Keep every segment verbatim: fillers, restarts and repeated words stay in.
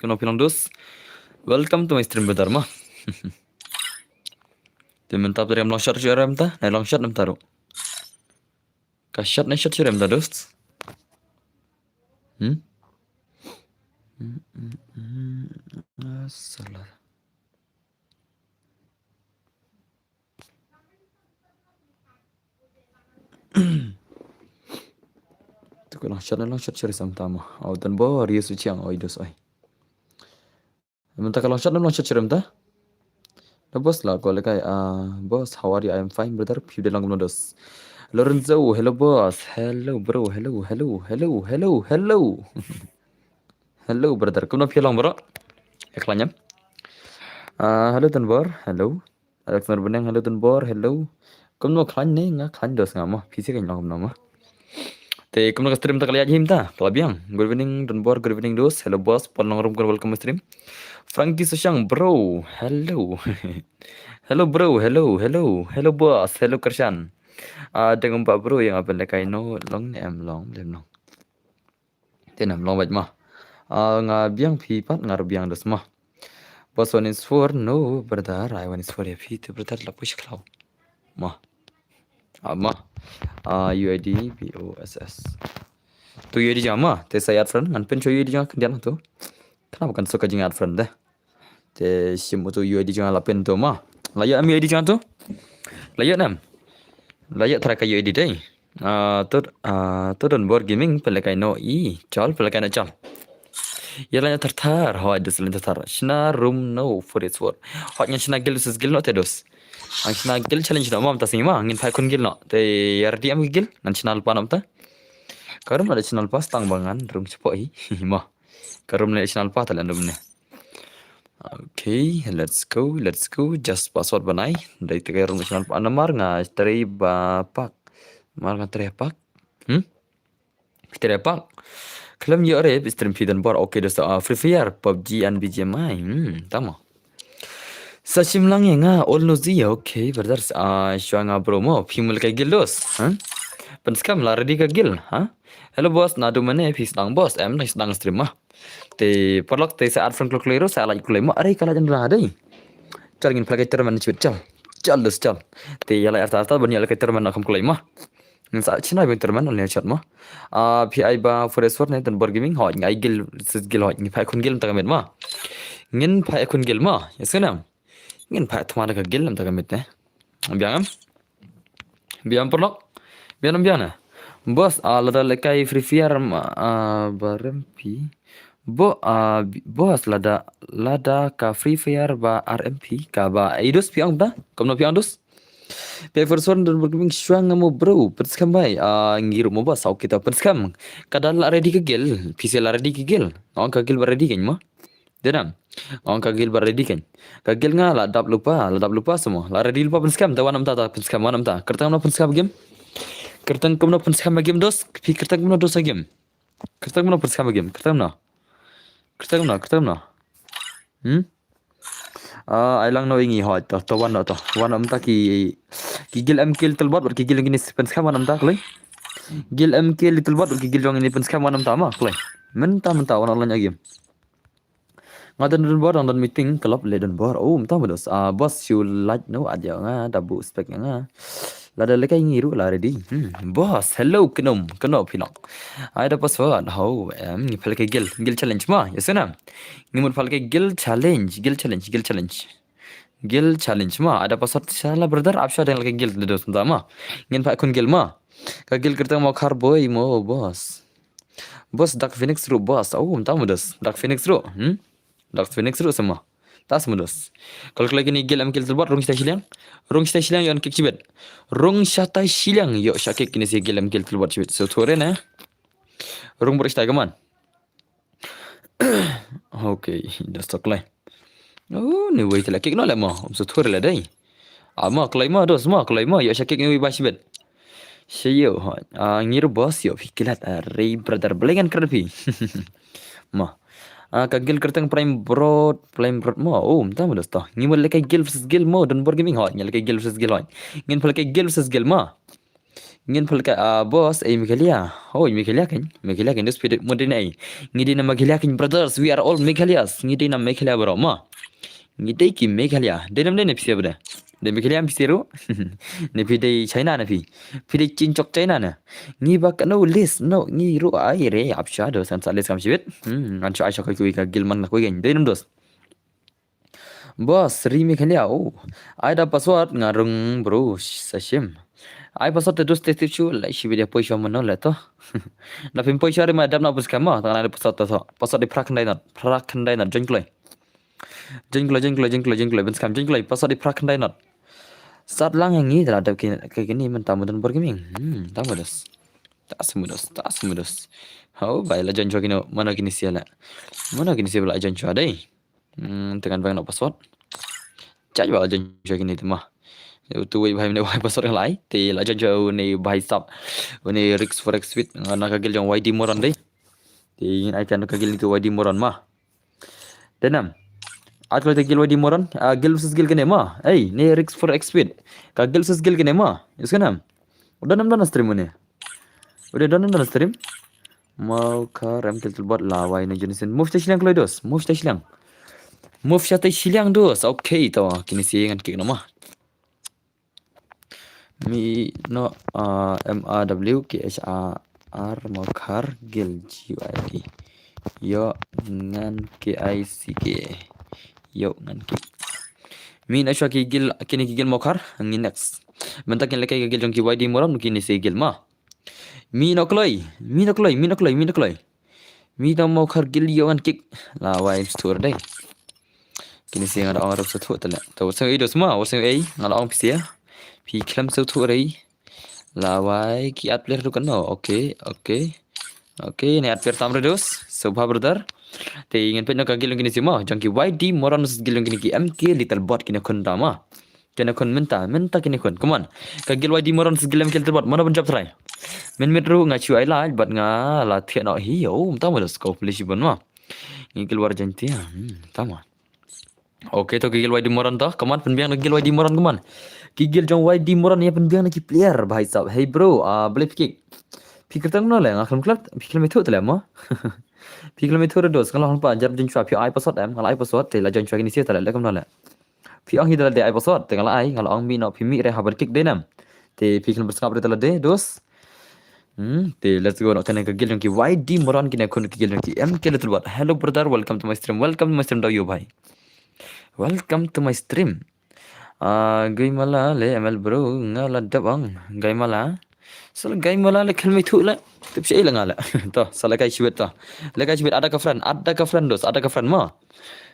Kumno phi long dos? Welcome to my stream, brother, ma. Te mynta phi long shot shuh em ta? Nai long shot em ta ruh. Ka shot nai shot shuh em ta, dos? Hmm? Hmm, hmm, hmm. Ah, salah. Tu ka long shot, long shot shuh em ta ma. Au, Don Bor, ri su chiang, oi, dos, oi. Mynta ka long shot, long shot shuh em ta? Da boss la ko le kai, ah, boss, how are you? I am fine, brother. Phi dei lang kumno, dos? Lorenzo, hello boss. Hello bro, hello, hello, hello, hello, hello. Hello brother. Kumno phi long, bro? Ek lanyam. Ah, hello Don Bor, hello. Alexander Beneng, hello Don Bor, hello. Kumno khlaiñ ne, nga khlaiñ, dos, nga ma. Phi sih khlaiñ long kumno ma. Te kumno ka stream ta, ka la ïaid hi mynta, ka la biang. Good evening Don Bor, good evening dos. Hello boss, Paul Nongrum, welcome stream. Frankie Sushang, bro, hello. Hello bro, hello, hello. Hello boss, hello Krishan. Ah, dang ba bro, ïa nga pynlehkai no long ne em long, lem long. Te nam long bad ma. Ah, nga biang phi pat, nga ruh biang, dos ma. Boss, one is four, no brother, I one is four ïa phi te brother, la push khlaw. Ma. Ah, ma. Ah, U I D B O S S. Tu U I D jong nga ma, te sa add friend, ngan pyn shuwa U I D jong nga khyndiat tu. Khnang ba kan suk ka jing add friend te. Te shim utu U I D jong nga, la pyn tu ma. La ïoh em U I D jong nga tu? La ïoh em? La ïoh trai ka U I D dei. Ah, tu, ah, tu Don Bor Gaming, pynlehkai no i, chal, pynlehkai no chal. Ïa la ïa thar thar, hoi, dos la ïa thar thar. Shna room no, for it's worth. Hoi, ngan shna guild versus guild no te, dos. Ngan shna guild challenge no, ma mynta sngi ma, ngin phai khun guild no. Te ïa ready em guild, ngan shna lypa no mynta. Ka room la da shna lypa, tang ba ngan rung shapoh hi, ma. Ka room la da shna lypa, ta la room ne. Okay, let's go, let's go. Just password banai. Dei te ka room la da shna lypa, namar nga trei ba pak. Namar nga trei pak. Hmm? Phi trei pak. Khlem ïoh re, stream phi Don Bor. Okay, dos, ah, Free Fire, PUBG and B G M I. Hmm, tama. Sa shim lang ïa nga, all no zi, okay, brother. Ah, shuwa nga bro mo, phi mut lehkai guild, dos, ha? Pynskhem, la ready ka guild, ha? Hello boss, naduh mynne phi sdang, boss? Em, nang sdang stream ma. Te paralok te sa add friend kloi kloi ruh, sa like kloi ma, are ka la jan la dei. Chal, ngin pynlehkai tournament shibit, chal. Chal, dos, chal. Te ïa la arta arta ban ïa lehkai tournament na kham kloi ma. Ngin sa chna ban tournament ne, chat ma. Ah, phi ai ba for this one ne, Don Bor Gaming, hoi, ngai guild versus guild, hoi, ngin phai khun guild mynta ka miet ma. Ngin phai khun guild ma, ïa sngewbha. Ngin phai thma da ka guild mynta ka miet ne. Biang em? Biang paralok? Biang em, biang ne? Boss, ah, lada lehkai Free Fire ma, ah, ba rem phi. Bo, ah, bi-, boss, lada, lada ka Free Fire ba R M P, kaba, eh, dos phi ong da? Kumno phi ong, dos? Phi for son Don Bor Gaming, shuwa nga mo bro, pynskhem bha, ah, ngi ruh mo ba, sa kita pynskhem. Ka da la ready ka guild, phi sa la ready ka guild. Ong ka guild ba ready kein mo. Dei nam. Ong ka guild ba ready kein. Ka guild nga la dap lypa, la dap lypa sa mo. La ready lypa, pynskhem, ta wan mynta, ta pynskhem, wan mynta. Kyrteng kumno pynskhem game? Kyrteng kumno pynskhem game, dos? Phi kyrteng kumno, dos, game? Kyrteng kumno pynskhem game? Kyrteng kumno? Kyrteng kumno? Kyrteng kumno? Hmm? Ah, ai lang no ïa ngi, hoi, to, to wan no, to. Wan no mynta ki, ki guild M K Little Bot, bad ki guild kine pynskhem, wan no mynta kloi. Guild M K Little Bot, bad ki guild jong kine pynskhem, wan no mynta ma kloi. Mynta, mynta, wan online game. Nga don, don bor, don, don meeting, club le don bor. Oh, mynta ma dos. Ah, boss, shu like no, adia nga, da bu spec nga. Lada lehkai ngi ruh la ready. Hmm, boss, hello, kynum, kynum phi nong. Ai da password, ho, em, ngi pynlehkai guild, guild challenge ma, ïa sngewbha. Ngi mut pynlehkai guild challenge, guild challenge, guild challenge. Guild challenge ma, ai da password, shala brother, ap sha dang lehkai guild le dos mynta ma. Ngin phai khun guild ma. Ka guild kyrteng mo khar boi mo, boss. Boss, Dark Phoenix ruh, boss. Oh, mynta ma dos. Dark Phoenix ruh, hmm? Dark Phoenix ruh sa ma. Ta sa ma dos. Kal kal kine guild M K Little Bot, rung shatai shiliang. Rung shatai shiliang, ïoh kick shibit. Rung shatai shiliang, ïoh sha kick kine sa guild M K Little Bot shibit. So, thore ne. Rung bor shatai kaman. Okay, dos to kloi. Oh, ni wei te la kick no le mo. Um, so thore le dei. Ah, ma kloi ma, dos ma, kloi ma, ïoh sha kick ni wei ba shibit. Shayo, ha. Ah, ngi ruh boss, ïoh phi kilat, ah, re brother, blengan kra phi. Ma. Ah, ka guild kyrteng Prime Broad, Prime Broad mo. Oh, mynta ma dos to. Ngi mut lehkai guild versus guild mo, Don Bor Gaming, ho. Ngi lehkai guild versus guild, ho. Ngin pynlehkai guild versus guild ma. Ngin phalka, ah, boss, ei Meghalaya. Oh, Meghalaya kan? Meghalaya kan, dos phi dei mo dei na ei. Ngi dei na Meghalaya kan, brothers, we are all Meghalayan. Ngi dei na Meghalaya baroh mo. Ngi dei ki Meghalaya. Dei nam dei na phi sia bada. Dei Meghalaya phi sia ruh. Ne phi dei China na phi. Phi dei chin chok China na. Ngi ba kano list no ngi ruh ai re ap sha do san sa list kam shibit. Hmm, ngan shu ai sha koi koi ka guild man la koi kan. Dei nam dos. Boss, ri Meghalaya, oh. Ai da password nga rung bro, sa shim. Ai password te dus te te chu, lai shi video poi sha mano le to. Na phim poi sha ri ma dam na bus kama, tang na password to to. Password di phra khyndai not, phra khyndai not, join kloi. Join kloi, join kloi, join kloi, join kloi, ben skam, join kloi, password di phra khyndai not. Sat lang yang ngi, tala dap ki, ki, kini men tamu dan bor kiming. Hmm, tamu dos. Ta semudos, ta semudos. Hau, bai la join sha kino, mano kini sia la. Mano kini sia la join sha dei. Hmm, te ngan bang na password. Chaj ba la join sha kini te ma. Utu wei bhai mane bhai password ngalai. Te la join sha une bhai sap. Une Risk for X Speed. Nga na ka guild jong Y D Moron dei. Te ngin ai kan ka guild ki Y D Moron ma. Dei nam. At ko te guild Y D Moron. Ah, guild versus guild kene ma. Ei, ne Risk for X Speed. Ka guild versus guild kene ma. Is ka nam. Udah nam dan stream une. Udah don don stream. Mau ka rem kel tel bot lawai na Jonathan. Move sha shiliang kloi dos. Move sha shiliang. Move sha shiliang dos. Okay to. Kini si ngan kick nama. Mi no, ah, M A W K H A R Mawkhar guild G Y D. Yo ngan K I C K. Yo ngan kick. Mi na shwa ki guild, kini ki guild Mawkhar. Ngi next. Mynta kin lehkai ka guild jong ki Y D Moron, kini si guild ma. Mi no kloi, mi no kloi, mi no kloi, mi no kloi. Mi no Mawkhar guild yo ngan kick. Lawai stur dei. Kini si nga da ong rap satu tale. To wasang ei dos ma, wasang ei, nga da ong pisia. Phi khlem satu rei. Lawai ki at player tu kan no. Okay, okay. Okay, ne at player tam re dos. So bha brother. Te ngan pet no ka guild kini si ma. Jong ki Y D Moron guild kini ki M K Little Bot kini khun ta ma. Kini khun mynta, mynta kini khun. Come on. Ka guild Y D Moron guild M K Little Bot. Mana ban jump try. Min mit ru nga chu ai la, but nga la thiah no hi. Oh, mynta ma dos ko please ban ma. Ngi guild war jan tia. Hmm, tama. Okay, to ki guild Y D Moron to. Come on, pynbiang na guild Y D Moron, come on. Ki guild jong Y D Moron ya pynbiang na ki player, bhai sab. Hey bro, ah, blip kick. Phi kyrteng no le, nga khlem klet, phi khlem ithuh tale mo. Phi khlem ithuh dos, nga la hon pa, jar jin chwa, phi ai password em, nga la ai password, te la jin chwa kini sia tale, le kam no le. Phi ong hi tale de ai password, te nga la ai, nga la ong mi no, phi mi re habar kick de nam. Te phi khlem bersngap re tale de, dos. Hmm, te let's go, no, kane ka guild jong ki Y D Moron kine khun ki guild jong ki M K Little Bot. Hello brother, welcome to my stream, welcome to my stream, dau yo bhai. Welcome to my stream. Ah, gai mala le M L bro, nga la dap ang. Gai mala. Sala gai mala le khlem ithuh le. Tip shi la nga le. To, sala kai shibit to. Le kai shibit ada ka friend, ada ka friend dos, ada ka friend ma.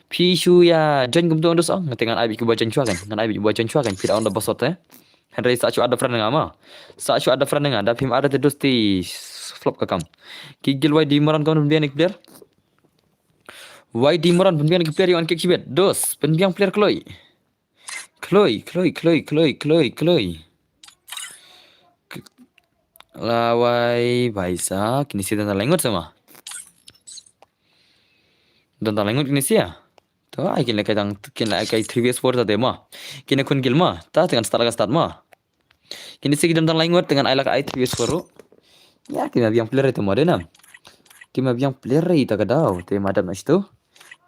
Phi shu ya join kumto dos ang. Ngan te ngan ai bit ki ba join chwa kan. Ngan ai bit ki ba join chwa kan. Phi da ong da password te. Hynrei sa shu ada friend nga ma. Sa shu ada friend nga. Da phim ada te dos ti flop ka kam. Ki guild Y D Moron ka pynbiang na ki player. Y D Moron pynbiang na ki player yo ngan kick shibit. Dos, pynbiang player kloi. Kloi, kloi, kloi, kloi, kloi, kloi. Lawai, bhai sab, kini si don tang lai ngut sa ma. Don tang lai ngut kini si ya. To, ai kin lehkai tang, kin lehkai three V S four ta de ma. Kini khun guild ma, ta te ngan start la ka start ma. Kini si ki don tang lai ngut, te ngan ai la ka ai three V S four ruh. Ya, ki ma biang player ita ma de nam. Ki ma biang player ita ka daw, te ma dap na shitu.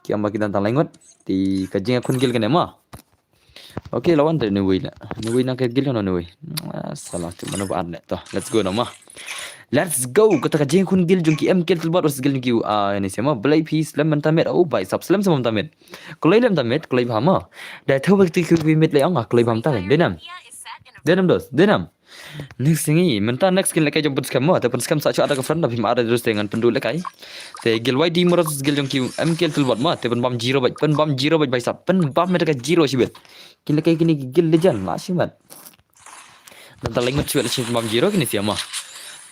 Ki amba ki don tang lai ngut, te ka jingkhun guild kane ma. Okay, lawan de ni wei la. Ni wei na ka guild no ni wei. Ah, sala tu mano ba ne. To, let's go nama. Let's go. Kata ka jingkhun guild jong ki M K Little Bot versus guild jong ki, ah, ni sema Blai phi slem mynta met. Oh, bhai sab slem sema mynta met. Kloi lem mynta met, kloi bha ma. Da thaw bak ti ki met le ong, ah, kloi bha mynta. De nam. De nam dos, de nam. Next ngi, mynta next kin lehkai jong pynskhem ma. Te pynskhem sa shu ada ka friend, da phim ada dos te ngan pynduh lehkai. Te guild Y D Moron guild jong ki M K Little Bot ma. Te pynbam zero bait, pynbam zero bait bhai sab. Pynbam met ka zero shibit. Kin lehkai kini ki guild legend la shimat. Don tang lai ngut shibit la shi pynbam zero kini sia ma.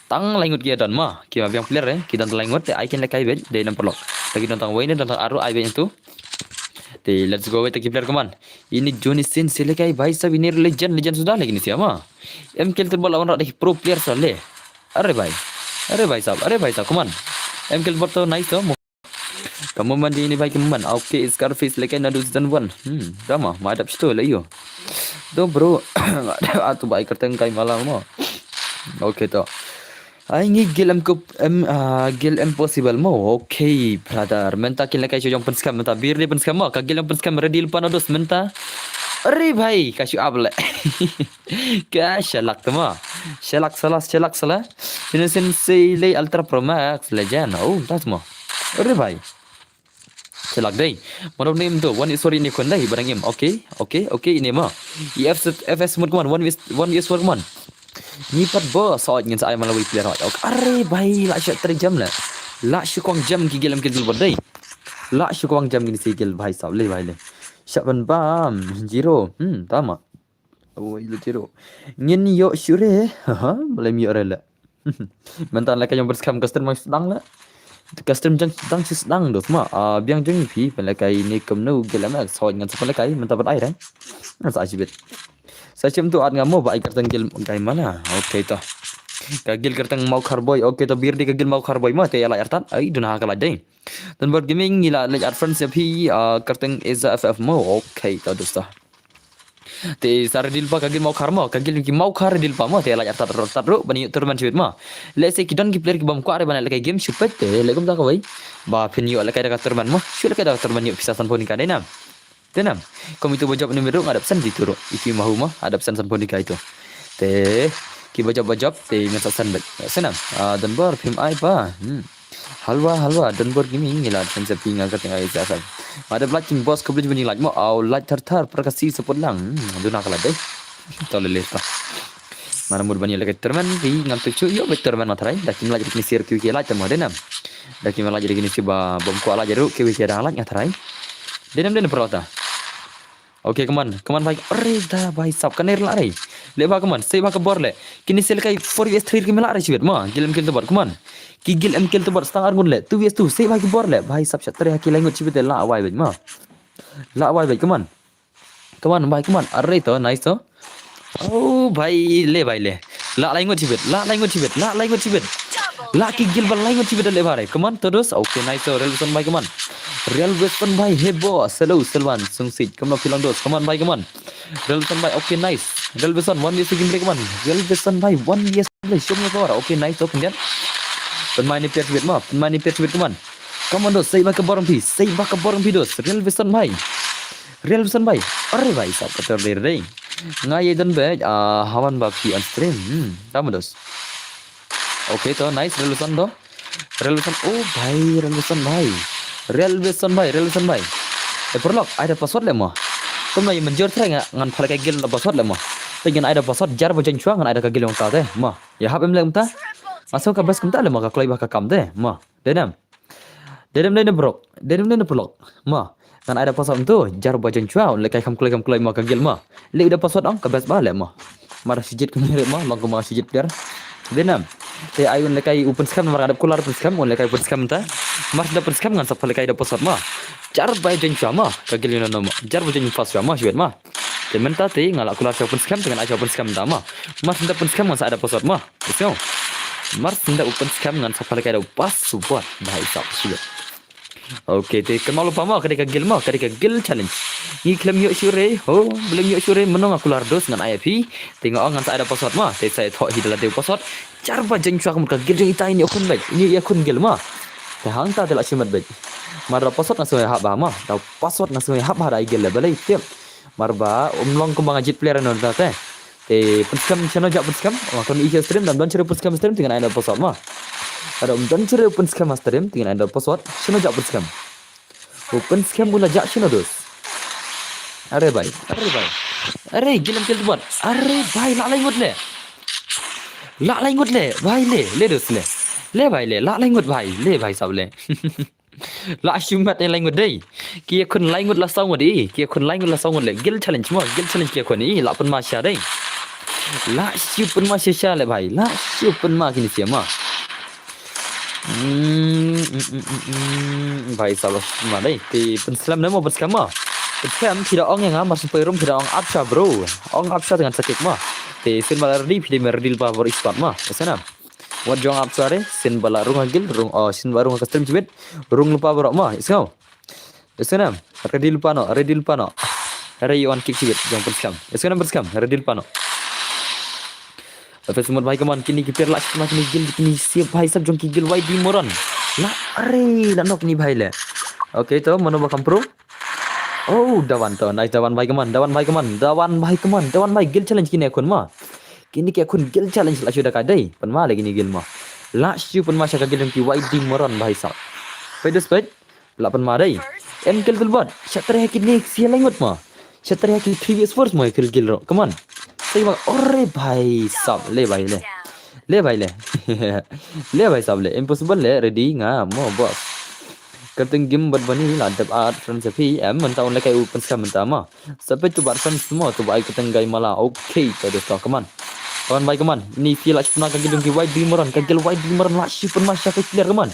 Tang lai ngut ki don ma. Ki ma biang player eh. Ki don tang lai ngut te ai kin lehkai bait. Dei number lock. Te ki don tang wei ne don tang aru ai bait tu. Te let's go wei te ki player, come on. Ini Johnny Sins lehkai bhai sab, ini legend, legend suda lagi ni sia ma. M K Little Bot lawan rat dei pro player sa le. Are bhai. Are bhai sab, are bhai sab, come on. M K Little Bot to nice to. Kamu man di ini bhai kamu man. Okay, Scarface lehkai na du season one. Hmm, dama, ma dap situ le yo. Do bro. Atu bhai kyrteng kai malam mo. Okay to. Ai ngi guild em kup em ah, guild em possible mo. Okay brother. Mynta kin lehkai shu jong pynskhem mynta, bir di pynskhem mo. Ka guild em pynskhem ready lypa no dos mynta. Are bhai ka shu ap leh. Ka shalak tu mo. Shalak sala, shalak sala. Innocent Sele Ultra Pro Max Legend. Oh, tas mo. Are bhai. Shalak dei. Mano nim tu, one is sorry ni khun dei, barang im. Okay, okay, okay, ini mo. E F S, F S mut kman, one is, one is sorry kman. Ni pat bo, sot ngin sa ai malawi player hot. Okay. Are bhai, la shu tri jam le. La shu kong jam ki guild em kill bot dei. La shu kong jam ki ni si guild bhai sab le bhai le. Sha ban bam, zero. Hmm, tama. Oh, ilo zero. Ngin yo shure. Haha, boleh mi ore le. Mentan lehkai jong pynskhem custom mang sdang le. Custom jang dang sdang dos ma. Ah, biang jong phi pynlehkai ni kumno guild em sot ngan sa pynlehkai mynta bad ai re. Ngan sa ai shibit. Sa shim tu at ngam mo ba ai custom guild kai mala. Okay to. Ka guild kyrteng Mau Khar Boy. Okay to, bir di ka guild Mau Khar Boy ma te ya la artat. Ai duna ka la dei. Donbor Gaming ngi la leit add friends ïa phi, ah, kyrteng Eza F F mo. Okay to dosta. Te sa ready lypa ka guild Mau Khar mo, ka guild ki Mau Khar ready lypa mo, te la artat artat ruh ban ïoh tournament shibit mo. Let's say ki don ki player ki bym kwah re ban lehkai game shu peit te leh kumta kawei. Ba phin ïoh lehkai da ka tournament mo, shu lehkai da ka tournament ïoh pisa sanphew tyngka dei nam. Te nam. Kum itu ba jop ni ruh nga dap san di tu ruh. Itu ma hu mo, adap san sanphew tyngka itu. Te ki ba jop ba jop te ngan sa san bad. Senam. Ah, Donbor phim ai pa. Hmm. Halwa, halwa, Donbor Gaming ngi la than sa phi nga kyrteng ai sa sa. Ma da like king boss khublei jingmut ïa like mo, au like thar thar, pra ka si support lang. Hmm, duna ka la dei. To le le ta. Mana mut ban ïa lehkai tournament, phi ngam tu chu ïoh bad tournament ma tharai. Da kim like ri kine sir ki ki like ta mo dei nam. Da kim like ri kine si ba bym kwah like ruh ki ki dang like nga tharai. Dei nam dei nam pro ta. Okay, come on, come on bhai. Are da bhai sab ka ner la re. Le bha, come on, sei bha ka bor le. Kine se lehkai four vs three ki me la re shibit ma. Guild em kill to bot, come on. Ki guild em kill to bot stang ar ngut le. Two vs two, sei bha ki bor le. Bhai sab shat tre ha ki lai ngut shibit le la wai bhai ma. La wai bhai, come on. Come on bhai, come on. Are to, nice to. Oh bhai le, bhai le. La lai ngut shibit, la lai ngut shibit, la lai ngut shibit. La ki guild ba lai ngut shibit le bha re. Come on, todos. Okay, nice to. Real Wison bhai, come on. Real Wison bhai, hey boss. Hello, Selwan, Sungsit. Come on, Philang dos. Come on bhai, come on. Real Wison bhai, okay, nice. Real Wison, one vs two game break, come on. Real Wison bhai, one vs two, show me your power. Okay, nice to, pyndiat. Pynmai ni player shibit ma, pynmai ni player shibit, come on. Come on dos, sei bha ka bor phi, sei bha ka bor phi dos. Real Wison bhai. Real Wison bhai. Are bhai sab ka ter dei dei. Nga ye don bad, ah, hawan ba phi on stream. Hmm, tama dos. Okay to, nice, Real Wison to. Real Wison, oh bhai, Real Wison bhai. Real Wison bhai, Real Wison bhai. Eh, paralok, ai da password le mo. Kumno ïa mynjur trai nga, ngan pha lehkai guild da password le mo. Te ngan ai da password, jar ba jong chwa, ngan ai da ka guild jong ka te mo. Ïa hap em le kumta. Nga sngew ka best kumta le mo, ka kloi bha ka kam te mo. Dei nam. Dei nam, dei nam paralok. Dei nam, dei nam paralok. Mo. Ngan ai da password to, jar ba jong chwa, lehkai kham kloi kham kloi mo ka guild mo. Leh da password ong ka best ba le mo. Mar shi jied kumne mo, long kumba shi jied player. Dei nam. Te ai un lehkai u pynskhem, mar nga dap kular pynskhem, un lehkai pynskhem ta. Mar shi da pynskhem ngan sa pha lehkai da password mo. Jar ba jong chwa mo, ka guild ïa no no mo. Jar ba jong chwa mo, shibit mo. Te mynta te nga la kular sha pynskhem, te ngan ai sha pynskhem ta mo. Mar shi da pynskhem ngan sa ai da password mo. Mar shi da u pynskhem ngan sa pha lehkai da password. Bhai sab shibit. Okay, te kynmaw lypa mo, ka dei ka guild mo, ka dei ka guild challenge. Ngi khlem ïoh shuh re, ho, khlem ïoh shuh re, mynno nga kular dos ngan ai ïa phi. Te nga ong ngan sa ai da password mo, te sa ïathoh hi da lade u password. Jar ba jong chwa ka mut ka guild jong ita ini ïa khun bad, ini ïa khun guild mo. Te hangta te la shimet bad. Mar da password nga sngew ïahap bha mo, da password nga sngew ïahap bha da ai guild le balei tip. Mar ba um long kumba nga jied player no da te. Te pynskhem shano jah pynskhem, ma kan i stream dam don shere pynskhem stream, te ngan ai da password mo. Ada um don shere pynskhem stream, te ngan ai da password, shano jah pynskhem. U pynskhem u la jah shano dos. Are bhai, are bhai. Are guild em kill to bot. Are bhai, la lai ngut le. La lai ngut le, bhai le, le dos le. Le bhai le, la lai ngut bhai, le bhai sab le. La shu mat ne lai ngut dei. Ki ïa khun lai ngut la saw ngut i. Ki ïa khun lai ngut la saw ngut le. Guild challenge mo. Guild challenge ki ïa khun i. La pynma sha dei. La shu pynma sha sha le bhai. La shu pynma kine sha mo. Hmm, hmm, hmm, hmm, hmm. Bhai sab la shu pynma dei. Te pynskhem ne mo, pynskhem mo. Pynskhem phi da ong ïa nga mar shu poi room phi da ong ap sha bro. Ong ap sha te ngan sa kick mo. Te sien ba la ready phi dei me ready lypa bor i squad mo. Ese na. Wat jong ap sha re, sien ba la rung ha guild, rung, oh, sien ba rung ha ka stream jibit, rung lypa baroh mo, isngew. Isngew nam, ready lypa noh, ready lypa noh. Re ïa wan kick jibit, jong pynskhem. Isngew nam pynskhem, ready lypa noh. F S Mut bhai, come on, kine ki player lah shu pynmah kine ki guild, kine ki save bhai sab jong ki guild Y D Moron. La, are, la knock kine bhai le. Okay, to, mano ba kam pro? Oh, Dawan to, nice Dawan bhai, come on, Dawan bhai, come on, Dawan bhai, come on, Dawan bhai, guild challenge kine khun ma. Kine ki khun guild challenge lah shu da ka dei, pynmah le kine guild ma. Lah shu pynmah sha ka guild jong ki Y D Moron bhai sab. Peit dus peit. Lah pynmah dei. Em kill tulbot. Sha trei ha kine ki sia laingut ma. Sha trei ha ki three V S four ma kill kill ro. Come on. Sai ma, ore bhai sab le bhai le. Le bhai le. Le bhai sab le. Impossible le, ready nga mo boss. Kyrteng game bad bani la dep at friends phi em mynta un le kai u pynskam mynta ma. Sa peit tu bat friends mo tu ba ai kyrteng Gaimala. Okay, to dosto, come on. Come on bhai, come on. Ni phi lah shu pynmah ka guild jong ki Y D Moron, ka guild Y D Moron lah shu pynmah sha ka player, come on.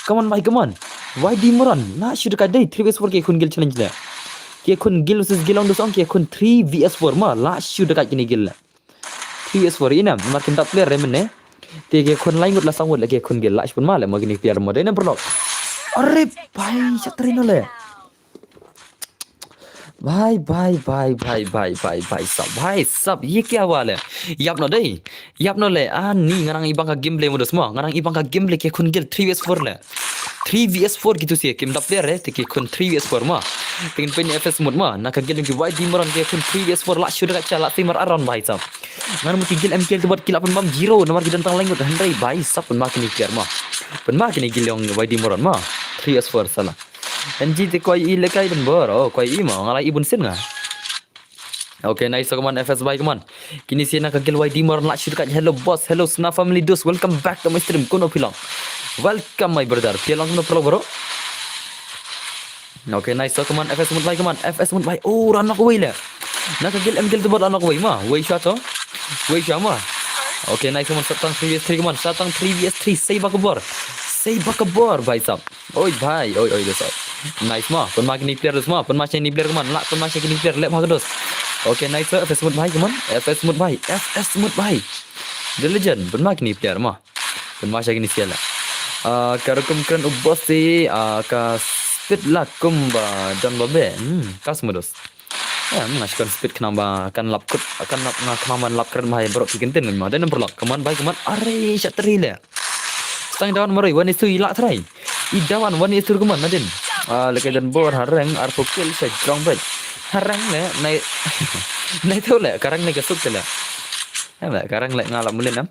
Come on bhai, come on. Y D Moron lah shu da ka dei three V S four ki khun guild challenge le. Ki khun guild versus guild ong dosto, ki khun three V S four ma lah shu da ka kine guild le. Three V S four ina, mar kim dap player re mynne. Te ki khun laingut la sangut le ki khun guild lah shu pynmah le ma kine player mo dei na berlok. Are bhai, sha trei no le. Bhai, bhai, bhai, bhai, bhai, bhai, bhai sab, bhai sab, ye kya hua le? Yap no dei, yap no le. Ani nga nang ibang ka gameplay modus mo, nga nang ibang ka gameplay ki khun guild three V S four le. Three V S four kitu si kim dap player re, te ki khun three V S four mo. Te ngin pyn F S Mut mo, na ka guild ki Y D Moron ki khun three V S four lah shu da ka cha lah ti mar aron bhai sab. Ngan mut ki guild M K L tu bad ki lah pynbam zero, namar ki don tang laingut hynrei bhai sab pynmah kine player mo. Pynmah kine guild jong Y D Moron mo. Three V S four sala. N G te kwai i lekai don bor. Oh, kwai i mo. Nga la i bun sin nga. Okay, nice, come on, F S bhai, come on. Kine si na ka guild Y D Moron lah shu da ka. Hello boss, hello Sna family dos. Welcome back to my stream. Kuno phi long? Welcome my brother. Phi long kuno pro bro? Okay, nice, come on, F S Mut bhai, come on. F S Mut bhai. Oh, la knock away le. Na ka guild M K L tu bad la knock away ma. Wei sha to. Wei sha ma. Okay, nice, come on. Sa tang three V S three, come on. Sa tang three V S three. Sei ba ka bor. Sei ba ka bor bhai sab. Oi bhai, oi, oi, dos. Nice ma, pynmah kine player dos ma, pynmah sha kine player, come on, lah pynmah sha kine player, leh bha ka dos. Okay, nice, F S Mut bhai, come on, F S Mut bhai, F S Mut bhai. The legend, pynmah kine player ma. Pynmah sha kine sia la. Ah, ka rukom kren u boss te, ah, ka speed la kumba don ba be. Hmm, ka sma dos. Em, nga shu kan speed khnang ba kan lap kut, kan lap nga khnang ban lap kren bha ïa baroh ki kyntien ngam ma. Dei number lock. Come on bhai, come on. Are sha three le. Stang down maroi, one is two i lah try. I down one is two, come on, nadin. Ah, leke don bor ha rank arphew kill sha jrong bad. Ha rank le nai nai tu le, ka rank le ka suk te le. Em le, ka rank le nga lap mulin em.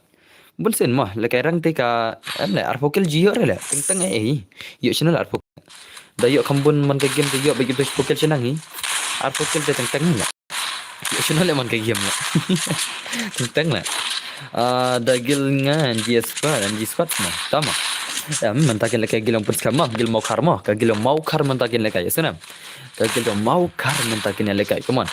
Bun sien ma, leke rank te ka em le arphew kill ji ïoh re le. Teng teng eh. Ïoh shano le arphew. Da ïoh kham bun man ka game te ïoh ba ki arphew kill sha nang hi. Arphew kill te teng teng le. Ïoh shano le man ka game le. Teng teng le. Ah, da guild nga N G squad, N G squad ma. Tama. Em, mynta kin leke guild jong pynskhem ma, guild Mawkhar ma. Ka guild jong Mawkhar mynta kin leke, ïa sngewbha. Ka guild jong Mawkhar mynta kin leke, come on.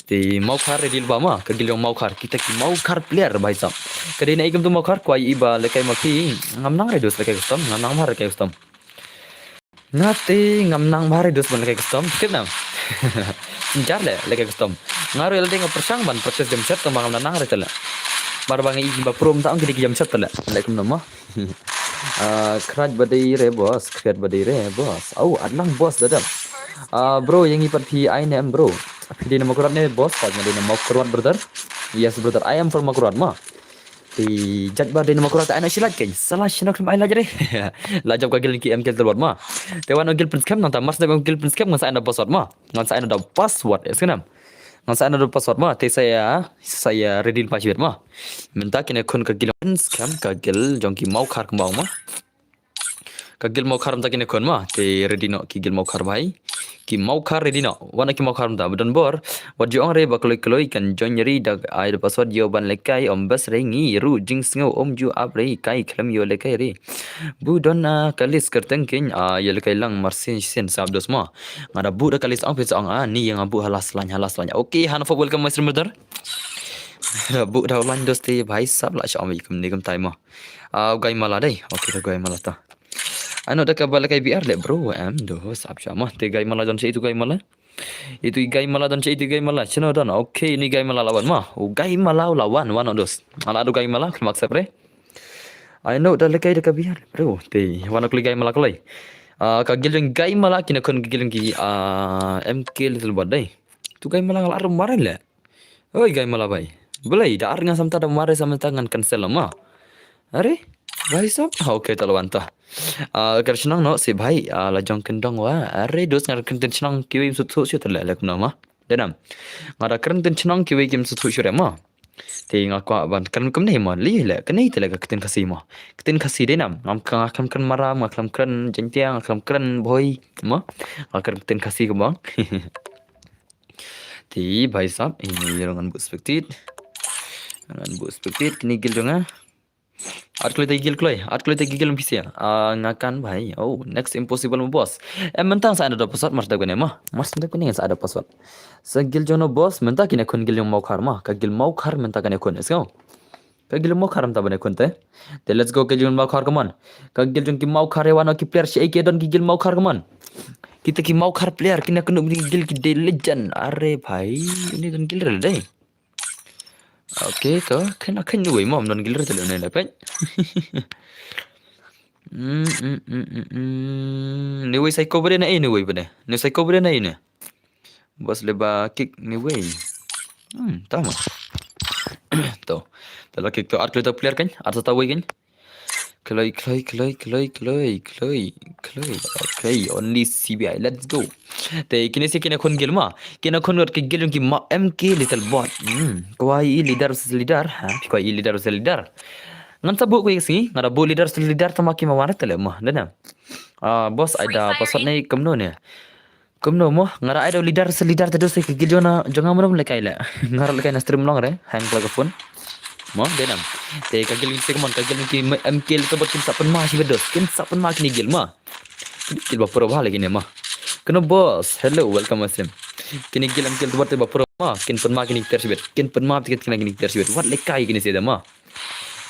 Te Mawkhar ready lypa ma, ka guild jong Mawkhar, kita ki Mawkhar player bhai sab. Ka dei na i kum tu Mawkhar, kwai i ba leke ma phi, ngam nang re dos leke custom, ngam nang bha re leke custom. Nga te ngam nang bha re dos ban leke custom, tip nam. Jar le leke custom. Nga ruh lade nga pyrshang ban practice jam chat tang ba ngam nang re te le. Mar ba nga i ba pro mynta ong ki dei ki jam chat te le. Le kum nama. Ah, khraj ba dei re boss, khraj ba dei re boss. Au, at lang boss da dep. Ah, bro, ïa ngi pat phi ai ne em bro? Phi dei na Mawkyrwat ne boss? Pat nga dei na Mawkyrwat brother. Yes brother, I am from Mawkyrwat ma. Te judge ba dei na Mawkyrwat te ai na shi like kein. Sala shi na khlem ai like re. La jop ka guild ki M K L Telwat ma. Te wan o guild pynskhem nangta, mar sdang o guild pynskhem ngan sa ai na password ma. Ngan sa ai na da password, ïa sngewbha. Ngan sa ai na da password ma. Te sa ïa, sa ïa ready lypa shibit ma. Mynta kine khun ka guild pynskhem, ka guild jong ki Mawkhar kumba ong ma. Ka guild Mawkhar mynta kine khun ma, te ready noh ki guild Mawkhar bhai. Ki Mawkhar ready noh. Wan ki Mawkhar mynta ba don bor. Wat ju ong re ba kloi kloi kan join re da ai da password ïoh ban lehkai, ym best re, ngi ruh jingsngew ym ju ap re, kai khlem ïoh lehkai re. Bu don, ah, ka list kyrteng kein, ah, ïoh lehkai lang mar sien sien sap dos ma. Nga da buh da ka list ong phin sa ong, ah, ni ïa nga buh ha la slaiñ, ha la slaiñ. Okay, Hanfop, welcome my stream brother. Da buh da u line dos te bhai sap la sha ong ïa kumne kumtai ma. Ah, u Gaimala dei. Okay, da Gaimala ta. Ano da kaba lehkai B R le bro, em, dos, ap sha ma. Te Gaimala don sha itu Gaimala. Itu i Gaimala don sha itu Gaimala. Shano don? Okay, ni Gaimala la wan ma. U Gaimala la wan, wan o dos. Ala du Gaimala, khlem accept re. Ano da lehkai da ka B R le bro. Te, wan o kli Gaimala kloi. Ah, ka guild jong Gaimala kine khun ka guild jong ki, ah, M K Telwat dei. Tu Gaimala nga la rum mare le. Oi, Gaimala bhai. Balei da ar nga samta da mare samta ngan cancel ma. Are? Bhai sab? Ha, okay, ta la wan ta. Ah, ka shnong no si bhai, ah, la jong kyndong wa. Are dos ngar kyntien shnong kiwei im sut sut shu tele le kumno ma. Dei nam. Nga da kyntien shnong kiwei kim sut sut shu re ma. Te nga kwah ban kren kumne ma. Li le kane te le ka kyntien Khasi ma. Kyntien Khasi dei nam. Ngam ka ngam kren maram, ngam kren Jaintia, ngam kren Bhoi ma. Nga kren kyntien Khasi kumba. Te bhai sab, ini ngan buh spectate. Ngan buh spectate kine guild jong nga. At kloi te guild kloi, at kloi te guild pisia. Ah, nga kan bhai. Oh, next impossible ma boss. Em mynta sa ada password mar da kane ma. Mar da kane sa ada password. Sa guild jong no boss, mynta kine khun guild jong Mawkhar ma. Ka guild Mawkhar mynta kane khun. Let's go. Ka guild Mawkhar mynta bane khun te. Te let's go ka guild Mawkhar, come on. Ka guild jong ki Mawkhar e wan ki player shi ki don ki guild Mawkhar, come on. Kita ki Mawkhar player kine kunu guild ki dei legend. Are bhai, ini don guild re dei. Okay, to kena kena wei mom don guild re te ne le pek. Hmm, hmm, hmm, hmm, hmm. Ni wei psycho bade na ini wei bade. Ni psycho bade na ini. Boss leba kick ni wei. Hmm, tama. To. Tala kick to art kloi ta player kan? Art ta wei kan? Kloi, kloi, kloi, kloi, kloi, kloi, kloi. Okay, only C B I. Let's go. Te kine si kine khun guild ma. Kine khun guild ki guild ki ma M K little bot. Hmm. Kwai leader versus leader. Ha, kwai leader versus leader. Ngan sa buh kwai sngi, nga da buh leader versus leader tama ki ma wan tele ma. Dana. Ah, boss ai da password ne kumno ne. Kumno mo, nga ra ai da leader se leader te do se ka guild jong nga mano lekai le. Nga ra lekai na stream long re, hang la ka phone. Mo, dei nam. Te ka guild se kumon, ka guild ki M K le to bot kin sa pynma shi bedos, kin sa pynma kini guild ma. Kini guild ba pro ba lagi ne ma. Kano boss, hello, welcome stream. Kini guild M K le to bot ba pro ma, kin pynma kini ter shi bet, kin pynma tiket kini ter shi bet. Wat lekai kini se da ma.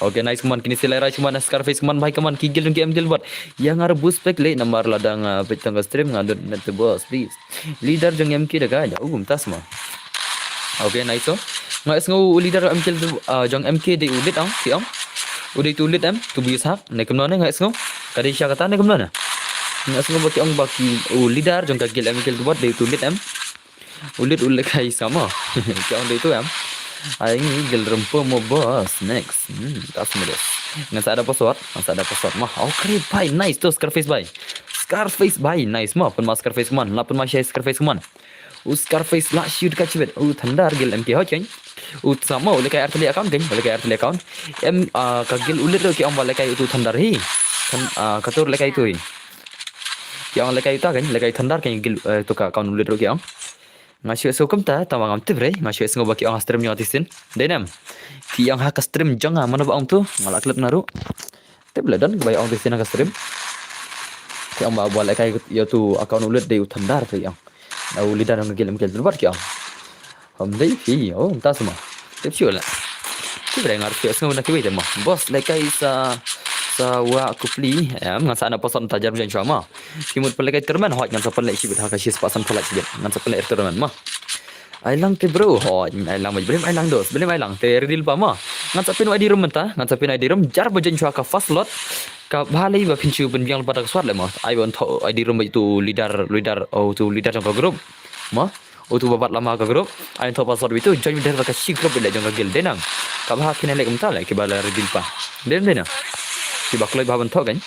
Okay, nice, come on, kini silai rai, come on, Scarface, come on, bhai, come on, ki guild jong ki M K le bot. Yang ngar boost pack le, namar lada nga pet tang stream, nga dot net to boss, please. Leader jong M K da ka, ya, ugum tas ma. Okay, nice, so. Nga sngew u leader M K le, ah, jong M K dei u lit ang, ki ang. U dei tu lit em, tu bius hak, ne kumno ne, nga sngew. Ka dei sha kata ne kumno ne. Nga sngew ba ki ang ba ki u leader jong ka guild M K le bot, dei tu lit em. Ulit ulit kai sama. Kau dei tu em. Ai ngi gel rempo mo boss. Next. Hmm, tas mo boss. Ngan sa ada password, ngan sa ada password mah. Okay, bhai, nice tu Scarface bhai. Scarface bhai, nice mah. Pun mah Scarface man. Lah pun mah Scarface man. U Scarface lah shoot ka chibet. U Thunder gel M K hot kan. U sama u lekai arteli account kan. U lekai arteli account. Em, ah, ka gel ulit tu ki ong ba lekai tu Thunder hi. Kan, ah, katur lekai tu hi. Ki ong lekai uta kan, lekai Thunder kan gil, eh, tu ka account ulit ruh ki ong. Nga shu so kumta, tama ngam tip re, nga shu sngew ba ki ong ha stream jong artisan. Dei nem. Ki ong ha ka stream jong nga mano ba ong tu, nga la klet na ruh. Tip le don ba ong artisan ha ka stream. Ki ong ba ba lekai ïa tu account ulit dei u Thunder ki ong. Na u leader nga gil em gil tu bat ki ong. Hom dei phi, oh, mynta sma. Tip shu la. Tip re ngar phi sngew na kiwei te ma. Boss, lekai sa, sa wa kupli. Em, ngan sa na pasan tajar bjan shwa ma. Ki mut pynlekai tournament, hoj ngan sa pynlek shibit ha ka shispah san pynlek shibit. Ngan sa pynlek tournament ma. Ai lang te bro, hoj, ai lang baj, blim ai lang dos, blim ai lang te ready pa ma. Ngan sa pyn I D room mynta, ngan sa pyn I D room, jar bjan shwa ka first lot. Ka bha lei ba phin shu pynbiang lypa da ka swat le ma. Ai ban tho I D room ba tu leader, leader, oh, tu leader jong ka group. Ma. Utu ba bat lama ka group, ai tho password bitu, join bidar ka shi group le jong ka guild dei nang. Ka bha kine le kumta le, ki ba la reveal pa. Dei dei nang. Ki ba kloi bha ban tho kan.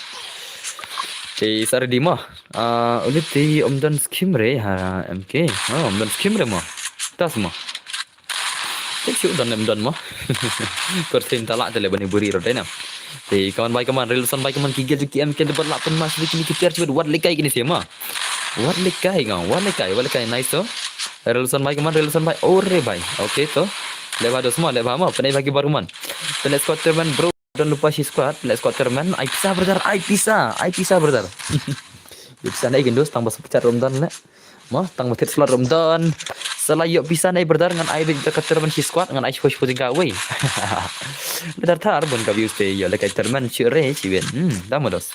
Te sa ready ma. Ah, ulit te um don skim re ha M K. Ah, um don skim re ma. Tas ma. Te shu don em don ma. Kor sim ta la te le bani buri ro dei nang. Te kaman bai kaman, relation bai kaman ki gel ki M K de bat la pun ma shi kini ki ter chibet wat lekai kini sima. Wat lekai nga, wat lekai, wat lekai, nice to. Relation bai kaman, relation bai, ore bai. Okay to. Leba dos ma, leba ma, penai bagi baru man. Penai squad ter man, bro. Don lupa shi squad, penai squad ter man. Ai pisa brother, ai pisa, ai pisa brother. Ai pisa nai gendus tang bas pecat rom don le. Ma, tang ba thied slot rom don. Sa la ïoh pisa nai brother ngan ai bad ka ter man shi squad ngan ai shwa shwa jingkawei. Brother thar bun ka views te ïoh lekai ter man shi re shi win. Hmm, da ma dos.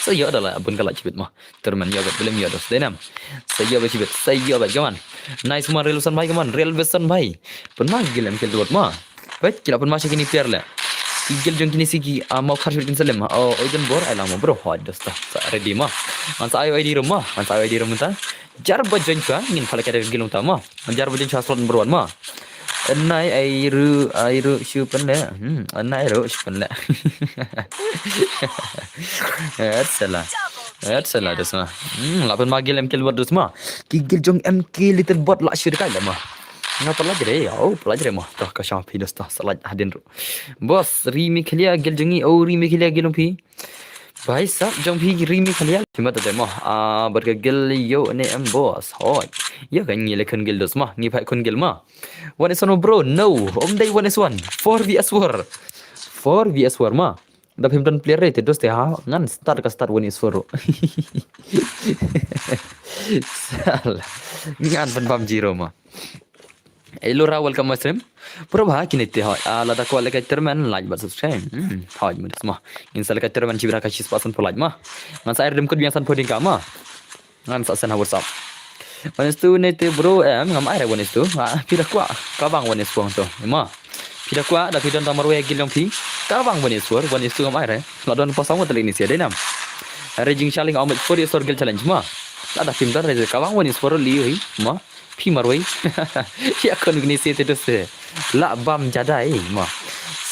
Sa ïoh da la bun ka la chibit ma. Ter man ïoh bad blim ïoh dos dei nam. Sa ïoh bad chibit, sa ïoh bad kaman. Nice man, real son bai kaman, real best son bai. Pun ma gilem kil duot ma. Peit, ki la pun ma shi kini player le. Ki gel jong kini si ki, ah, mau khar shibit kin salem. Oh, oi don bor, ai lang ma bro. Hoi, dosta. Sa ready ma. Ngan sa I D room ma. Ngan sa I D room ta. Jar ba join shwa, ngin pala kare gel ta ma. Ngan jar ba join shwa slot number one ma. Nai ai ru ai ru shu pynleh. Hmm, nai ru shu pynleh. Et sala. Et sala da sma. Hmm, la pynma gel M K Little Bot da sma. Ki gel jong M K Little Bot la shu dekai la ma. Nga pala jere. Oh, pala jere ma. Toh ka shang phi da sta sala hadin ru. Boss, ri mi khlia gel jong i. Oh, ri mi khlia gel jong phi. Bhai sab jong phi ri mi khlia. Phi ma ta te ma. Ah, bad ka gel yo ne em boss. Hoi. Ya ka ngi le khun gel da sma. Ngi phai khun gel ma. One is one bro. No. Om dai one is one. Four V S four. Four V S four ma. Da phim don player re te dos te ha. Ngan start ka start one is four. Sala. Ngan pynbam zero ma. Elora, welcome my stream. Pura bha kine te hoi. Ah, lada kwah leka tournament, like bad subscribe. Hmm, hoi mo da sma. Ngin sa leka tournament shibra ka shis pasan po like ma. Ngan sa ai redeem code biang san po ding ka ma. Ngan sa send ha WhatsApp. One is two ne te bro em ngam ai re one is two. Ah, phi da kwah ka bang one is four to. Ma. Phi da kwah da phi don ta marwei gel jong phi. Ka bang one is four, one is two ngam ai re. La don pasang mo te lek ni sia dei nam. Raging Charlie ngam four is four gel challenge ma. Lada phim don re ka bang one is four li hi ma. Phi marwei. Ya kon gni se te dos te. La bam jadai ma.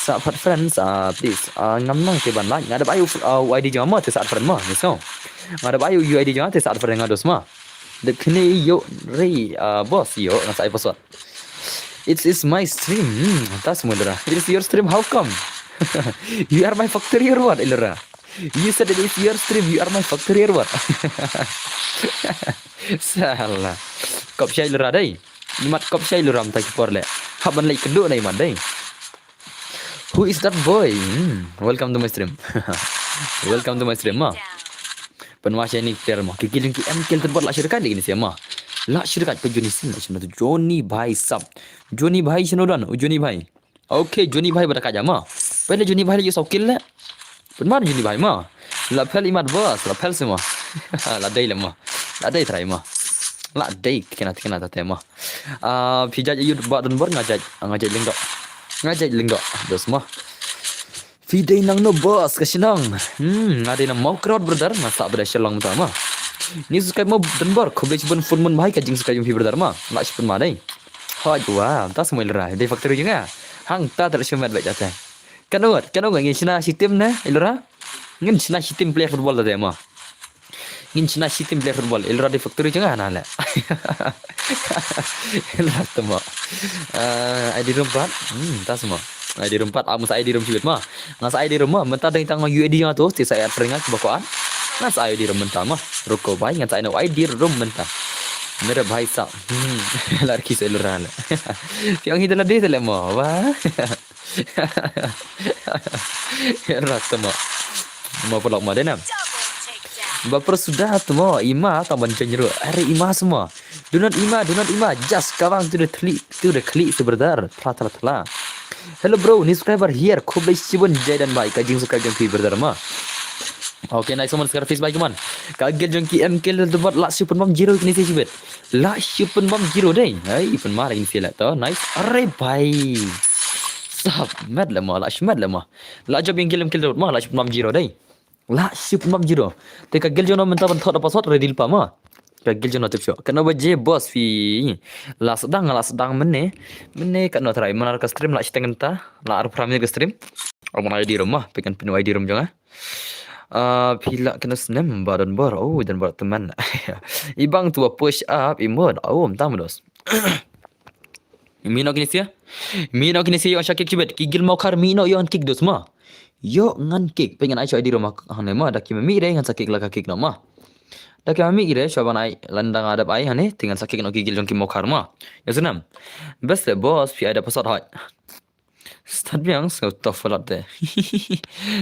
Sa fat friends, ah, please. Ah, ngam nang te ban like. Nga da ba ayu, ah, U I D jong ma te sa friend ma. Ni so. Nga da ba ayu U I D jong te sa friend nga dos ma. De kini yo re, ah, boss yo nga sa ai password. It is my stream. Hmm, ta semua dara. It is your stream. How come? You are my factory or what, Elora? You said it is your stream. You are my factory or what? Sala. Kop shai Elora dai. Imat kop shai Elora mta ki por le. Haban lai kedu na imat dai. Who is that boy? Hmm, welcome to my stream. Welcome to my stream ma. Pynwa shai ni ter ma. Ki kiling ki em kel ter bot la shirkat lagi ni sia ma. La shirkat pe Johnny Sins la shirkat Johnny Bhai sab. Johnny Bhai shano don? U Johnny Bhai. Okay, Johnny Bhai bada kaja ma. Pele Johnny Bhai la yu saw kill le. Pynma Johnny Bhai ma. La phel imat boss, la phel sima. La dei le ma. La dei trai ma. La dei kena kena ta te ma. Ah, phi jaj ayu ba don bor nga jaj, nga jaj lingdo. Nga jaj lingdo. Dos ma. Phi dei nang no boss ka shinong. Hmm, nga dei na mau crowd brother, nga sa bada shalong ta ma. Ni subscribe mo don bor, khublei shibun full moon bhai ka jing subscribe phi brother ma. La shibun ma dei. Hoi wa, ta semua Elora, dei factory jong nga. Hang ta ter shumat bek jate. Kan uat, kan uat ngin shna shi team ne, Elora? Ngin shna shi team player football ta te ma. Ngin shna shi team player football, Elora dei factory jong nga na le. Elora te ma. Ah, I D room pat. Hmm, ta semua. I D room pat, ah, masa I D room shibit ma. Nga sa I D room ma, mynta dang tang U I D jong nga to, te sa add friend nga kiba kwah. Nga sa I D room mynta ma. Ruko bhai, nga sa I D room mynta. Mere bhai sa. Hmm, lar ki sa Elora le. Piang hi dala dei tele ma, wa. Rat temo. Mo pelok mo denam. Ba persuda temo ima tang ban cenru. Are ima semua. Do not ima, do not ima. Just kawang tu de klik, tu de klik sebentar. Tla tla tla. Hello bro, new subscriber here. Khublei shibun jaidan bai ka jing subscribe jong phi brother ma. Okay, nice one, scar face bai kuman. Ka gel jong ki M K Little Bot la shipun bam zero kini si shibet. La shipun bam zero dei. Ai, ipun ma lagi ni sila to. Nice. Are bai. Sap, mat le ma, la shmat le ma. La job yang gel M K Little Bot ma, la shipun bam zero dei. La shipun bam zero. Te ka gel jong no mynta ban thot apa sot ready pa ma. Ka gel jong no tip sho. Kano ba je boss phi. La sedang, la sedang mene. Mene kano try mana ka stream la shiteng ta. La ar pram ka stream. Amun I D room ma, pekan pin I D room jong ah. Ah, phi la kena snem ba don bor. Oh, don bor teman. Ibang tu push up imod. Oh, mtam dos. Mino kini sia? Mino kini sia yon shakik chibet. Ki gil mau kar mino yon kick dos ma. Yo ngan kick. Pengen ai sho I D room hang ne ma. Da ki mami re ngan sa kick la ka kick no ma. Da ki mami re sho ban ai landang adap ai hane. Tingan sa kick no ki gil jong ki mau kar ma. Yo senam. Best le boss phi ai da pasot hoi. Start biang so tough a lot de.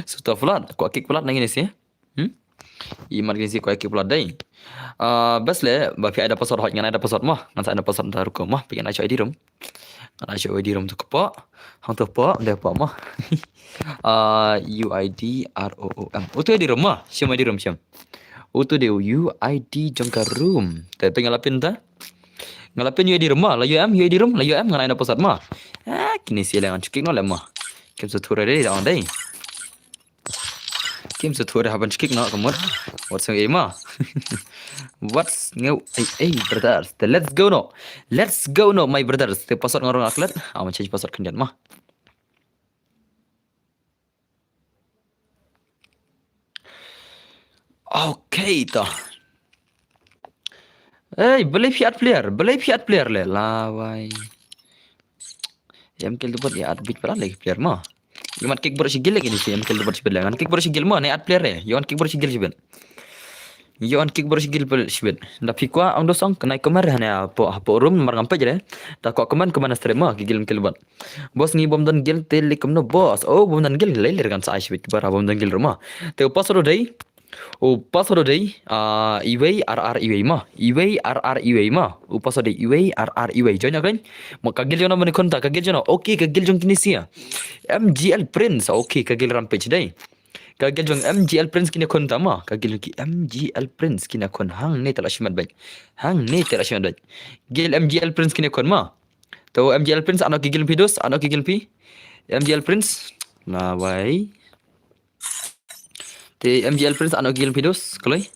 So tough a lot. Ko kick pelat nang ini sih. Hmm? Imat ini sih ko kick pelat dei. Ah, best le ba phi ada password hot ngan ada password mah. Ngan sa ada password ntar ko mah. Pengin ada I D room. Ngan ada I D room tu kepak. Hang tu pak, dia pak mah. Ah, U I D R O O M. Utu I D room mah. Siam I D room siam. Utu de U I D jong ka room. Te pengin lapin ta. Ngan lapin U I D room ma, la U M, U I D room, la U M ngan ai na posat ma. Ah, kini si lengan cukik no le ma. Kem sa thura dei da on dei. Kim se thore haban kick na kamot. What's ngew ma? What's ngew? Hey, hey, brothers. Te let's go no. Let's go no, my brothers. Te password ngarong aklet. Ama change password kan ma. Okay, to. Hey, balei phi add player, balei phi add player le, lawai. Em kel dubot ya add bit para lagi player ma. Imat kick bor shigil lagi ni si, em kel dubot shibit lagi. Ngan kick bor shigil ma, ne add player eh. Yon kick bor shigil shibit. Yon kick bor shigil shibit. Da phi kwah ong dosong, kenai comment hane apo, apo room mar ngam pej re. Da kwah comment, comment na stream ma, kigil em kel dubot. Boss ngi bom don gil te likum no boss. Oh, bom don gil le le kan sa ai shibit bara bom don gil ruma. Te u password dei. U password dei. Ah, iwei ar ar iwei ma. Iwei ar ar iwei ma. U password dei iwei ar ar iwei. Join again. Ma ka gil jona mani konta ka gil jona. Okay, ka gil jong kini sia. M G L Prince. Okay, ka gil Rampage dei. Ka gil jong M G L Prince kini konta ma. Ka gil ki M G L Prince kini kon hang ne tala shimat bai. Hang ne tala shimat bai. Gil M G L Prince kini kon ma. To M G L Prince ano ki gil phi dos, ano ki gil phi. M G L Prince. Na wai. Te M G L Prince ano ki gil phi dos, kloi.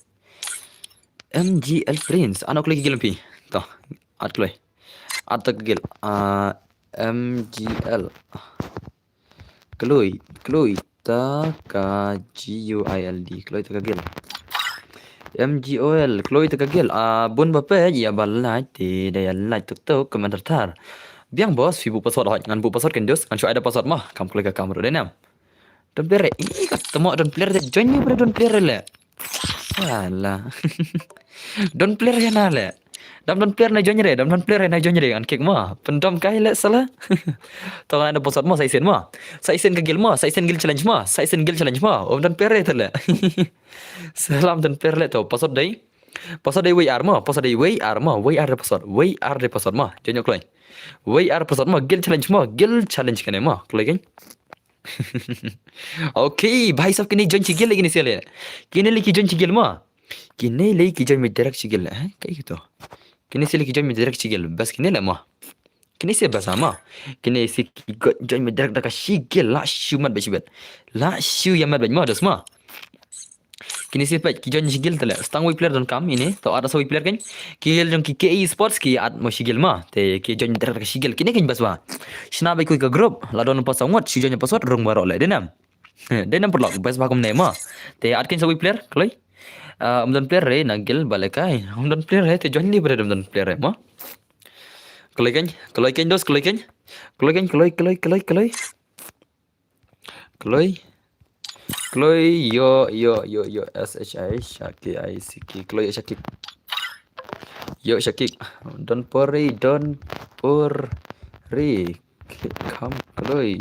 M G L Prince ano kloi ki gil phi. To, at kloi. At ta ki gil. Ah, M G L. Kloi, kloi ta ka G U I L D, kloi ta ka gil. M G O L, kloi ta ka gil. Ah, bun ba pej ya ba like te da ya like tuk tuk comment thar. Biang boss, phi bu password hoj, ngan bu password kan dos, ngan shu ai da password ma, kam kloi ka kam ro dei nam. Don player, ih, ka temo don player, join ni bre don player le. Salah. Don player ya na le. Dam don player na join re, dam don player na join re, ngan kick ma. Pendam kai le salah. To ngan da password ma, sa isen ma. Sa isen ka gil ma, sa isen gil challenge ma, sa isen gil challenge ma. Om don player te le. Salam don player le to, password dei. Password dei W R ma, password dei W R ma, W R dei password, W R dei password ma. Join kloi. W R password ma, gil challenge ma, gil challenge kane ma. Kloi kan. Okay, bhai sab kini join chigil lagi ni sele. Kini lagi join chigil ma. Kini lagi join mi direct chigil. Eh, kayak gitu. Kini sele ki join mi direct chigil. Bas kini le ma. Kini se bas ma. Kini se ki join mi direct da ka shigil la shu mat ba shibet. La shu ya mat ba ma dos ma. Kini si peit ki join shigil tele. Stang wei player don kam ini. To ada sa wei player kan. Ki gil jong ki K E Sports ki at mo shigil ma. Te ki join direct ka shigil. Kini kan bas ba. Shna ba kui ka group. La don pas ngot. Shu join pas ngot rung baro le. Denam. Denam perlok. Bas ba kum ne ma. Te at kan sa wei player. Kloi. Ah, um don player re na gil balekai. Um don player re te join ni bre um don player re ma. Kloi kan. Kloi kan dos. Kloi kan. Kloi kan. Kloi, kloi, kloi, kloi. Kloi. Kloi, yo, yo, yo, yo, S H I, Shakik, I C K. Kloi, Shakik. Yo, Shakik. Don pori, don pori. Kam kloi.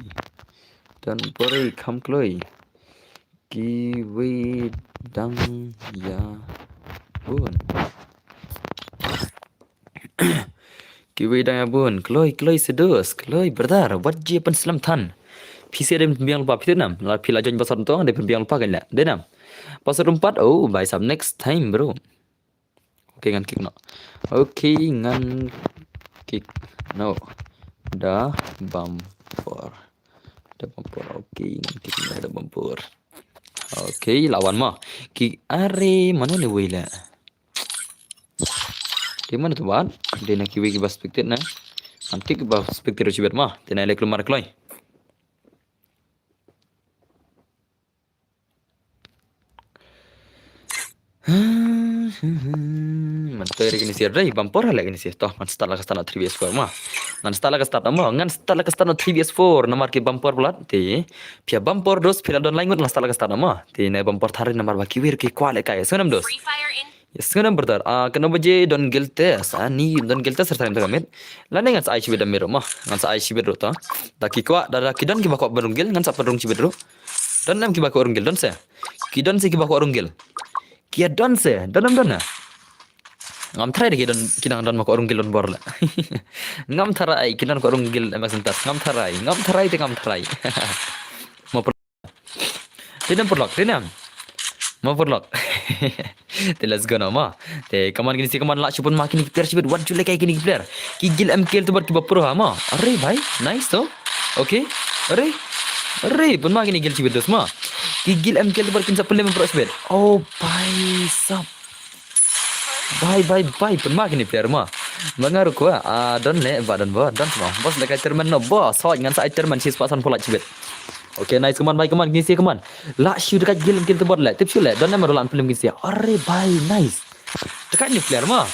Don pori, kam kloi. Kiwi dang ya bun. Kiwi dang ya bun. Kloi, kloi sedos. Kloi brother. Wat ji pen slam than. Phi se dem biang lupa phi nam. La phi la join basat to dem biang lupa kan la. Denam. Pasal empat. Oh, bye sab next time bro. Okay, ngan kick no. Okay, ngan kick no. Da bumper. Da bumper. Okay, ngan kick no da bumper. Okay, lawan ma. Kick are mana ni wei la. Di mana tu bat? Di na kiwi ki ba spectate na. Nanti ki ba spectate ruchi bet ma. Di na lek lumar kloi. Mantoi re kini sir dai bumper le kini sir toh ngan start la ka start na three V S four ma. Ngan start la ka start ma. Ngan start la ka start na three V S four namar ki bumper blood te. Pia bumper dos pia don lain ngan start la ka start ma. Te na bumper thari namar ba kiwir ki kwale kai. Senam dos. Yes, ngan brother. Ah, kena baje don gil test. Ah, ni don gil test serta ngan kamit. Lane ngan sa ai chibit da miro ma. Ngan sa ai chibit ro ta. Da ki kwah, da, da ki don ki ba kwah barung gil, ngan sa barung chibit ro. Don nam ki ba kwah barung gil, don se. Ki don se ki ba kwah barung gil. Ki don se, don nam don na. Ngam tharai da ki don, ki dang don ma kwah barung gil don bor la. Ngam tharai, ki don kwah barung gil M S N tas. Ngam tharai, ngam tharai te ngam tharai. Ma Te dem purlok, te dem. Ma purlok. Te let's go no ma. Te kaman kini si kaman la chupun ma kini player chibit wan chule kai kini player. Ki gil M K L tu bat ki ba pro ha ma. Are bhai, nice to. Okay. Are. Are pun ma kini gil chibit dos ma. Ki guild M K L te bot kin sa pynlem baroh shibit. Oh, bhai sab. Bhai, bhai, bhai, pynma kine player ma. Ba nga ruh kwah, ah, don leh, ba don ba, don ma. Bos leh kai tournament no, bos, hoi, ngan sa ai tournament shispah sanphew lak shibit. Okay, nice, come on, bhai, come on, kine sha, come on. Lah shu dakaid guild M K L te bot leh, tip shu leh, don leh ma ruh lah pynlem kine sha. Are, bhai, nice. Dakaid ni player ma.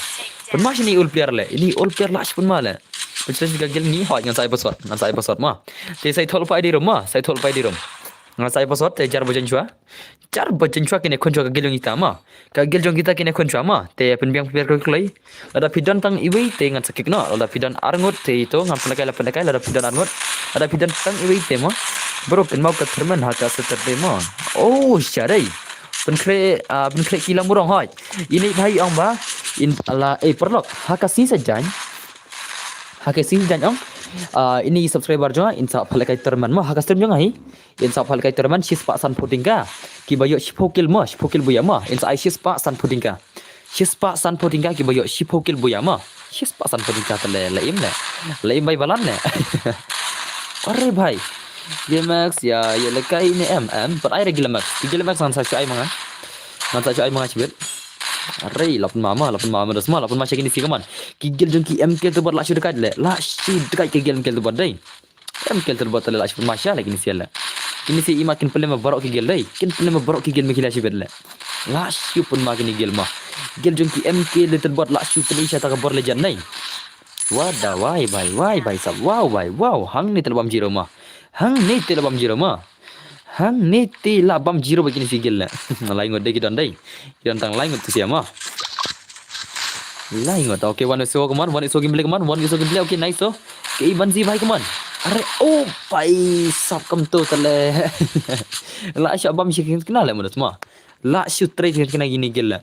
Pynma shini ul player leh, ini ul player lah shu pynma leh. Pynchres ka guild ni, hoi, ngan sa ai password, ngan sa ai password ma. Te sa ai thol pa I D room ma, sa ai thol pa I D room. Ngan sa ai password, te jar ba jan shwa. Jar ba jan shwa kine khun shwa ka guild jong kita ma. Ka guild jong kita kine khun shwa ma. Te pynbiang pynbiang kloi kloi. Lada phi don tang iwei te ngan sa kick noh. Lada phi don arngut te ito ngan pynlehkai la pynlehkai lada phi don arngut. Lada phi don tang iwei te ma. Bro kynmaw ka tournament ha ka Saturday ma. Oh, sha dei. Pynkhreh, ah, pynkhreh ki lamurong hoi. Ini bhai ong ba. In ala, eh, paralok. Ha ka sngi Saitjaiñ. Ha ka sngi Saitjaiñ ong. Ah, ini subscriber jong nga in sa pynlehkai tournament ma. Ha ka stream jong nga hi. In sa pynlehkai tournament shispah sanphew tyngka. Kiba ïoh shiphew kill ma, shiphew kill buya ma. In sa ai shispah sanphew tyngka. Shispah sanphew tyngka kiba ïoh shiphew kill buya ma. Shispah sanphew tyngka te leh, leh im leh. Leh im bai balan leh. Are bhai. Gilmax ïa, ïa lehkai ne em, em. Pat ai re Gilmax. Ki Gilmax ngan sa shu ai ma nga. Ngan sa shu ai ma nga shibit. Are, la pynma ma, la pynma ma, dos ma, la pynma sha kine sha, come on. Ki guild jong ki M K L te bot lah shu dakaid leh. Lah shu dakaid ki guild M K L te bot dei. M K L te bot te leh lah shu pynma sha leh kine sha leh. Kine sha i ma kin pynlem baroh ki guild dei. Kin pynlem baroh ki guild ma ki leh shibit leh. Lah shu pynma kine guild ma. Guild jong ki M K L te bot lah shu pynlem sha ta ka bor legend dei. Wada wai bhai, wai bhai sab, wow bhai, wow. Hangne te la bam zero ma. Hangne te la bam zero ma. Hangne te la bam zero ba kine sha guild leh. Lai ngut dei ki don dei. Ki don tang lai ngut tu sha ma. Lai ngut. Okay, wan iso, come on, wan iso gameplay, come on, wan iso gameplay. Okay, nice to. Okay, ban zi bhai, come on. Are, oh, bhai sab kam tu te leh. Lah shu bam shi kena leh ma dos ma. Lah shu trei kena kine guild leh.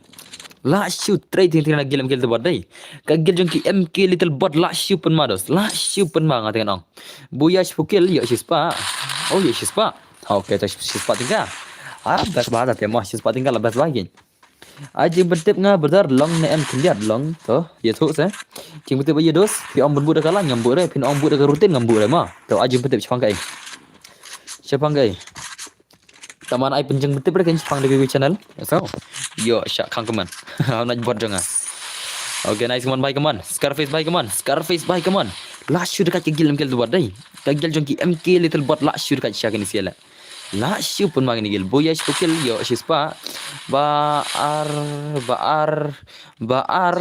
Lah shu trei kena guild M K L te bot dei. Ka guild jong ki M K L te bot lah shu pynma dos. Lah shu pynma nga teng ong. Buya shiphew kill ïoh shispah. Oh, ïoh shispah. Okay, to shispah tyngka. Ah, best ba da te ma shispah tyngka la best ba ki. Ai jingpyntip nga brother long ne em khyndiat long to ïathuh se. Jingpyntip ïa dos phi ong bun bud da ka line ngam bud re phi ong bud da ka routine ngam bud re ma. To ai jingpyntip shaphang kaei. Shaphang kaei. Taman ai pynjingpyntip re kan shaphang da ka channel. So. Ïoh sha khang kaman. Hau naj bot jong nga. Okay nice kaman bhai kaman. Scarface bhai kaman. Scarface bhai kaman. Lah shu dakaid ka guild M K L te bot dei. Ka guild jong ki M K L te bot lah shu dakaid sha kine sha leh. Lah shu pynma kine guild. Buya shiphew kill ïoh shispah. Ba ar, ba ar, ba ar,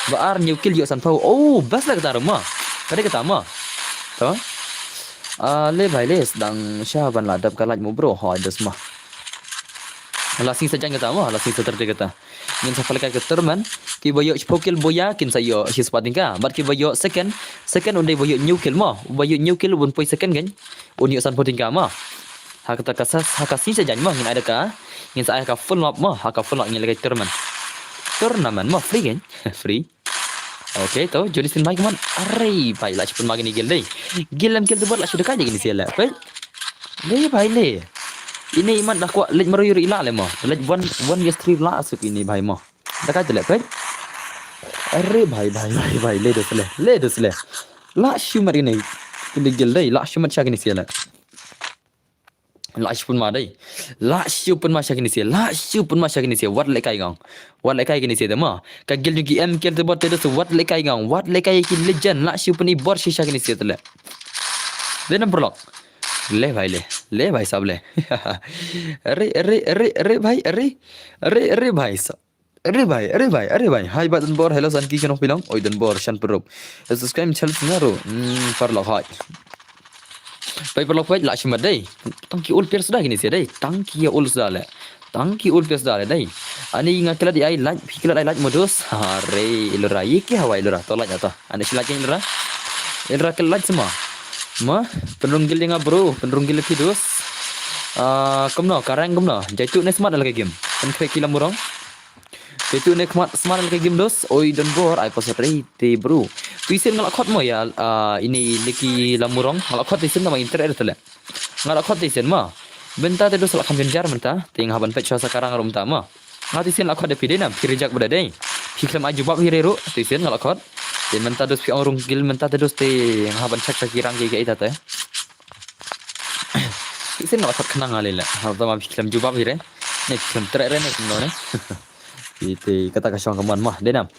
ba ar hynñiew kill ïoh sanphew. Oh, best leh kata ruh ma. Ka dei kata ma. To. Ah, leh bhai leh sdang sha ban la dap ka light mo bro. Hoi dos ma. La sngi Saitjaiñ kata ma, la sngi Saturday kata. Ngin sa pynlehkai ka tournament. Kiba ïoh shiphew kill buya kin sa ïoh shispah tyngka. Bad kiba ïoh second, second un dei ba ïoh hynñiew kill ma. Ba ïoh hynñiew kill un poi second kan. Un ïoh sanphew tyngka ma. Ha kata ka sa, ha ka sngi Saitjaiñ ma ngin ai da ka. Ngin sa ai ha ka full map ma, ha ka full map ngin lehkai tournament. Tournament ma free kan? Free. Okay, to Johnny Sin bhai kaman. Are bhai lah shu pynma kine guild dei. Guild M K L te bot lah shu dakaid kine sha leh. Peit. Leh bhai leh. Ini iman dah kwah leh maru yuri lah leh ma. Leh one, one year stream lah suk ini bhai ma. Dakaid te leh peit. Are bhai bhai bhai bhai leh dos leh. Leh dos leh. Lah shu mat kine. Kine guild dei lah shu mat sha kine sha leh. Lah shu pynma dei. Lah shu pynma sha kine sha. Lah shu pynma sha kine sha. Wat lehkai nga ong. Wat lehkai kine sha te ma. Ka guild jong ki M K L te bot te dos wat lehkai nga ong. Wat lehkai ki legend lah shu pynbor sha kine sha te leh. Dei nam paralok. Leh bhai leh. Leh bhai sab leh. Re re re re bhai re. Re re bhai sab. Are bhai, are bhai, are bhai. Hai ba donbor, hello Sanki, kino phi long? Oi donbor, shan pynrup. Subscribe channel sna ro. Hmm, paralok hai. Pai paralok pai lah shu mat dei. Tang ki ul player suda kine sha dei. Tang ki ul suda leh. Tang ki ul player suda leh dei. Ani nga klet ai like, phi klet ai like mo dos. Hare, ilura, ye ki hawa ilura. To like ata. Ani shu like ilura. Ilura klet like sma. Ma, pynrung guild nga bro, pynrung guild ki dos. Ah, kumno, karang kumno. Jaitu ne smat leh ka game. Kan kre ki lamurong. Te tu ne khmat smat leh ka game dos, oi donbor, ai password re te bro. Tu sien nga la khot mo ïa, ah, ini leh ki lamurong, nga la khot tu sien nama internet te leh. Nga la khot tu sien ma. Mynta te dos la kham jynjar mynta, te nga hap ban peit shuwa sa karang ruh mynta ma. Nga tu sien la khot da phi dei nam, phi reject ba da dei. Phi khlem ai jubab hi re ruh, tu sien nga la khot. Te mynta dos phi ong rung guild mynta te dos te nga hap ban check sa ki rang ki ka ita te. Tu Sin nga la thot khnang ale la. Ha, tama phi khlem jubab hi re. Ne phi khlem treh re ne kumno ne. Ite kata ka shong ka mon mo, dei nam.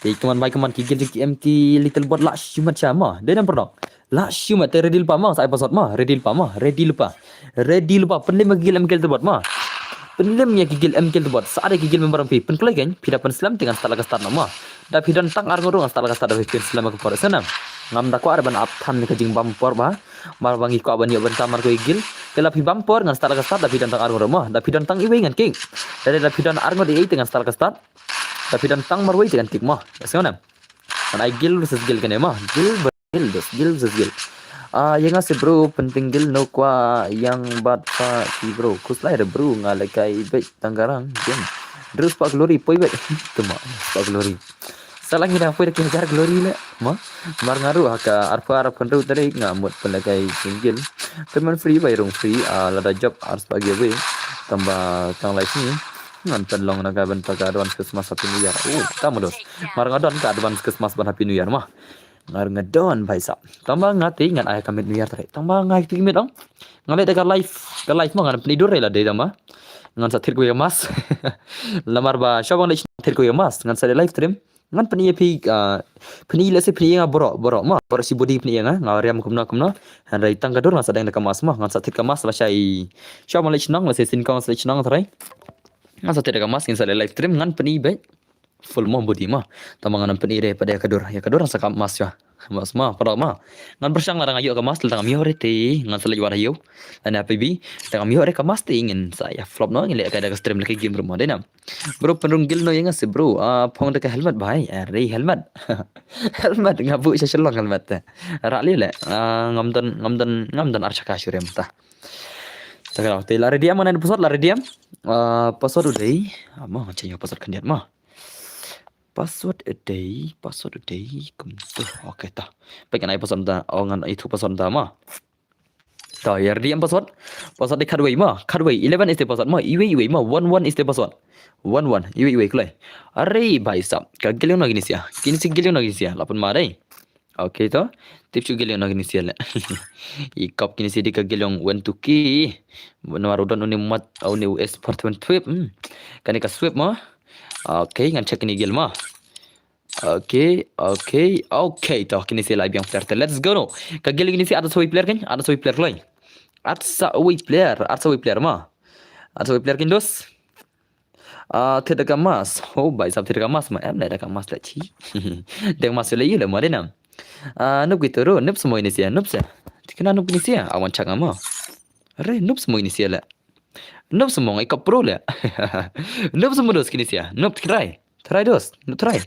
Te ka mon bai ka mon ki guild jong ki em ki little bot la shimet sha mo. Dei nam perdok. La shimet te ready lypa mo, sa ai password mo, ready lypa mo, ready lypa. Ready lypa, pynlem ki guild em ki little bot mo. Pynlem ïa ki guild em ki little bot. Sa ada ki guild member em phi pynkloi kein, phi da pynslem te ngan start la ka start mo. Da phi don tang ar ngut ruh ngan start la ka start da phi pynslem ka por sa nam. Ngam da kwah ban ap than ka jingbam por ba. Mar ba ngi kwah ban ïoh bynta mar ko i guild. Te la phi bam por ngan start la ka start da phi don tang ar ngut mo. Da phi don tang iwei ngan kick. Da da phi don ar ngut iwei te ngan start la ka start. Da phi don tang marwei te ngan kick mo. Ka sngewna. Ngan ai guild versus guild kane mo. Guild versus guild, guild versus guild. Ah, ïa nga se bro, penting guild no kwah ïa bad pa ki bro. Khuslai da bro, nga lehkai beit tang garang. Game. Drew spah glory poi beit. Tuma, spah glory. Sa la ngi dang poi da ki hajar glory le. Mo. Mar nga ruh ha ka arphew arphew hynriew tarik nga mut pynlehkai single. Payment free bai rung free, ah, lada job ar spah giveaway. Tang ba tang lai sngi ngan pynlong na ka bynta ka advance Christmas Happy New Year. Oh, ta mudos. Mar nga don ka advance Christmas bad Happy New Year mo. Ngar nga don bhai sab. Tang ba nga te ngan ai ka mid New Year tarik. Tang ba nga te mid ong. Nga leh da ka live, ka live mo ngan pyni dur re la dei tang ba. Ngan sa thied kawei ka mask. Lamar ba shuwa ban leh thied kawei ka mask ngan sa leh live stream. Ngan pyni ïa phi, ah, pyni lehse pyni ïa nga baroh, baroh mo, baroh shi body pyni ïa nga, nga riam kumno kumno. Hynrei tang ka dur ngan sa deng da ka mask mo, ngan sa thied ka mask lashai. Shuwa ban leh shnong, lashai sin kong sa leh shnong trai. Ngan sa thied da ka mask, ngan sa leh live stream, ngan pyni beit. Full mo body mo. Tang ba ngan pyni re pat ïa ka dur, ïa ka dur ngan sa ka mask shuwa. Mask mo, paralok mo. Ngan pyrshang lada nga ïoh ka mask, lada ngam ïoh re te ngan sa leit wad ha ïew. Lane ha P B, lada ngam ïoh re ka mask te ngin sa ïa flop noh, ngin leh ka da ka stream lehkai game ruh mo, dei nam. Bro, pynrung guild no ïa nga se bro. Ah, phong da ka helmet bhai. Are helmet. Helmet nga buh sha Shillong helmet te. Rah lei leh. Ah, ngam don, ngam don, ngam don ar shaka shurim ta. Ta ka te la ready am, ngan ai password, la ready am. Ah, password u dei. Ah, mo, nga change password khyndiat mo. Password u dei, password u dei. Kumtu. Okay ta. Peit ngan ai password ta. Oh, ngan ai tu password ta mo. To, ïa ready am password. Password dei khatwei mo, khatwei. Eleven is the password mo. Iwei, iwei mo. One, one is the password. One, one. Iwei, iwei kloi. Are bhai sab. Ka guild jong no kine sia. Kine sia guild jong no kine sia. La pynmad dei. Okay to. Tip shu guild jong no kine sia le. I kop kine sia dei ka guild jong Wen Tuki. Namar u don une mat, une u S four seven twip. Hmm. Kane ka sweep mo. Okay, ngan check kine guild mo. Okay, okay, okay. To, kine sia la biang player te. Let's go no. Ka guild kine sia arta sawei player kan? Arta sawei player kloi. Arta sawei player, arta sawei player mo. Arta sawei player kan dos. Ah, thied da ka mask. Oh, bhai sab thied da ka mask mo. Em leh da ka mask leh chi. Deng mask leh ïa leh mo dei nam. Ah, noob kito ruh, noob semua kine sia, noob sia. Thikna noob kine sia. Awan chak nga mo. Are, noob semua kine sia leh. Noob semua ngai kop pro leh. Noob semua dos kine sia. Noob try. Try dos, noob try.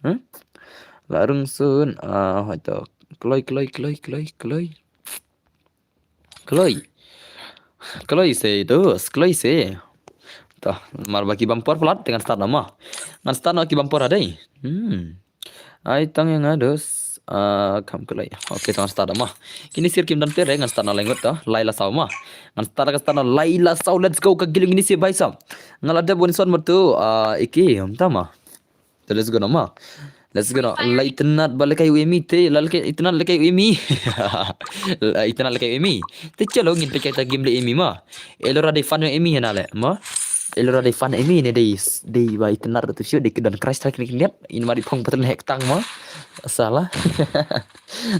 Hmm? La rung sun, ah, hoito. Kloi, kloi, kloi, kloi, kloi. Kloi. Kloi se dos, kloi se. To, mar ba ki bam por palat, te ngan start noh mo. Ngan start noh ki bam por ha dei. Hmm. Ai tang ïa nga dos. Ah, kam kloi. Okay, to ngan start noh mo. Kine sia kim don player, ngan start noh lai ngut to. Lai la saw mo. Ngan start ka start noh lai la saw. Let's go ka guild kine sia bhai sab. Nga la dep wan son mo to. Ah, iki, um ta mo. To let's go noh mo. Let's go noh. La itynnad ba lehkai u Emi te, la lehkai itynnad lehkai u Emi. La itynnad lehkai u Emi. Te chalo ngin peit katta game leh Emi mo. Elora dei fan Emi hana leh mo. Elora dei fan Emi ne dei, dei ba itynnad tu shu dei don crush ta kine kine. In mari phong pateng hek tang mo. Salah.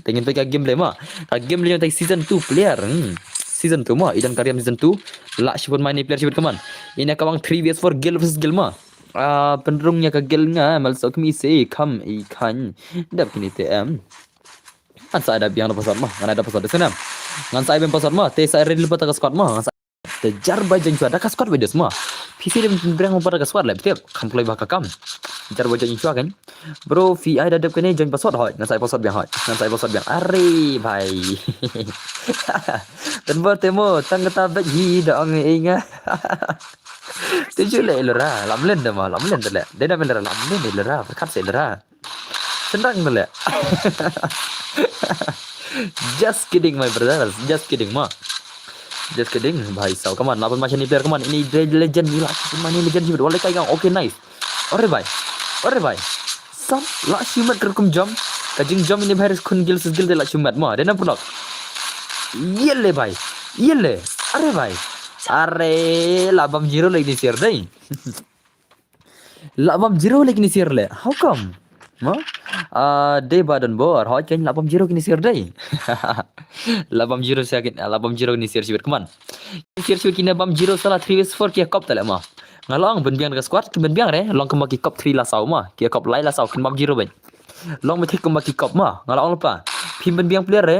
Te ngin peit ka game leh mo. Ka game leh te season two player. Hmm. Season two mo. I don ka riam season two. La shibun mai ni player shibun kaman. Ina ka bang three versus four guild versus guild mo. Ah, pynrung ïa ka guild nga, mal sok mi se, kam i khan. Dap kini te em. Ngan sa dap ïa nga da password mo, ngan da password de sana. Ngan sa ai bym password mo, te sa ready lypa ta ka squad mo, ngan sa te jar ba jeng squad, da ka squad ba dos mo. P C de breng mo pa ta ka squad le, betiap, kam play ba ka kam. Jar ba jeng squad kan. Bro, phi ai da dap kini jeng password hoi, ngan sa ai password biang hoi. Ngan sa ai password biang. Are, bhai. Tang ba te mo, tang kata bek hi da ong ei nga. Te ju le lera, lam len da ma, lam len da le. De da men lera, lam len lera, berkat se lera. Sendang da le. Just kidding, my brothers. Just kidding, ma. Just kidding, bhai sab. Come on, lapan macam ni player, come on. Ini legend ni lah. Ini legend ni. Wala kai gang. Okay, nice. Ore bhai. Ore bhai. Sam, la shimet ker kum jam. Ka jing jam ini bhai ris khun gil sis gil de la shimet ma. De na pulak. Yele bhai. Yele. Are bhai. Are la bam zero lei kine sir dei. La bam zero lei kine sir le. How come? Mo? Ah, dei ba don bor. Hoi ken la bam zero kine sir dei. La bam zero sir kin, la bam zero kine sir sibit kman. Sir sibit kine bam zero sala three vs four ki kop tale mo. Nga long pynbiang da ka squad, ki pynbiang re, long kumba ki kop three la saw mo. Ki kop lai la saw kin bam zero beit. Long me thik kumba ki kop mo. Nga long lypa. Phim pynbiang player re.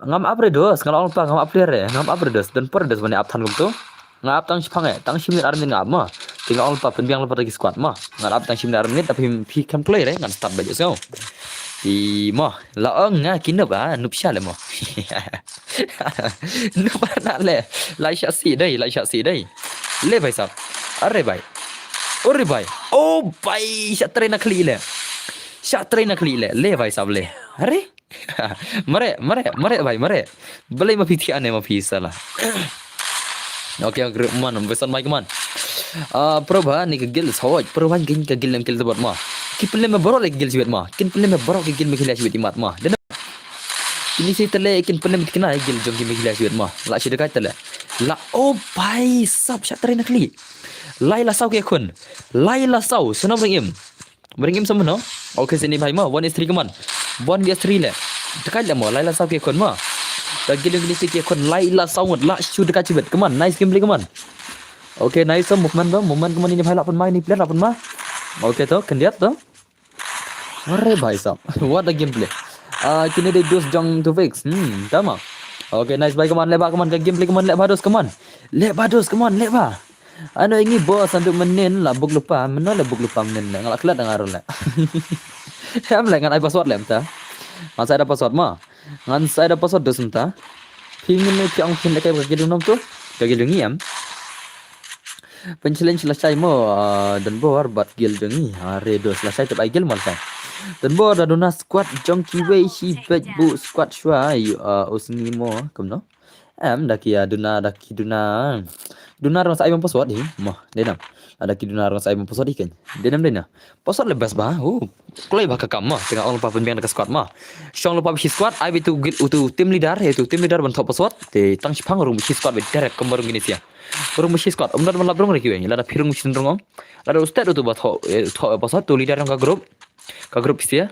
Ngam ap re dos, nga long lypa ngam ap player re, ngam ap re dos, don por dos bane ap than kumto. Nga ap tang shipang e, tang shi minit ar minit nga ap mo. Te nga long lypa pynbiang lypa da ki squad mo. Nga ap tang shi minit ar minit, tapi phi kam kloi re, ngan start beit so. Te mo, la ong nga ki noob ah, noob sha le mo. Noob na le, la sha si dei, la sha si dei. Le bhai sab. Are bhai. Ore bhai. Oh bhai, sha trei na khlieh le. Sha trei na khlieh le. Le bhai sab le. Are? Mare, mare, mare bhai, mare. Balei ma phi thiah ne ma phi sala. Okay, group man, besan mai kman. Ah, Prabha ni ka guild sawaj, Prabha ni ka guild em guild bot ma. Ki pynlem me baroh le guild sibit ma. Kin pynlem me baroh ki guild me khlieh sibit imat ma. Dan kini si tale kin pynlem kina guild jong ki me khlieh sibit ma. La shi dekat tale. La oh bhai sab sha trei na khlieh. Lai la saw ki khun. Lai la saw, sunam ring im. Bring him some no. Okay, sini bhai mo, one is three kman. One is three le. Dekat le mo, lai la saw ki khun mo. Da guild jong kini si ki khun lai la saw ngut, la shu dekat sibit kman. Nice gameplay kman. Okay, nice so movement to, movement kman ini bhai la pynma ini player la pynma. Okay to, khyndiat to. Are bhai sab. What a gameplay. Ah, kini dei dos jong two fix. Hmm, tama. Okay, nice bhai kman, le ba kman ka gameplay kman, le ba dos kman. Le ba dos kman, le ba. Ano ingi bos andu menin la buk lupa, meno le buk lupa menin le, nga la klet nga ro le. Em le ngan ai password le mynta. Ngan sa ai da password ma. Ngan sa ai da password dus mynta. Phi ngin ne phi ong phin le kai ka guild jong nom tu. Ka guild jong ngi em. Pyn challenge la shai mo, ah, don bor bad guild jong ngi. Are dos la shai tep ai guild mo la shai. Don bor da duna squad jong kiwei shi beit bu squad shwa, ah, u sngi mo kumno. Em, da ki, ah, duna, da ki duna. Duna rong sa ai bam password hi. Mo, dei nam. Ah, da ki duna rong sa ai bam password hi ken. Dei nam, dei nam. Password le best ba. Oh. Kloi ba ka kam ma. Te nga ong lypa pynbiang da ka squad ma. Shong lypa shi squad, ai beit u guild, utu team leader, utu team leader ban thoh password. Te tang shipang rung shi squad beit direct kumba rung kini sia. Rung shi squad. Um da ban lap rung re kiwei. Lada phi rung shi rung ong. Lada u stet utu ba thoh, eh, thoh password tu leader jong ka group. Ka group sia.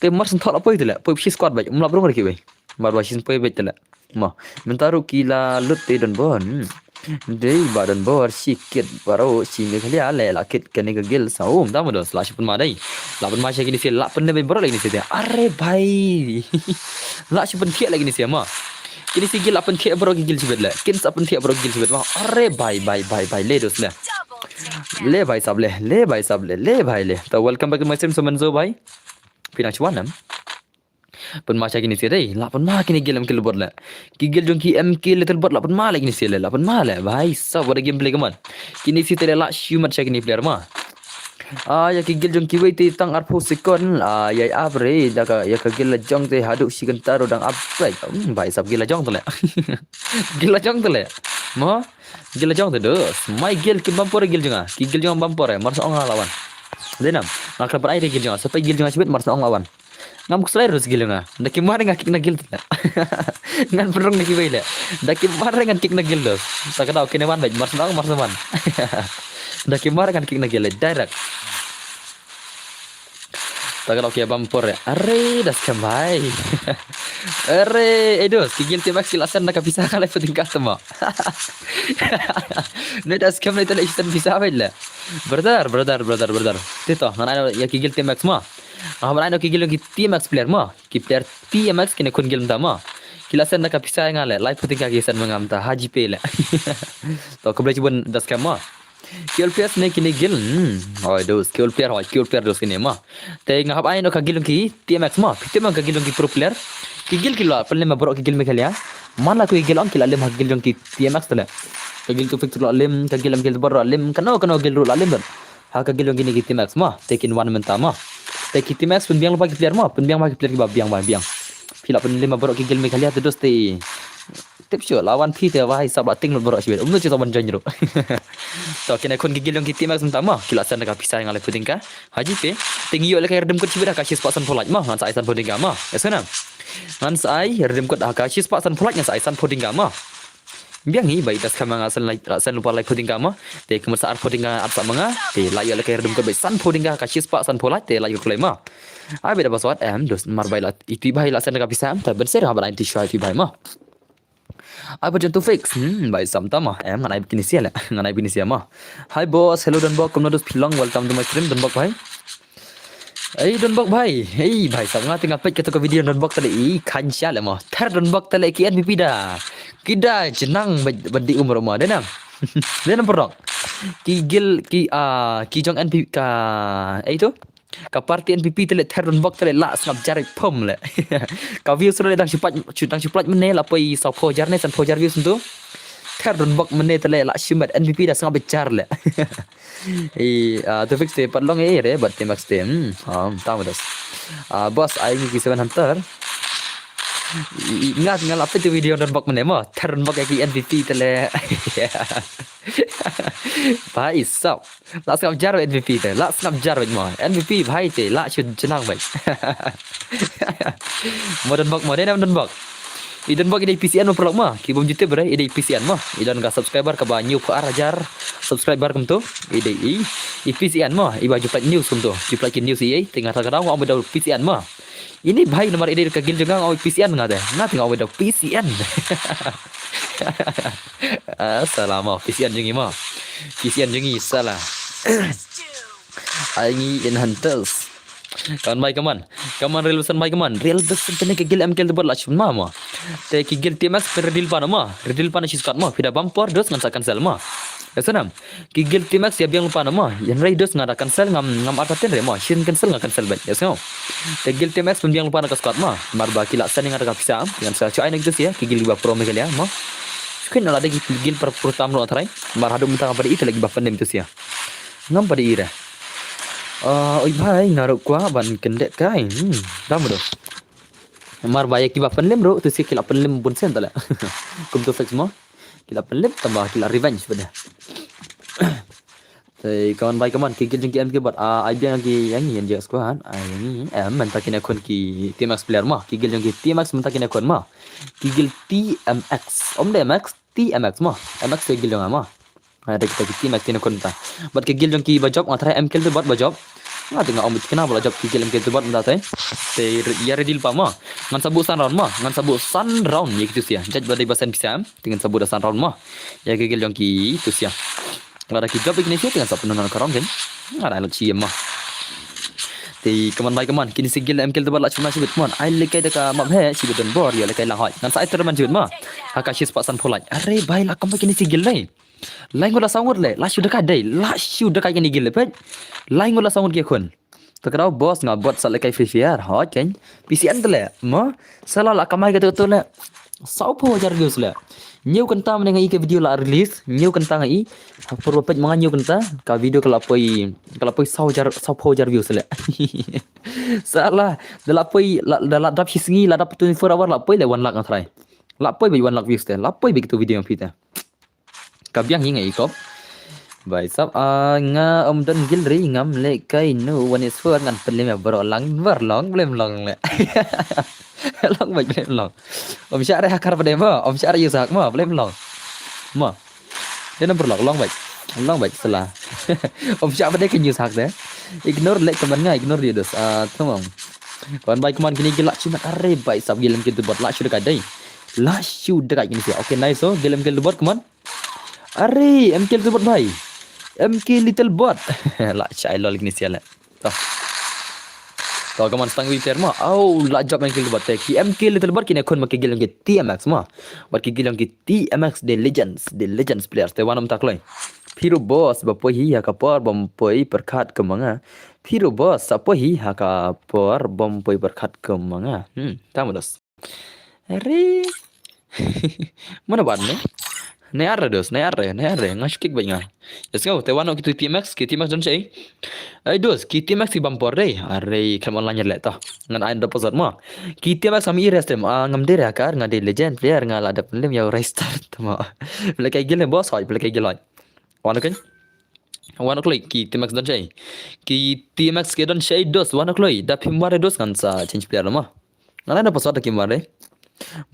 Te mar syn thoh la poi tu le. Poi shi squad beit. Um lap rung re kiwei. Mar ba shin poi beit tele. Mo, mynta ruh ki la lut te don bor. Hmm. Dei ba don bor shi kit baroh shi Meghalaya le la kit kane ka guild sa. Oh, mynta mo dos la shu pynma dei. La pynma sha kini si la pynlem baroh le kini si te. Are bhai. La shu pynthiah le kini si ma. Kini si guild la pynthiah baroh ki guild shibit le. Kin sa pynthiah baroh ki guild shibit ma. Are bhai, bhai, bhai, bhai, le dos le. Le bhai sab le, le bhai sab le, le bhai le. Ta welcome back to my stream, Somenzo bhai. Phi nang shu wan em? Pynma sha kini si dei, la pynma kini guild em ki le bot le. Ki guild jong ki em ki le tel bot la pynma le kini si le, la pynma le. Bhai sab, what a gameplay kman. Kini si te le la shimat sha kini player ma. Ah, ïa ki guild jong kiwei te tang arphew second. Ah, ïa ap re, da ka, ïa ka guild la jong te haduh shi kynta ruh dang ap. Hmm, bhai sab guild la jong te le. Guild la jong te le. Mo? Guild la jong te dos. My guild ki bam por guild jong nga. Ki guild jong nga bam por eh. Mar sa ong nga la wan. Dei nam. Nga khlem pynai re guild jong nga. Sa peit guild jong nga shibit mar sa ong nga la wan. Ngam khuslai ruh sa guild jong nga. Da ki mar nga kick na guild. Ngan pynrung na kiwei le. Da ki mar ngan kick na guild dos. Sa ka daw kine wan beit mar sa ong mar sa wan. Da ki mar ngan kick na guild le. Direct. Ta ka lok ïa bam por eh. Are, da skhem bhai. Are, eh dos, ki guild T M X ki la send da ka pisa ka lai pynting ka tama. Ne da skhem ne ta le send pisa bhai le. Brother, brother, brother, brother. Te to, ngan ai ïa ki guild T M X ma. Ngan ai ki guild ki T M X player ma. Ki player T M X kine khun guild mynta ma. Ki la send da ka pisa ïa nga le, lai pynting ka ki send ma nga mynta ha GPay le. To, khublei shibun da skhem ma. Ki ol players ne kine guild. Hmm. Hoi dos, ki ol player, hoi, ki ol player dos kine ma. Te nga hap ai noh ka guild jong ki T M X ma. Phi tip ma ka guild jong ki pro player. Ki guild ki la pynlem baroh ki guild Meghalaya. Man la ki guild ong ki la lem ha guild jong ki T M X tale. Ka guild tu fik tu la lem, ka guild em guild baroh la lem, kano kano guild ruh la lem. Ha ka guild jong kine ki T M X ma. Te kin wan mynta ma. Te ki T M X pynbiang lypa ki player ma. Pynbiang ma ki player kiba biang ba biang. Phi la pynlem baroh ki guild Meghalaya te dos te. Tip shuh, la wan phi te bhai sab la ting lut baroh shibit. Um, no, shi sa ban join ruh. To, kine khun ki guild jong ki T M X mynta ma, ki la send da ka pisa ïa nga lai pynting ka ha GPay. Te ngi ïoh lehkai redeem code shibit ha ka shispah sanphew lait ma, ngan sa ai sanphew tyngka ma. Ïa sngewbha. Ngan sa ai redeem code ha ka shispah sanphew lait, ngan sa ai sanphew tyngka ma. Biang hi bai das ka ma nga san lai san lupa lai puding ka ma. Te kumut sa ar puding ka at sa ma nga. Te lai ya la kai redum ka bai san puding ka ka shis pa san pulai te lai ko klai ma. Ai bai da baswat em dus mar bai la itu bai la san ka pisa em ta ben ser ha ba lai ti shwa itu bai ma. Ai ba jen tu fix. Hmm, bai sam ta ma. Em ngan ai bikini sia le. Ngan ai bikini sia ma. Hi boss, hello Don Bok, kumno dus phi long, welcome to my stream Don Bok bhai. Ei Don Bok bhai. Ei bhai sam nga tengah pek kata ka video Don Bok tale i khan sia le ma. Ther Don Bok tale ki N P P da. Ki da jenang bad di umur ma denam. Denam perdok. Ki gil ki ah ki jong N P P ka ei tu. Ka parti N P P tale ther Don Bok tale la sngap jarik pom le. Ka views le dang siplat dang siplat mene la poi sa pho jar ne san pho jar views tu. Ther Don Bok mene tale la shimet N P P da sngap jar le. I ah, tu fix te pat long e re bat te max te. Hmm, um, tam das. Ah, boss ai ngi ki seven hunter. Ngat ngal apa tu video Don Bok mene mo. Ther Don Bok ki N P P tale. Bhai sap. La sngap jar N P P te. La sngap jar mo. N P P bhai te la shu jenang bhai. Mo Don Bok mo denam Don Bok. I Don Bok i dei P C N mo perlok ma. Ki bom jute bere i dei P C N ma. I don ka subscriber ka ba nyu pha ar hajar subscriber kum tu. I dei i i P C N ma. I ba juplai news kum tu. Juplai ki news i ei. Tengah ta ka dau ngau mo dau P C N ma. Ini bhai nomor i dei ka gil jong nga ngau P C N nga de. Nga tengah mo dau P C N. Ah, salah ma. P C N jong i ma. P C N jong i salah. Ai ngi in hunters. Kawan bai kaman. Kaman real pesan bai kaman. Real pesan tene ke gil M K L tu bot la chun ma ma. Te ke gil T M X per real pan ma. Real pan shi skat ma. Pida bam por dos ngan sa cancel ma. Ya sanam. Ke gil T M X ya biang pan ma. Yan rei dos ngan da cancel ngam ngam arta ten re ma. Shin cancel ngan cancel bet. Ya sanam. Te gil T M X pun biang pan ka skat ma. Mar ba kila sani ngan da ka pisa. Ngan sa chu ai nak dos ya. Ke gil ba pro me ya ma. Skin ala de ke gil per pro tam ro atrai. Mar hadu mentang apa de itu lagi ba pendem dos ya. Ngam padi ira. Ah, oi bhai, nga ruh kwah ban kyndit kai. Hmm, dam ruh. Mar ba ïa kiba pynlem ruh, tu si ki la pynlem bun sen tala. Kum tu fix mo. Ki la pynlem tamba ki la revenge bad. Te kawan bai kaman ki gil jong ki M K bad ah, ai biang ki ïa ngi ïa squad, ai ïa ngi. Em, mynta kine khun ki T M X player mo. Ki gil jong ki T M X mynta kine khun mo. Ki gil T M X. Om de M X, T M X mo. M X te gil jong nga mo. Nga da kita ki T M X kine khun ta. Bad ki gil jong ki ba jop nga tharai M K L tu bad ba jop. Nga te nga ong bit kena ba la jop ki gil M K L tu bad mynta te. Te ïa ready lypa mo. Ngan sa buh san round mo. Ngan sa buh san round ïa ki tu sia. Judge ba dei ba sen pisa em. Te ngan sa buh da san round mo. Ïa ki gil jong ki tu sia. Lada ki jop ïa kine sia te ngan sa pynhun ka round ken. Nga da lut shi mo. Te kaman bai kaman kine si gil M K L tu bad la chuna shibit mon. Ai lekai da ka map he shibit don bor ïa lekai lang hoi. Ngan sa ai tournament shibit mo. Ha ka shi spot san pho like. Are bai la kam ba kine si gil dei. Lai ngut la saw ngut le, la shu dakai dei, la shu dakai kine gil le peit. Lai ngut la saw ngut ki khun. Ta ka dau boss nga bot sa lekai Free Fire, hot kein. P C N te le, mo, sala la kamai ka tu tu le. Saw phew hajar views le. Ñiew kynta mynne nga i ka video la release, ñiew kynta nga i. Ha por ba peit ma nga ñiew kynta, ka video ka la poi, ka la poi saw hajar, saw phew hajar views le. Sala, da la poi, la, da la dap shi sngi, la dap twenty-four hour la poi le one lakh nga tharai. La poi ba one lakh views te, la poi ba ki tu video yang phi te. Ka biang hi nga i kop. Bai sap, ah, nga ym don gil ri ngam leh kai nu one is four ngan pynlem ïa bro lang bar long blem long le. Long bai blem long. Ym shah re hakar pade mo, ym shah re yu sak mo, blem long. Mo. Dia number long, long bai. Long bai sala. Ym shah pade kan yu sak de. Ignore leh kaman nga, ignore dia dos. Ah, tungong. Kawan bai kaman kini gil la shu mat are bai sap gil em kil tu bot la shu dekat dei. La shu dekat kini sia. Okay, nice so. Gil em kil tu bot kaman. Are, M K Little Bot bhai. M K Little Bot. La shai lol kini sia le. To. To kaman stang wi per ma. Au, la jop M K Little Bot te. Ki M K Little Bot kine khun ma ki gil ki T M X ma. Bot ki gil ki T M X the legends, the legends players. Te wanam takloi. Phiro boss ba poi hi ha ka por bom poi perkhat ke manga. Phiro boss sa poi hi ha ka por bom poi perkhat ke manga. Hmm, tamu dos. Are. Mana ban ne? Ne are dos, ne are, ne are. Nga shukik bai nga. Let's go. Te wano kitu T M X, ki T M X don shai. Ai dos, ki T M X ki bam por dei. Are, kam online le to. Ngan ai da pasat ma. Ki T M X am i restem. Ah, ngam dei rakar, nga dei legend player, nga la dap lim ya restart ma. Bela kai gil ne boss, hoi, bela kai gil hoi. Wano kan? Wan ok lei ki T M X don shai. Ki T M X ke don shai dos wan ok lei. Da phim ware dos ngan sa change player ma. Ngan da password da kim ware.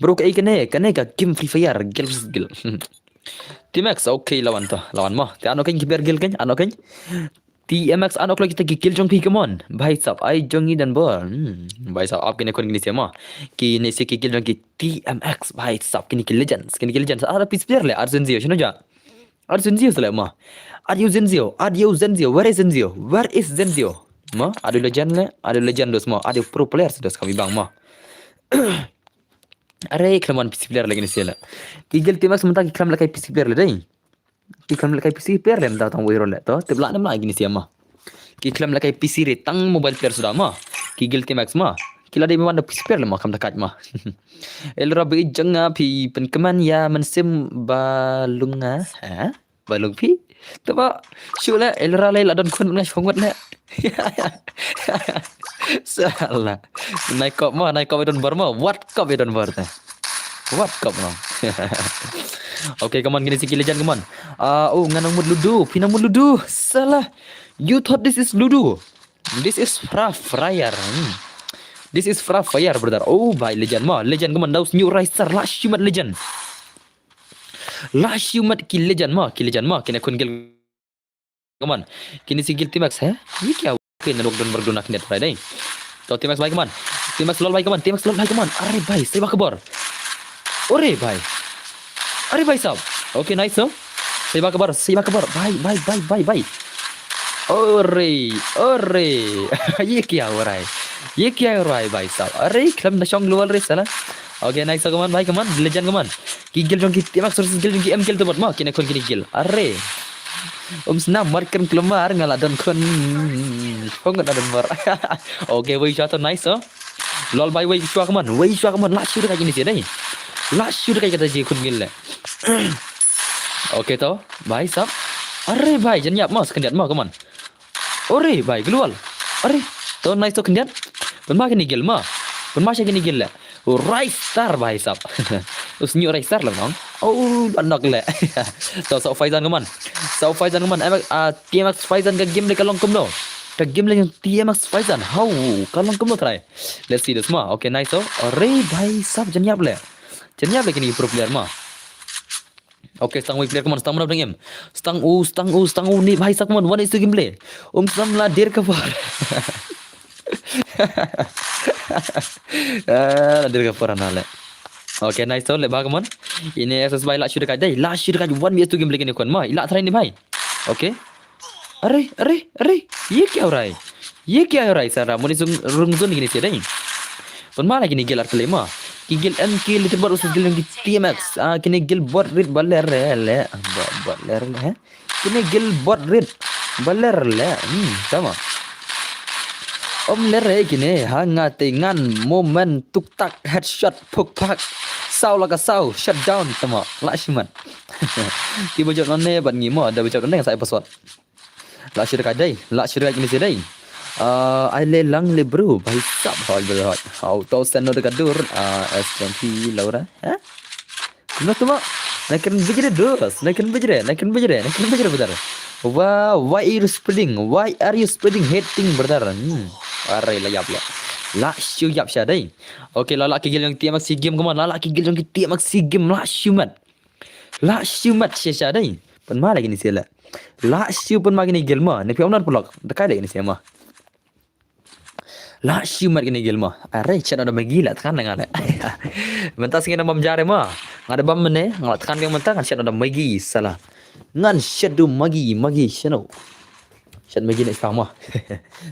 Bro ka ikene kane ka game Free Fire gil gil. T-Max, okay, la wan to, la wan mo. Te ano kein ki ber guild kein, ano kein. T-Max, ano kloi kita ki guild jong phi, come on. Bhai sab, ai jong i don bor. Hmm, bhai sab, ap kine khun kine sia mo. Kine sia ki guild jong ki T-Max, bhai sab, kine ki legends, kine ki legends. Ar phi sbir le, ar Zenzio, shano ja. Ar Zenzio sele mo. Ar yu Zenzio, ar yu Zenzio, where is Zenzio? Where is Zenzio? Mo, ar yu legend le, ar yu legend dos mo, ar yu pro players dos kami bang mo. Are, khlem wan P C player lagi ni sila. Ki guild T-Max mynta ki khlem lehkai P C player le dei. Ki khlem lehkai P C player le mynta tang wei role to. Tip lah nem lah kine sia mo. Ki khlem lehkai P C re, tang mobile player suda mo. Ki guild T-Max mo. Ki la dei wan da P C player le mo, kam da kat mo. Elra bi jong nga phi pynkmen ïa mynsiem ba lung nga. Ha? Ba lung phi. Te ba shu le, Elra le la don khun nga shong wat le. Salah. Nai kop mo, nai kop i don bor mo. Wat kop i don bor te. Wat kop mo. Okay, come on, kine si ki legend, come on. Ah, oh, nga nang mut Ludo, phi nang mut Ludo. Salah. You thought this is Ludo. This is Free Fire. Hmm. This is Free Fire, brother. Oh, bhai, legend mo. Legend, come on, daw sñiuh rai sar, la shimet legend. La shimet ki legend mo, ki legend mo, kine khun guild. Come on. Kine si guild T-Max, he? Ye kya? Okay, na lok don bor don khyndiat rai dei. To T-Max bhai, come on. T-Max lol bhai, come on. T-Max lol bhai, come on. Are bhai, seba ka bor. Ore bhai. Are bhai sab. Okay, nice, so. Seba ka bor, seba ka bor. Bhai, bhai, bhai, bhai, bhai. Ore, ore. Ye kya ho raha hai? Ye kya ho raha hai, bhai sab? Are, khlem da shong global race, salah. Okay, nice, so, come on, bhai, come on. Legend, come on. Ki guild jong ki T-Max versus guild jong ki M guild to bot mo, kine khun kine guild. Are. Um snam mar kren klemar nga la don khun. Khun nga don mar. Okay, wei shwa to, nice, oh. Lol bhai, wei shwa, come on. Wei shwa, come on. La shu da kai kine si dei. La shu da kai kata ji khun guild le. Okay to, bhai sab. Are bhai, jan ïap mo, sekyndiat mo, come on. Ore bhai, global. Are, to nice to khyndiat. Pynma kine guild mo. Pynma sha kine guild le. Rai star bhai sab. Us nyu rai star lang nong. Oh, anok le. To, so Faizan, come on. So Faizan, come on. Em, ah, T-Max Faizan ka game le ka long kumno. Ka game le T-Max Faizan. How? Ka long kumno try. Let's see this mo. Okay, nice, oh. Are bhai sab, jan ïap le. Jan ïap le kine pro player mo. Okay, stang wei player, come on, stang mana dang em. Stang u, stang u, stang u, ni bhai sab, come on, one is to gameplay. Um snam la der ka bor. Ah, la der ka bor na le. Okay, nice to, le bhai, come on. Ine S S bhai la shu da kai dei, la shu da kai one is to gameplay kine khun mo, i la try ni bhai. Okay. Are, are, are. Ye kya ho raha hai? Ye kya ho raha hai, sara? Muni sung rung zone kine si dei. Pynma la kine guild ar kle mo. Ki guild M K leaderboard versus guild ki T-Max. Ah, kine guild bot rit ba ler le. Bot, bot ler le, he? Kine guild bot rit ba ler le. Hmm, sama. Om ler re kine, ha nga te ngan moment tuk tak headshot puk pak. Saw la ka saw, shutdown tama. La shimat. Ki bajot nane ban ngi mo, da bajot nane sa password. La shu da kai dei, la shu da kai kine si dei. Ah, ai le lang le bro, bhai sab hoi bro hoi. Hau to sen no da ka dur, ah, S M P Laura, ha? Kumno tuma? Na kren bijre dos, na kren bijre, na kren bijre, na kren bijre brother. Wow, why are you spreading? Why are you spreading hate thing, brother? Hmm. Are la ïap le. La shu ïap sha dei. Okay, la la ki guild jong T-Max si game, come on, la la ki guild jong ki T-Max si game, la shu mat. La shu mat shisha dei. Pynma la kine si la. La shu pynma kine guild mo. Ne phi ong nan pulok. Da kai la kine si mo. La shu mat kine guild mo. Are, chat da Maggie la tkan nga le. Mynta sngi na bam jare mo. Nga da bam mene, nga la tkan biang mynta ngan chat da Maggie, salah. Ngan chat da Maggie, Maggie, shano. Shat Maggie ne spa mo.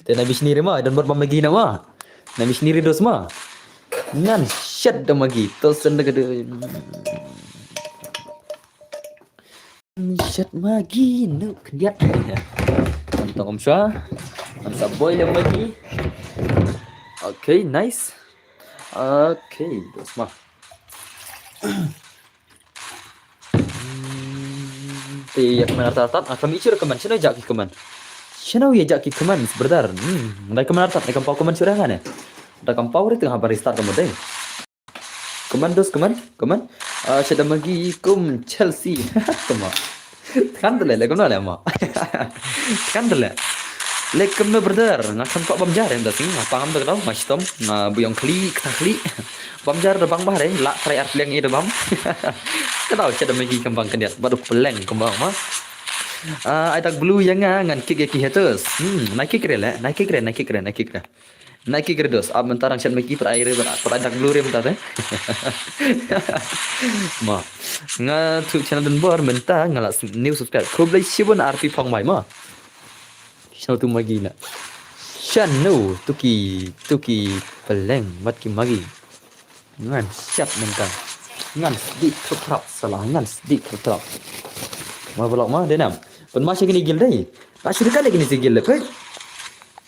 Te na missionary mo, don bor ba Maggie na mo. Na missionary dos mo. Ngan shat da Maggie, to sen da ka de. Shat Maggie, no, khyndiat. Tong om shwa. Am sa boy le Maggie. Okay, nice. Okay, dos mo. Hmm, te ïa kmen artat, ah, kmen ïa kmen, shano ïa ki kmen? Shano ïa ki kmen, brother? Hmm, dei kmen artat, dei kam pau kmen shuh ne? Dei kam pau ri tengah ban restart ka mo dei. Kmen dos, kmen, kmen. Ah, shada Maggie kum Chelsea. Tama. Kan tele, le kumno le mo. Kan tele. Le kumno brother, nga kan pa bam jar em da sing, nga pangam da kdau, ma shitom, nga buyong khli, kta khli. Bam jar da bang bahare, la try ar pliang i da bam. Ka dau chat da Maggie kambang khyndiat bad u Pynleng kambang ma. Ah, ai dak blue ïa nga ngan kick ïa ki haters. Hmm, nai kick re le, nai kick re, nai kick re, nai kick re. Nai kick re dos, ap mynta rang chat Maggie pat ai re, pat ai dak blue re mynta te. Ma. Nga tu channel Don Bor mynta nga la s-, new subscribe. Khublei shibun arphi phong mai ma. Channel tu Maggie na. Channel tu ki, tu ki Pynleng bad ki Maggie. Ngan shet nangta. Ngan sdih khrap khrap sala, ngan sdih khrap khrap. Ma vlog ma, dei nam. Pynma sha kine guild dei. La shu dei ka leh kine si guild le, peit.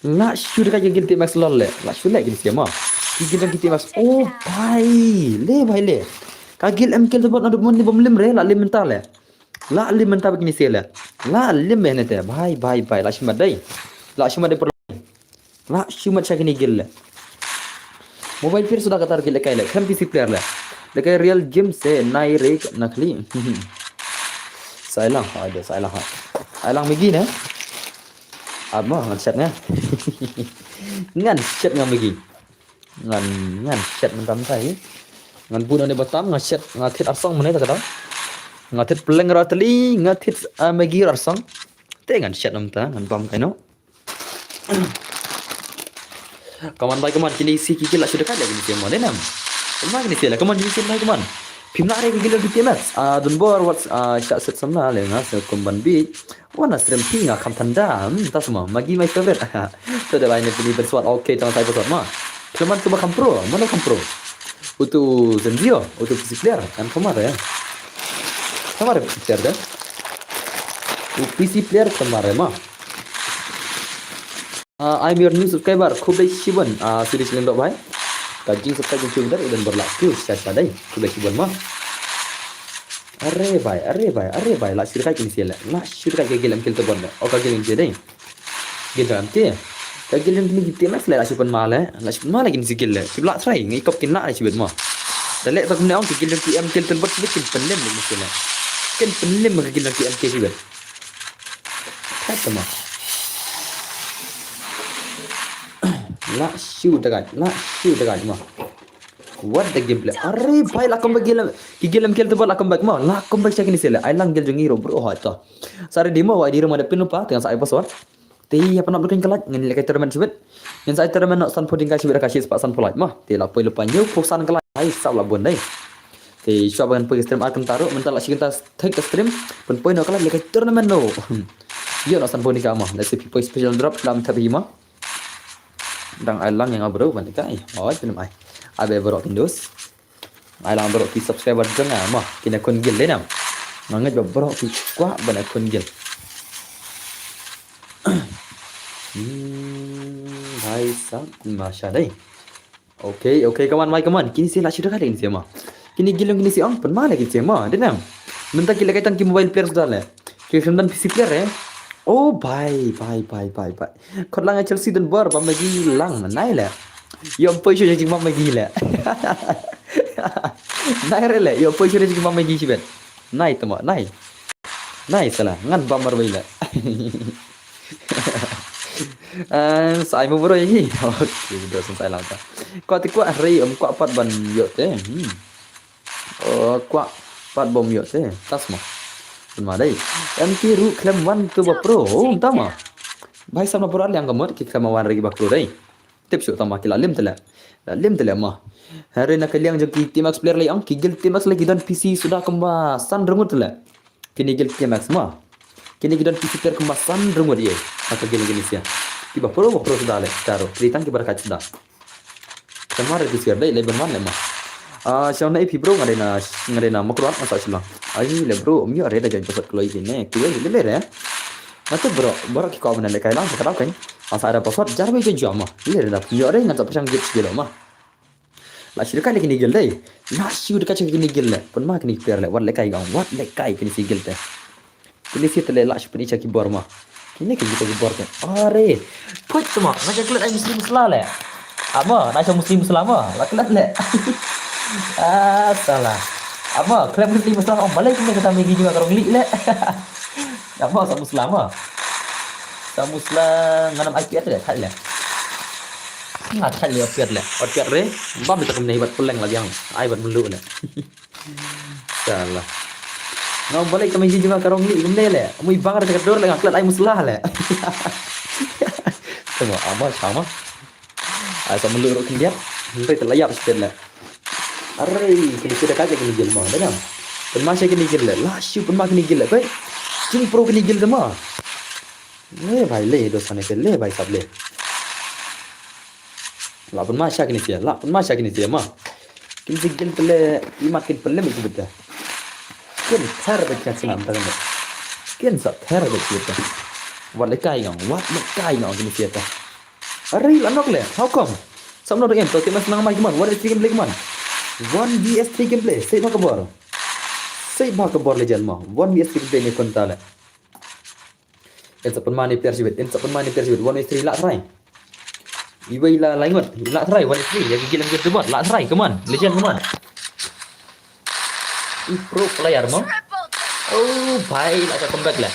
La shu dei ka guild T M X lol le. La shu leh kine si ma. Ki guild jong ki T M X. Oh, bhai. Le, bhai le. Ka guild M K Ultimate naduh mynne bym lim re, la lim mynta le. La lim mynta ba kine si le. La lim mynne te. Bhai, bhai, bhai. La shu mat dei. La shu mat dei. La shu mat sha kine guild le. Mobile player suda kata guild le kai le. Khlem P C player le. Le kai real game se nai re na khli. Sa ai lang, ha, de, sa ai lang, ha. Ai lang Maggie ne. Ap ma, ngan shet nga. Ngan shet nga Maggie. Ngan, ngan shet mynta mynta hi. Ngan bun ane batam, ngan shet, nga thied arsong mynne ta kata. Nga thied Pynleng ra teli, nga thied, ah, Maggie arsong. Te ngan shet mynta, ngan bam kai no. Kaman bai kaman kine si ki guild la shu dei ka leh kine si mo, dei nam. Kaman kine si la, kaman kine si bai kaman. Phim lah re ki guild ki T M X. Ah, Don Bor wat, ah, sha set samla le nga se kum ban bi. Wan na stream phi nga kham than da. Hmm, ta sma. Maggie my favorite. To da bai ne pini berswat. Okay, tang sai berswat ma. Khlaman tu ba kham pro, mano kham pro. Utu Zenzio, utu P C player, kan khamar ya. Khamar P C player da. U P C player khamar ya ma. Ah, I'm your new subscriber. Khublei shibun. Ah, Swedish Lendok bhai. Ka jing subscribe jong Twitter idan berlak tu sha sha dai. Khublei shibun ma. Are bhai, are bhai, are bhai. La shu dei ka kine si le. La shu dei ka guild M K Ultimate le. O ka guild M K dai. Guild M K. Ka guild M K ni T M X le la shu pynma le. La shu pynma le kine si guild le. Ki bla try ngi kop kin la shu bet ma. Da le tak ne ong ki guild M K Ultimate shu bet kin pynlem le kine si le. Kin pynlem ka guild M K Ultimate shu bet. Kata ma. La shu dagat, la shu dagat ma. What the gameplay? Are bhai la comeback guild, ki guild M K Ultimate la comeback ma, la comeback sha kine si le. Ai lang guild jong ngi ruh bro ha to. Sa ready ma, wa di ruh ma da pin lupa, tengah sa ai password. Te hap nap dukan kelat, ngin leh kai tournament shibit. Ngin sa ai tournament noh sanphew tyngka shibit ka shi spah sanphew lait ma. Te la poi lupa hynñiew phew san kelat, ai sap la bun dei. Te shuwa ba ngan poi ka stream ar kynta ruh, mynta la shi kynta thik ka stream, pynpoi noh kelat leh kai tournament noh. Ïoh noh sanphew tyngka ma, lehse phi poi special drop, lam thap hi ma. Dang ai lang ïa nga bro ban kai. Oi, pynlem ai. Abe bro Windows. Ai lang bro ki subscriber jong nga ma. Kine khun guild dei nam. Nga ngeit ba bro ki kwah ban ai khun guild. Hmm, bhai sab ma sha dei. Okay, okay, come on, bhai, come on. Kine si la shu dei ka dei kine si ma. Kine guild kine si ong pynma le kine si ma. Dei nam. Mynta ki leh kai tang ki mobile player suda le. Ki khlem don P C player eh. Oh bhai, bhai, bhai, bhai, bhai. Khot lang Chelsea Don Bor, bam Maggie lang, nai le. Ïoh poi shu jing bam Maggie le. Nai re le, ïoh poi shu jing bam Maggie shibet. Nai tama, nai. Nai sala, ngan bam marwei le. Em, sa ai mo bro hi. Okay, bro, sa ai lang ta. Kwah te kwah re, em kwah pat ban ïoh te. Hmm. Oh, kwah pat bom ïoh te. Tas mo. Pynma dei. M K ruh khlem wan tu ba pro. Oh, tama. Bhai sam na bro liang ka mut ki khlem wan re ki ba pro dei. Tip shu tama ki la lim te le. La lim te le ma. Hare na ka liang jong ki T M X player le ong ki guild T M X le ki don P C suda kumba san rngut te le. Kine guild T M X ma. Kine ki don P C player kumba san rngut ïa. Ha ka guild kine sia. Ki ba pro ba pro suda le. Taro. Ki tang ki ba rakat suda. Kamar ki siar dei le ban wan le ma. Ah, shong na ipi bro nga dei na, nga dei na Mawkyrwat nga sa shlang. Ai le bro, um ïoh re da join password kloi kine. Ki le le re. Nga te bro, bro ki ko ban le kai lang ka dau kan. Asa ada password jar wei join jua ma. Le re da ym ïoh re ngan sa pyrshang gift sha ki lo ma. La shu dei ka le kine guild dei. La shu dei ka kine guild le. Pynma kine player le. Wat le kai gang. Wat le kai kine si guild te. Kine si te le la shu pyni sha ki bor ma. Kine ki jita ki bor te. Are. Put ma. Nga ka klet ai Muslim Musla le. Ama, na sha Muslim Musla ma. La klet le. Ah, salah. Ama, klet Muslim Musla. Oh, balai kine kata Maggie jong nga ka rong li le. Ama, sa Musla ma. Sa Musla ngan am ai piat le, thait le. Nga thait le piat le. Ot piat re. Bam bita kumne bat puleng la biang. Ai bat melu le. Salah. Nga balei ka Maggi jong nga ka rong lieh kumne leh. Mui bang ra ka dur leh nga klet ai musla leh. Tengok ama sama. Ai sa melu rok khyndiat. Hynrei te la ïap stet leh. Are kine stet ka kine gil ma. Dang. Pynma sha kine gil leh. La shu pynma kine gil leh. Kai. Jing pro kine gil te ma. Le bai le dos ane ke le bai sab le. La pynma sha kine sia. La pynma sha kine sia ma. Kin si gil te le imat kin pynlem ikubit te. Kin thar bet kat snam ta kane. Kin sa thar bet kat ta. Wat le kai ngong, wat le kai ngong kini sia ta. Are la nok le, how come? Sam no dong em to te mas nang mai kman, one v three gameplay kman. One v three gameplay, sei ba ka bor. Sei ba ka bor le jan ma, one v three gameplay ni kon ta le. In sa pynma ni player shibit, in sa pynma ni player shibit, one v three la try. Iwei la laingot, la try, one v three, ya gigil gigil tu bot, la try, come on, legend, come on. I pro player mo. Oh, bhai, la sha comeback le.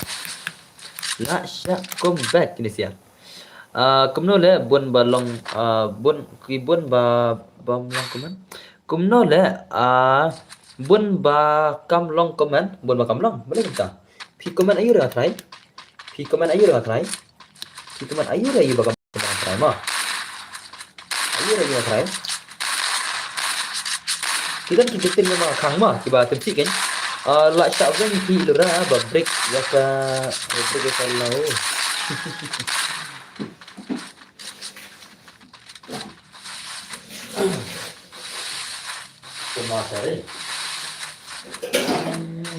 La sha comeback kini sia. Ah, kumno le bun ba long, ah, bun ki bun ba bam long comment. Kumno le, ah, bun ba kam long comment, bun ba kam long. Boleh kita. Phi comment ayu ra try. Phi comment ayu ra try. Phi comment ayu ra ayu ba kam long try ma. Ayu ra ayu try. Kita ki kitin ma khang ma kiba tim chicken. Ah, la sha veng phi lura ba break ya ka break ya ka lau. Kuma sari.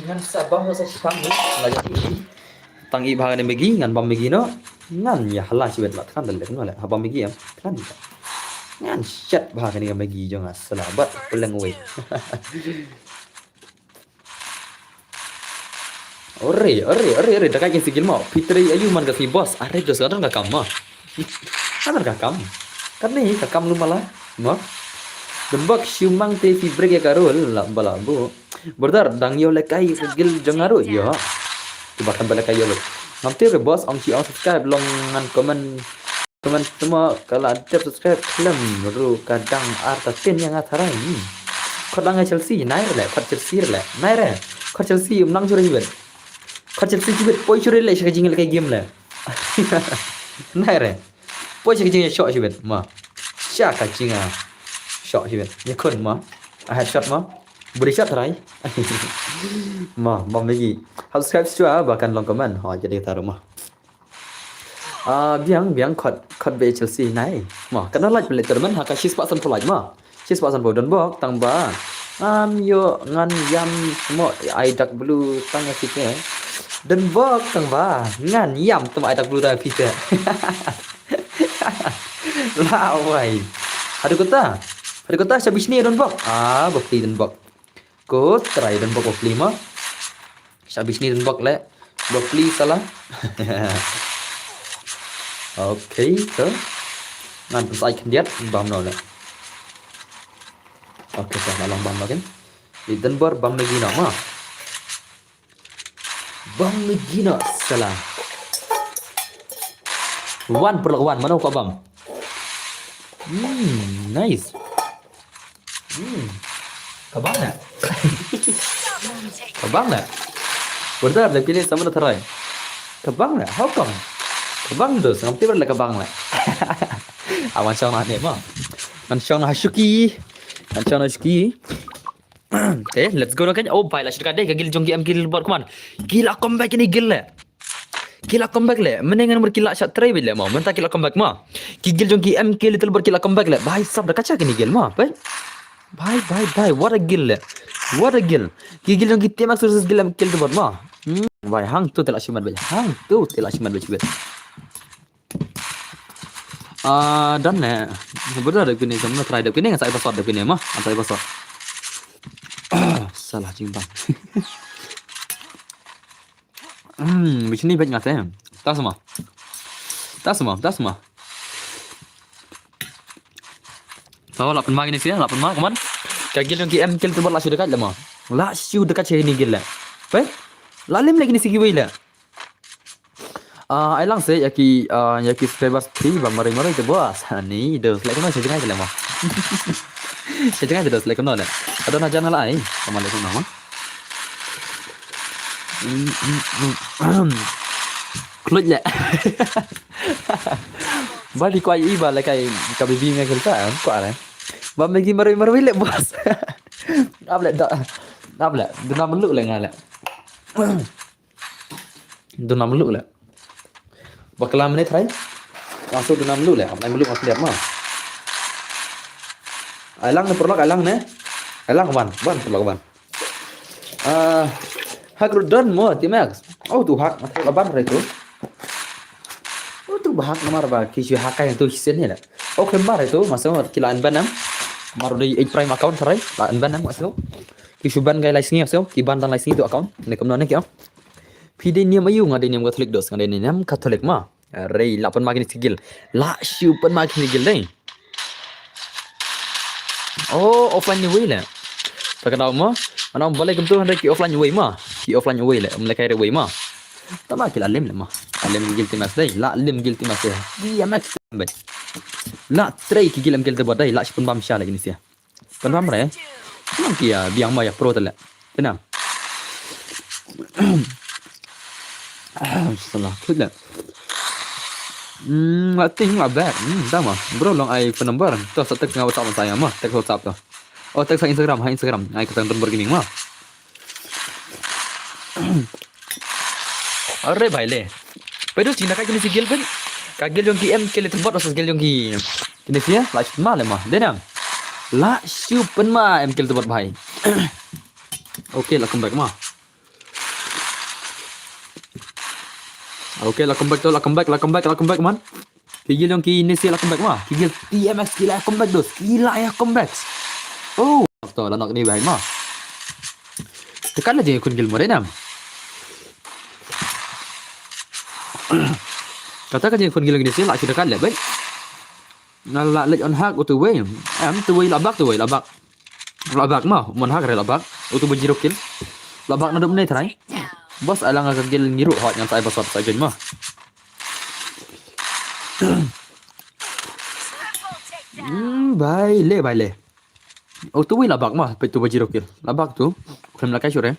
Ngan sa bam sa shipang ni lagi. Tang i bha ne Maggi ngan bam Maggi no. Ngan ya hala shibet la kan dal le no le ha bam Maggi am kan. Ngan shat bha ne Maggi jong nga sala bat peleng wei. Ore, ore, ore, ore, da ka kin sigil mo. Peter ayu man ka si boss. Are dos ka don ka kam mo. Ka don ka kam. Kan ni ka kam lu mala. Mo. Dembak shumang te fi break ya karul la bala bu. Brother, dang yo le kai sigil jong aru yo. Tiba kan bala kai yo le. Ngam te re boss ong si ong subscribe long ngan comment. Teman semua ka la dep subscribe khlem ruh ka dang artatien ïa nga tharai. Hmm. Khot la nga Chelsea, nai re le, khot Chelsea re le, nai re. Khot Chelsea um nang shuh re shibit. Khot Chelsea shibit, poi shuh re le sha ka jingïalehkai game le. Nai re. Poi sha ka jingïashoh shibit, ma. Sha ka jingïa shoh shibit. Ïa khun ma. A headshot ma. Body shot tharai. Ma, ma Maggi. Subscribe shuwa ba kan long comment. Ha, jadi kata ruh ma. Ah, biang, biang khot, khot be Chelsea nai. Ma, kan like pele termen ha ka shispah san pulai ma. Shispah san pulai don bok tang ba. Am yo ngan yam mo ai dak blue tang ya fite. Don bok tang ba. Ngan yam tem ai dak blue tang ya fite. La wai. Hadu kota. Hadu kota sha bishni don bok. Ah, bok ti don bok. Ko try don bok bok pli ma. Sha bishni don bok le. Bok pli sala. Okay, to. Ngan pynshai khyndiat bam no le. Okay, to, na long bam makin. Di don bor bam Maggi no ma. Bam Maggi no sala. Wan perlak wan, mano ka bam? Hmm, nice. Hmm. Ka bang na. Ka bang na. Wordar da pili sama da tharai. Ka bang na. How come? Ka bang dos ngam tiba la ka bang la. Awan shong na ne ma. Ngan shong na shuki. Ngan shong na shuki. Okay, let's go na kan. Oh, bai la shuka dei ka gil jong ki em gil bor kuman. Gila comeback ini gil le. Kila comeback le, mene ngan mur kila sha try bit le ma, mynta kila comeback ma. Ki gil jong ki M K Little Bird kila comeback le, bhai sab da kacha kini gil ma, bhai. Bhai, bhai, bhai, what a gil le. What a gil. Ki gil jong ki T M X versus gil M K Little Bird ma. Hmm, bhai, hang tu tela shiman bhai, hang tu tela shiman bhai, bhai. Ah, done le. Betul da kini, sama try da kini, ngan sa password da kini ma, ngan sa password. Ah, salah jingbang. Hmm, bishni bek ngate. Ta sama. Ta sama, ta sama. Tawa la pynma kini sia, la pynma, come on. Ka gil jong ki M K Little Bird la shu dekat le ma. La shu dekat sha kini gil le. Pe? La lim le kini si kiwei le. Ah, ai lang se ya ki, ah, ya ki subscribers ti ba mari mari te bos. Ani dos le kono sejngai le ma. Sejngai dos le kono le. Adon hajan la ai. Sama le kono ma. Klut le. Ba di kwai i ba le kai ka bibi ngai kelta kwah le. Ba megi marui marui le bos. Ap le da. Ap le. Duna melu le ngai le. Duna melu le. Bakla mene trai. Masuk duna melu le. Ap nai melu masuk liat ma. Ailang ne perlok ailang ne. Ailang ban. Ban perlok ban. Ah, hak ru don mo ti Max. Oh tu hak mata laban re tu. Oh tu bahak namar ba ki shu hak kai tu sen ni la. Oh kembar re tu masa ki la ban em. Mar dei eight prime account sarai la ban em masa. Ki shu ban kai lai sngi masa ki ban tan lai sngi tu account. Ne kum ne ki. Phi dei niam ayu nga dei niam Catholic dos nga dei niam Catholic ma. Rei la pynma kine ki gil. La shu pynma kine ki gil dei. Oh, offline ni wei le. Ta ka daw ma. Ana balai kum tu hande ki offline wei ma. Ki offline wei le. Um le kai re wei ma. Ta ma ki la lim le ma. La lim gil ti mas dei. La lim gil ti mas dei. Dia max dei. La trei ki gil em gil te bot dei. La shu pynbam sha le kine sia. Kan ram re. Nang kia biang ma ya pro tele. Tenang. Salah kut le. Hmm, I think I bet. Hmm, tama. Bro long ai phone number. To sa text nga WhatsApp ma saya ma. Text WhatsApp to. Oh, text ha Instagram, ha Instagram. Ai kata number gini ma. Are bhai le. Pedo china ka kini si gil pen. Ka gil jong ki em ke le tembot asas gil jong ki. Kini sia la shu ma le ma. Denam. La shu pen ma em ke le tembot bhai. Okay, la come back ma. Okay, la come back to, la come back, la come back, la come back man. Ki gil jong ki ni sia la come back ma. Ki gil T M X ki la come back dos. Ki la ya come back. Oh, to la nok ni bhai ma. Tekan la jing kun gil mo denam. Kata ka jing kun gil ni sia la kita kan le bai. Na la lej on hak utu wei. Em tu wei la bak tu wei la bak. La bak ma mon hak re la bak. Utu ba zero kill. La bak na dum ne trai. Bos alang ka gil ngiru hot ngan sai basot sai join ma. Hmm, bai le bai le. Oh tu wei la bak ma pe tu ba zero kill. La bak tu. Khlem la kai sure.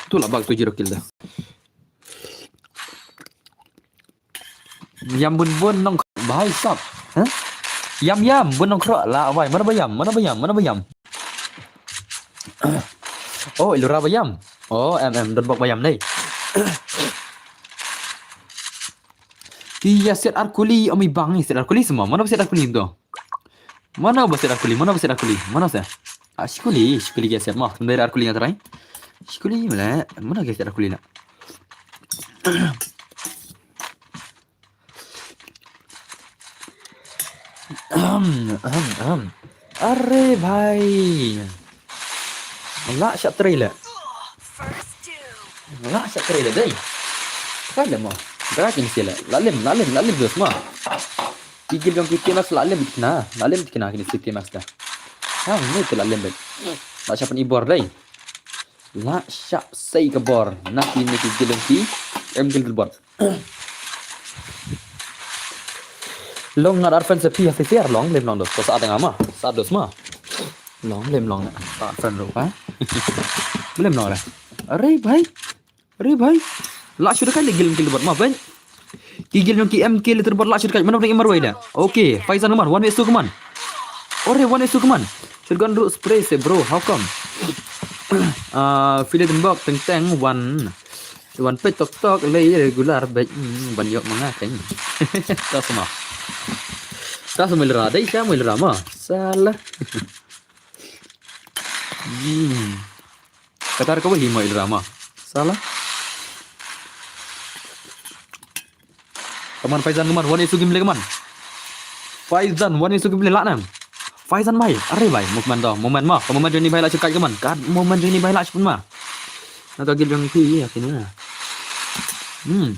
Tu la bak tu zero kill da. Yam bun bun nong bhai sap. Hah? Yam yam bun nong kro la wai mana ba yam mana ba yam mana ba yam. Oh ilura ba yam. Oh em em don bok ba yam nei. Ki ya set arkuli omi bang ni set arkuli semua mana ba set arkuli tu. Mana ba set arkuli mana ba set arkuli mana set. Ah shikuli shikuli ki ya set ma. Dari arkuli yang terai. Shikuli mana mana ki set arkuli na. Ahem, ahem, ahem. Are bhai. La sha trei le. La sha trei le dei. Ka le mo. Dra kin sila. La lim, la lim, la lim dos ma. Ki gil jong ki T M X la lim kna. La lim kna kini si T M X da. Ha, ni te la lim bet. La sha pen ibor dei. La sha sei ka bor. Na kini ki gil jong ki. Em gil bor. Long ngat arfen se phi hafi fair long lem long dos. Ko sa tengah ma. Sa dos ma. Long lem long. Sa arfen ru ha. Lem long re. Are bhai. Are bhai. La shu dekat le gil gil bot ma ben. Ki gil jong ki M K le terbot la shu dekat. Mana orang imar wai da. Okay, Faizan Umar one way su keman. Ore one way su keman. Shotgun ru spray se bro. How come? Ah, file tembak teng teng one. Wan pet tok tok le regular bet ban yok manga keng. Tas ma. Tas melra dei sha melra ma. Salah. Hmm. Katar ka wali ma ilra ma. Salah. Kaman Faizan kaman one isu gimle kaman. Faizan one isu gimle la nam. Faizan bai, are bai, movement do, movement ma, ka movement jong ni bai la chukai kaman, ka movement jong ni bai la chupun ma. Na ka gil jong phi ya kini na. Hmm.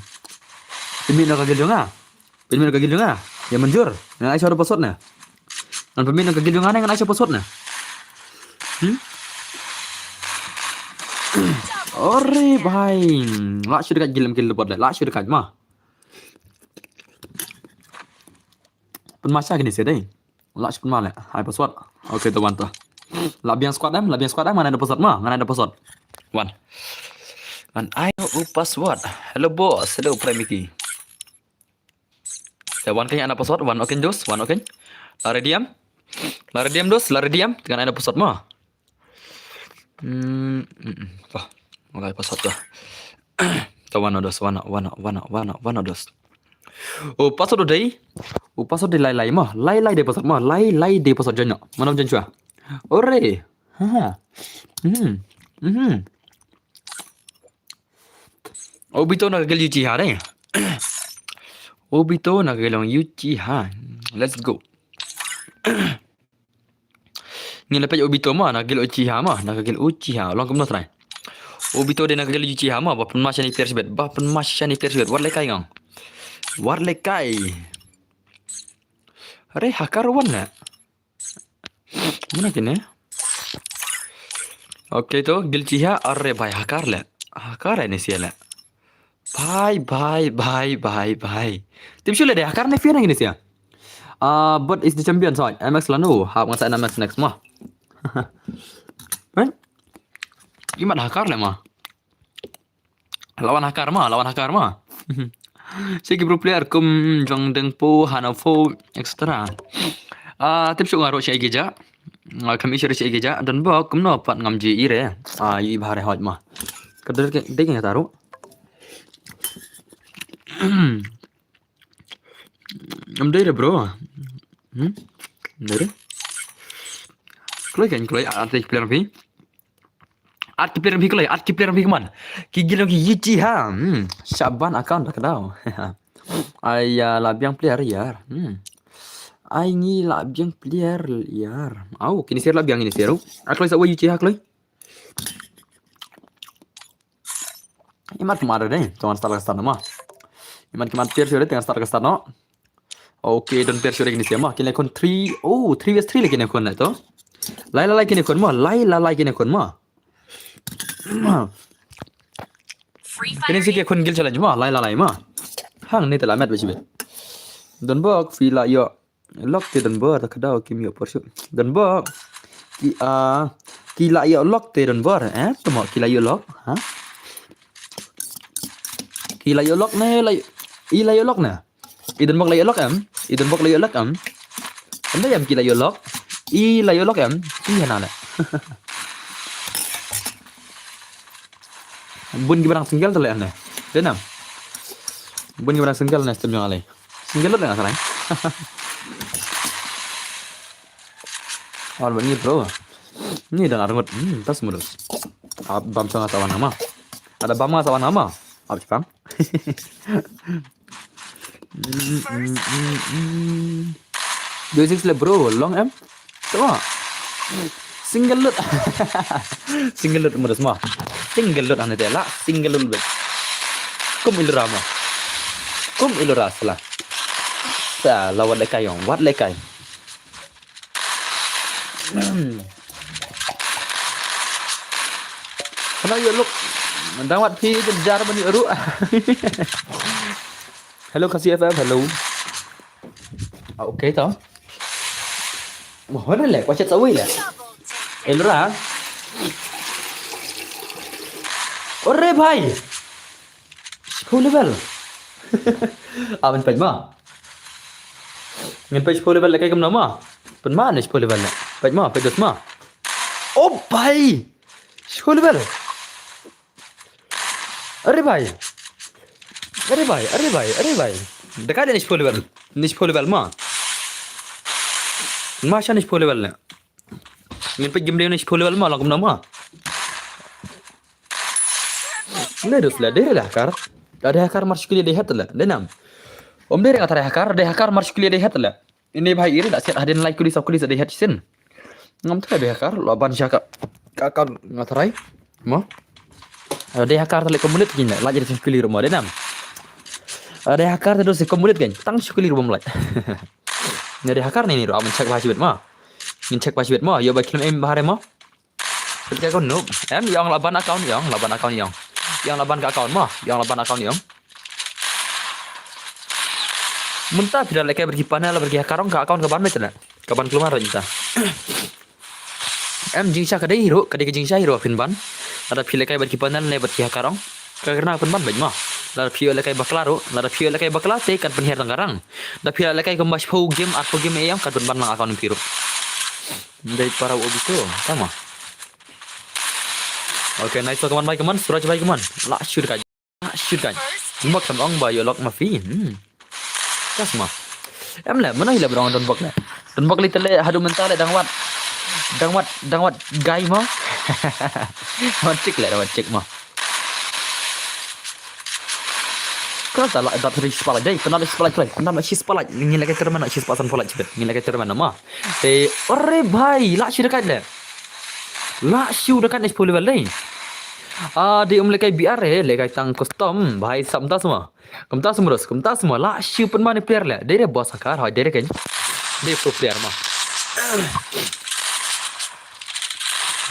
Pynmih na ka gil jong nga. Pynmih na ka gil jong nga. Ya manjur. Ngan ai shot pasot na. Ngan pynmih na ka gil jong nga ngan ai shot pasot na. Hmm. Ore bhai. La shu dekat gil em gil bot la shu dekat ma. Pynmasa kini se dei. La shu pynma le. Hai password. Okay to wan to. La biang squad em, la biang squad em, ngan ai da password ma, ngan ai da password. Wan. Man ai u password. Hello boss, hello Prime Mickey. Te wan kane ana password, wan oken dos, wan oken. La ready em? La ready em dos, la ready em? Te ngan ai na password mo. Hmm, hmm, hmm. Toh, ngan ai password toh. Toh, wan dos, wan, wan, wan, wan, wan dos. U password u dei. U password u dei lai lai mo. Lai lai dei password mo. Lai lai dei password, join noh. Mano join shuwa? Ore. Ha. Hmm. Hmm. Obito na ka guild Uchiha dei. Obito na ka guild Uchiha. Let's go. Ngin ïa peit Obito mo na ka guild Uchiha mo, na ka guild Uchiha. Long kumno trai. Obito dei na ka guild Uchiha mo, ba pynma shane player shibit, ba pynma shane player shibit. Wat lehkai ngang. Wat lehkai. Are hacker wan ne. Mano kine? Okay to, guild Uchiha, are bhai hacker le. Hacker ne sia le. Bhai, bhai, bhai, bhai, bhai. Tim shu le dei hacker ne fia na kine sia. Ah, but is the champion side. M X lano, hap ngan sa M X next mo. Right? Imat hacker le mo. Lawan hacker mo, lawan hacker mo. Siki pro player kum Jong Deng Po, Hano Fo, et cetera. Ah, tip shu nga ro shi agi ja. Ah, kam i shi agi ja. Don bok kumno pat ngam ji i re. Ah, i bahare hoj mo. Ka dei ke, dei ke nga taru. Am dei re bro. Hmm? Dei re. Kloi kan kloi, ah, tip player phi. At ki player phi kloi, at ki player phi kman. Ki guild ki Uchiha. Hmm, shaban account da ka daw. Ai ya la biang player yar. Hmm. Ai ngi la biang player yar. Au, kini ser la biang ini seru. A kloi sa wa Uchiha kloi. Imat ki mad dei, tong start ka start no ma. Imat ki mad player sure tong start ka start no. Okay, don player sure kini sia ma. Kine kon three, oh, three versus three lagi kine kon to. Lai la lai kine kon ma, lai la lai kine kon ma. Kine si ke kon guild challenge ma, lai la lai ma. Hang ni te la met ba chibe. Don bok phi la ïoh lock te don bor, ta ka daw kim ïoh por shu. Don bok. Ki, ah, ki la ïoh lock te don bor, eh? Temo ki la ïoh lock, ha? Ki la ïoh lock ne, la, i la ïoh lock ne? I don bok la ïoh lock em? I don bok la ïoh lock em? Em da em ki la ïoh lock? I la ïoh lock em? I hana le. Bun ki barang single te le ne. Dei nam. Bun ki barang single ne stem jong ale. Single lut le nga sarai. Awal bani bro. Ni dan arngut. Hmm, tas mudus. Ab bam sanga sawan nama. Ada bam nga sawan nama. Ab chipang. Dua six le bro, long em. Tengok. Single lut. Single lut mudus ma. Single lut ane tela, single lut bet. Kum ilura ma. Kum ilura sela. Sa la wat lekai yong, wat lekai. Kana ïoh lock. Dang wat phi jar ban ïoh ruh. Hello Khasi F M, hello. Ah, okay to. Wah, hon le, kwa chat sawi le. Elra. Ore bhai. Shiphew level. Ah, ban peit ma. Ngin peit shiphew level le kai kumno ma. Pynma ne shiphew level le. Peit ma, peit dos ma. Oh bhai. Shiphew level. Are bhai. Are bhai, are bhai, are bhai. Daka de ne shiphew level. Ne shiphew level ma. Ma sha ne shiphew level le. Ngin peit game de ne shiphew level ma, long kumno ma. Le dus le, dei re hacker. Da dei hacker mar shukli dei het le. Dei nam. Om dei re nga tharai hacker, dei hacker mar shukli dei het le. Ini bhai iri da siat hadien lai kuli sa kuli sa dei het sin. Ngam tharai dei hacker, lo ban sha ka. Ka ka nga tharai. Mo. Dei hacker le komulit kin la jadi shukli rumo dei nam. Dei hacker te do si komulit kin. Tang shukli rumo lai. Dei hacker ni ni ro amen check bha shibit ma. Ngin check bha shibit ma. Yo ba kilim em bahare ma. Ka kon noob. Em, ïong la ban account ïong, la ban account ïong. Ïong la ban ka account mo, ïong la ban account ïong. Mynta phi da lehkai bad ki panel bad ki hacker ong ka account ka ban met ne. Ka ban klumar mynta. Em, jingshai ka dei hero, ka dei ka jingshai hero phin ban. Lada phi lehkai bad ki panel ne bad ki hacker ong. Ka kyrna pynban beit mo. Lada phi ïoh lehkai bakla ruh, lada phi ïoh lehkai bakla te kan pynhiar tang ka rang. Da phi ïoh lehkai kumba shiphew game, arphew game ïa kan pynban lang account phi ruh. Dei para u Obito, tama. Okay, nice, kaman bai kaman, Suraj bai kaman. Lah shoot kai. Lah shoot kai. Bok sam ong ba ïoh lok ma phi. Hmm. Kas ma. Em le, mano hi le brong don bok le. Don bok li tele haduh mynta le dang wat. Dang wat, dang wat gai mo. Dang wat chick le, dang wat chick mo. Ka ta la dap ri spala dei, pynah ri spala klai, pynah ri spala. Ngi lehkai tournament, ri spala san phola chibet. Ngi lehkai tournament ma. Te, ore bhai, lah shoot kai le. Lah shoot kai ne shiphew level dei. Ah, dei um lehkai B R eh, lehkai tang custom, bhai sab tas ma. Kumta semrus, kumta semua. Lah shoot pynma ne player le. Dei re boss hakar, hoi dei re ken. Dei pro player ma.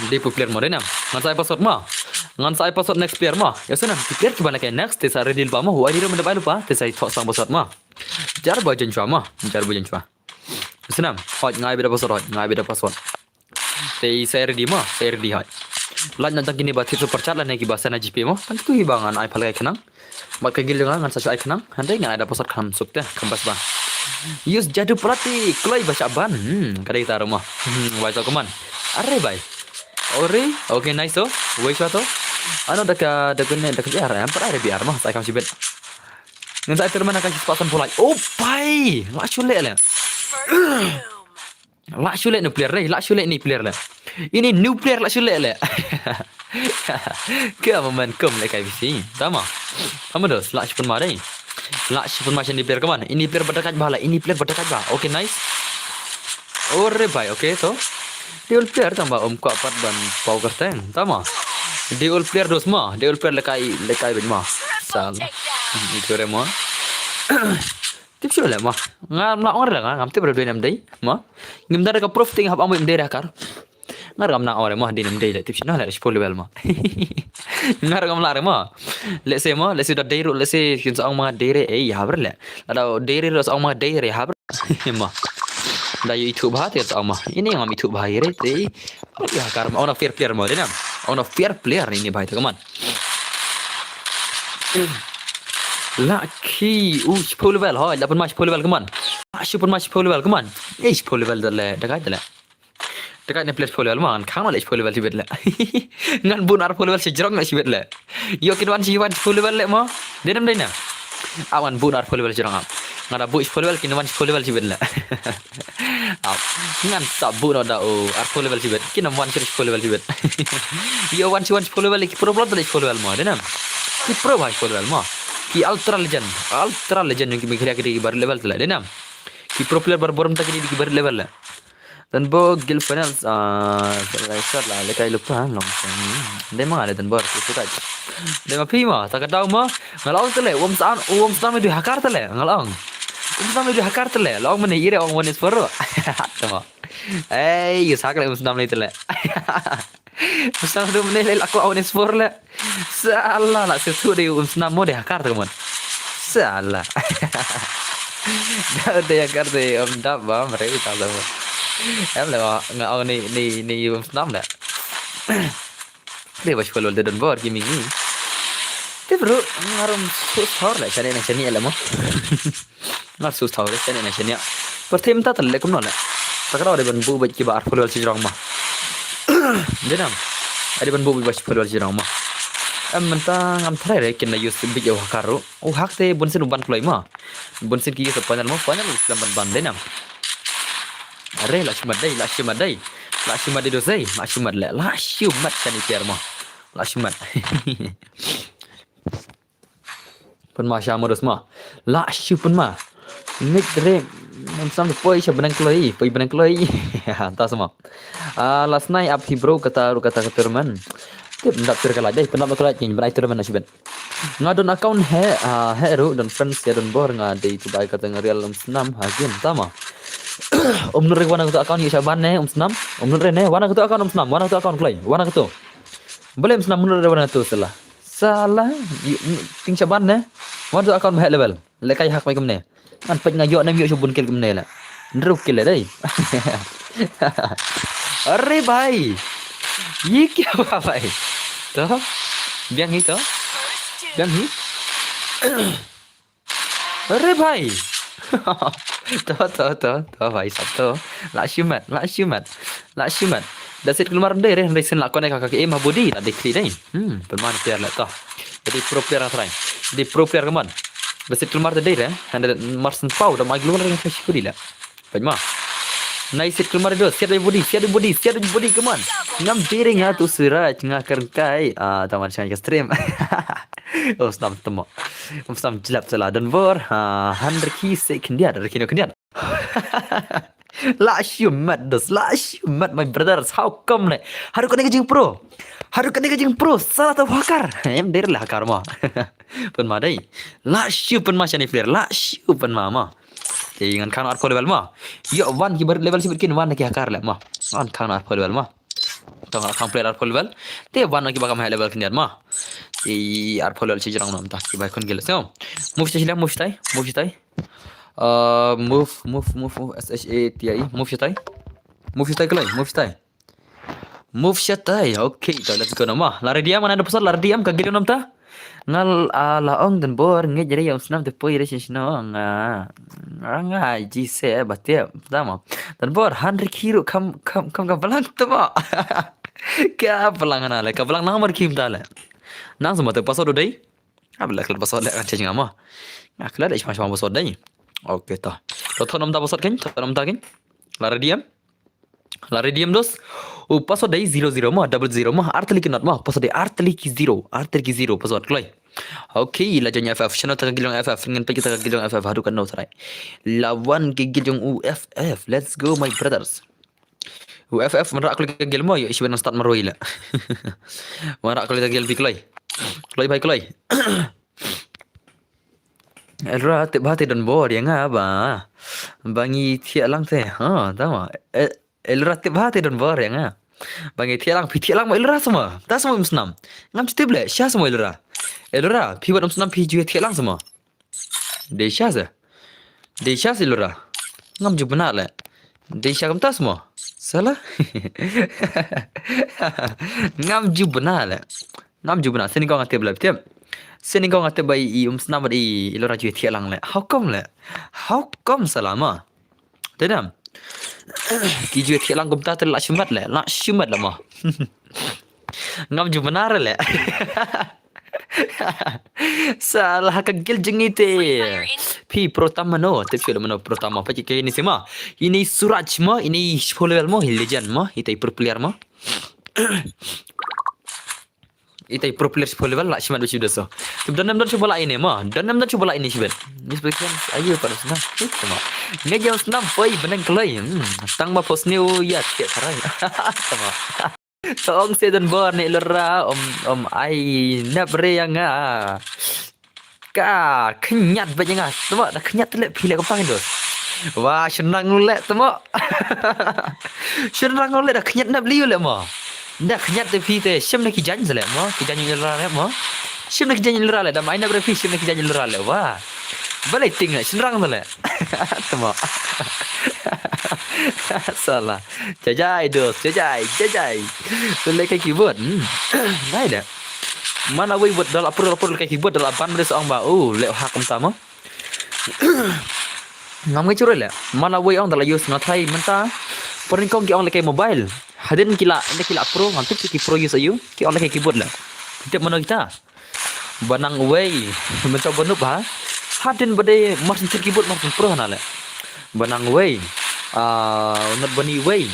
Dei pro player ma, dei nam. Ngan sa ai password ma. Ngan sa ai password next player ma. Ïa sana, ki player ki ban lehkai next, te sa ready lypa ma. Huai dei re mynta bai lypa, te sa ai thok sang password ma. Jar ba jen chwa ma. Jar ba jen chwa. Ïa sana, hoi ngai bida password, hoi ngai bida password. Te sa ready ma, sa ready hoi. Lait na tang kine ba thied super chat lane kiba send na G P mo. Tang kitu hi ba ngan ai pha lehkai khnang. Bad ka guild jong nga ngan sa shu ai khnang. Hynrei ngan ai da password kham suk te, kham bas ba. Use jadu pelati, kloi ba shah ban. Hmm, ka dei ta ruh ma. Hmm, wai to kaman. Are bai. Ore, okay, nice to. Wei shwa to. Ano da ka, da ka ne, da ka B R, em, pat ai da B R ma, sa ai kham shibit. Ngan sa ai tournament ka shi spot san phola. Oh, bai. Lah shu leh le. Lah shu leh ni player le, lah shu leh ni player le. Ini new player lah shu leh le. Ke apa main kum lehkai bisi. Tama. Tama dos, lah shu pynma dei. Lah shu pynma sha ni player kaman. Ini player ba dakaid ba la, ini player ba dakaid ba. Okay, nice. Ore bai, okay, so. Dei ul player tang ba um kwah pat ban pau kyrteng. Tama. Dei ul player dos ma, dei ul player lehkai, lehkai beit ma. Sal. Hmm, itu re ma. Tip shu le ma. Ngam lah ong re nga, ngam tip re dei nam dei. Ma. Ngim da ka proof te nga hap ong beit ym dei re hakar. Nga ruh ngam lah ong re ma, dei nam dei le. Tip shu na le, shiphew level ma. Nga ruh ngam lah re ma. Let's say ma, let's say da dei ruh, let's say kin sa ong ma dei re, eh, ïa hap re le. Lada dei re ruh sa ong ma dei re, hap re. Ma. Da ïa ithuh bha te sa ong ma. Ini ngam ithuh bha ïa re te. Ïa hakar ma, ong na fair player ma, dei nam. Ong na fair player ini bha te kaman. Lucky, u shiphew level, hoi, la pynma shiphew level kaman. Ah, shu pynma shiphew level kaman. Eh, shiphew level da le, da kai da le. Da kai ne player shiphew level ma, ngan khang ma le shiphew level shibit le. Ngan bun arphew level shi jrong le shibit le. Ïoh kin wan shi wan shiphew level le ma. Dei nam dei na. Ah, ngan bun arphew level shi jrong am. Nga da buh shiphew level kin wan shiphew level shibit le. Ap. Ngan sa buh noh da u arphew level shibit. Kin wan shiphew level shibit. Ïoh wan shi wan shiphew level ki pro player da shiphew level ma, dei nam. Ki pro ba shiphew level ma. Ki ultra legend. Ultra legend ki mikria ki dei ki bar level tele, dei nam. Ki pro player bar bor mynta ki dei ki bar level le. Don Bor guild finals, ah, shot la lehkai lypa long. Dei ma nga le Don Bor, ki suka. Dei ma phi ma, ta ka daw ma, nga la ong tele, um san, um san me du hakar tele, nga la ong. Um san me du hakar tele, la ong mane ire ong one is four. Tama. Ei, yu sak le um san me tele. Um san du mane le la ko one is four le. Sala la se tu de um snam mo de hakar tu mon. Sala. Da de hakar de um dap ba mare ta da. Em le nga ong ni ni ni um snam da. De ba shkol de Don Bor ki mingi. Te bro, ngarum sus thor le chane na chane le mo. Nga sus thau re, shane na shane. Pyrthei mynta tele kumno le. Ta ka daw de ban buh beit kiba arphew level shi jrong ma. Dei nam. Ade ban buh beit ba shiphew level shi jrong ma. Em mynta ngam tharai re kin da use beit u hakar ruh. U hak te bun sien u ban kloi ma. Bun sien ki use panel ma, panel u slam ban ban dei nam. Are la shimat dei, la shimat dei. La shimat dei dos dei, la shimat le. La shimat kan i tiar ma. La shimat. Pynma sha modus ma. La shu pynma. Nik re. Ngam sam poi sha benang kloi, poi benang kloi. Ta sama. Ah, last night up hi bro kata ru kata ka tournament. Tip ndap tur ka laj dei, pynap ka laj kin benai tournament na shibet. Nga don account he, ah, he ru don friends ya don bor nga dei tu bai kata nga real um snam ha game tama. Um nur re wana kata account ya shaban ne um snam. Um nur re ne wana kata account um snam, wana kata account kloi, wana kata. Boleh um snam um nur re wana tu salah. Salah, ting shaban ne. Wan tu account mahek level. Lekai hak mai kumne. Ngan pek nga yok nem yok shu bun kill kumne la. Ndru kill le dei. Are bhai. Ye kya hua bhai? To. Biang hi to. Dang hi. Are bhai. To to to to bhai sab to. La shimet, la shimet. La shimet. Da sit kulmar dei re, dei sin la kone ka ka em ha body la dei kli dei. Hmm, pynman player la to. Jadi pro player trai. Jadi pro player kaman. Da sit kulmar dei re, hande mar sen pau da mai glung re ka shi body la. Pynma. Nai sit kulmar do, siat body, siat body, siat body kaman. Ngam dei re nga tu Suraj nga kyrkai. Ah, taman shang ka stream. Oh, snam temo. Um snam jlap sala dan bor. Ah, han reki se khyndiat, reki no khyndiat. La shimet dos, la shimet my brothers. How come le? Haru kane ka jingpro. Haru kane ka jingpro. Sala ta hakar. Em der le hakar ma. Pynma dei. La shu pynma shani player. La shu pynma ma. Te ngan khang arphew level ma. Yo wan ki bar level shibit kin wan ki hakar le ma. Ngan khang arphew level ma. Tang khang player arphew level. Te wan ki ba kam high level khyndiat ma. Te arphew level shi jrang nam ta ki ba khun gel. So. Move shatai, move shatai, move shatai. Uh, move, move, move, move, S H A T I E, move shatai. Move shatai kloi, move shatai. Move shatai. Okay, to let's go nama. La ready am, mana ada pasal la ready am ka gilion nam ta. Ngal ala ong dan bor ngej re yang snam te poi re shin shin nga. Nga ji se ba te tama. Dan bor han re kiru kam kam kam ka balang tama. Ka balang na le, ka balang nang mar kim ta le. Nang sama te pasal do dei. Abla kala pasal le kan change ngama. Nga kala da shma shma pasal dei. Okay to. To to nam ta pasal kan, to nam ta kan. La ready am. La ready am dos. U pasal dei zero zero ma, double zero ma, artli ki not ma, pasal dei artli ki zero, artli ki zero pasal kloi. Okay, la janya F F, channel ta ka gilong F F, ngan pagi ta ka gilong F F, hadu kan no sarai. Lawan ki gilong U F F, let's go my brothers. U F F, man rak klik ka gil mo, yo ishi ban start maroi la. Man rak klik ka gil bi kloi. Kloi bai kloi. Elra tip hati don bor ya nga ba. Bangi thiak lang te. Ha, tama. Eh, Elra tip hati don bor ya nga. Bangi thiak lang, phi thiak lang ma Elra sama. Ta sama um snam. Ngam tip le, sha sama Elra. Elra, phi wat um snam phi ju thiak lang sama. Dei sha sa. Dei sha sa Elra. Ngam ju bna le. Dei sha kam ta sama. Sala. Ngam ju bna le. Ngam ju bna, sini kong atip lep tip. Sini kong atip bai i um snam i Elra ju thiak lang le. How come le? How come sala ma? Te dam. Ki ju thiak lang kumta te la shimet le, la shimet le ma. Ngam ju bna le. Sala ka gil jingite. Phi pro tam mano, tip shu mano pro tam ma, pa ki ni sima. Ini Suraj ma, ini shpo level ma, hi legend ma, itai pro player ma. Itai pro player shpo level la shimet bishibit so. Tip danem dan shpo la ini ma. Danem dan shpo la ini shibit. Ni shpo kan ayu pada sana. Sama. Ngejam sana boy beneng kelai. Hmm. Tang ma pos ni u ya tiap sarai. Sama. Tong se dan bor ni lera om om ai nap re yang ah. Ka khynñiat ba janga. Tama da khynñiat te le phi le ka pang dos. Wa shnang le tama. Shnang le da khynñiat nap liu le mo. Da khynñiat te phi te shem na ki jan le mo. Ki jan le ra le mo. Shem na ki jan le ra le da mai nap re phi shem na ki jan le ra le wa. Balai ting le shnang le. Tama. Sala. Jajai dos, jajai, jajai. Tu le kai keyboard. Hmm. Ngai da. Mana wei buat dal apur apur kai keyboard dal ban bade sa ong ba. Oh, le ha kumta ma. Ngam ngai chura le. Mana wei ong dal use nga thai mynta. Pyrnyngkong ki ong le kai mobile. Hadien ki la, ynda ki la pro, ngam tip ki pro use ayu. Ki ong le kai keyboard le. Tip mano kita. Banang wei. Mynta banup ha. Hadien bade mar syn keyboard mar syn pro na le. Banang wei. Ah, ngat bani wei.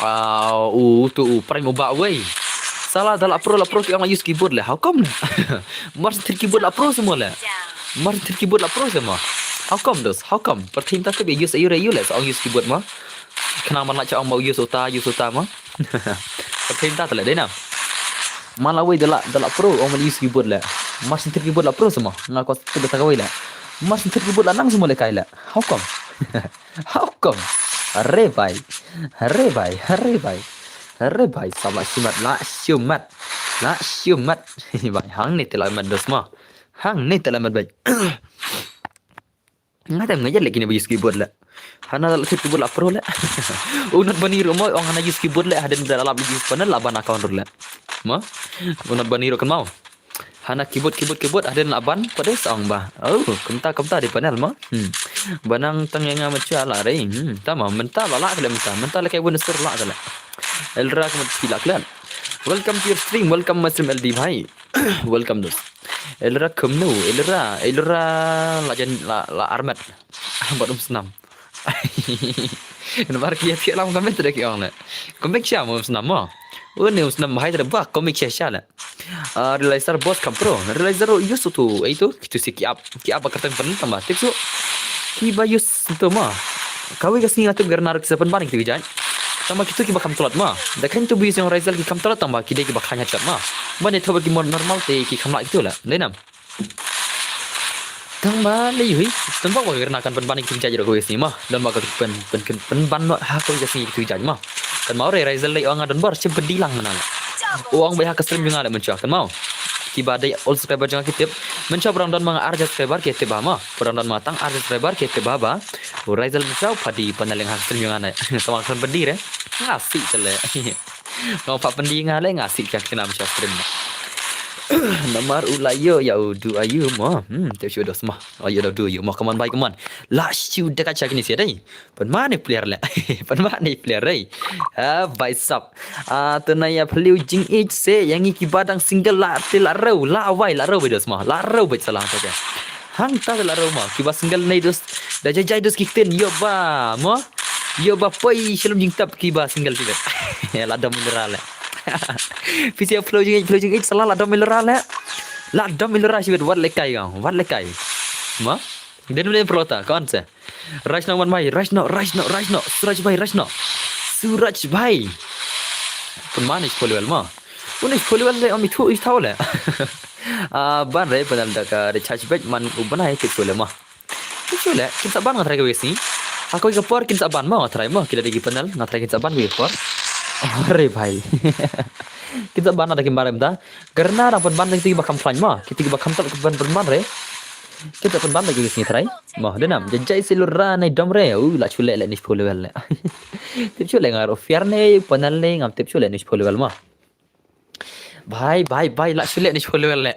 Ah, u tu u prime u ba wei. Sala da la pro la pro ki ong use keyboard le. How come le? Mar syn keyboard la pro semua le. Mar syn keyboard la pro semua. How come dos? How come? Pertim ta ke use ayu re ayu le sa ong use keyboard ma. Kena man la cha ong ma use uta, use uta ma. Pertim ta le dei na. Mala wei da la da la pro ong man use keyboard le. Mar syn keyboard la pro semua. Nga ko tu da ta wei le. Mar syn keyboard la nang semua le kai le. How come? How come? Hare bai. Hare bai. Hare bai. Hare bai. Sama shimat la shimat. La shimat. Bai hang ni te la mat dos ma. Hang ni te la mat bai. Nga tem nga jale kini ba use keyboard le. Hana la use keyboard la pro le. Unat bani ro mo ong hana use keyboard le hadien da la use panel la ban account le. Ma? Unat bani ro kan mau. Hana keyboard, keyboard, keyboard, hadien la ban, pat dei sa ong ba. Oh, kumta, kumta dei panel mo. Hmm. Ba nang tang ïa nga mynta la rei. Hmm, tama, mynta la lah kele mynta, mynta la kai bun sur lah kele. Elra kumta phi la klet. Welcome to your stream, welcome my stream L D bhai. Welcome dos. Elra kumno, Elra, Elra la jan la, la armet. Bad um snam. Namar ki ïa phi lam comment da ki ong le. Comment sha mo um snam mo. Une um snam bhai da ba comment sha sha le. Ah, realizer boss kam pro. Realizer use tu, eh, tu. Kitu si ki app, ki app ba kyrteng pen tama. Tip su. Ki ba use tu ma. Kawei ka sngi nga tip Garena ruh ki sa pynban ïa kitu ki jait. Tama kitu ki ba kham tlot ma. Da khein tu ba use ïa u Ryzel ki kham tlot tama ki dei ki ba khein ha tlot ma. Ban ïa thoh ba ki mon normal te ki kham lah kitu la. Dei nam. Tang ba lei hui, tang ba wa Garena kan pynban ïa kitu ki jait ruh kawei ka sngi ma. Don ba ka pyn, pyn, pyn, pynban noh ha kawei ka sngi kitu ki jait ma. Kan mau re Ryzel lei ong nga don bor shim pyndilang na. U ong ba ha ka stream jong nga le mynshwa kan mau. Ki ba dei old subscriber jong nga ki tip. Mynshwa ba dang don ma nga ar subscriber ki tip ba ma. Ba dang don ma nga tang ar subscriber ki tip ba ba. U Ryzel mynshwa pha dei pynleng ha ka stream jong nga ne. Tang ba kan pyndilang re. Nga si tele. Nga pha pyndilang nga le nga si ka kena mynshwa stream. Namar u la ïoh ïa u du ayu mo. Hmm, tip shu dos ma. Oh, ïoh da u du ayu mo. Come on bhai, come on. La shu da ka cha kini sia dei. Pynman ne player le. Pynman ne player dei. Ah, bhai sab. Ah, tu na ïa phliew jingïeit se ïa ngi ki ba dang single la te la rew, la wai, la rew beit dos ma. La rew beit sala ta. Hangta la rew ma. Ki ba single nei dos. Da jai jai dos ki ktien ïoh ba mo. Ïoh ba poi shalom jingtap ki ba single tibet. La dom Elra le. Phi sia phliew jingïeit, phliew jingïeit sala la dom Elra le. La dom Elra shibit wat le kai ga. Wat le kai. Ma? Den le prota kon se. Rajno man bhai, Rajno, Rajno, Rajno, Suraj bhai, Rajno. Suraj bhai. Pynman ne shiphew level ma. Une shiphew level le, ong ithuh ithaw le. Ah, ban re panel da ka recharge beit man u bnai tip shu le ma. Tip shu le, kin sa ban nga try kawei sngi. Ha kawei ka por kin sa ban ma nga try ma, ki la dei ki panel, nga try kin sa ban kawei ka por. Are bhai. Kin sa ban da kim ban re mynta. Garena dang pynban da kiti ki ba kham khlaiñ ma, kiti ki ba kham tlot ki ban pynban re. Kita pynban lagi sini try. Mo, dei nam, jai jai si Elra nei dom re. U, la shu leh leh ni shiphew level le. Tip shu leh nga ruh fair ne, panel ne, ngam tip shu leh ni shiphew level mo. Bhai, bhai, bhai, la shu leh ni shiphew level le.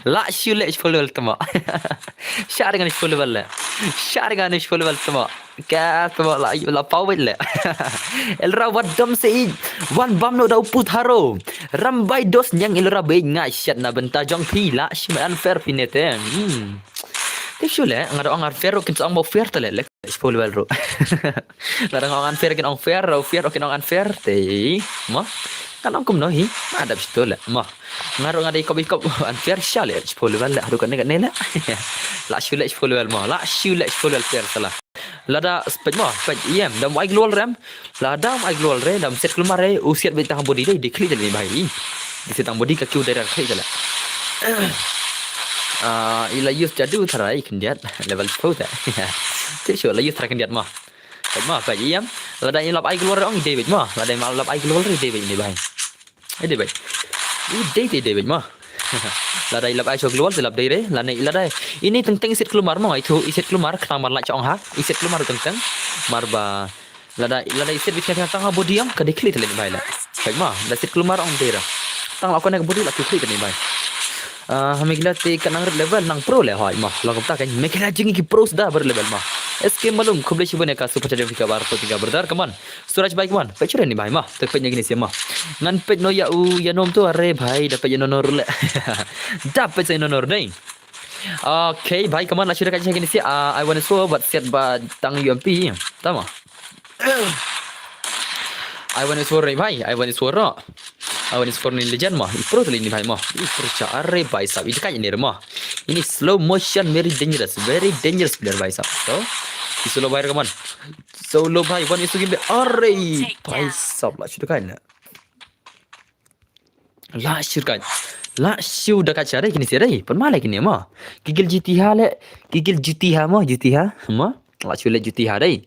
La shu leh shiphew level tama. Shah ring ni shiphew level le. Shah ring ni shiphew level tama. Ka tama la, la paw beit le. Elra wat dom se i. Wan bam no da u put haro. Ram bai dos nyang Elra beit nga shat na bynta jong phi la. Shi mai unfair phi ne te. Hmm. Tip shu le, nga da ong unfair ruh kin sa ong ba fair te le, le shiphew level ruh. Nga da ong unfair kin ong fair, ruh fair ruh kin ong unfair te. Mo? Kan ong kumno hi? Nga da bisto le. Mo? Nga ruh nga da ikop ikop unfair sha le shiphew level le. Haduh kane kane le. La shu le shiphew level mo. La shu le shiphew level fair sala. Lada spek mo, spek iem, dam ai global rem. Lada ai global re, dam set klumar re, u set beit tang body dei, di klik dei bai. Di set tang body ka kiu dei ra klik dei. Ah, ila use jadu tharai khyndiat level four ta. Tip shu la use tharai khyndiat mo. Spek mo, spek iem. Lada i lap ai global re ong dei beit mo. Lada i lap ai global re dei beit ni bai. Ai dei beit. I dei dei dei beit mo. Lada i lap ai sha global te lap dei re. Lada i lada ini teng teng i set klumar mo, itu i set klumar khnang mar la chong ha. I set klumar teng teng. Mar ba lada lada i set bit khnang tang ha body ong ka dei klik te le ni bai la. Beit mo, da set klumar ong dei ra. Tang la connect body la klik te ni bai. Ah, ha Meghalaya te ka nang rit level nang pro le hoi mo. Long kumta kan Meghalaya jing ki pro da ber level mo. S K Malum khublei shibun ïa ka super chat jong phi ka bar to phi ka brother, come on. Suraj bai kwan, peit shuh ni bai mo. Te peit ïa kine sia mo. Ngan peit noh ïa u ïa nom tu are bai, da peit ïa noh noh ruh le. Da peit sa ïa noh noh ruh dei. Okay bai, come on, la shu da ka jingkine sia. Ah, I want to show but set ba tang U M P. Tama. I want to show re bai, I want to show ro. I want to show ni legend mo. I pro tu ni bai mo. I pro cha are bai sab. I dekat ni re mo. Ini slow motion, very dangerous, very dangerous player bai sab. So, i slow bai re, come on. Solo bhai, one is to game. Are bhai sab, la shu da kai na. La shu da kai. La shu da kai sha dei kini sia dei. Pynman le kini mo. Ki gil G T A le. Ki gil G T A mo, G T A mo. La shu le G T A dei.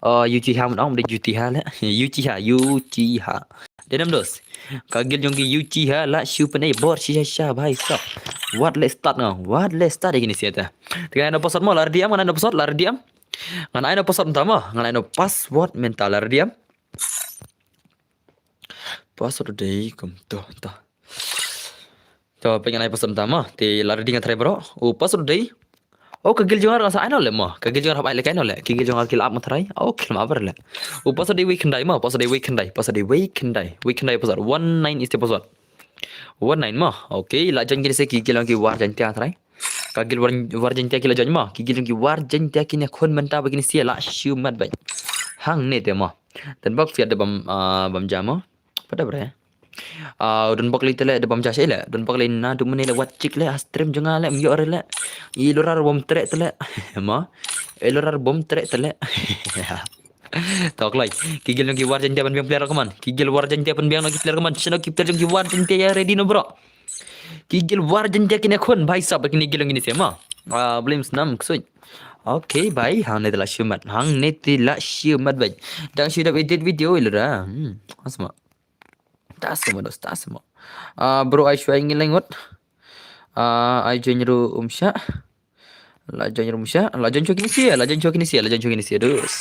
Oh, G T A mo dong de G T A le. G T A, G T A. Dei nam dos. Ka gil jong ki G T A la shu pynei bor shisha sha bhai sab. Wat le start ngam. Wat le start dei kini sia ta. Te ngan ai na password mo, la ready am, ngan ai na password, la ready am. Ngan ai na password mynta mo, ngan ai na password mynta, la ready am. Password dei kumto, to. To, pyngan ai password mynta mo. Te la ready nga try bro. U password dei. Oh, ka guild jong nga sa ai noh leh mo. Ka guild jong nga hap ai leh kai noh leh. Ki guild jong nga ki la ap mo try. Oh, ki la ap leh. U password dei wei khyndai mo. Password dei wei khyndai. Password dei wei khyndai. Wei khyndai password. One nine is the password. One nine mo. Okay, la join kine se ki guild jong ki War Jaintia try. Ka guild War, War Jaintia ki la join mo. Ki guild jong ki War Jaintia kine khun mynta ba kine se la shu mat bad. Hangne te mo. Don bok phi da bam, ah, bam ja mo. Pada bre. Ah, don bok lei te leh da bam ja sha leh. Don bok lei na du mane leh wat chik leh ha stream jong nga leh, ym ïoh re leh. I lurar bom treh te leh. Mo. I lurar bom treh te leh. To kloi. Ki guild jong ki War Jaintia pynbiang player kumne. Ki guild War Jaintia pynbiang noh ki player kumne. Shano ki player jong ki War Jaintia ïa ready noh bro. Ki guild War Jaintia kine khun bhai sahab kine guild jong kine se mo. Ah, Blim Snam ksuid. Okay bhai, hangne te la shu mat. Hangne te la shu mat bhai. Dang shu dap edit video i lura. Hmm, asma. Ta sma dos, ta sma. Ah, bro, ai shuwa ngi leng ngut. Ah, ai join ruh um sha. La join ruh um sha, la join shuwa kine se, la join shuwa kine se, la join shuwa kine se, dos.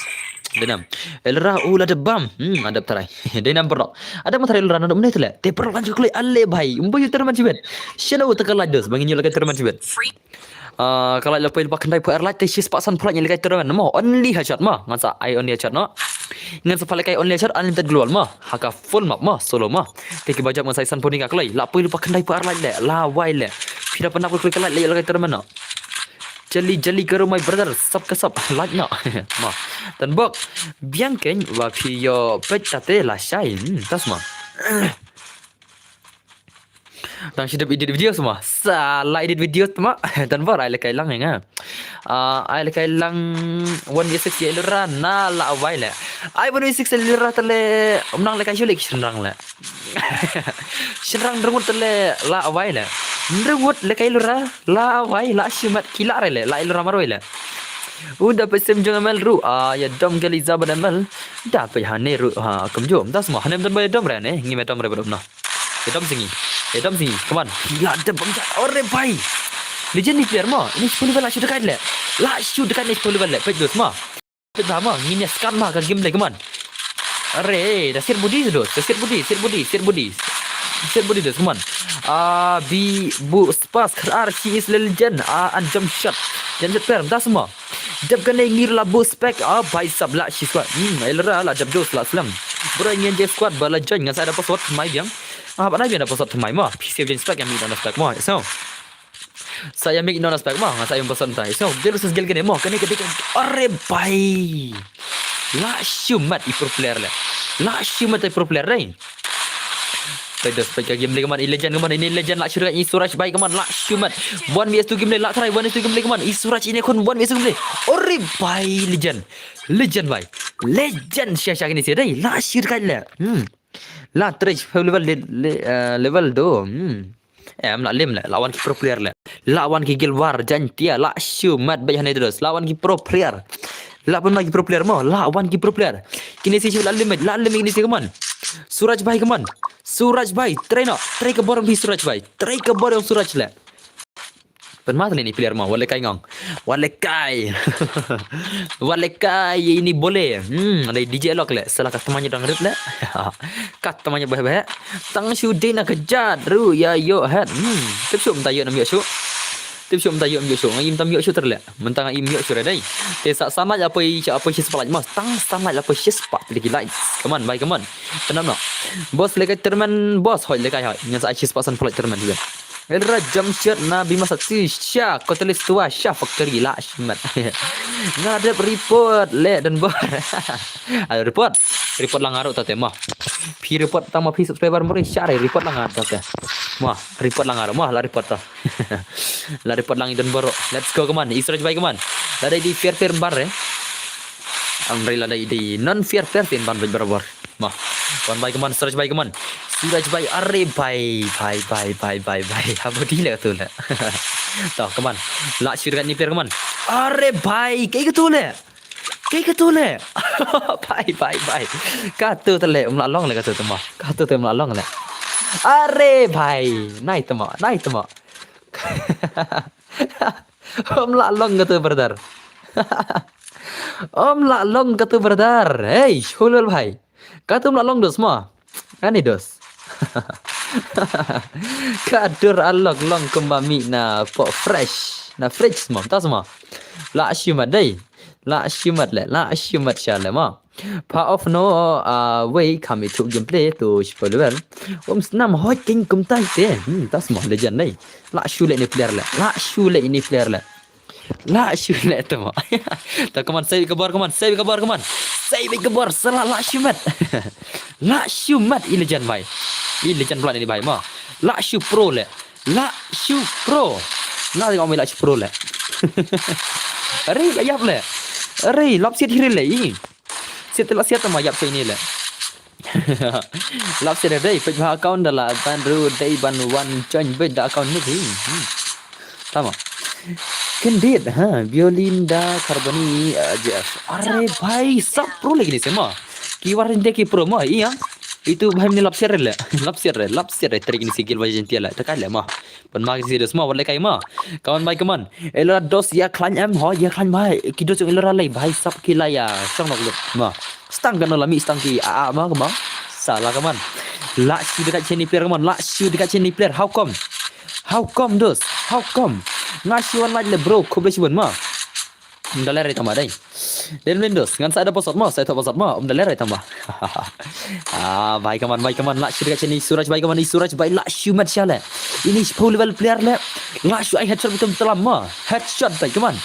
Dei nam. Elra u la da bam. Hmm, adap try. Dei nam bro. Adap ma try Elra na dum ne tele. Te bro lan shuwa kloi ale bhai. Umbo yu terman sibet. Shano u ta ka like dos, bang yu la ka terman sibet. Ah, ka like la poi lypa khyndai poi ar like te shispah san poi like ngi la ka terman mo. Only headshot mo. Ngan sa ai only headshot no. Ngan sa pha lehkai only headshot unlimited global mo. Ha ka full map mo, solo mo. Te ki ba jop ngan sa ai san poi ni ka kloi. La poi lypa khyndai poi ar like le, la wai le. Phi da pynap kloi ka like le, la ka terman no. Jali jali karo my brother, sap ka sap, like no. Mo. Tan bok. Biang keng ba phi ïoh peit ta te la shai. Hmm, tas mo. Tang shi dep edit video sma. Sa la edit video sma. Tan bor ai lehkai lang ïa nga. Ah, ai lehkai lang one v six ïa Elra na la awai le. Ai one v six ïa Elra tele, um nang lehkai shu leh shynrang le. Shynrang rngut tele la awai le. Rngut lehkai Elra la awai la shimat ki la re le, la Elra marwei le. U da peit sim jong M L ruh, ah, ïa dom kali za ban M L. Da peit ha ne ruh, ha, kumjuh. Da sma, ha ne mdan ba ïa dom re ne, ngi me dom re ba dom na. Ïa dom sngi. Ïa dom sngi. Come on. La dep bam ja. Ore bhai. Legend ni player mo. Ini sepuluh level la shu dekat le. La shu dekat ni sepuluh level le. Peit dos mo. Peit ba mo. Ngin ïa scan ma ka game le, come on. Are, da sir body dos. Da sir body, sir body, sir body. Sir body dos, come on. Ah, bi bu spas kar she is legend. Ah, an jump shot. Jump shot player. Da sma. Dep kane ngir la bu spec. Ah, bhai sab la shi squad. Hmm, Elra la dep dos la slam. Bro ngin je squad ba la join ngan sa da password mai biang. Ah, ba na biang da password mai mo. P C join spec yang mi da spec mo. So. Sa yang mi da spec mo. Ngan sa yang password tai. So, gel sus gel kane mo. Kane kane kane. Are bhai. La shumat i pro player le. La shumat i pro player le. Peit dos, peit ka game le, come on, i legend, come on, ini legend, la shu dekat i Suraj bhai, come on, la shumat. One v two game le, la try, one v two game le, come on, i Suraj ini khun one v two game le. Ore bhai, legend. Legend bhai. Legend sha sha kini sha dei, la shu dekat le. Hmm. La try level le, le, eh, level do. Hmm. Em, la lim le, la wan ki pro player le. La wan ki guild War Jaintia, la shumat bhai hane dos. La wan ki pro player. La pun la ki pro player mo, la wan ki pro player. Kini si la lim, la lim kini si, come on. Suraj bhai, come on. Suraj bhai, try no. Try ka bor bi Suraj bhai. Try ka bor Suraj le. Pun ma tani ni player mo, wale kai ngong. Wale kai. Wale kai ini bole. Hmm, ada D J Lock le. Salah ka teman dang rit le. Ka teman bah bah. Tang shu dei na kejat ru ya yo hat. Hmm, tip shu mynta yo nam yo shu. Tip shu mynta yo nam yo shu. Ngai mynta yo shu terle. Mynta ngai yo shu redai. Te sa sama ya poi cha poi shi spot mas. Tang sama ya poi shi spot lagi light. Come on, bhai, come on. Tenang no. Bos lekai terman, bos hoi lekai hoi. Ngan sa shi spot san poi terman juga. Elra jump shot na bima satu sha kotelis tua sha factory la shimat. Ngadep report le dan bor. Ayo report. Report lang aro tate ma. Pi report tang ma pi subscriber muri share report lang aro tate. Ma report lang aro ma la report ta. La report lang i dan bor. Let's go, come on. Israel bhai, come on. La dai di fair fair bar eh. Amri la dai di non fair fair tin ban bor. Ma. Wan bhai, come on, Suraj bhai, come on. Suraj bhai, are bhai, bhai, bhai, bhai, bhai, bhai. Habo di le tu le. To, come on. La shu dekat ni player, come on. Are bhai, kai ka tu le. Kai ka tu le. Bhai, bhai, bhai. Ka tu te le, um la long le ka tu te ma. Ka tu te um la long le. Are bhai, nai te ma, nai te ma. Um la long ka tu brother. Um la long ka tu brother. Hey, shulul bhai. Ka tu um la long dos ma. Ani dos. Ka dur alok long kumba mih na pok fresh. Na fridge mo, ta mo. La shimet dei. La shimet le, la shimet sha le mo. Pa of no, uh, wei kam itu gameplay tu shiphew level. Um snam hoi king kumtai te. Hmm, ta mo legend dei. La shu le ini player le. La shu le ini player le. La shu le te mo. Ta, come on, save ka bor, come on, save ka bor, come on. Save ka bor, sala la shimet. La shimet, i legend bhai. I legend pla ini bhai mo. La shu pro le. La shu pro. Nga tengok mai la shu pro le. Are, la yap le. Are, lap siat hiri le. I. Siat la siat ma yap sa ini le. Lap siat dei, peit ba account da la ban ru dei ban wan join beit da account ni hi. Hmm. Tama. Kendit, ha, Violinda Carboni, uh, Jeff. Are bhai, sab pro lagi ni sema. Ki war de ki pro mo, iya. Itu bhai ni lap siat le. Lap siat le, lap siat le, trik ni sigil bhai jentia le. Takai le ma. Pynma ki serious ma, wat le kai ma. Kawan bhai kaman. Elora dos ya khlain em ho, ya khlain bhai. Ki dos jong Elora lei bhai sap ki la ya. Shong nok lut ma. Stang kan la mi stang ki a a ma kaman. Sala kaman. La shu dekat sini player kaman. La shu dekat sini player. How come? How come dos? How come? Nga shu wan like le bro. Khublei shibun ma. Ym da lehrai tang ba dei. Dei Windows, ngan sa da password mo, sa da password mo, ym da lehrai tang ba. Ah, bhai kaman, bhai kaman, la shu dekat sini Suraj, bhai kaman, i Suraj bhai la shu mat sha le. Ini shiphew level player le. La shu ai headshot bitum telam mo. Headshot bhai kaman.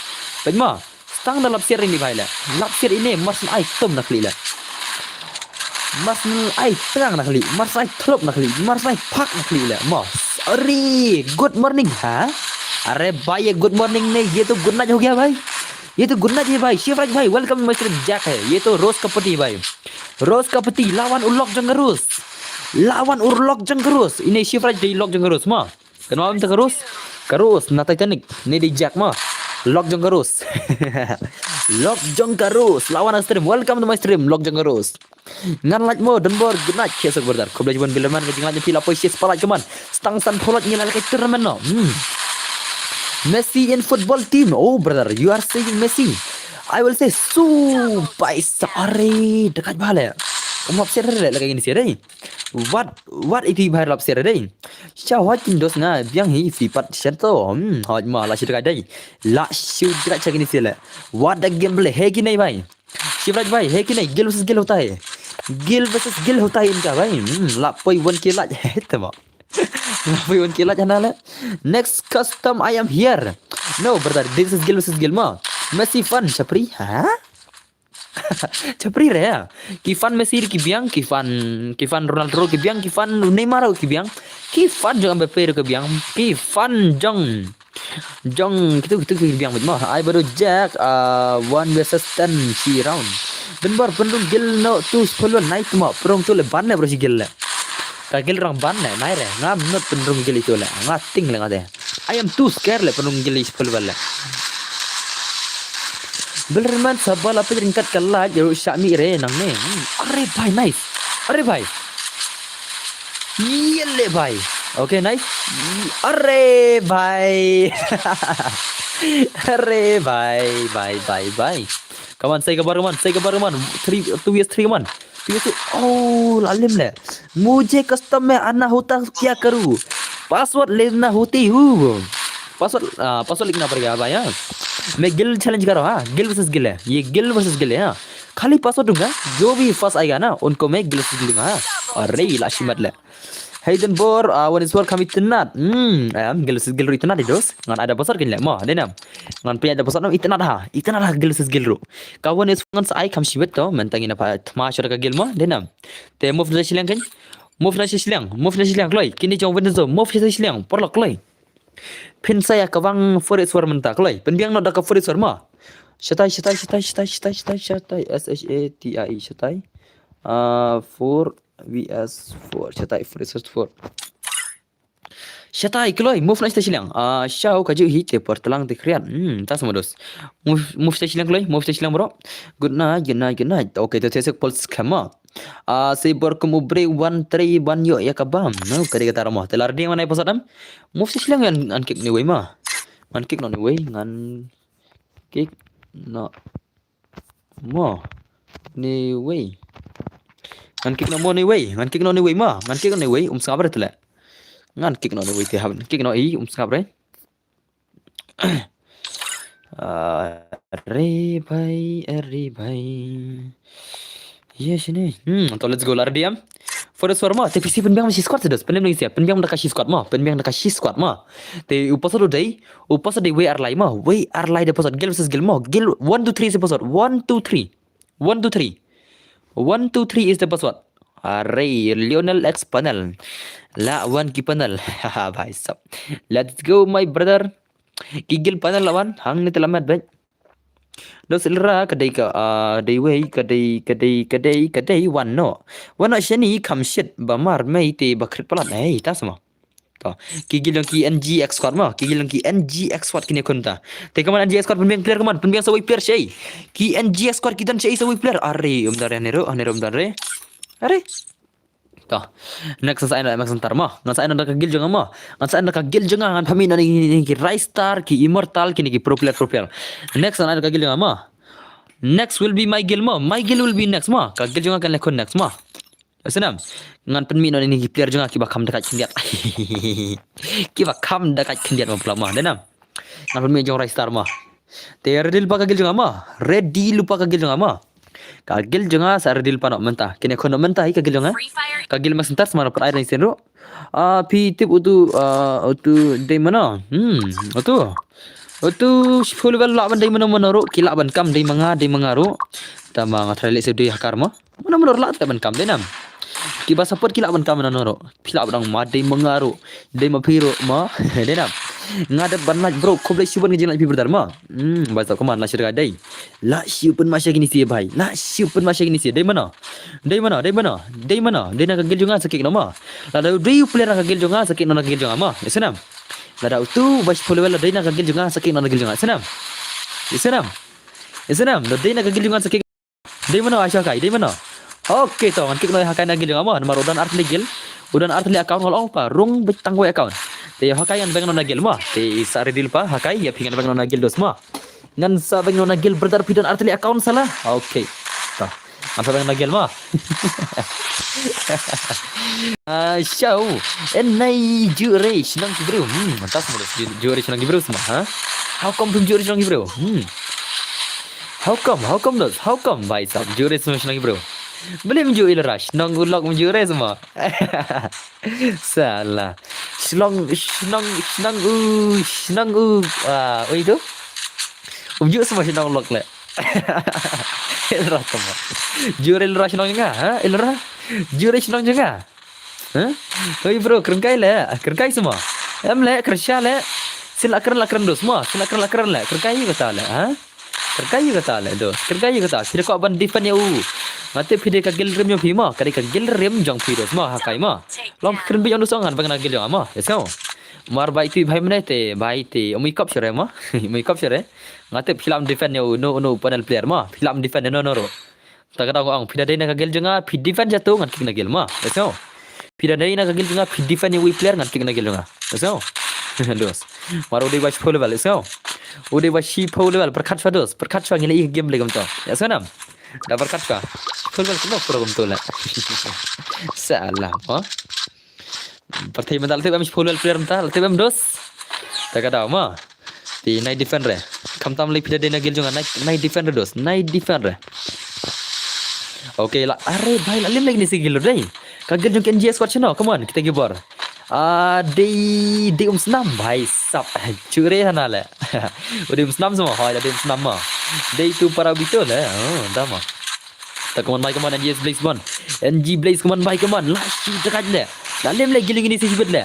Bhai mo. Stang da lap siat ini bhai le. Lap siat ini mas ai tum na khlieh le. Mas ai tang na khlieh, mas ai thlup na khlieh, mas ai phak na khlieh le. Mo. Ari, good morning ha. Are bhai, good morning ne, ye to good night ho gaya bhai. Ye to good night hai bhai. Shivraj bhai, welcome to my stream. Jack hai. Ye to Rose Kapati bhai. Rose Kapati, lawan u lok jong ka Rose. Lawan u lok jong ka Rose. Ini Shivraj dei lok jong ka Rose mo. Kynmaw em te ka Rose? Ka Rose na Titanic. Ni dei Jack mo. Lok jong ka Rose. Lok jong ka Rose. Lawan na stream. Welcome to my stream. Lok jong ka Rose. Ngan like mo, don bor, good night. Kiasuk brother. Khublei shibun Bilderman, ka jinglike phi la poi shi spotlight kaman. Stang san pholot ngi la lehkai tournament no. Hmm. Messi in football team. Oh brother, you are saying Messi. I will say su pai sare dekat bale. Umap sere lehkai ini sere. What, what iti bhai lap sere dei. Sha hot kin dos nga biang hi fi pat sento. Hmm, hot ma la shi dekat dei. La shu dekat sha kini sele. What a gameplay. He kini bhai. Shivraj bhai, he kini gil versus gil hota hai. Gil versus gil hota hai inka bhai. Hmm, la poi one K laj. He tama. La poi one K laj hana le. Next custom I am here. No brother, this is gil versus gil ma. Messi fan chapri. Ha? Chapri re. Ki fan Messi ki biang, ki fan, ki fan Ronaldo ki biang, ki fan Neymar ki biang. Ki fan jong Mbappe ki biang. Ki fan jong Jong kitu kitu ki biang bit mo. Ai baru Jack, ah, one versus ten shi round. Benbar benrung gil no tu sepuluh night mo. Perung tu le ban le baru shi gil le. Ka gil rang ban le nai re. Ngam not benrung gil itu le. Nga ting le nga de. I am too scared le benrung gil sepuluh le. Bilderman sabal apa ringkat ka laj ru syak mi re nang ne. Hmm, are bhai nice. Are bhai. Ye le bhai. Okay, nice. Are bhai. Are bhai, bhai, bhai, bhai. Come on, say kabar, come on, say kabar, come on. Three, two years, three, come on. Two years, two. Oh, lalim le. Mujhe custom mein aana hota kya karu? Password lena hoti hu. Password, ah, password likhna padega bhai, ha. Main guild challenge kar raha hu, ha. Guild versus guild hai. Ye guild versus guild hai, ha. Khali password dunga. Jo bhi first aayega na, unko main guild versus guild dunga, ha. Are la shimat le. Hayden Bor, ah, one is four kam itynnad. Hmm, em, gil sis gil ru itynnad i dos. Ngan ada bosor kin le mo, dei nam. Ngan pia ada bosor nam itynnad ha. Itynnad ha gil sis gil ru. Ka one is four ngan sa ai kam shibit to, mentang ina pa thma shor ka gil mo, dei nam. Te move na shiliang kin. Move na shiliang, move na shiliang kloi. Kini jong Windsor, move na shiliang, porlok kloi. Phin sa ya ka wang four is four mynta kloi. Pynbiang no da ka four is four mo. Shatai, shatai, shatai, shatai, shatai, shatai, shatai. S H A T I E, shatai. Ah, four V S four, shatai, four is four. Shatai kloi, move na shatai shiliang. Ah, shau ka ju hi te por telang te kriat. Hmm, tas mo dos. Move, move shatai shiliang kloi, move shatai shiliang bro. Good night, good night, good night. Okay, to te sek pulse kama. Ah, si bor kum u bre one three one yo ya ka bam. No, kadi kata ramo. Te lar ding mana pasat am. Move shatai shiliang ngan, ngan kick ni wei ma. Ngan kick no ni wei, ngan kick no mo ni wei. Ngan kick no mo ni wei, ngan kick no ni wei ma. Ngan kick no ni wei, um sngap re tele. Ngan kick noh, wei te hap kick noh, i um sngap re. Are bhai, are bhai. Yes ni. Hmm, to let's go la R D M. Forest War ma, te pisi pynbiang shi squad sedos. Pynbiang shi, pynbiang da ka shi squad ma, pynbiang da ka shi squad ma. Te upa sa dei, upa sa dei wei ar lai ma, wei ar lai da password, guild versus guild ma, guild one two three is the password, one two three. One two three. One two three is the password. Are Lionel X panel. La wan ki panel. Haha, bhai sab. Let's go my brother. Ki guild panel la wan. Hangne te la mat bhai. Dos lra ka dei ka, ah, dei wei, ka dei, ka dei, ka dei, ka dei wan no. Wan no shani kham shit ba mar mei te ba krit palat. Hey, ta sama. To. Ki guild jong ki N G X squad ma, ki guild jong ki N G X squad kine khun ta. Te kaman N G X squad pynbiang player kaman, pynbiang sa wei player shei. Ki N G X squad ki don shei sa wei player. Are, um dare ne ro, ne ro um dare. Are. To. Next sa ina Max Hunter ma. Ngan sa ina da ka guild jong nga ma. Ngan sa ina da ka guild jong nga, ngan pynmih na ni, ni, ni ki Rise Star, ki Immortal, kine ki pro player, pro player. Next sa ina da ka guild jong nga ma. Next will be my guild ma. My guild will be next ma. Ka guild jong nga kan leh khun next ma. Snam. Ngan pynmih noh ina ki player jong nga kiba kham da ka khyndiat. Kiba kham da ka khyndiat ma pula ma. Dei nam. Ngan pynmih jong Rise Star ma. Te ready lypa ka guild jong nga ma. Ready lypa ka guild jong nga ma. Ka guild jong nga sa ready lypa noh mynta. Kine khun noh mynta hi ka guild jong nga. Ka guild Max Hunter sma na pat ai ran sen ru. Ah, phi tip utu, ah, utu dei mano. Hmm, utu. Utu shiphew level lah ban dei mano mano ru. Ki lah ban kam dei ma nga, dei ma nga ru. Tama nga try leh se dei hakar ma. Mano mano lah te ban kam dei nam. Kiba support ki lah ban kam mano ru. Phi lah ban ma dei ma nga ru. Dei ma phi ru ma. Dei nam. Nga da ban like bro, khublei shibun nga jing like phi brother ma. Hmm, ba sa kaman lah shirga dei. Lah shi pynmasa kine si bhai. Lah shi pynmasa kine si. Dei mano. Dei mano, dei mano. Dei mano. Dei na ka guild jong nga sa kick noh ma. Lada dei u player na ka guild jong nga sa kick noh na ka guild jong nga ma. Snam. Lada utu ba shiphew level dei na ka guild jong nga sa kick noh na ka guild jong nga. Snam. Snam. Snam. Dei na ka guild jong nga sa kick. Dei mano, ai sha kai, dei mano. Okay to, ngan kick noh ha kai na guild jong nga ma, namar u don artylli guild. U don artylli account nga la ong pa, rung beit tang wei account. Te ha kai ngan beng noh na guild ma. Te sa ready lypa ha kai, ïa phi ngan beng noh na guild dos ma. Ngan sa beng noh na guild brother, phi don artylli account sala. Okay. To. Ngan sa beng noh na guild ma. Ah, show. En nai ju re shnong ki briew. Hmm, tas mo ju re shnong ki briew sma, ha? How come phim ju re shnong ki briew? Hmm. How come? How come dos? How come? Bhai sab, ju re shnong ki briew. Beli mju ilra, shnong u lok mju re sma. Salah. Shnong, shnong, shnong u, shnong u. Ah, oi tu. Mju sma shnong lok le. Ilra tama. Ju re ilra shnong nga, ha? Ilra. Ju re shnong nga. Ha? Oi bro, kren kai le, kren kai sma. Em le, kren sha le. Sila kren la kren dos sma, sila kren la kren le. Kren kai kata le, ha? Kren kai kata le dos. Kren kai kata. Phi da kwah ban defend ïa u. Nga tip phi dei ka guild rim jong phi ma. Ka dei ka guild rim jong phi dos ma, ha kai ma. Long kren beit ong dos ong ngan beng na guild jong ma. Yes no. Mar bai tu bhai mane te, bai te. Umi kop shere ma. Umi kop shere. Nga tip phi lah ban defend ïa u no no panel player ma. Phi lah ban defend ïa no no ro. Ta ka dang ong phi da dei na ka guild jong nga, phi defend jatu ngan kick na guild ma. Yes no. Phi da dei na ka guild jong nga, phi defend ïa u player ngan kick na guild jong nga. Yes no. Dos. Mar u dei ba shiphew level, yes no. U dei ba shiphew level, pyrkhat shwa dos, pyrkhat shwa ngi leh i game le kam to. Yes no nam. Da pyrkhat shwa. Shiphew level kumno pura kam to le. Salah, ha? Pyrthei mynta la tip em shiphew level player mynta, la tip em dos. Ta ka daw ma. Te nai defend re. Khamtam lei phi da dei na guild jong nga, nai, nai defend re dos, nai defend re. Okay, la, are bhai, la lim lei kine si guild dei. Ka guild jong ki N G squad shano, come on, kita ki bor. Ah, dei, dei um snam bhai sab. Chure hana le. U dei um snam sma, hoi, la dei um snam ma. Dei tu para bito le. Oh, da ma. Ta kaman bai kaman N G Blaze ban. N G Blaze kaman bai kaman. La shi takat le. La lem le giling ini si jibet le.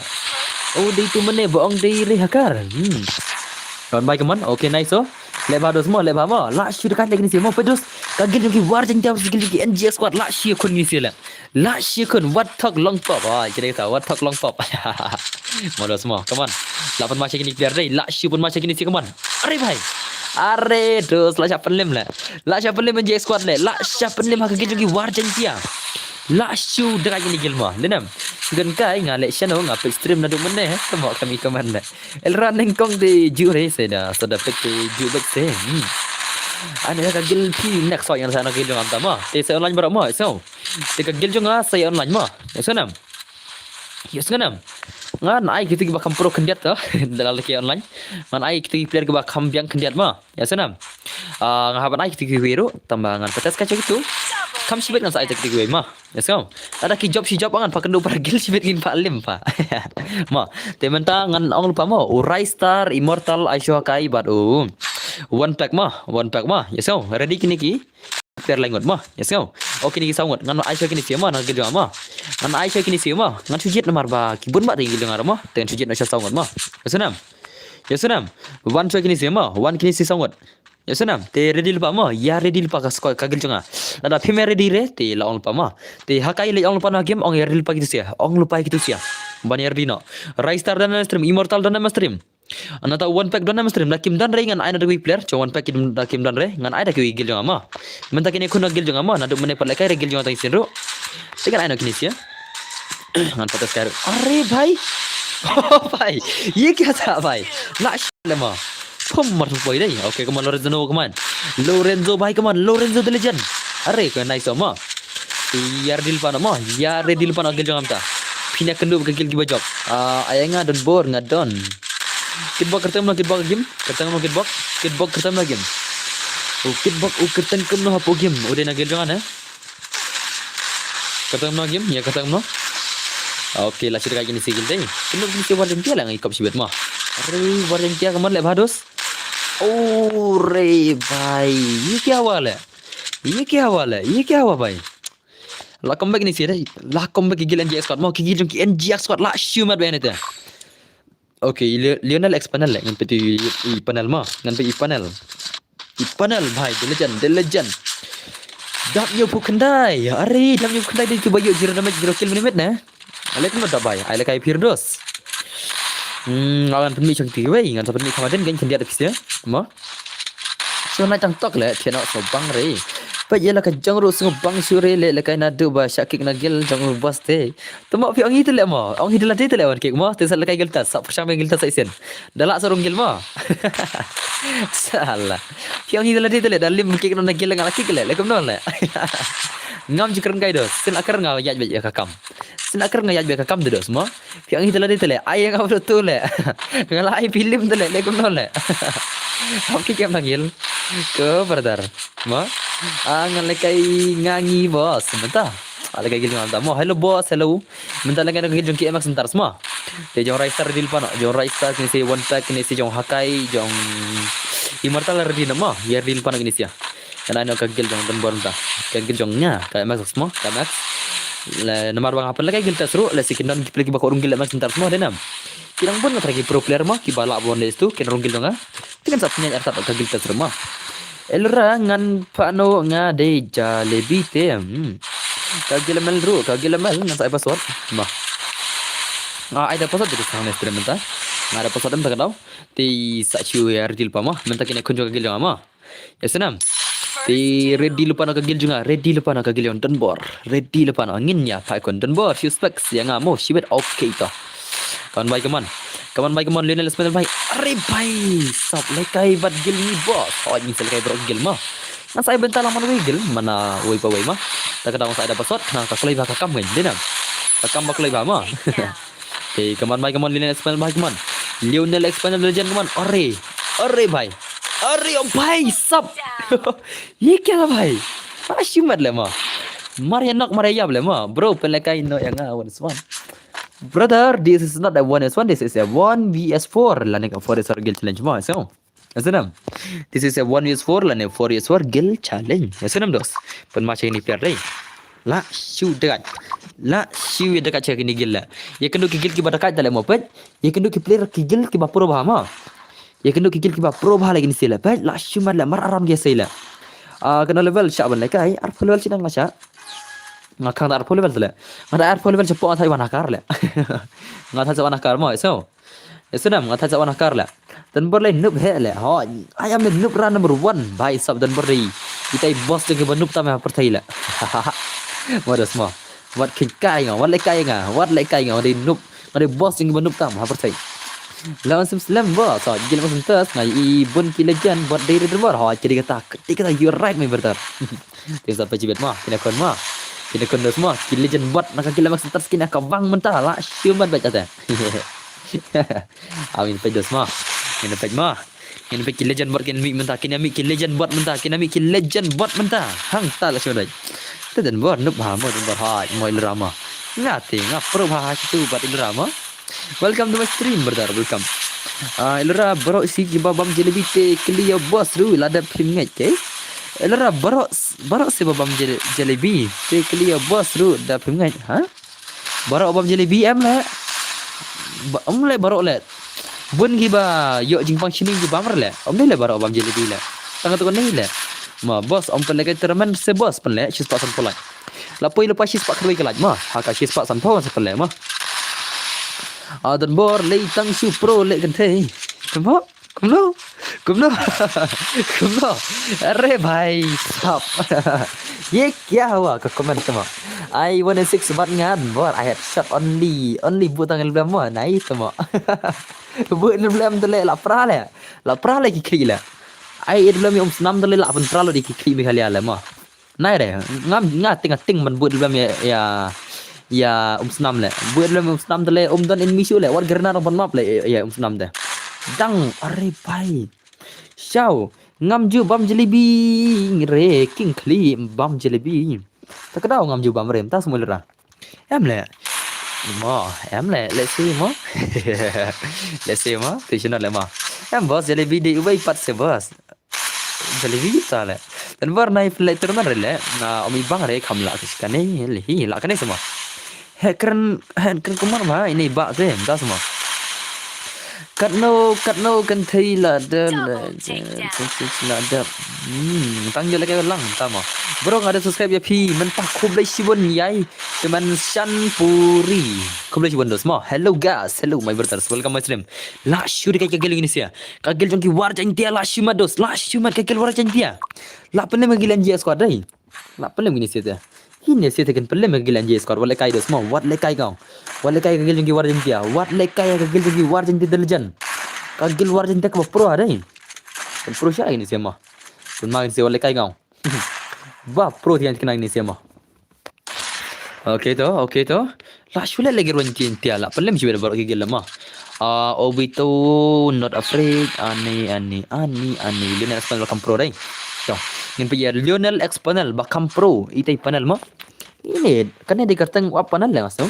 Oh, dei tu mane ba ong dei re hakar. Hmm. Kaman bai kaman. Okay, nice oh. Le ba dos mo, le ba mo. La shi takat le gini si mo pedos. Ka gil jong ki War Jaiñtia, gil jong ki N G squad. La shi khun gini si le. La shi khun wat thok long pop. Ah, kira kita wat thok long pop. Mo dos mo. Kaman. La pun ma shi gini player dei. La shi pun ma shi gini si kaman. Are bhai. Are dos la sha pynlem le. La sha pynlem N G squad le. La sha pynlem ha ka gil jong ki War Jaiñtia. La shu dra gini gil ma. Lenem. Shu kan kai nga le shano nga pek stream na duk mene. Tamo kami kaman le. Elra nengkong de jure se da. So da pek de ju bek se. Hmm. Ane ka gil pi next fight nga sa na gil jong am tama. Te sa online barak ma. So. Te ka gil jong nga sa online ma. So nam. Yes nganam. Ngan ai kito kiba kham pro khyndiat to. Da la lehkai online. Ngan ai kito ki player kiba kham biang khyndiat mo. Ïa sngewbha. Ah, nga hap ban ai kito kiwei ruh, tang ba ngan pat test ka check tu. Kham shibit ngan sa ai kito kiwei mo. Ïa sngewbha. Lada ki jop shi jop ngan pat kynduh para guild shibit ngin pat lem pat. Mo. Te mynta ngan ong lypa mo. U Rai Star, Immortal, Aisho Hakai bad u One Pack mo. One Pack mo. Ïa sngewbha. Ready kine ki player lai ngut mo. Ïa sngewbha. Okay, kine ki saw ngut. Ngan ai sha kine sha mo, na guild jong nga mo. Ngan ai sha kine sha mo. Ngan shu jied namar ba ki bun bha te guild jong nga mo. Te ngan shu jied na sha saw ngut mo. Ïa sngewbha. Ïa sngewbha. Wan sha kine sha mo. Wan kine sha saw ngut. Ïa sngewbha. Te ready lypa mo. Ïa ready lypa ka squad ka guild jong nga. Lada phim ready re te la ong lypa mo. Te Hakai leit ong lypa na game, ong ïa ready lypa kito sha. Ong lypa kito sha. Ban ïa ready noh. Rai Star don ha stream, Immortal don ha stream. Nangta One Pack don ha stream, la kim don re ngan ai na da kiwei player, jong One Pack kim, da kim don re, ngan ai da kiwei guild jong nga mo. Mynta kine khun na guild jong nga mo, naduh mynne pat lehkai re guild jong nga tang shisien ruh. Te ngan ai na kine sha. Ngan pat test ka ruh. Are bhai. Oh bhai. Ye kya tha bhai? La sh-, le mo. Pum mar tu bhai dei. Okay, come on Lorenzo, come on. Lorenzo bhai, come on. Lorenzo the legend. Are ko nice mo. Ïa ready lypa noh mo, ïa ready lypa noh guild jong nga mynta. Phin ïa kynduh ka guild kiba jop. Ah, ai nga don bor nga don. Kitbok kyrteng mo kitbok game. Kyrteng mo kitbok. Kitbok kyrteng mo game. U kitbok u kyrteng kumno hapoh game. U dei na guild jong nga ne. Kyrteng mo game, ïa kyrteng mo. Okay, la shu da kai kine sha guild dei. Kynduh kine sha War Jaiñtia la ngi kop shibit mo. Are War Jaiñtia ka mon leh bha dos. Oh, re bhai. Ye kya hua le? Ye kya hua le? Ye kya hua bhai? La comeback kine sha dei. La comeback ki guild N G X squad mo, ki guild jong ki N G X squad la shu mat bha ne te. Okay, Leo-, Lionel X panel le, ngan peit i, i panel mo, ngan peit i panel. I panel bhai, the legend, the legend. Dap ñiew phew khyndai. Are, dap ñiew phew khyndai dei kiba ïoh zero damage, zero kill minimit ne. Ale kumno dap bhai, ai lehkai Firdos. Hmm, ngan pynmih shong ti wei, ngan sa pynmih kham hadien, ngan khyndiat da phi sha. Mo. Shu na jang tok le, thied noh sngewbang re. Peit ïa la ka jong ruh sngewbang shuh re, leh lehkai naduh ba shah kick na guild jong u boss te. Te mo phi ong hi te leh mo, ong hi te la te te leh wan kick mo, te sa lehkai guild tas, sa pyrshang bad guild tas sa shisien. Da lah sa rung guild mo. Salah. Phi ong hi te la te te leh, da lim kick na guild nga la kick leh, leh kumno leh. Ngam ju kren kai dos, sien akren nga ïaid beit ïa ka kam. Sien akren nga ïaid beit ïa ka kam te dos mo. Phi ong hi te la dei te leh, ai nga ba tu leh. Nga la ai phi lim te leh, leh kumno leh. Hap ki kem nangil. Ko brother. Mo? Ah, ngan lehkai nga ngi boss. Mynta. Ah, lehkai guild nga mynta. Mo, hello boss, hello. Mynta lehkai na guild jong ki M X mynta mo. Te jong Rai Star ready lypa noh, jong Rai Star kine sha One Pack, kine sha jong Hakai, jong Immortal ready noh mo. Ïa ready lypa noh kine sha. Ngan ai noh ka guild jong Don Bor mynta. Ka guild jong nga, ka M X mo, ka M X. Le namar ba nga pynlehkai guild tas ruh, lehse kin don ki player kiba kwah rung guild M X mynta mo, dei nam. Ki dang bun nga trai ki pro player mo, kiba lah ban leh tu, kin rung guild jong nga. Te kin sa pynïaid artat ka guild tas ruh mo. Elra ngan pano nga dei jalebi te. Hmm. Ka guild M L ruh, ka guild M L ngan sa ai password. Mo. Nga ai da password te ka sang ne stream mynta. Nga ai da password mynta ka daw. Te sa shu ïa ready lypa mo. Mynta kine khun jong ka guild jong nga mo. Ïa sngewbha. Te ready lypa noh ka guild jong nga, ready lypa noh ka guild jong Don Bor. Ready lypa noh ngin ïa phai khun Don Bor, shu spek ïa nga mo, shibit okay to. Come on bhai, come on. Come on bhai, come on, Lionel Spinner bhai. Are bhai, sap lehkai bad guild ngi boss. Oh, ngi sa lehkai bro guild mo. Ngan sa ai bynta lang man wei guild, mana wei pa wei mo. Ta ka dang sa ai da password, na ka kloi bha ka kam ngan, dei nam. Ka kam ba kloi bha mo. Hey, come on bhai, come on, Lionel X Panel bhai, come on. Lionel X Panel legend, come on. Are, are bhai. Are, oh bhai, sap. Ye kya bhai? Ashi mat le mo. Mar ïa knock, mar ïa ïap le mo. Bro, pynlehkai noh ïa nga one v one. Brother, this is not a one v one, this is a one v s four. Lane ka four v four guild challenge mo, so. Ïa sngewbha. This is a one v s four lane four v s four guild challenge. Ïa sngewbha dos. Pynmatch ïa kine ki player dei. La shu dakaid. La shu ïa dakaid ïa kine ki guild la. Ïa kynduh ki guild kiba dakaid ta leh mo peit. Ïa kynduh ki player ki guild kiba pro bha mo. Ïa kynduh ki guild kiba pro bha la kine sha la peit. La shu mat la mar aram ki sha la. Ah, kane level shah ban lehkai. Arphew level shi nang la shah. Nga khang da arphew level te leh. Nga da arphew level shapoh nga thait wan hakar leh. Nga thait sa wan hakar mo, so. Ïa sngewbha, nga thait sa wan hakar leh. Don Bor leh noob heh leh. Ho, I am the noob ra number one. Bhai sab Don Bor dei. Itai boss jong kiba noob tam ha pyrthei leh. Mo dos mo. Wat kheiñ kai nga, wat lehkai nga, wat lehkai nga, wat dei noob. Nga dei boss jong kiba noob tam ha pyrthei. Lawan sim slem boss. So, jil mo sentas nga i bun ki legend bad dei Don Bor. Ho, kiri kata, kiri kata, you're right my brother. Te sa pynjibit mo, kine khun mo. Kine khun dos mo, ki legend bot na ka Gilamax Center skin ka bang mynta la shimet bad kata. Amin peit dos mo. Ngin peit mo. Ngin peit ki legend bot kin mih mynta, kin mih ki legend bot mynta, kin mih ki legend bot mynta. Hangta la shimet bad. Te Don Bor, noob ha mo, Don Bor ha mo Ilara mo. Nga te nga pro ha ha kitu bad Ilara mo. Welcome to my stream, brother. Welcome. Ah, Ilara baroh shi kiba bam jalebi te kylli ïa boss ruh lada phim ngeit, okay? Ilara baroh, baroh shi ba bam jale-, jalebi te kylli ïa boss ruh da phim ngeit, ha? Baroh bam jalebi em leh. Ba, em leh baroh leh. Bun kiba ïoh jingpang shining ki bam re leh. Em dei leh baroh bam jalebi leh. Tang tu kan leh. Ma boss, em pynleh ka tournament se boss pynleh, shi spah san phew leh. La poi la pa shi spah khrui ka lait ma. Ha ka shi spah san phew sa pynleh ma. Ah, Don Bor lei tang shu pro leh kynthei. Kumno? Kumno? Kumno? Kumno? Are bhai sab. Ye kya hua ka comment tama. I one six bat ngan bor. I headshot only. Only bu tang lem ma. Nai tama. Bu lem te leh la pra leh. La pra leh ki khri leh. Ai lem um snam te leh la pynpra leh ki khri Meghalaya leh ma. Nai re, ngam, nga ting, ting ban bud lem ïa, ïa, ïa um snam leh. Bud lem um snam te leh um don enemy shuh leh. Wat grenade ban map leh ïa um snam te. Dang, are bhai. Shaw, ngam ju bam jalebi, re, king khli bam jalebi. Ta ka daw ngam ju bam re, ta smul ra. Em leh. Mo, em leh, let's see mo. Let's see mo, tu shuh leh mo. Em boss, jalebi dei uwei pat se boss. Jalebi ta leh. Don Bor nai pynleh tournament re leh. Na om i bang re kham lah kane, leh hi lah kane se mo. He kren, he kren kumar ma, ini ba te, da se mo. Katno, katno kan thei la de, la de, la de. Hmm, tang jale ka lang, ta mo. Bro, nga da subscribe ïa phi, mynta khublei shibun ïai, te man Shanpuri. Khublei shibun dos mo. Hello guys, hello my brothers, welcome my stream. La shu dei ka gel ini sia. Ka gel jong ki War Jaintia la shu mat dos, la shu mat ka gel War Jaintia. La pynlem ka gel N G S squad dei. La pynlem ini sia te. Ini sia te kan pynlem ka gel N G S squad. Wat leh kai dos mo, wat leh kai kau. Wat leh kai ka gel jong ki War Jaintia. Wat leh kai ka gel jong ki War Jaintia the legend. Ka gel War Jaintia ka ba pro ha dei. Kan pro sha ini sia mo. Kan ma ini sia wat leh kai kau. Ba pro tiang kena ini sia mo. Okay to, okay to. La shu leh lagi ruan tin tia la. Pynlem shu baroh ki gel ma. Ah, Obito, Not Afraid, ani, ani, ani, ani. Lionel X Panel ba kam pro dei. To, ngin peit ïa Lionel X Panel ba kam pro. Itai panel mo. Ini, kane dei kyrteng u panel leh nga sngew.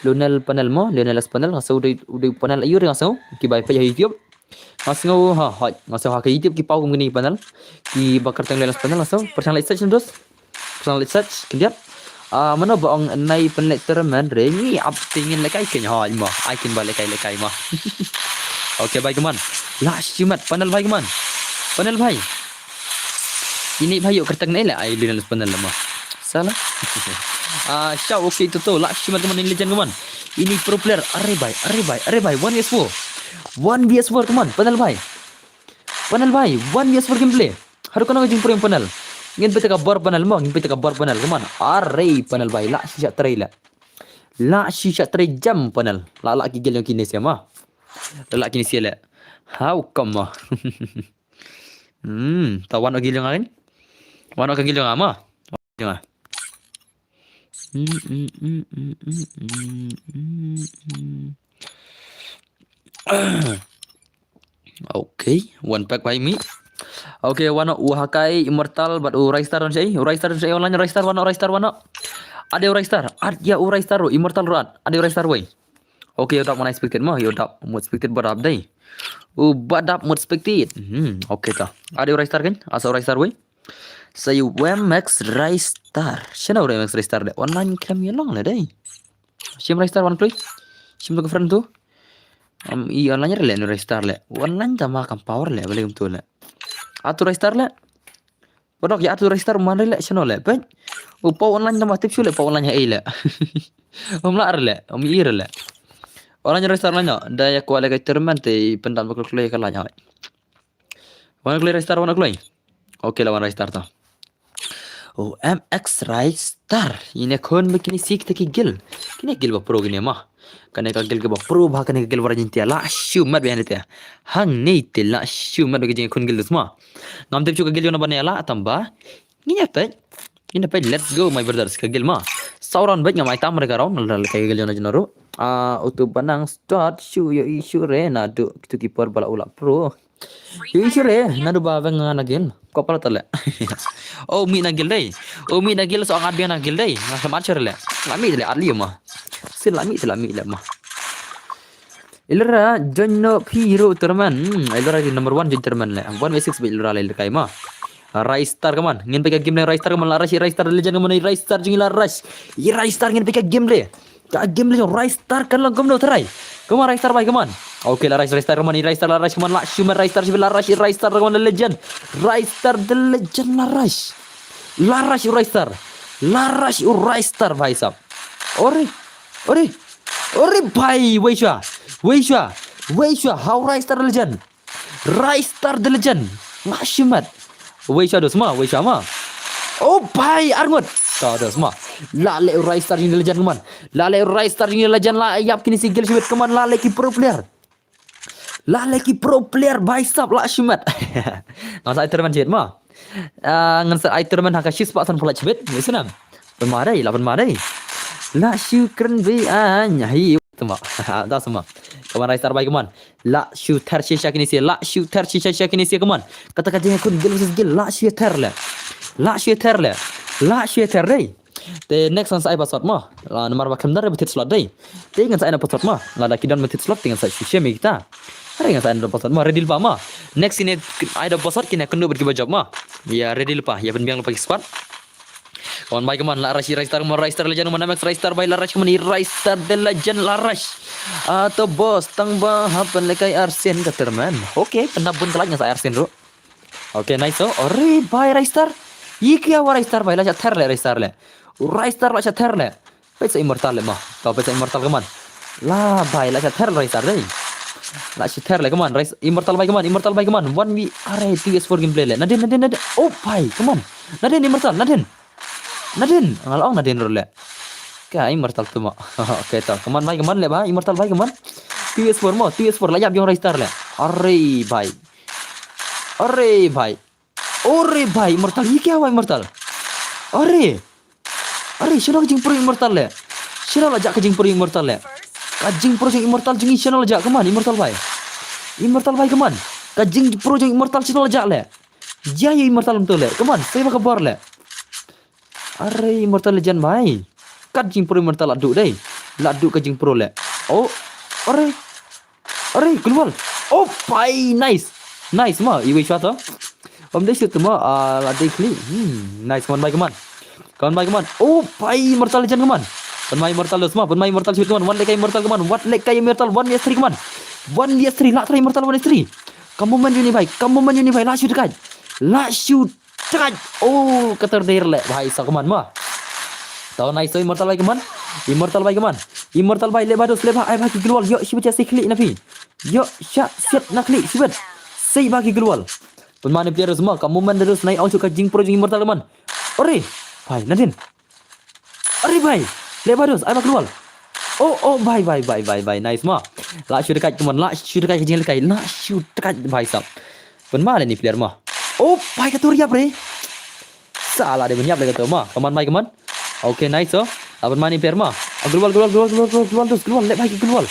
Lionel panel mo, Lionel X Panel nga sngew dei, dei panel aiu nga sngew. Ki ba peit ïa YouTube. Nga sngew ha, ha, nga sngew ha ka YouTube ki paw kum kine ki panel. Ki ba kyrteng Lionel X Panel nga sngew. Pyrshang leh search dos. Pyrshang leh search khyndiat. Ah, mano ba ong nai pynleh tournament re ngi ap te ngin leh kai keiñ ha mo. Ai kin ba leh kai leh kai mo. Okay bhai, come on. La shimet panel bhai, come on. Panel bhai. Ini bhai ïoh kyrteng ne leh ai Lionel X Panel mo. Salah. Ah, shaw, okay to to. La shimet, come on, ini legend, come on. Ini pro player. Are bhai, are bhai, are bhai. One V S four. One V S four, come on, panel bhai. Panel bhai, one V S four gameplay. Haduh kano ka jingpro ïa panel. Ngin peit ka bor panel mo, ngin peit ka bor panel. Come on. Are panel bhai, la shisha trei leh. La shisha trei jam panel. La la ki gel jong kine sia mo. La la kine sia leh. How come mo? Hmm, ta wan o gel jong nga kan? Wan o ka gel jong nga mo. Jong nga. Hmm, hmm, hmm. Okay, one pack bhai mi. Okay, wan o u Hakai Immortal bad u Raistar don shai. U Raistar don shai online, Raistar wan o, Raistar wan o. Ade u Raistar, ad ïa u Raistar ruh, Immortal ruh ad. Ade u Raistar wei. Okay, ïoh dap mana expected mo, ïoh dap mo expected ba dap dei. U ba dap mo expected. Hmm, okay ta. Ade u Raistar kan? Asa u Raistar wei. Sa ïa u Max Raistar. Shano u Max Raistar de? Online kem ïa long le dei. Shim Raistar wan kloi. Shim to ka friend tu. Am i online re le nu Raistar le. Online ta ma kam power le, bale um tu le. Atu Raistar le. Bodok ïa atu Raistar man re le, shano le. Peit. U pau online ta ma tip shu le, pau online ha ei le. Um la re le, um i re le. Online Raistar online no. Da ïa kwah le ka tournament te pyndap ba kloi ka la ïa. Wan kloi Raistar, wan kloi. Okay, la wan Raistar ta. O M X Raistar. Ine khun ba kine sik te ki gel. Kine gel ba pro kine ma. Kane ka gel ka ba pro ba kane ka gel War Jaintia la shu mat ba ine te. Hangne te la shu mat ba ki jingkhun gel dus ma. Ngam tip shu ka gel jong na ba ne la tamba. Ngin ïa peit. Ngin ïa peit, let's go my brothers, ka gel ma. Saw round bad ngam ai tam re ka round, la la kai gel jona jona ru. Ah, utu banang start shu yo i shu re na du tu keeper bala ula pro. Yo i shu re na du ba veng na gel. Ko pala tale. Oh, mi na gel dei. Oh, mi na gel so angat biang na gel dei. Na semat shu re le. La mi le ali ma. Sil la mi la mi le ma. Ilra join no phi ru terman. Hmm, ilra di number one join terman le. One v six ba ilra le kai ma. Rai Star kaman. Ngin pika game le Rai Star kaman la rush Rai Star legend kaman Rai Star jing la rush. I Rai Star ngin pika game le. Ka game le Rai Star kan lang kumno try. Kaman Rai Star bai kaman. Okay la rush Rai Star kaman Rai Star la rush kaman la shumat Rai Star la rush Rai Star kaman legend. Rai Star the legend la rush. La rush Rai Star. La rush Rai Star bhai sab. Ore. Ore. Ore bhai. Weisha. Weisha. Weisha. How Rai Star legend. Rai Star the legend. Nga shimat. Weisha dos ma, weisha ma. Oh bhai arngut. Ka dos ma. La le Rai Star jing the legend kaman. La le Rai Star jing the legend la yap kini si gel shimat kaman la le ki pro player. La le ki pro player bhai sab la shimat. Nga sa iterman jit ma. Ah, ngan sa ai tournament ha ka shispah san pula chibit. Ni sana. Pynma dei, la pynma dei. La shu kren bi anya hi tuma. Da sama. Kaman Rai Star bai kaman. La shu ter shisha kini si, la shu ter shisha kini si kaman. Kata ka jing kun gel versus gel la shu ter le. La shu ter le. La shu ter dei. Te next ngan sa ai password ma. La namar ba khlem da re ba thied slot dei. Te ngan sa ai na password ma. La da ki don ba thied slot te ngan sa shu share me kita. Are ngan sa ai na password ma. Ready pa ma. Next ine ai da password kine kynduh bad ki ba jop ma. Ya ready pa. Ya pynbiang pa ki squad. Kaman bai kaman la rush Rai Star ma Rai Star legend ma Namex Rai Star bai la rush kaman Rai Star the legend la rush. Ato boss tang ba happen le kai arsen ka terman. Okay, pynda bun ka laj ngan sa ai arsen ru. Okay, nice. Oh, ore bai Rai Star. Yi kia wa Rai Star bai la cha ther le Rai Star le. Rai Star la cha ther le. Pesa Immortal le ma. Tau pesa Immortal kaman. La bai la cha ther Rai Star dei. La cha ther le kaman. Rai Immortal bai kaman. Immortal bai kaman. One v are two v four gameplay le. Nadin nadin nadin. Oh bai kaman. Nadin Immortal nadin. Nadin. Ngal ong nadin ru le. Ka Immortal tu ma. Okay tau. Kaman bai kaman le ba. Immortal bai kaman. Two v four mo. Two v four la yap jong Rai Star le. Are bai. Are bai. Ore bai Immortal, yi kya wa Immortal? Are. Are, shano ka jingpro Immortal le? Shano la jak ka jingpro Immortal le? Ka jingpro jong Immortal jong i shano la jak kaman Immortal bai. Immortal bai kaman. Ka jingpro jong Immortal shano la jak le? Jia ya Immortal mto le. Kaman, sai ba ka bor le. Are Immortal legend bai. Ka jingpro Immortal la du dei. La du ka jingpro le. Oh. Are. Are global. Oh pai nice. Nice ma iwi shot to. Om dei shoot ma ah, la dei kli. Hmm, nice kaman bai kaman. Kaman bai kaman. Oh pai Immortal legend kaman. Pynma Immortal dos ma, pynma Immortal shoot kaman. One lek Immortal kaman. One lek Immortal one v three kaman. One v three la try Immortal one v three. Kamu man uni bai, kamu man uni bai la shoot kai. La shoot Trai. Oh, kater der le bhai sa kaman ma. Tau nice to Immortal bai kaman. Immortal bai kaman. Immortal bai le ba dos le ba ai ba ki global. Yo, shi bacha sikli na phi. Yo, sha set na kli shi bat. Sei ba ki global. Pynma ne player dos ma ka moment dos nai au ka jingpro jong Immortal kaman. Ore. Bhai, nadin. Are bhai, le ba dos, ai ba global. Oh, oh, bhai, bhai, bhai, bhai, bhai, nice ma. La shoot kai kaman, la shoot kai jing kai, la shoot kai bhai sab. Pynma le ni player ma. Oh, bhai ka tur yap re. Sala de ban yap le ka tur ma. Kaman bhai kaman. Okay, nice so. Aban mani player ma. Ah, global, global, global, global, global, global, dos, global, le bhai global.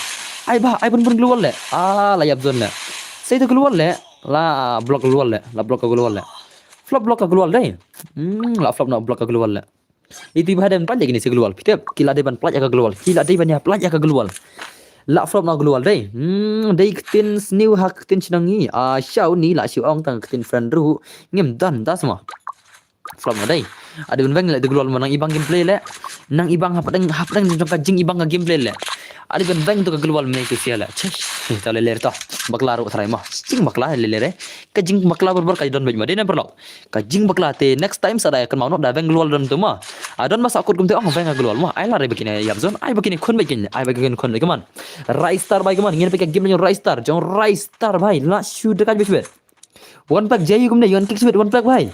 Ai ba, ai bun bun global le. Ah, la yap zone le. Sei to global le. La block global le. La block global le. Flop block global dei. Hmm, la flop na block global le. Iti ba dem pynjak kini si global. Pitep, ki la dei ban pynjak ka global. Ki la dei ban ïa pynjak ka global. La flop na global dei. Hmm, dei ktien sniew ha ktien shnong ngi. Ah, shaw ni la shu ong tang ktien friend ruh. Ngim don da sma. Flop na dei. Adi ban beng le de global ma nang ibang gameplay le. Nang ibang hapdeng hapdeng jong ka jing ibang ka gameplay le. Adi ban beng to ka global me ke sia le. Chesh. Ta le le to. Bakla ruh tharai ma. Jing bakla le le re. Ka jing bakla bar bar ka don bej ma dei na paralok. Ka jing bakla te next time sa da ïa kynmaw noh da beng global don tu ma. A don ma sa kut kum te ong beng global ma. Ai la re ba kine ïap zone. Ai ba kine khun bej kine. Ai ba kine khun bej kaman. Rai Star bai kaman. Ngin ba ka game jong Rai Star. Jong Rai Star bai. La shu dekat bej bej. One pack jai kum ne yon kick bej one pack bai.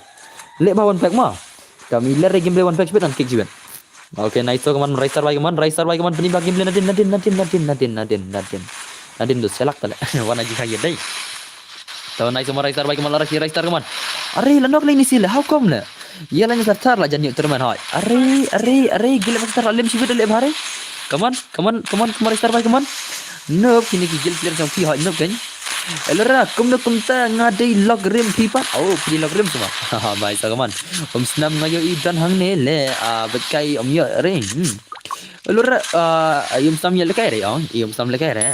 Le ba one pack ma. Kami le re game le one pack bej an kick bej. Okay, nice to kaman Rai Star bai kaman. Rai Star bai kaman. Pynba game le nadin nadin nadin nadin nadin nadin nadin. Nadin tu selak tale. Wana ji khaye dei. Tau nice ma Rai Star bai kaman la Rai Star kaman. Are la nok le ni sile how come le. Ïa la ni tar tar la jan ïoh terman hoi. Are, are, are, gila mak tar la lem shibit lem hare. Come on, come on, come on, come on, Star Boy, come on. Nope, kini ki guild player jong phi hoi, nope kan. Elora, kumno kumta nga dei lok rim phi pat. Oh, phi dei lok rim semua. Haha, bai sa, come on. Um snam nga ïoh i don hangne le, ah, bet kai um ïoh ring. Hmm. Elora, ah, um snam ïa lekai re, ong. Um snam lekai re.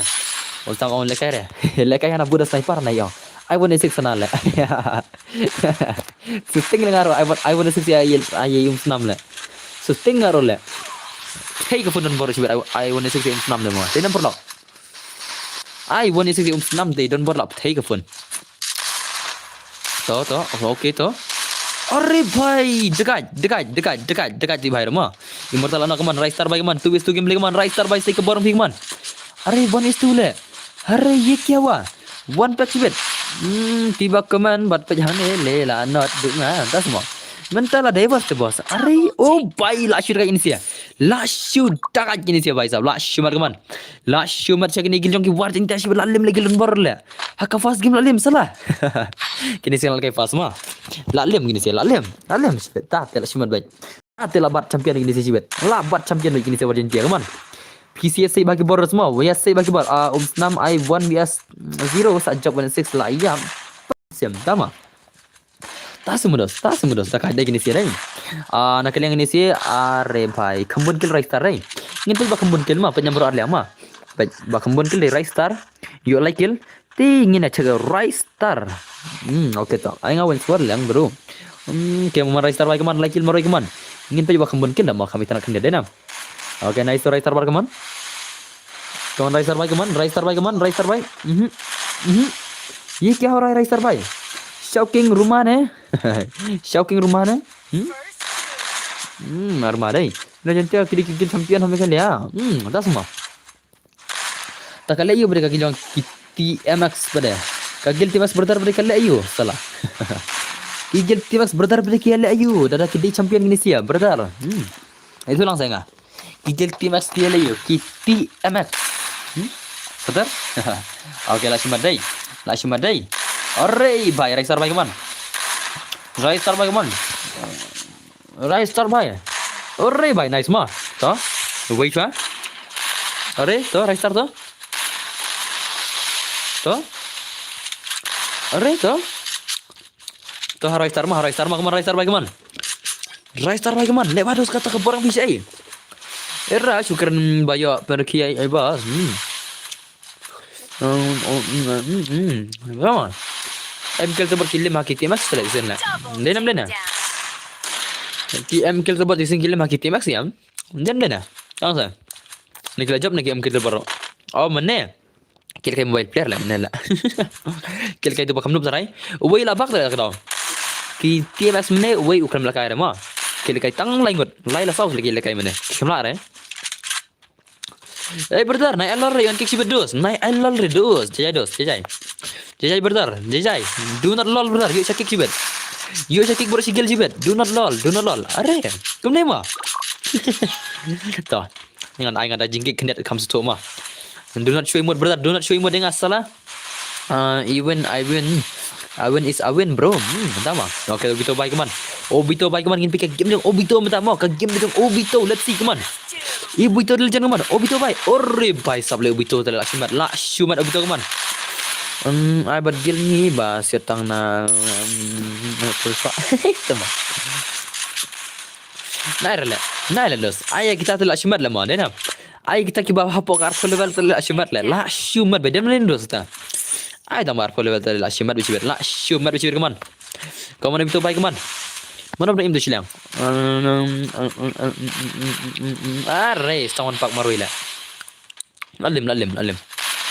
Um snam ong lekai re. Lekai hana buda sniper na ïong. I one six sana le. Susting lenga ro, I one, I one six ya, ya, ya um snam le. Susting nga ro le. Hey, ka phone don bor shibit, I, I one six ya um snam le mo. Te number lock. I one six ya um snam te don bor lap, hey, ka phone. To, to, okay, to. Are bhai, dekat, dekat, dekat, dekat, dekat di bhai rama. Immortal anak keman, Rise Star bhai keman, two versus two game le keman, Rise Star bhai, stay ka bor phi keman. Are one is two le. Are ye kya hua? One pack shibit. Hmm, tiba keman bat pej hane le la not duk nga, tas mo. Mentala divers te boss. Are, oh bhai, la shu dakat ini sia. La shu dakat ini sia bhai sab. La shu mat keman. La shu mat sha kini guild jong ki war jingtia shibit la lem le guild bor le. Haka first game la lem sala. Kini sia la kai first ma. La lem kini sia la lem. La lem shibit. Ta te la shu mat bhai. Ate la bat champion kini sia shibit. La bat champion kini sia war jingtia keman. P C S sei baki bor semua. Yes sei baki bor. Ah, um snam I one V S zero sa job one six la yam. Siam tama. Ta semudos, ta semudos, ta kai dai kini sia dai. Ah, na kaliang kini sia, are bhai, khambun kill Rise Star dai. Ngin pej ba khambun kill ma, pej number ar liang ma. Pej ba khambun kill dai Rise Star. Yo like kill. Ti ngin a check Rise Star. Hmm, okay to. Ai nga win score liang bro. Hmm, ke ma Rise Star bhai keman, like kill maroi keman. Ngin pej ba khambun kill da ma kami tanak khande dai na. Okay, nice to Rise Star bhai keman. Come on, Rise Star bhai, come on, Rise Star bhai, come on, Rise Star bhai. Mhm. Mhm. Ye kya ho raha hai, Rise Star bhai? Shouting Rumane. Shouting Rumane. Hmm? Hmm, arma dai. Na jente kidi kidi champion hame kale ya. Hmm, das ma. Ta kale yu bade ka ki jong ki T M X bade. Ka guild T M X brother bade kale yu. Salah. Ki guild T M X brother bade kale yu. Dada kidi champion kini sia, brother. Hmm. Itu lang saya nga. Ki guild T M X kale yu. Ki T M X. Hmm? Brother? Okay, la shu mat dai. La shu mat dai. Are bhai, Rise Star bhai keman. Rise Star bhai keman. Rise Star bhai. Are bhai, nice ma. To. Wait ha. Are, to, Rise Star to. To. Are, to. To ha Rise Star ma, ha Rise Star ma, keman Rise Star bhai keman. Rise Star bhai keman, le ba dos kata ka borang bishai. Era shukran bayo perki ai ai bas. Hmm. Hmm, oh, hmm, hmm, hmm. Come on. M K L tebor kilim ha ki T M X selection la. Denam dena. Ki M K L tebor tising kilim ha ki T M X ya. Denam dena. Tang sa. Ni kila job ni ki M K L tebor. Oh, mane. Kila kai mobile player la mane la. Kila kai tu bakam nup tarai. Uwei la bak tarai ka dong. Ki T M X mane uwei u klam la kai re ma. Kila kai tang lai ngut. Lai la saus lagi la kai mane. Kemla re. Hey brother, nai alol re, yon kick shibit dos. Nai alol re dos. Jajai dos, jajai. Jajai brother, jajai. Do not lol brother, yu sa kick shibit. Yu sa kick bro sigil shibit. Do not lol, do not lol. Are, kum ne ma. To. Ngan ai ngada jingkick knet kam setu ma. Do not show mode brother, do not show mode dengan salah. Uh, even I win, I win is I win, bro. Hmm, tama. Okay, Obito bhai keman. Obito bhai keman ngin pika game jong Obito mata mo. Ka game jong Obito, let's see keman. Ibito dil jan keman. Obito bhai. Ore bhai sab le Obito tale la shimat. La shimat Obito keman. Hmm, ai bat gil ni ba siatang na. Hmm, pulsa. Tama. Nai rele. Nai le dos. Ai kita tale la shimat le mo. Dena. Ai kita kiba hapoh ka arphew level tale la shimat le. La shimat be dem len dos ta. Ai tang ba arphew level tale la shimat be shibit. La shimat be shibit keman. Keman Obito bhai keman. Mana bro im tu shiliang. Are, sound pak marui le. Lalim, lalim, lalim.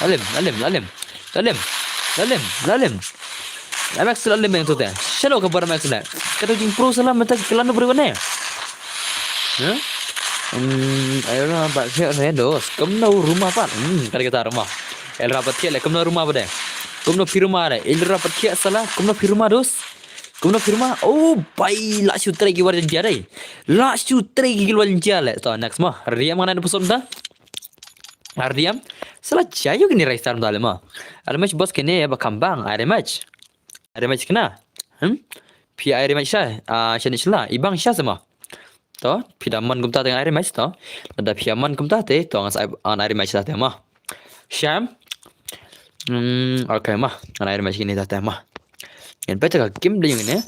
Lalim, lalim, lalim. Lalim, lalim, lalim. Max lalim yang tu te. Shano ka bar Max le. Kata jing pro salam mata kelana beri wane. Huh? Hmm, ayo na bat siap saya dos. Kemno rumah pat. Hmm, kata kata rumah. El rapat siap le kemno rumah pada. Kemno phi rumah le. El rapat siap salah. Kemno phi rumah dos. Kemno phi rumah. Oh, bai la shu trei ki war jia dai. La shu trei ki war jia le. To next ma. Riam mana da pesom ta. Ardiam. Sala jayu kini Rise Star mdale ma. Armach boss kini ba kambang. Armach. Armach kena. Hmm? Phi ai rematch sha, ah, sha ni sha la, i bang sha sa ma. To, phi da man kumta te ngan ai rematch to. Lada phi ïa man kumta te, to ngan sa ai, ngan ai rematch sha te ma. Sham. Hmm, okay ma. Ngan ai rematch kine ta te ma. Ngin peit ka game de ïa kine.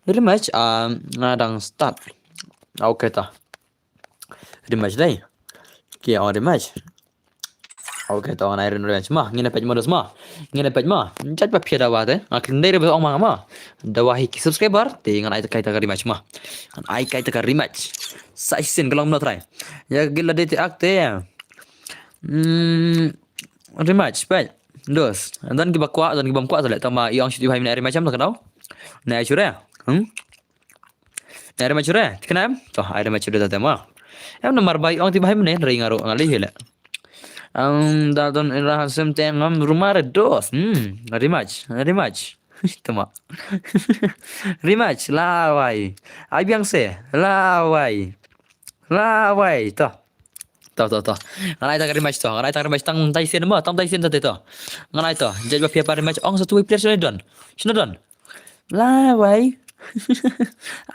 Rematch, ah, nga dang start. Okay to. Rematch dei. Ki ong rematch. Okay to, ngan ai rematch ma. Ngin peit ma dos ma. Ngin peit ma. Judge ba phi ïa dawa te. Nga kren dei re ba ong ma ma. Dawa hi ki subscriber te ngan ai ta kai ta ka rematch ma. Ngan ai kai ta ka rematch. Sa shisien ka long mano trai. Ïa ka guild la dei te ak te. Hmm, rematch peit. Dos. Don kiba kwah, don kiba ym kwah te leh. Tang ma i ong shu ti bha ïa mane ai rematch am ta ka daw. Na ai shu re. Hmm? Ai rematch shu re. Te kane em? To, ai rematch shu re ta te ma. Em namar ba i ong ti bha ïa mane, re nga ruh nga leh hi leh. Am, da don ira hasem te ngam rumare dos. Hmm, rematch, rematch. Te ma. Rematch, lawai. Ai biang se, lawai. Lawai, to. To, to, to. Ngan ai ta ka rematch to, ngan ai ta ka rematch tang tai sien ma, tang tai sien ta te to. Ngan ai to. Judge ba phi ïa pan rematch, ong sa tu player shano don. Shano don. Lawai.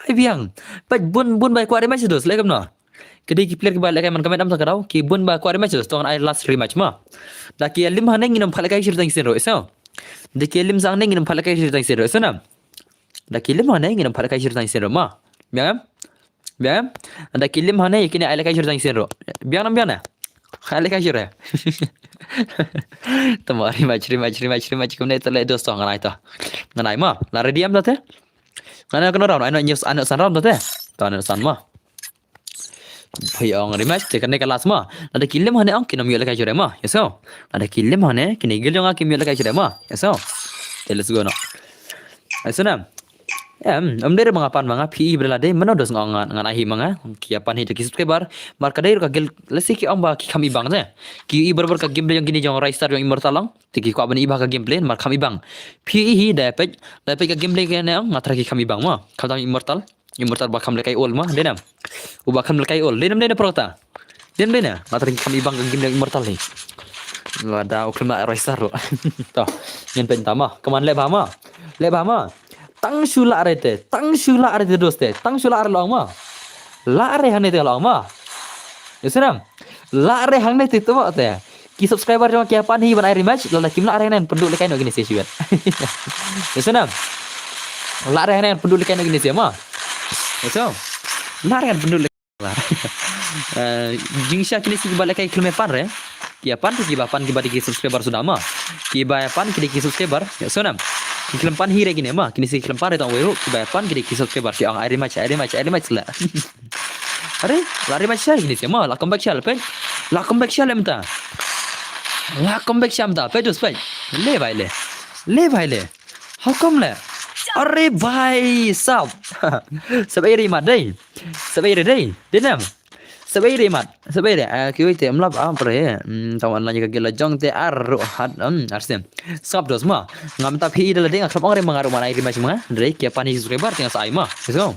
Ai biang. Peit bun bun ba kwah rematch dos, leh kumno. Ki dei ki player kiba leh kai man ka met am ta ka daw. Ki bun ba kwah rematch dos, to ngan ai last rematch ma. Da ki ïa lim hangne ngin ym pat leh kai shi tang sien ruh, so. Da ki ïa lim sa hangne ngin ym pat leh kai shi tang sien ruh, so nam. Da ki lim hangne ngin ym pat leh kai shi tang sien ruh ma. Biang em? Biang em? Da ki lim hangne kine ai leh kai shi tang sien ruh. Biang nam biang ne. Ai leh kai shi re. Tama rematch, rematch, rematch, rematch. Kumne te leh dos to ngan ai to. Ngan ai ma. La ready am ta te? Ngan ai kano round, ai no nyus, ai no san round ta te? To ai no san ma. Phi ong rematch te kane ka last ma. Lada ki lim hangne ong kin ym ïoh leh kai shuh re ma. Ïa so. Lada ki lim hangne kine guild jong nga kim ïoh leh kai shuh re ma. Ïa so. Te let's go no. Ai so nam. Em, em dei re ma nga pan ma nga phi i ba la dei mano dos nga ong ngan, ngan ai hi ma nga. Ki ïa pan hi te ki subscriber. Mar ka dei ruh ka guild lehse ki ong ba ki kham i bang te. Ki i barabor ka game jong kine jong Ristar jong Immortal ong. Te ki kwah ban i bha ka gameplay, mar kham i bang. Phi i hi da peit, da peit ka gameplay kane ong, nga tharai ki kham i bang ma. Khamtam Immortal. Immortal ba kham lehkai ul ma, dei nam. Uba kham lehkai ul, dei nam dei na prota. Dei nam dei na, nga tharai ki kham i bang ka gameplay Immortal hi. Lada u khlem lah Ristar ruh. To, ngin peit ta ma. Kaman leh bha ma. Leh bha ma. Tang shu lah re te, tang shu lah re te dos te, tang shu lah re long ma. Lah re hangne te long ma. Ïa so nam. Lah re hangne te to te. Ki subscriber jong nga ki ïa pan hi ban ai rematch, lada kim lah re hangne pynduh lehkai noh kine shi shiwet. Ïa so nam. Lah re hangne pynduh lehkai noh kine shi ma. Ïa so. Lah re hangne pynduh lehkai. Eh, jingshisha kine shi kiba lehkai khlem ïa pan re. Ki ïa pan te kiba pan kiba dei ki subscriber suda ma. Kiba ïa pan ki dei ki subscriber. Ïa so nam. Ki khlem pan hi re kine ma. Kine shi khlem pan re tang wei ruh. Kiba ïa pan ki dei ki subscriber. Ki ong ai rematch, ai rematch, ai rematch la. Are, lah rematch sha kine shi ma, lah comeback sha la peit. Lah comeback sha la mynta. Lah comeback sha mynta, peit dos peit. Le bhai le. Le bhai le. How come le? Are bhai sab. Sab ei re mat dei. Sab ei re dei. Dei nam. Sab ei re mat. Sab ei re. Ah, kiwei te mlap ah pre. Hmm, tang wan la ka gila jong te ar ruh hat. Hmm, ar sem. Sngap dos ma. Ngam tap hi da la dei nga khlem ong re ma nga ruh ma nai rematch ma nga. Hynrei ki ïa pan hi subscriber te nga sa ai ma. Let's go.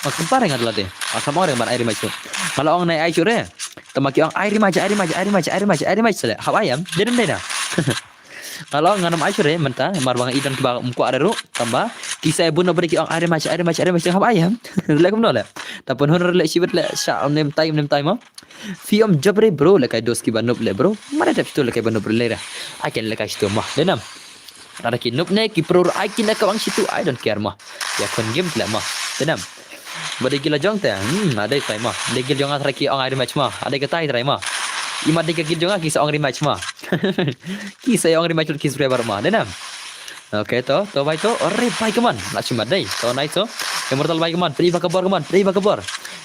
Nga khlem pan re nga da la dei. Nga khlem ong re ma nai rematch tu. Nga la ong nai ai shuh re. Tama ki ong ai rematch, ai rematch, ai rematch, ai rematch, ai rematch sele. Hap ai em. Dei dei na. Nga la ong ngan ym ai shuh re mynta. Mar ba nga i don kiba ym kwah re ruh. Tama ki sa ai bun na bri ki ong ai rematch, ai rematch, ai rematch hap ai em. Le kumno le. Ta pun hun re le shibit le sha ym nem tai, ym nem tai ma. Phi ym jop re bro, lehkai dos kiba noob le bro. Mane dep tu lehkai ba noob le re. Ai ken lehkai shitu ma. Dei nam. Lada ki noob ne ki pro ai kin da ka bang shitu, I don't care ma. Ïa khun game le ma. Dei nam. Ba dei gila jong te. Hmm, adei tai ma. Dei gil jong nga trai ki ong ai rematch ma. Adei ka tai trai ma. I ma dei ka gil jong nga ki sa ong rematch ma. Ki sa ong rematch ki subscriber ma. Dei nam. Okay to, to bai to. Ore bai kaman. Lah shimat dei. To nai to. Immortal bai kaman. Pli ba kabor kaman. Pli ba kabor.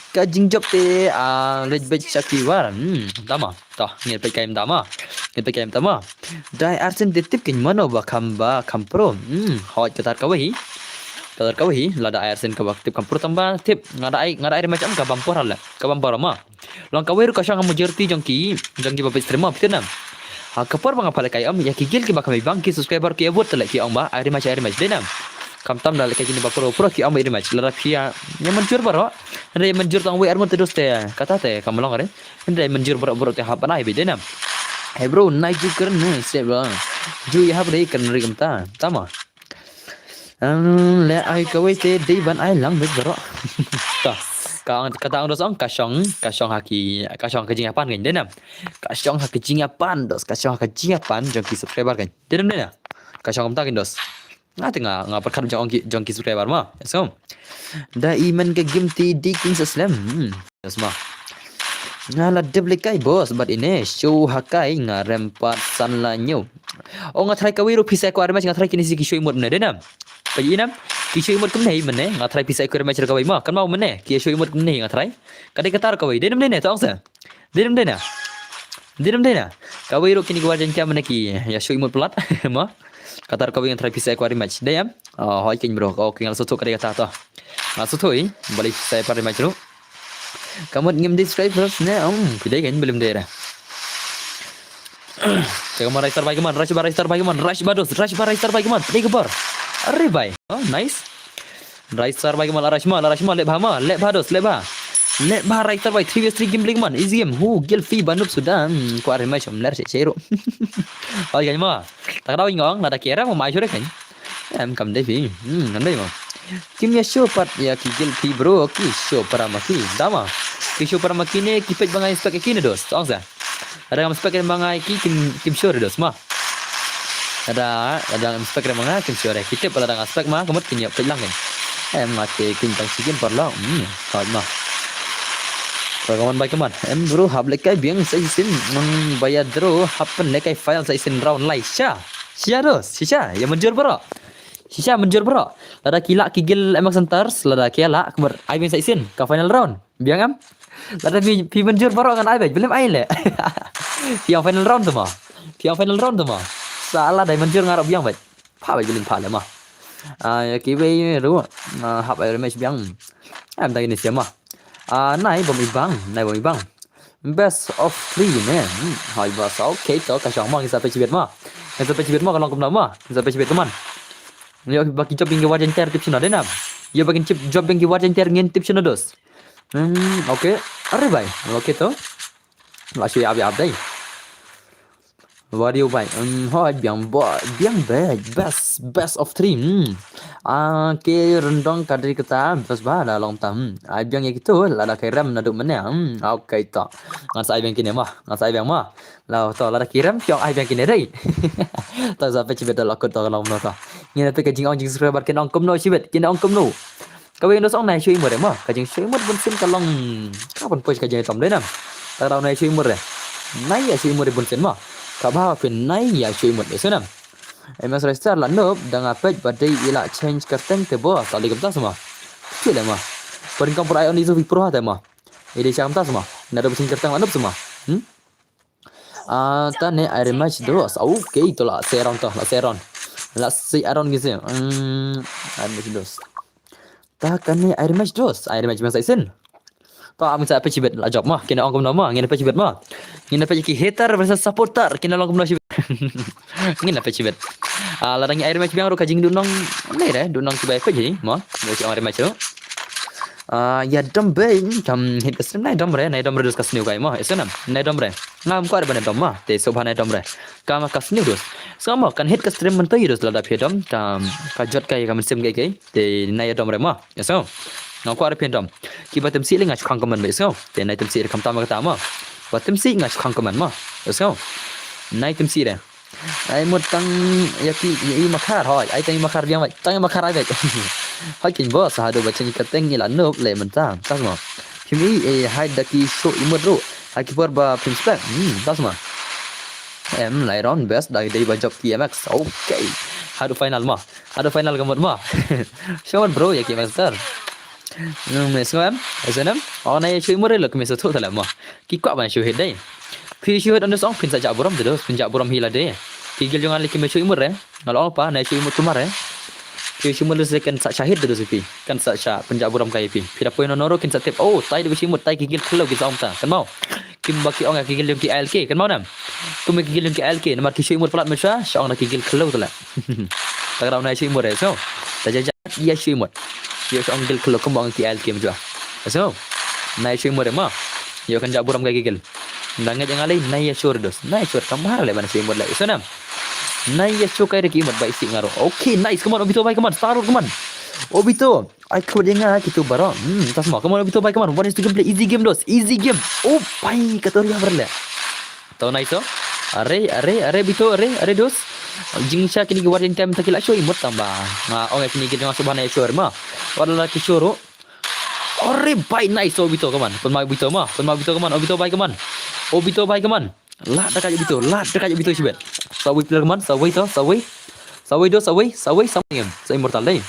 Ka jingjop te, ah, lej bej sha ki war. Hmm, tama. To, ngin peit kai mynta ma. Ngin peit kai mynta ma. Dai arsen te tip kin mano ba kham ba kham pro. Hmm, hoi ka tar ka wahi. Ka tar ka wahi. Lada ai arsen ka ba tip kham pro tamba tip. Nga da ai, nga da ai rematch am ka bam por hal. Ka bam por ma. Long ka wei ruh ka shong ha majority jong ki, jong ki ba peit stream ma phi tip nam. Ha ka por ba nga pha lehkai am, ïa ki gil ki ba kham i bang ki subscriber ki ïa vote te leh ki ong ba ai rematch, ai rematch dei nam. Khamtam da lehkai kine ba pro pro ki ong ba ai rematch. Lada phi ïa, ïa mynjur baroh. Hynrei mynjur tang wei ar ngut te dos te kata te kam long re. Hynrei mynjur baroh baroh te hap ban ai beit dei nam. Hey bro, nai ju kren ne step ba. Ju ïa hap dei kren re kumta. Tama. Em, le ai kawei te dei ban ai lang beit baroh. To, ka ong, kata ong dos ong, ka shong, ka shong ha ki, ka shong ha ka jingïapan kan, dei nam? Ka shong ha ka jingïapan dos, ka shong ha ka jingïapan jong ki subscriber kan. Dei nam dei na? Ka shong kumta kan dos. Nga te nga, nga pyrkhat jong ki, jong ki subscriber ma. So, da i man ka game te dei king sa slem. Hmm. Dos ma. Nga la dep lehkai boss, bad ine show ha kai nga rem pat san la ñiew. O nga try kawei ruh pisa kwah rematch, nga try kine shi ki show imut ne, dei nam? Pagi nam? Ki show imut kumne mane, nga try pisa kwah rematch kawei ma. Kan mau mane, ki show imut kumne nga try. Ka dei kata kawei, dei nam dei ne, to ong sa. Dei nam dei na? Dei nam dei na? Kawei ruh kine ki War Jaintia mane ki ïa show imut palat ma. Kata kawei nga try pisa kwah rematch. Dei em? Oh, hoi king bro. Okay, nga la sngewthuh ka dei kata to. Nga sngewthuh i, balei pisa kwah rematch ruh. Ka mut ngim dei subscribers ne, um, phi dei kan, balei ym dei re. Te ka mon Rai Star bai ka mon, Rai Star bai ka mon, Rai Star dos, Rai Star bai ka mon, phi dei ka bor. Are bai. Oh, nice. Rai Star bai ka mon, Rai Star, Rai Star, leh bha ma, leh bha dos, leh bha. Leh bha Rai Star bai, three versus three game, beli ka mon, easy game. Hu, gil phi ba noob suda. Hmm, kwah rematch, um, ler shisha ruh. Hoi kan ma. Ta ka daw i nga ong, lada ki ïarem ma, ai shuh re kan. Em, kam dei phi. Hmm, kam dei ma. Kim ïa show pat ïa ki guild phi bro, ki show para ma ki. Da ma. Ki show para ma ki ne, ki peit ba nga inspect ïa ki ne dos. Ong sa. Lada ngam inspect ïa ma nga ki, kim, kim show re dos ma. Lada, lada ngam inspect ïa ma nga, kim show re. Ki tip lada nga inspect ma, ka mut kin ïa peit lang kan. Em, nga te kin tang chicken paralok. Hmm, hoi ma. Ka mon bai ka mon. Em bro, hap lehkai biang sa shisien. Hmm, ba ïa draw, hap pynlehkai final sa shisien round lai. Sha. Shisha dos, shisha, ïa mynjur baroh. Shisha mynjur baroh. Lada ki lah ki guild M X Hunters, lada ki lah, ka mut ai biang sa shisien ka final round. Biang em? Lada phi, phi mynjur baroh ngan ai beit, balei ym ai leh. Phi ong final round to ma. Phi ong final round to ma. Sa lada mynjur nga ruh biang beit. Phah beit, balei ym phah leh ma. Ah, ïa kiwei ruh. Ah, hap ai rematch biang. Em, tang kine shi ma. Ah, nai bym i bang, nai bym i bang. Best of three ne. Hmm, hoi boss. Okay to, ka shong ma, ngin sa peit shibit ma. Ngin sa peit shibit ma, ka long kumno ma. Ngin sa peit shibit, come on. Ïa ba kin jop biang ki War Jaintia tip shano, dei nam? Ïa ba kin jop biang ki War Jaintia ngin tip shano dos. Hmm, okay. Are bai. Okay to. La shu ïa ap ïa ap dei. Wadio bai. Hmm, hoi biang ba, biang beit. Best, best of three. Hmm. Ah, ki ryndong ka dei kata, best ba da long tam. Hmm. Ai biang ïa kito, lada ki rem naduh mynne. Hmm, okay to. Ngan sa ai biang kine ma, ngan sa ai biang ma. La to, lada ki rem, phi ong ai biang kine dei. To sa peit shibit da la kut to ka long kumno to. Ngin ïa peit ka jingong jingsubscriber kin ong kumno shibit, kin ong kumno. Kawei dos ong nai shu imut re ma. Ka jing shu imut bun sien ka long. Ka ban push ka jing tom dei nam. Ta dau nai shu imut re. Nai ïa shu imut re bun sien ma. Ka ba phin nai ïa shu imut re sien nam. M S Rai Star la noob da nga peit ba dei i la change kyrteng te boss. Ta dei kumta sa ma. Phi leh ma. Pynkom por ai on i zu vi pro ha te ma. I dei sha kumta sa ma. Na da ba change kyrteng la noob sa ma. Hmm? Ah, ta ne ai rematch dos. Okay, to la se round to, la se round. La se round ngi se. Hmm, ai rematch dos. Ta kane ai rematch dos, ai rematch biang sa shisien. To am sa peit shibit la jop ma, kine ong kumno ma, ngin peit shibit ma. Ngin peit ki hater versus supporter, kine long kumno shibit. Ngin peit shibit. Ah, lada ngi ai rematch biang ruh ka jingduhnong, ne re, duhnong kiba peit hi ma. Ngi ong rematch ruh. Ah, ïa dom bei, kam hit ka stream nai dom re, nai dom re dus ka sniew kai ma, ïa snam, nai dom re. Ngam kwah re ban dom ma, te sngewbha nai dom re. Ka ma ka sniew dus. Sngewbha kan hit ka stream mynta ïa dus lada phi dom, ka, ka jot kai ka mynsiem kai kai, te nai dom re ma, ïa sngew. Ngam kwah re phi dom. Kiba tymsi lei nga shu khang comment ba ïa sngew. Te nai tymsi re kham tam kata ma. Ba tymsi nga shu khang comment ma, ïa sngew. Nai tymsi re. Ai mut tang ïa ki, ïa i Makhar hoi, ai tang i Makhar biang beit, tang i Makhar ai beit. Hoi king boss, haduh ba change kyrteng i la noob leh mynta, tas ma. Phim i, eh, hai da ki show imut ruh, ha ki por ba phim spek, hmm, tas ma. Em, lai round best da dei ba jop ki M X, okay. Haduh final ma, haduh final ka mut ma. Sure bro, ïa ki M X ter. Hmm, me sngew em? Ïa sngew em? O, nai shu imut re lok me sngewthuh ta leh ma. Ki kwah ban shu hit dei. Phi shu hit on the song phin sa jah burom te dos, phin jah burom hi lade. Ki guild jong nga lei kim shu imut re. Nga la ong pa nai shu imut kumne re. Phi shu imut lei kan sa shahid te dos phi. Kan sa shah pynjah burom kai phi. Phi da poi no noro kin sa tip. Oh, tai de shu imut, tai ki guild khlo kin sa ong ta. Kan mau. Kim ba ki ong ki guild jong ki I L K, kan mau nam. Kum ki guild jong ki I L K, namar ki shu imut palat mynshwa, shu ong da ki guild khlo te leh. Ta ka dau nai shu imut re, so. Ta jah jah ïa shu imut. Ïa shu ong guild khlo kum ba ong ki I L K mynshwa. So. Nai shu imut re ma. Ïa kan jah burom kai ki guild. Nda ngeit ïa nga lei, nai ïa shu re dos. Nai shu re kam har leh ban shu imut leh. So nam. Nai ïa shu kai da ki emote ba isih nga ruh. Okay, nice. Come on, Obito bhai, come on. Star Lord, come on. Obito. Ai, khuid ïa nga kito baroh. Hmm, ta sma. Come on, Obito bhai, come on. What is the gameplay? Easy game, dos. Easy game. Oh, bhai, kato ria bar le. To nice to. Are, are, are, Obito, are, are, dos. Jingshisha kine ki war jingtem ta ki la shu emote tang ba. Nga ong ïa kine ki jong nga shu ban ïa shu ma. Wat la ki shu ruh. Are bhai, nice to Obito, come on. Pynmai Obito ma. Pynmai Obito, come on. Obito bhai, come on. Obito bhai, come on. Lad da ka Obito, lad da ka Obito shibit. Sawei player, come on. Sawei to, sawei. Sawei, dos, sawei, sawei, sawei. Sa immortal dei.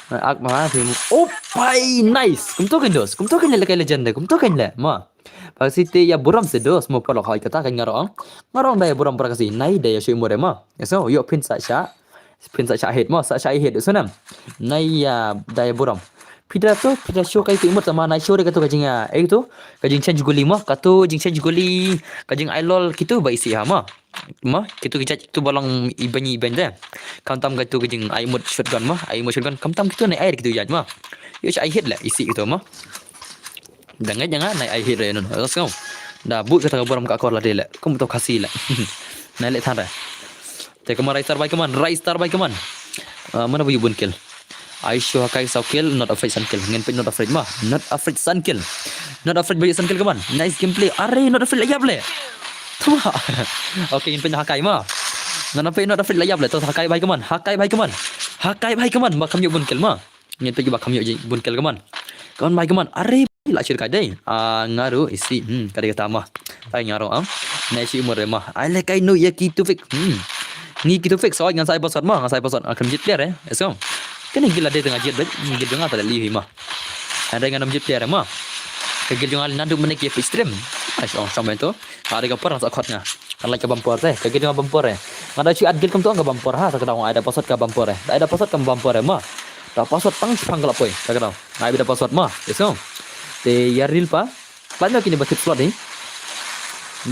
Ak ma, oh bhai, nice. Kumto kan, dos. Kumto kan le kai legend dei. Kumto kan le ma. Ba ka site ïa burom se, dos, mo paralok, hoi kata kan nga ruh ong. Nga ruh ong da ïa burom para ka site, nai da ïa shu emote ma. Ïa so, ïoh phin sa sha. Phin sa sha hit ma, sa sha hit, so nam. Nai ïa da ïa burom. Phi da to, phi da shu kai tu emote ma, nai shu da kato ka jing, eh, tu. Ka jing change guli ma, kato jing change guli, ka jing ai lol kito ba isih ha ma. Ma, kito ki jait tu ba long iban iban de. Khamtam kato ka jing ai emote shotgun ma, ai emote shotgun. Khamtam kito nai ai kito jait ma. Ïoh sha ai hit le, isih kito ma. Da ngeit ïa nga, nai ai hit re non. Ras ngau. Da but kata ka burom ka akor lade le. Kum to Khasi le. Nai le than re. Te kaman Rai Star bhai kaman, Rai Star bhai kaman. Ah, mana ba ïoh bun kill. Ai shu ha kai saw kill, Not Afraid san kill. Ngin peit Not Afraid ma. Not Afraid san kill. Not Afraid ba ïoh san kill kaman. Nice gameplay. Are, Not Afraid la ïap le. Tama. Okay, ngin peit ha kai ma. Not Afraid, Not Afraid la ïap le. To ha kai bhai kaman. Ha kai bhai kaman. Ha kai bhai kaman. Ba kham ïoh bun kill ma. Ngin peit kiba kham ïoh jing bun kill kaman. Kaman bhai kaman. Are la shir kai dei. Ah, nga ruh isih. Hmm, ka dei kata ma. Ai nga ruh am. Nai shu emote re ma. Ai le kai nu ïa ki tu fik. Hmm. Ngi ki tu fik, so ngan sa ai password ma, ngan sa ai password. Ah, kham jied player eh. Eso. Kane guild la dei tang jied beit. Guild jong nga ta le li hi ma. Hynrei ngan ym jied player ma. Ka guild jong nga naduh mynne ki peit stream. Ai shong shong bento. Ka dei ka por sa khot nga. Kan lait ka bumper te, ka guild jong nga bumper eh. Nga da shu add guild kumto ka bumper ha, ta ka daw nga ai da password ka bumper eh. Da ai da password ka bumper eh ma. Da password tang shipang ka la poi, ta ka daw. Nga ai da password ma, eso. Te ïa reel pa. Lait noh kine ba tip slot hi.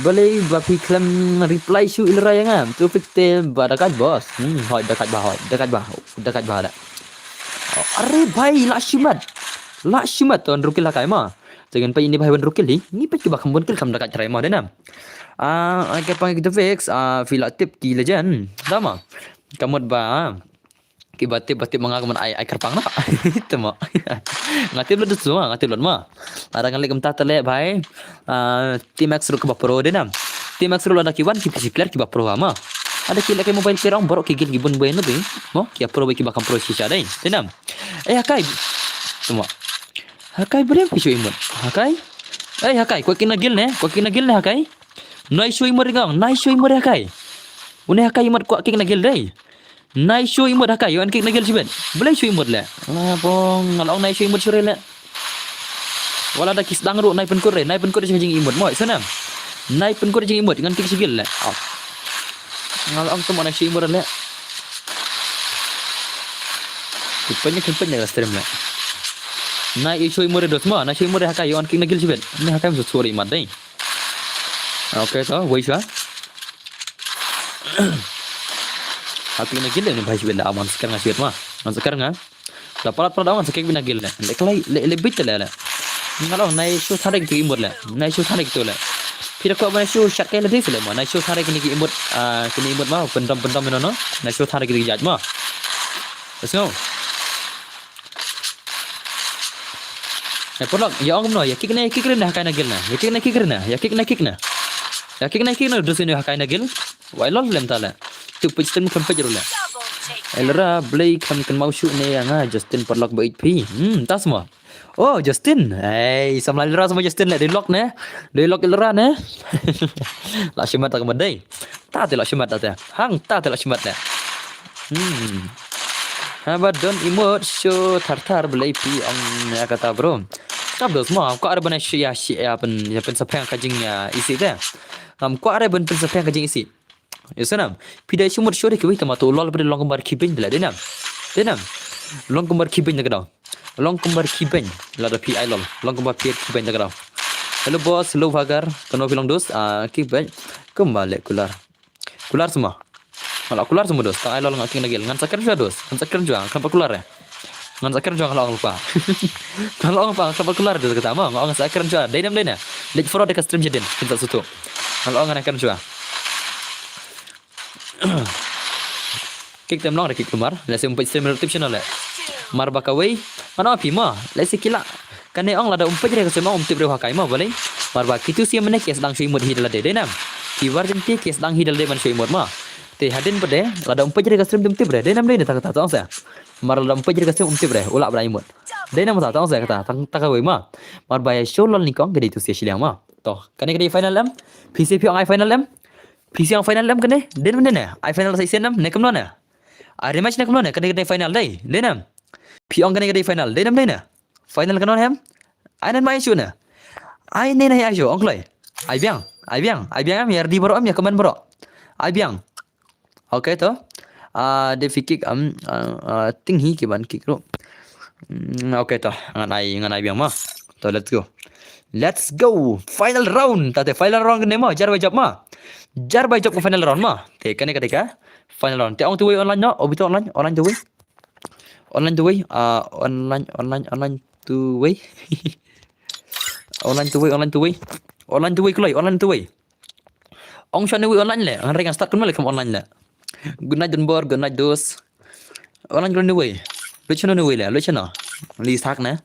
Balei ba phi khlem reply shuh i Lra ïa nga. Tu fik te ba da kait boss. Hmm, hoi da kait ba, hoi da kait ba, da kait ba da. Oh, are bhai, la shimet. La shimet ton rukil ha kai ma. Te ngan peit ine bhai ban rukil hi. Ngi peit kiba kham bun kill kham da kait trai ma de nam. Ah, ai ka pang ki tu fix. Ah, phi la tip ki legend. Tama. Ka mut ba. Kiba tip, ba tip ma nga ka mut ai, ai kyrpang na. Tama. Nga tip lut tu ma, nga tip lut ma. Lada ngan leh kumta te leh bhai. Ah, Team X ruh kiba pro de nam. Team X ruh lada ki wan ki physi player kiba pro ma. Lada ki leh ki mobile ki rong baroh ki guild ki bun bun no dei. Mo, ki pro beit kiba kham pro shisha dei. De nam. Eh, ha kai. Tama. Ha kai, balei phi shu emote. Ha kai. Eh, ha kai, kwah kick na guild ne, kwah kick na guild ne ha kai. Nai shu emote ngong, nai shu emote ha kai. Une ha kai emote kwah kick na guild dei. Nai shu emote ha kai, wan kick na guild shibit. Balei shu emote le. La bong, nga la ong nai shu emote shu re le. Wat la da ki sdang ruh nai pynkut re, nai pynkut re sha ka jing emote mo, i sa nam. Nai pynkut re jing emote, ngan kick sha guild le. Au. Nga la ong tang mo nai shu emote le. Ki pynïa, ki pynïa ka stream le. Nai i shu emote dos mo, nai shu emote ha kai, wan kick na guild shibit. Ni ha kai mo sorry mat dei. Okay, to, wei shuwa. Ha kick na guild le, ni bhai shibit le, aman skar nga shibit ma. Ngan skar nga. La palat palat awan sa kick beit na guild le. Le klai, le, le bit le le. Nga la ong nai shu than re kito emote le. Nai shu than re kito le. Phi da kwah ba nai shu shat kai la dei se le ma. Nai shu than re kine ki emote, ah, kine emote ma, pyndom pyndom ino no. Nai shu than re kine ki jait ma. Let's go. Eh, paralok, ïa ong kumno, ïa kick ne, kick re ne ha kai na guild ne. Ïa kick ne, kick re ne. Ïa kick ne, kick ne. Ïa kick ne, kick ne, dus ine ha kai na guild. Wai lol lem ta le. Tu peit stem khlem peit ruh le. I Lra, balei khlem kynmaw shuh ne ïa nga Justin paralok ba ïeit phi. Hmm, ta sma. Oh, Justin. Ei, samla i Lra sma Justin le, dei lok ne. Dei lok i Lra ne. La shimet ta ka mut dei. Ta te la shimet ta te. Hang ta te la shimet le. Hmm. Haba don emote shu thar thar, balei phi ong ïa kata bro. Kap dos ma, kwah re ban ïa shi ïa shi ïa pyn, ïa pynsaphriang ka jing ïa isih te. Ngam kwah re ban pynsaphriang ka jing isih. Ïa sa nam. Phi da shu mut shu da kiwei tama to lol ba da long kumba da ki beiñ da la de nam. De nam. Long kumba da ki beiñ da ka daw. Long kumba da ki beiñ. Lada phi ai lol. Long kumba phi da ki beiñ da ka daw. Hello boss, hello Vagar. Kano phi long dos? Ah, ki beiñ. Kumba le kular. Kular semua. Nga la kular semua dos. Tang ai lol nga kick na guild. Ngan sa kren shuwa dos. Ngan sa kren shuwa. Khlem pat kular eh. Ngan sa kren shuwa nga la ong lypa. Nga la ong lypa khlem pat kular dos kata ma. Nga ong sa kren shuwa. Dei nam dei na. Leit follow da ka stream shadien. Phin sa sngewthuh. Nga la ong ngan kren shuwa. Kick te ym long re kick kumar. Lehse um peit stream ruh tip shano leh. Mar ba kawei, ngan ong phi mo, lehse ki lah. Kane ong lada um peit re ka stream ong um tip re ha kai mo, balei? Mar ba kitu sien mynne ki sdang shu imut hi da lade, dei ne em? Ki war jong ki ki sdang hi da lade ban shu imut mo. Te hadien pat de, lada um peit re ka stream te um tip re, dei ne em, dei ne, ta kata, ta ong se. Mar lada um peit re ka stream um tip re, u lah ban imut. Dei ne em, ta, ta ong se kata, ta, ta kawei mo. Mar ba ïa shu lol nyngkong ka dei tu sien shiliang mo. To, kane ka dei final em? Phi shu phi ong ai final em? Phi shu ong final em kane? Dei ne em, dei ne? Ai final sa shisien em? Ne kumno ne? Ai rematch ne kumno ne? Kane ka dei final dei. Dei ne em? Phi ong kane ka dei final. Dei ne em, dei ne? Final kumno ne em? Ai nen ma ai shu ne? Ai nen ai shu, ong kloi. Ai biang, ai biang, ai biang em, ïa ready baroh em, ïa comment baroh. Ai biang. Okay to. Ah, dei phi kick em, ah, ah, ting hi ki ban kick ruh. Mm, okay to. Ngan ai, ngan ai biang mo. To, let's go. Let's go. Final round. Ta te final round kane mo. Jar bai jop mo. Jar bai jop ka final round mo. Te kane ka dei ka final round. Te ong tu wei online no. Obi tu online. Online tu wei. Online tu wei. Ah, online, online, online tu wei. Online tu wei, online tu wei. Online tu wei kloi, online tu wei. Ong shwa ne wei online leh. Ngan ring ngan start kumno leh kum online leh. Good night Donbor, good night dos. Online kloi ne wei. Lut shano ne wei leh, lut shano. Li sak ne.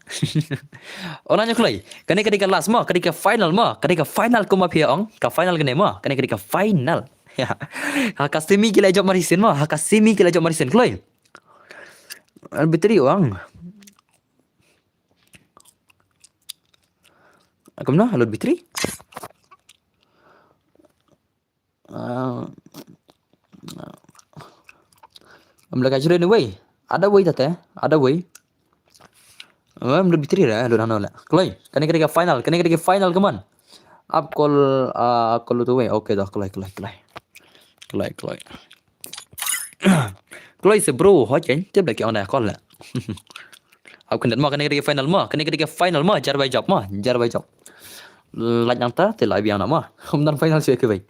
Online kloi. Kane ka dei ka last mo, ka dei ka final mo, ka dei ka final kumba phi ong. Ka final kane mo, kane ka dei ka final. Ha ka semi ki la jop mar shisien mo, ha ka semi ki la jop mar shisien kloi. Al battery ong. Kumno, load battery? Ah, am la ka jure ne wei. Ada wei ta te, ada wei. Am load battery ra, load hano la. Kloi, kane ka dei ka final, kane ka dei ka final, come on. Ap kol, ah, kol tu wei. Okay dah, kloi, kloi, kloi. Kloi, kloi. Kloi se bro, hoi ken, te bla ki ong da kol la. Ap kyndat mo, kane ka dei ka final mo, kane ka dei ka final mo, jar bai jop mo, jar bai jop. Lait nangta te lai biang na mo. Hum dan final shu ki bai.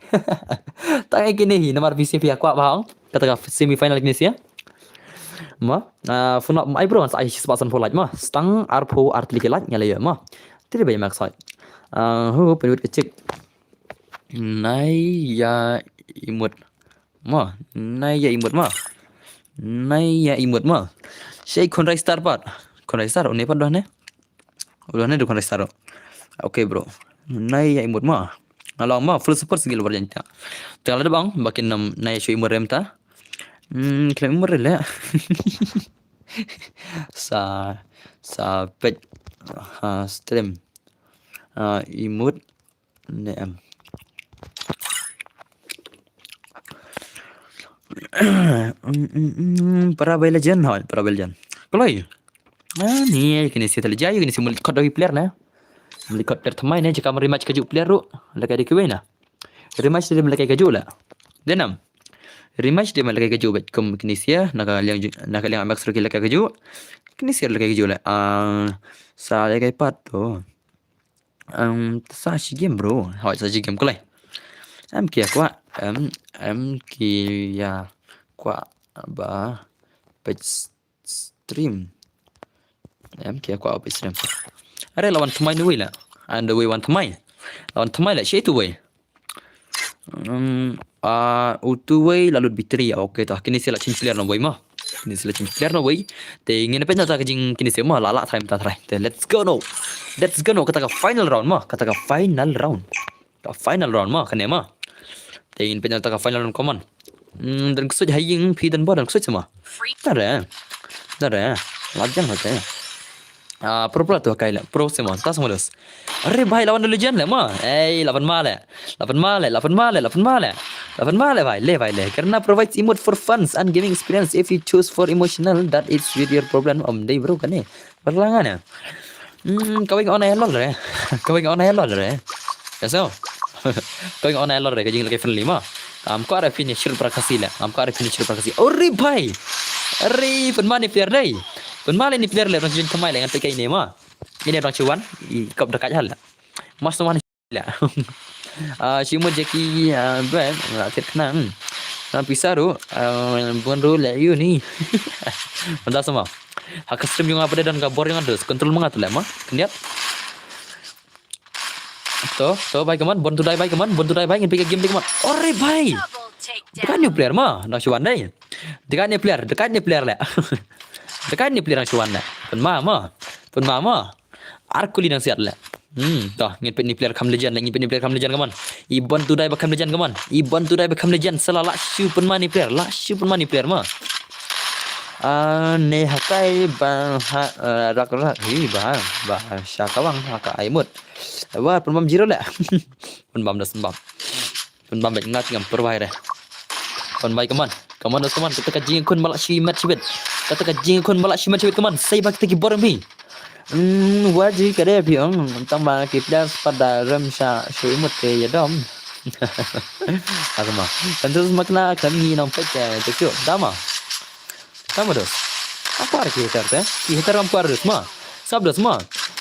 Tang ïa kine hi namar phi shu phi kwah ba ong. Kata ka semi final kine shu. Mo, ah, phone ai bro, sa ai spot san pho lait mo. Stang arpho artylli ki lait nga la ïoh mo. Te dei ba ïa mak sait. Ah, hu pynwit ka chik. Nai ïa imut. Mo, nai ïa imut mo. Nai ïa imut mo. Shei khun rai star pat. Khun rai star, une pat doh ne. Udah ne dukun restart. Okay bro. Nai ïa imut mo. Nga long mo full support sngewbha ïa jingtya. Te la da bang ba kin nym nai shu imut re mynta. Hmm, khlem imut re leh. Sa, sa peit ha stream. Ah, imut ne em. Mm, mm, mm, para bai Legend, hoi, para bai Legend. Kloi. Ah, ni, kine shu tali jai, kine shu muli kot doi player ne. Muli kot player thymmai ne, jaka rematch kajuh player ruh. Lada ka dei kiwei na. Rematch dei lada ka kajuh la. Dei ne em. Rematch dei lada ka kajuh bad kum kine shu, na ka liang ju-, na ka liang Apex ruh ki lada ka kajuh. Kine shu lada ka kajuh la. Ah, sa lada ka pat tu. Em, sa shi game bro. Hoi, sa shi game kloi. Em ki ïa kwah. Em, em ki ïa kwah ba peit stream. Em ki ïa kwah ba peit stream. Are la wan thymmai ne wei la. And the way wan thymmai. La wan thymmai la shi tu wei. Em, ah, utu wei la lut battery. Okay ta. Kine shu la change player na wei mo. Kine shu la change player na wei. Te ngin peit na ta ka jing kine shu mo la la time ta try. Te let's go now. Let's go now. Kata ka final round mo. Kata ka final round. Ka final round mo. Kane mo. Te ngin peit na ta ka final round, come on. Hmm, don ksuid ha ïing phi don bo don ksuid sama. Tare. Tare. Lajang hate. Ah, pro pla tu kai la. Pro se mo. Tas mo dos. Are bhai lawan Legend la mo. Ei, lawan ma la. Lawan ma la, lawan ma la, lawan ma la. Lawan ma la bhai, le bhai le. Karna provides emote for funs and gaming experience. If you choose for emotional, that is with your problem. Om dei bro kane. Berlangan ya. Hmm, kawing on air lol re. Kawing on air lol re. Ya so. Kawing on air lol re, kajing lagi friendly mo. Am ko are finisher prakasi la. Am ko are finisher prakasi. Ore bhai. Ore, pynma ni player dei. Pynma ni player le, rong jin kemai le ngan tekai ni mo. Ini rong chuan, i kop dekat hal la. Mas teman la. Ah, shi mo Jackie, ah, bre, la tit kena. Hmm. Na pisa ru, ah, bon ru le yu ni. Manda sama. Ha ka stream yung apa dan ka bor yung ada. Control mengat le ma. Kendiat. To, to bai keman, bon tu dai bai keman, bon tu dai bai ngin pika game dei keman. Ore bai. Bukan new player ma, na chuan dei. Dekat ni player, dekat ni player leh. Dekat ni player nang shuan leh. Pynma ma. Pynma ma. Ar kuli nang siat leh. Hmm, to, ngin peit ni player kham legend leh, ngin peit ni player kham legend, come on. I Bon Tudai ba kham legend, come on. I Bon Tudai ba kham legend, sala lah shu pynma ni player, lah shu pynma ni player ma. Ah, ne hakai ba ha, eh, rak rak, hi ba, ba, sha kawang, ha ka ai mut. Wa, pynbam zero leh. Pynbam dah sembam. Pynbam bad nga te ngam pyrwai re. Pynbam bai, come on. Come on, dos, come on. Kata ka jingkhun ba lah shimet shibit. Kata ka jingkhun ba lah shimet shibit, come on. Sei ba kita ki bor em phi. Hmm, wa ji ka de phi ong. Tang ba ki players pat da rem sha shu imut te ïa dom. Asma. Kan tu sma kena kan ngi nang pek te tu. Dama. Tama dos. Apa ki hater te? Ki hater ngam kwah dos ma. Sap dos ma.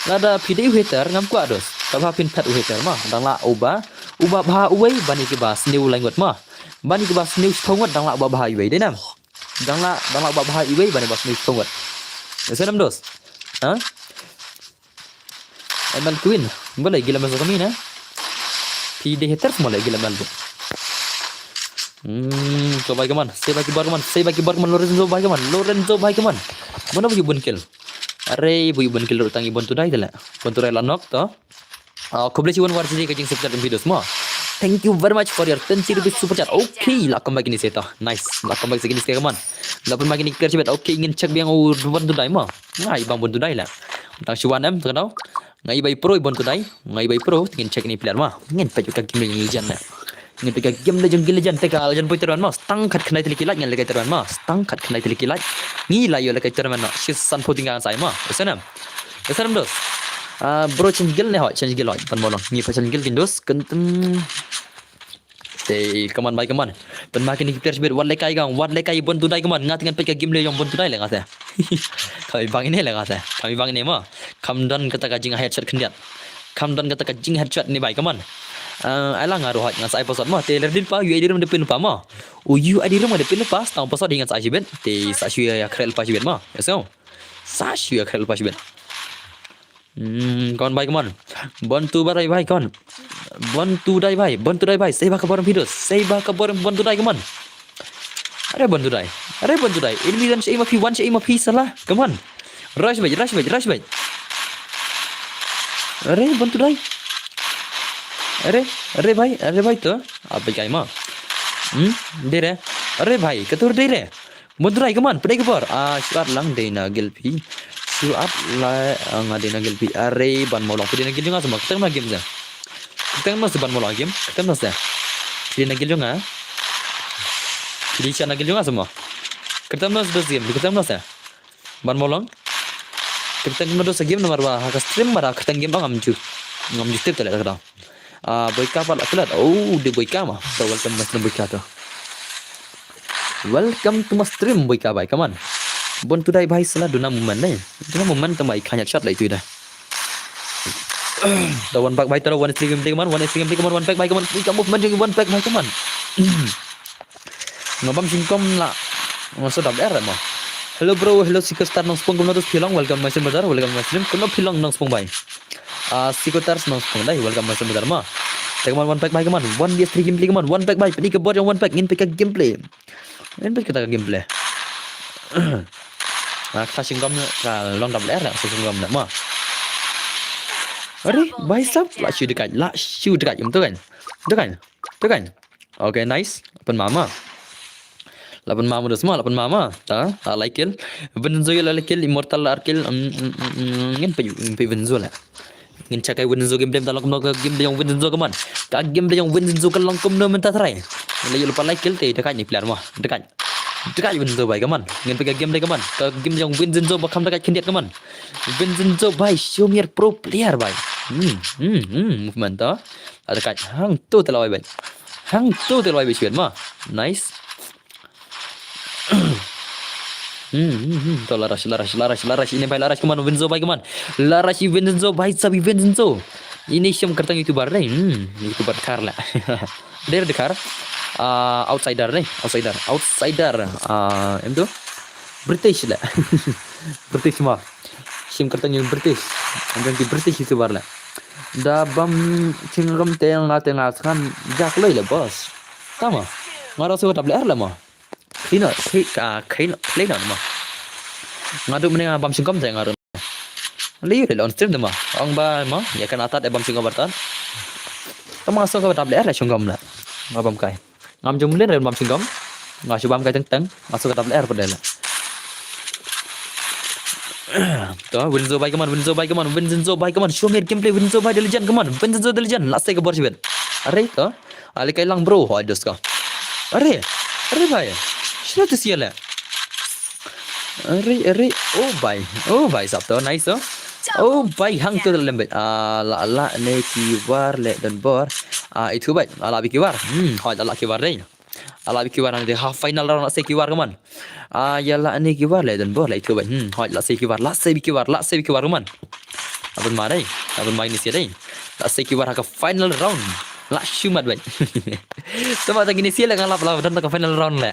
Lada phi dei u hater ngam kwah dos. Kaba phin phet u hater ma. Dang lah uba. Uba bha uwei ban ïa kiba sniew lai ngut ma. Ban ïa kiba sniew shiphew ngut dang lah uba bha uwei dei nam. Dang lah, dang lah uba bha uwei ban ïa ba sniew shiphew ngut. Ïa sa nam dos. Ha? M L Queen, balei gila masa kami na? Phi dei haters mo leh gila M L tu. Hmm, so bai kaman, sei bai kibar kaman, sei bai kibar kaman, Lorenzo bai kaman, Lorenzo bai kaman. Mana bu bun kill? Are bu bun kill tang i Bon Tudai te leh. Bon Tudai la knock to. Ah, khublei shibun War G G ka jing super chat video mo. Thank you very much for your twenty rupees super chat. Okay, la comeback ini seta. Nice. La comeback ini seta kaman. La pun makin clear shibet. Okay, ngin check biang u Bon Tudai mo. Ngai bang Bon Tudai la. Tang shuan em tang dau. Ngai bai pro Bon Tudai. Ngai bai pro ngin check ni player ma. Ngin peit ka game ni jan na. Ngin peit ka game legend, game legend te ka legend poi terban ma. Stang khat khnai te liki lait ngin leki terban ma. Stang khat khnai te liki lait. Ngi la ïoh leki terban ma. Shi san pho tingga sai ma. Esa nam. Esa nam dos. Ah, bro change guild ne hoi, change guild hoi. Pan molong. Ngi pa change guild kin dos. Kentem. Te kaman bai kaman. Pan makin ni player shibit. Wat lekai gang. Wat lekai Bon Tudai kaman. Nga te ngan peit ka game le jong Bon Tudai le nga te. Kami bang ini le nga te. Kami bang ini ma. Kam don kata ka jing headshot khyndiat. Kam don kata ka jing headshot ni bai kaman. Ah, ai la nga ruh hoi ngan sa ai password ma. Te ler dil pa, U I D rum de pin pa ma. U U I D rum de pin pa. Stang password ngan sa ai shibit. Te sa shu ïa khrel pa shibit ma. Esa. Sa shu ïa khrel pa shibit. Hmm, kaman bai kaman. Bon Tudai bai kaman. Bon Tudai bai, Bon Tudai bai. Sei ba ka bor video. Sei ba ka bor Bon Tudai kaman. Are Bon Tudai. Are Bon Tudai. Enemy wan sha ima phi, wan sha ima phi sala. Kaman. Rush bai, rush bai, rush bai. Are Bon Tudai. Are, are bai, are bai to. Apa kai ma? Hmm, dei re. Are bai, katur dei re. Bon Tudai kaman, pdai ka bor. Ah, shuat lang dei na guild phi. Shuat la, ah, nga dei na guild phi. Are ban molong pdai na guild jong nga sama. Kata na game sa. Kata na sa ban molong game. Kata na sa. Pdai na guild jong nga. Pdai sha na guild jong nga sama. Kata na sa game. Kata na sa. Ban molong. Kata na sa game namar ba ha ka stream mara kata game ngam ju. Ngam ju tip tale kata. Ah, Boika pat la kulat. Oh, de Boika ma. So welcome my stream Boika to. Welcome to my stream Boika bai. Come on. Bon Tudai bai sala duna moment ne. Duna moment to mai khanya chat lai tu ida. Da one back bai tara one stream play kaman, one stream play kaman, one back bai kaman. Boika movement jong one back bai kaman. Ngabam singkom la. Ngam so dab er ma. Hello bro, hello Sikostar nong spong kumno tus pilong, welcome my stream brother, welcome my stream. Kumno pilong nong spong bai. Ah, Sikotars nong spong dai, welcome my stream brother ma. Te kaman one pack bai kaman, one V S three gameplay kaman, one pack bai, pynka bor jong one pack, ngin pynka gameplay. Ngin pynka gameplay. Ah, ka singkom ka long dab er, ka singkom ma. Are, bai sap, la shu dekat, la shu dekat, um tu kan. Tu kan. Tu kan. Okay, nice. Pynma ma. La pynma ma dos ma, la pynma ma. Ta, la lai kill. Vincenzo la lai kill, Immortal la ar kill. Mm, mm, mm, mm, ngin peit, ngin peit Vincenzo la. Ngin check ai Vincenzo gameplay, ta la kumno ka gameplay jong Vincenzo kaman. Ka gameplay jong Vincenzo ka long kumno mynta trai. La ïoh lypa lai kill te, dekat ni player ma. Dekat. Dekat Vincenzo bai kaman. Ngin peit ka gameplay kaman. Ka gameplay jong Vincenzo ba kham dekat khyndiat kaman. Vincenzo bai, show me your pro player bai. Hmm, hmm, hmm, movement ta. Ada kat hang tu te lawai bai. Hang tu te lawai bai shibit ma. Nice. Hmm, hmm, hmm. To la rush, la rush, la rush, la rush. Ini bai la rush kaman, Vincenzo bai kaman. La rush Vincenzo bai, sabi Vincenzo. Ini shim kyrteng YouTuber dai. Hmm, YouTuber kar la. Dei dei kar. Ah, outsider dai, outsider. Outsider. Ah, em tu. British la. British ma. Shim kyrteng ïa u British. Em tu British YouTuber la. Da bam chingrum te nga te nga sngap jak lei la boss. Tama. Nga rasa ka dap lei la ma. Clean out, clean, ah, clean, clean out ma. Nga duh mynne nga bam singkom te nga ruh. Lei lei on stream te ma. Ong ba ma, ïa kane tat e bam singkom ba tat. Te ma so ka dap leh re singkom la. Nga bam kai. Ngam jong mlin re bam singkom. Nga shu bam kai teng teng. Nga so ka dap leh re pa de la. To, Vincenzo bhai, come on, Vincenzo bhai, come on, Vincenzo bhai, come on. Show me your gameplay, Vincenzo bhai, the legend, come on. Vincenzo the legend, la sei ka bor shibit. Are to. Ale kai lang bro, hoi dos ka. Are, are bhai. Shira tu sia le. Are, are, oh bhai, oh bhai sap to, nice to. Oh bhai, hang to lembet. Ah, la la ne ki war le don bor. Ah, itu bhai, ala bi ki war. Hmm, hoi la la ki war dei. Ala bi ki war ne half final round la sei ki war, come on. Ah, ïa la ne ki war le don bor la itu bhai. Hmm, hoi la sei ki war, la sei bi ki war, la sei bi ki war, come on. Abon ma dei, abon ma ini sia dei. La sei ki war ha ka final round. La shu mat bhai. Tama tang ini sia le nga lap la don ka final round le.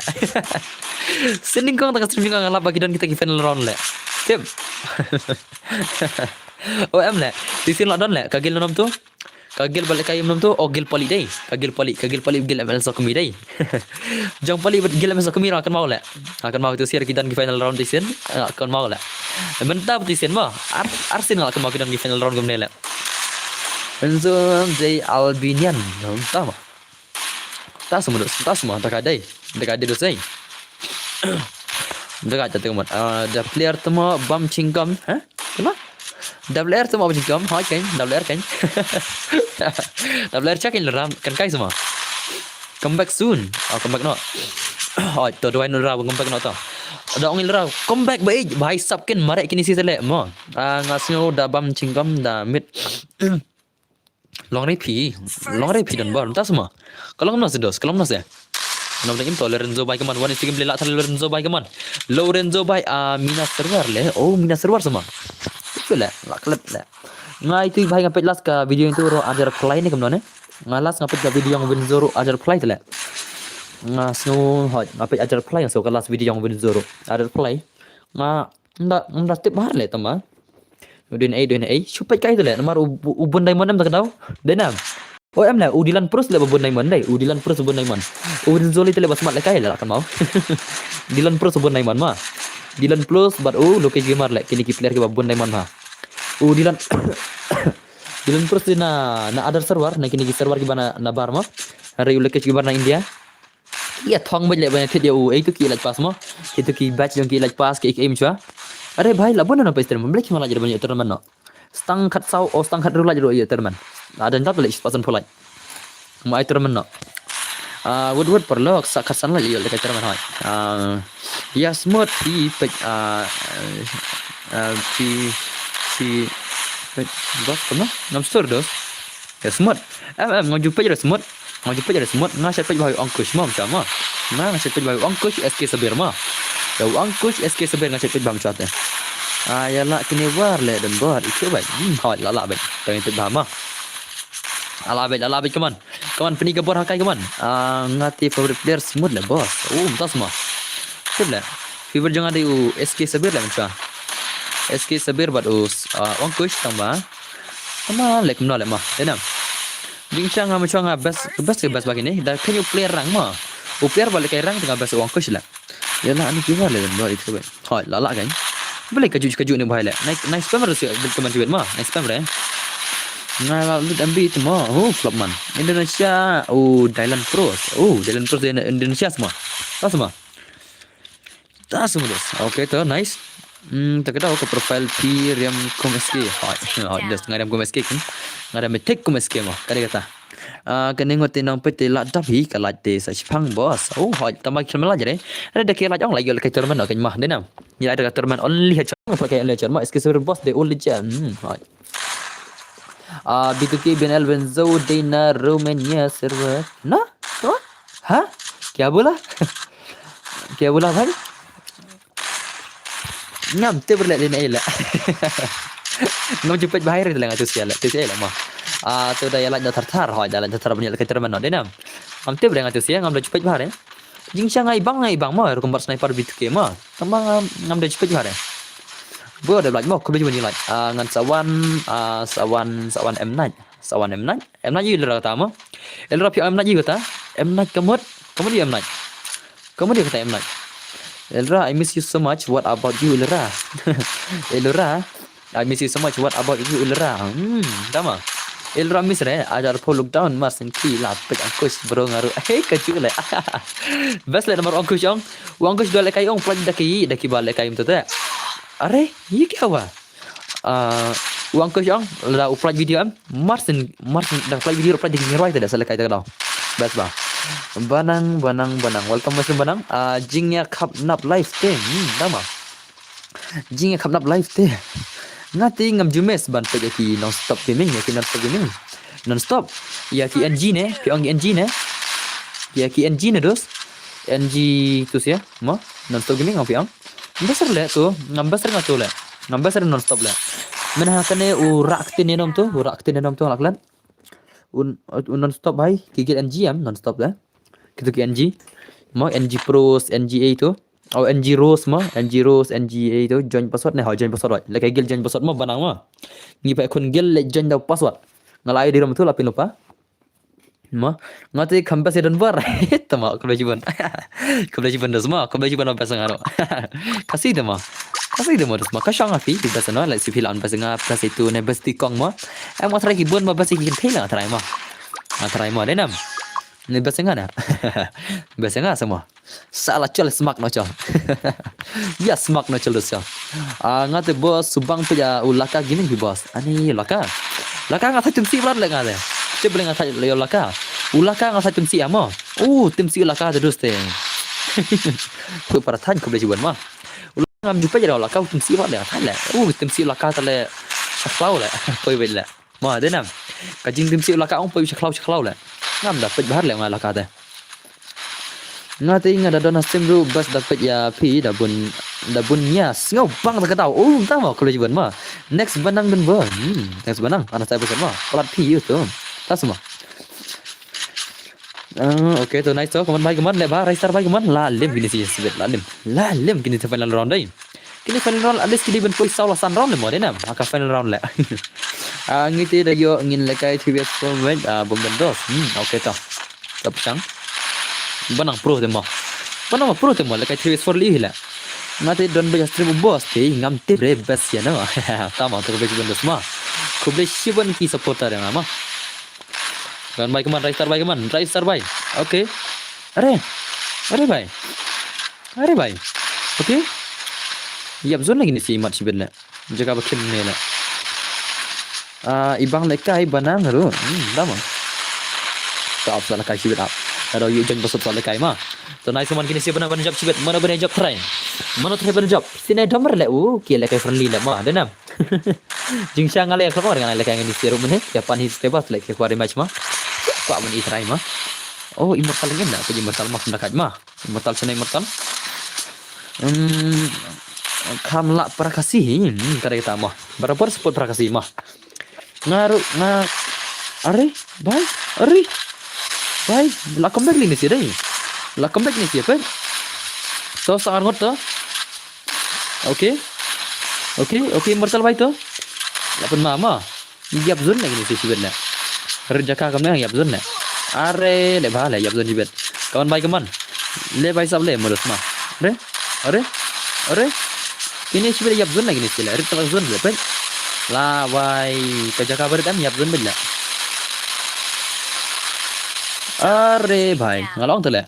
Sending kong tang ka stream nga lap ba ki don kita ki final round le. Tip. O em le. Ti sin la don le. Ka gil nom tu. Ka gil balik kai nom tu. O gil pali dei. Ka gil pali, ka gil pali gil M L Sokmi dei. Jong pali gil M L Sokmi ra kan mau le. Kan mau tu sia ki don ki final round ti sin. Kan mau le. Mynta ti sin ma. Ar ar sin kan mau ki don ki final round kumne le. Enzo de Albinian. Tama. Ta semua, ta semua, ta kadai. Ta kadai dos ai. Ta kadai tu mat. Ah, da player tu ma bam chingkom, ha? Tama? Da player tu ma bam chingkom, ha kan? Da player kan? Da player check in ram kan kai semua. Come back soon. Ah, come back no. Hoi, to doi no ra come back no to. Da ong ra come back ba ij, bhai sap kin mare kini si tele mo. Ah, nga sngew da bam chingkom da mid. Long re phi, long re phi don bor, mynta sma. Ka long no se dos, ka long no se. Nom dang im to Lorenzo bai kaman, wan Instagram le la thal Lorenzo bai kaman. Lorenzo bai, ah, Mina server le. Oh, Mina server sma. Itu le, la klet le. Nga itu bai nga peit last ka video itu ro ajar play ni kamno ne. Nga last nga peit ka video yang Vinzoro ajar play tu le. Nga snu hoi, nga peit ajar play so ka last video yang Vinzoro ajar play. Nga nda nda tip bahar le tama. Udah ai, udah ai. Shu peit kai tu le. Namar u u bun diamond em tak dau. Denam. Oh em le, u Dylan Prus le ba bun diamond dai. U Dylan Prus bun diamond. U Vinzoli tu le ba smat le kai le kan mau. Dylan Prus bun diamond ma. Dylan Prus bad u Lokesh Gamer le kini ki player ki ba bun diamond ma. U Dylan Dylan Prus di na na other server, na kini ki server ki ba na na bar ma. Hari u Lokesh Gamer na India. Ïa thong bad le ba thied ïa u, eh, tu ki elite pass mo. Ki tu ki badge jong ki elite pass ki em chwa. Are bhai, la bun na pa stream, bla ki ma la jir ban ïa tournament no. Stang khat saw, o stang khat ru la jir ïa tournament. La dan tap le pasan pholai. Ma ai tournament no. Ah, wut wut parlok, sa khat san la ïa le ka tournament hoi. Ah, ïa smooth pi pek, ah, ah, pi pi pek bos kono. Ngam sure dos. Ïa smooth. Em em ngam ju peit ïa smooth. Ngam ju peit ïa smooth. Nga shet peit bha ïa Ankush mo, ma. Nga nga shet peit bha ïa Ankush S K Sabir ma. Ïa Ankush S K Sabir nga shet peit bha ma te. Ah, ïa la kine war le don bor itu bai. Hmm, hoi la la bai. Tang peit bha ma. La la bai, la la bai kaman. Kaman pini ka bor ha kai kaman. Ah, nga te favorite player smooth le boss. Oh, mynta sma. Tip le. Favorite jong nga dei u S K Sabir le mynta. S K Sabir bad u, ah, Ankush tang ba. Tama le kumno le ma. Denam. Jingshang nga ma shang nga best, best ke best ba kine. Da kane u player rang ma. U player ba le kai rang tang best u Ankush le. Ïa la ani ki war le don bor itu bai. Hoi la la kan. Bele kaju kaju ni bhai le. Nice nice spam re si bil kaman jibet ma. Nice spam re. Nga la lut M B tu ma. Oh flop man. Indonesia. Oh Dylan Pros. Oh Dylan Pros dari Indonesia sma. Ta sma. Ta sma dos. Okay to nice. Hmm, tak ada ke profile P Riam Kum S K. Hoi. Hoi dos nga Riam Kum S K kan. Nga Riam Mythic Kum S K ma. Kada kata. Ah, kane ngot te nang peit te la dap hi ka lait te sa shipang boss. Oh, hoi, tama ki la jare. Ada da ki lait ong la ïa le ka tournament no kan ma. Denam. Ïa ada ka tournament only ha chang pa ka le chang ma S K server boss de only jam. Hmm, hoi. Ah, B two K B N L Venzo Dena Romania server. Na? To? Ha? Kya bola? Kya bola bhai? Ngam tip re le dei na ila. Ngam ju peit bha re le nga tu sia le, tu sia le ma. Ah, tu da ïa lait da thar thar, hoi da lait da thar ban ïa lait ka tournament no dei nam. Ngam tip re nga tu sia, ngam da ju peit bha re. Jingshang ngai bang ngai bang ma, rukom bat sniper B two K ma. Tang bang ngam da ju peit bha re. Bo da lait ma, khum ju ban ïa lait. Ah, ngan sa wan, ah, sa wan, sa wan M Night. Sa wan M Night. M Night ïa le ra kata ma. Ïa le ra phi M Night ïa kata. M Night kamut, kamut ïa M Night. Kamut ïa kata M Night. Elra, I miss you so much. What about you, Elra? Elra, I miss you so much. What about you, Elra? Hmm, tama. Elra miss re, ajar pho lockdown, mar sien ki la pek Ankush bro nga ruh. Hey, ka ju le. Best le namar Ankush ong. Ankush dua le kai ong, plaj da ki, da ki ba le kai um tete. Are, ye kya hua? Ah, u Ankush ong, lada u plaj video em, mar sien, mar sien, da plaj video, plaj da ki ngi rwai te da sa le kai te ka daw. Best ba. Banang, Banang, Banang. Welcome, Mister Banang. Ah, jingïakhap nap live te. Hmm, tama. Jingïakhap nap live te. Nga te ngam ju miss ban peit ïa ki non stop gaming, ïa ki non stop gaming. Non stop. Ïa ki N G ne, phi ong N G ne. Ïa ki N G ne dos. N G tu sia, mo? Non stop gaming ong phi ong. Ngam best re le tu, ngam best re nga tu le. Ngam best re non stop le. Mynha kane u rak te ne nom tu, u rak te ne nom tu lak len. Un, un non stop bhai, ki git N G em, non stop le. Kitu ki N G. Mo N G Pros, N G A tu. Oh, N G Rose mo, N G Rose, N G A tu. Join password ne, ha, join password, right. Leka gil join password mo, Banang mo. Ngi pa khun gil le join da password. Nga la ai di rom tu la pin lupa. Mo, nga te kham best ïa Don Bor. Tama, khublei shibun. Khublei shibun dos mo, khublei shibun best nga ro. Kasi te mo. Kasi te mo dos mo. Ka shong afi, di best no, like si phi la on best nga, best itu ne best ti kong mo. Em nga try ki bun mo, best ki kin thei la nga try mo. Nga try mo, dei nam. Ni best nga na. Best nga sa mo. Sa la chol smak no chol. Ya smak no chol dos chol. Ah, nga te boss subang pe ya u Laka gini hi boss. Ani Laka. Laka nga thai tim si brat le nga te. Te bele nga thai le Laka. U Laka nga thai tim si amo. U tim si Laka te dus te. Ku para than ku bele jiwan ma. U Laka ngam jupe ya Laka u tim si brat le nga thai le. U tim si Laka te le. Saklau le. Koi bele. Ma, dei nam. Ka jingtim si Laka ong poi shaklaw shaklaw le. Ngam da peit bahar le nga Laka te. Nga te nga da don ha stream ruh best da peit ïa phi da bun da bun ïa sngew bang da ka daw. Oh, ta ma khublei shibun ma. Next Banang Don Bor. Hmm, next Banang. Ana sai best ma. Palat phi ïa tu. Ta sma. Ah, okay, to nice to. Kaman bai kaman le ba, Raistar bai kaman. La lim kini si sibit la lim. La lim kini si final round dei. Kini final round at least kini ban poi saw la san round le mo dei nam. Ha ka final round le. Ah, ngi te da ïoh ngin lekai three vs four match, ah, bom dan dos. Hmm, okay to. Tap chang. Banang pro te mo. Banang pro te mo lekai three vs four li hi le. Nga te don ba stream boss te ngam tip re best ïa no. Tama to khublei shibun dos ma. Khublei shibun ki supporter ïa nga ma. Kan bai kaman, Raistar bai kaman, Raistar bai. Okay. Are. Are bai. Are bai. Okay. Ïap zone lagi ni si mat sibit le. Jaga ba khim ne le. Ah, ibang lekai Banang ruh. Hmm, da ma. To ap sa lekai sibit ap. Ada yu jeng basut sa lekai ma. To nice man kini si Banang ban jap sibit. Mana ban jap try. Mana try ban jap. Sini dom le. Uh, ki lekai friendly le ma. Dei nam. Jingshang nga le khlong nga le ka ngi sero mene ya pan hi step le ke kwari match ma. Kwa mun i try ma. Oh, Immortal ngin na, Immortal ma kham da kaj ma. Immortal chana Immortal. Hmm, kham la para kasi hi, hmm, kada kita ma. Barabar support para kasi ma. Nga ru, nga, are, bai, are. Bai, la comeback li ni si dei. La comeback ni si apa? To sangar ngot to. Okay. Okay, okay, Immortal bai to. La pun mama. Ïap zone lagi ni si sibet na. Rit jaka kam na ïap zone na. Are le ba le ïap zone sibet. Kaman bai kaman. Le bai sab le modus ma. Are? Are? Are? Ini sibet ïap zone lagi ni si le. Rit tak zone le pen. La bai ka jaka barit am ïap zone bit le. Are bai. Ngalong tu le.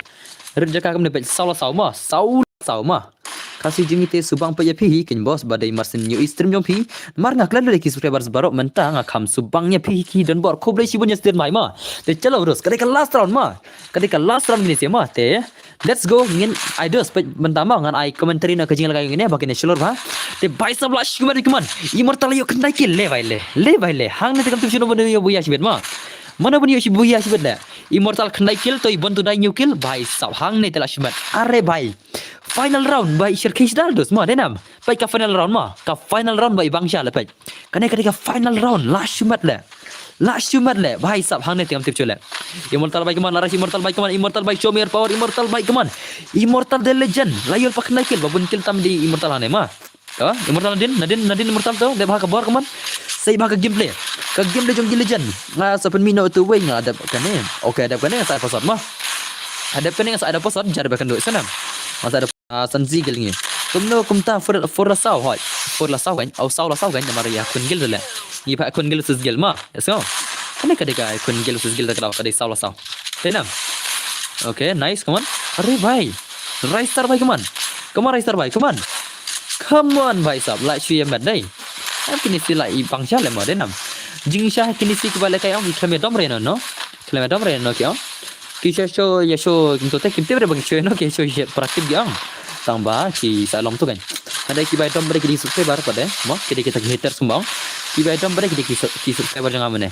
Rit jaka kam ne peit saw la saw ma, saw la saw ma. Kasi jingite subang peit ïa phi hi kin boss ba dei mar sien ïohi stream jong phi. Mar nga klet lade ki subscribers baroh mynta nga kham subang ïa phi hi ki don bor khublei shibun ïa sdien mai ma. Te chalo bros, ka dei ka last round ma. Ka dei ka last round ngin ïa ma te. Let's go ngin ai dos peit mynta ma ngan ai commentary na ka jinglakai ngin ïa ba kin shlur ba. Te bai sab la shimar kaman. Immortal ïoh khyndai kill le bai le. Le bai le. Hangne te kam tip shuno ba dei ïoh buya shibet ma. Mano ban ïoh shi buya shibet le. Immortal khyndai kill to i Bantu dai hynñiew kill bai sab hangne te la shimet. Are bai. Final round bai shir khish dal dos ma dei nam. Bai ka final round ma. Ka final round bai bang sha le bai. Kane kane ka final round la shimet le. La shimet le bai sab hangne te ngam tip chu le. Immortal bai kaman la rush Immortal bai kaman Immortal bai show me your power Immortal bai kaman. Immortal the legend la ïoh pa khyndai kill ba bun kill tam di Immortal hangne ma. To, Immortal nadin, nadin, nadin Immortal to, dep ha ka bor kaman. Sei ba ka gameplay. Ka gameplay jong ki legend. Nga sa pynmih noh tu wei nga dep kane. Okay, dep kane nga sa ai password ma. Dep kane nga sa ai password jar ba kan do sana. Nga sa ai Ah, san zi gil ngi. Kumno kumta four, four la saw hoi. Four la saw kan. Au saw la saw kan. Namar ïa khun gil le. Ngi pha khun gil versus gil ma. Yes no. Kane ka dei ka khun gil versus gil da ka dei saw la saw. Tenam. Okay, nice, come on. Are bhai. Rise star bhai, come on. Come on, rise star bhai, come on. Come on bhai sab. Like shu ïa met dei. Em kini si la i bang sha le ma tenam. Jing sha kini si kiba le kai ong ki khlem ïa dom re no no. Khlem ïa dom re no ki ong. Ki sha sho ïa sho kim to te kim te re bang sho no ki sho ïa practice ki ong. Tang ba ki sa long tu kan. Hynrei kiba ïa dom re ki dei subscriber pat de. Mo ki dei kita ki haters kumba ong. Kiba ïa dom re ki dei ki su- ki subscriber jong nga mane.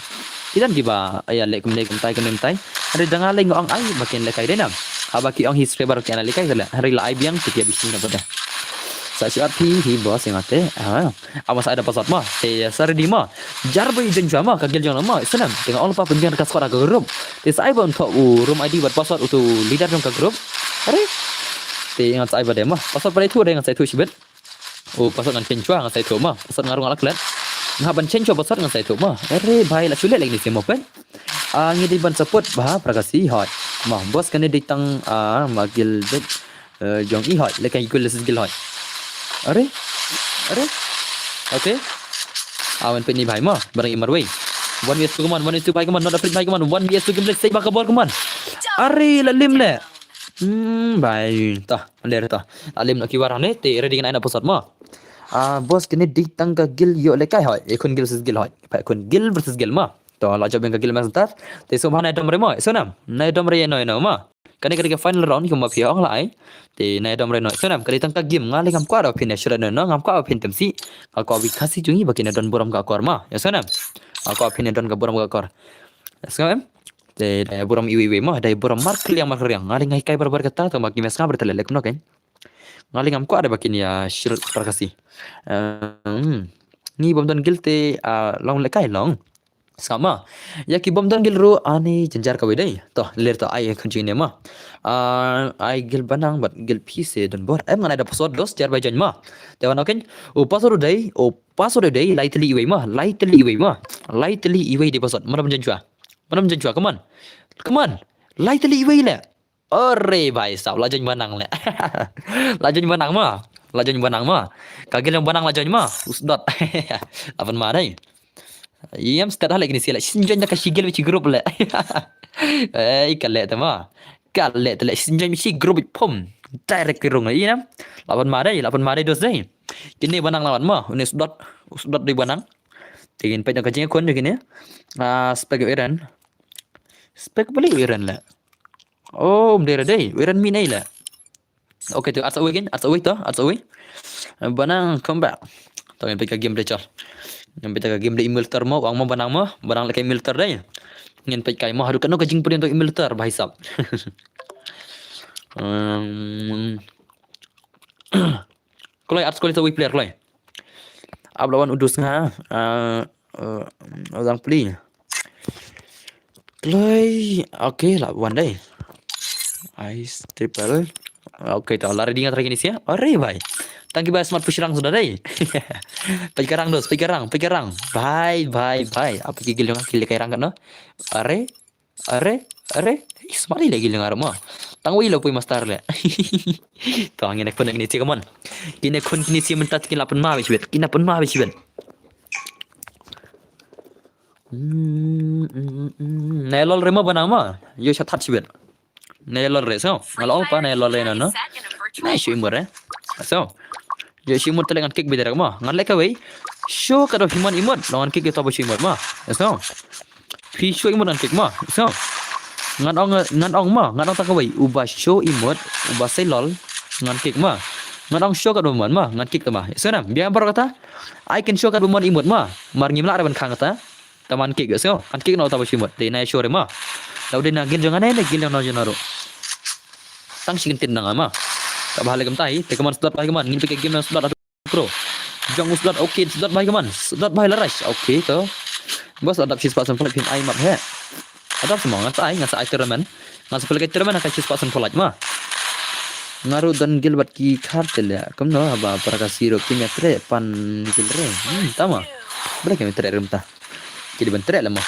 Ki don kiba ïa le kumne kumtai kumne kumtai. Hynrei da nga le nga ong ai ba kin le kai tenam. Haba ki ong hi subscriber ki ana le kai le. Hynrei la ai biang ki ïa bishni na pat de. Sa shu at phi hi boss ïa nga te. Ah. Ama sa ai da password ma. Te sa ready ma. Jar ba i jen jua ma ka gil jong ma. Isnam. Te nga ong pa pynbiang ka squad ka group. Te sa ai ba untho u room I D bad password utu leader jong ka group. Are. Te ngan sa ai ba de ma. Password ba de thu de ngan sa ai thu shibit. Oh, password ngan change chua ngan sa ai thu ma. Password nga rung alak let. Nga ban change chua password ngan sa ai thu ma. Are bhai la chule lek ni simo pen. Ah, ngi dei ban support ba prakasi hoi. Ma boss kane dei tang ah ma gil bit. Eh, jong i hoi, le kan i gil le sis gil hoi. Are? Are? Okay. Awan pe ni bhai ma, barang i marwei. One V S two come on, one V S two bhai come on, not afraid bhai come on, one V S two gameplay save ba ka bor come on. Are la lim le. Hmm, bhai. Ta, ler ta. La lim na ki war ne, te ready ngan ai na posot ma. Ah, boss kini di tang ka gil yo le kai hoi. E khun gil sis gil hoi. Pa khun gil versus gil ma. To la job ka gil ma star. Te so bhana dom re ma. So nam. Na dom re no no ma. Kane kane ka final round kumba phi ong la ai. Te na dom re no. So nam kane tang ka game nga le ngam kwah da phin shred no no ngam kwah phin tem si. Nga kwah wi khasi jungi ba kin don burom ka kor ma. Ya so nam. Nga kwah phin don ka burom ka kor. Ya so nam. Te da burom iwi iwi ma da burom mar kliang mar kliang. Nga le ngai kai bar bar kata to ma ki mes nga ber tele lek no kan. Nga le ngam kwah da ba kin ya shred par khasi. Ehm. Ni bom don gil te ah, long le kai long. Sama. Ya ki bom don gil ru ani janjar ka wedai. To ler to ai khun jing ne ma. Ah, ai gil banang bat gil phi se don bor. Em ngan ai da password dos jar bai jan ma. Te wan oken. O password dei, o password dei lai teli iwei ma, lai teli iwei ma. Lai teli iwei de password. Mana jan jua. Mana jan jua. Come on. Come on. Lai teli iwei le. Ore bhai sab la jan banang le. La jan banang ma. La jan banang ma. Ka gil yang banang la jan ma. Usdot. Apan ma dai. Yam stat hale kini sila. Sin jan ka sigil chi group le. Eh, ka le te ma. Ka le te le sin jan chi group pom. Direct ki rung ina. Lapan ma dai, lapan ma dai dos dai. Kini banang lawan ma. Uni usdot, usdot di banang. Tingin pet ka jing kon kini. Ah, spek iran. Spek balik iran le. Oh, um dera dei. Iran min ai le. Okay tu, arts away kan? Arts away tu, arts away. Banang come back. Tu ngin peit ka game dei chal. Ngin peit ka game dei milter mo, wang mo banang mo, banang lek milter dei. Ngin peit kai mo, haduh kano ka jingpurian tu milter, bhai sab. Ehm. Kloi arts kloi tu away player kloi. Ab lawan udus nga. Ah, eh, orang pli. Kloi. Okay, la wan dei. Ice triple. Okay, ta la ready nga try kini sia. Are bhai. Tang ki ba smart push rang sudah dei. Peit ka rang dos, peit ka rang, peit ka rang. Bhai, bhai, bhai. Apa ki gil nga kili kai rang kan no? Are. Are, are, ih, smart le gil nga ma. Tang wei lo pui master le. To ngin khun kini si come on. Kini khun kini si mynta kin la pynma bishwet. Kin la pynma bishwet. Hmm, hmm, hmm, hmm. Na lol re ma banang ma. Yo sha that shibet. Na lol re so. Nga la ong pa na lol re no no. Na shu imut re. So. Yo shu imut tele ngan kick bidar ma. Ngan lek kawei. Shu ka do himan imut. Lo ngan kick to ba shu imut ma. So. Phi shu imut ngan kick ma. So. Ngan ong ngan ong ma. Ngan ong ta kawei. Uba shu imut. Uba sei lol. Ngan kick ma. Ngan ong shu ka do man ma. Ngan kick ta ma. So nam. Biang baroh kata. Ai kin shu ka do man imut ma. Mar ngim lah re ban khang kata. Taman kick ga sio. Kan kick no ta ba shimot. Dei na sure ma. Tau dei na gil jong ane ne gil jong no jong no ru. Tang shi kin tin na nga ma. Ta ba hale kam tai. Te kaman slot bai kaman. Ngin pike game na slot atu pro. Jong slot okay slot bai kaman. Slot bai la rush. Okay to. Bos adap shi spot sam phin ai map he. Adap semua ngan sa ai ngan sa ai tournament. Ngan sa pelek tournament akan shi spot sam phin ma. Nga ru don gil bad ki khar te le. Kumno haba para ka siro kim ya tre pan gil re. Hmm, tama. Bele kim ya tre rum ta. Ki dei ban treh lama.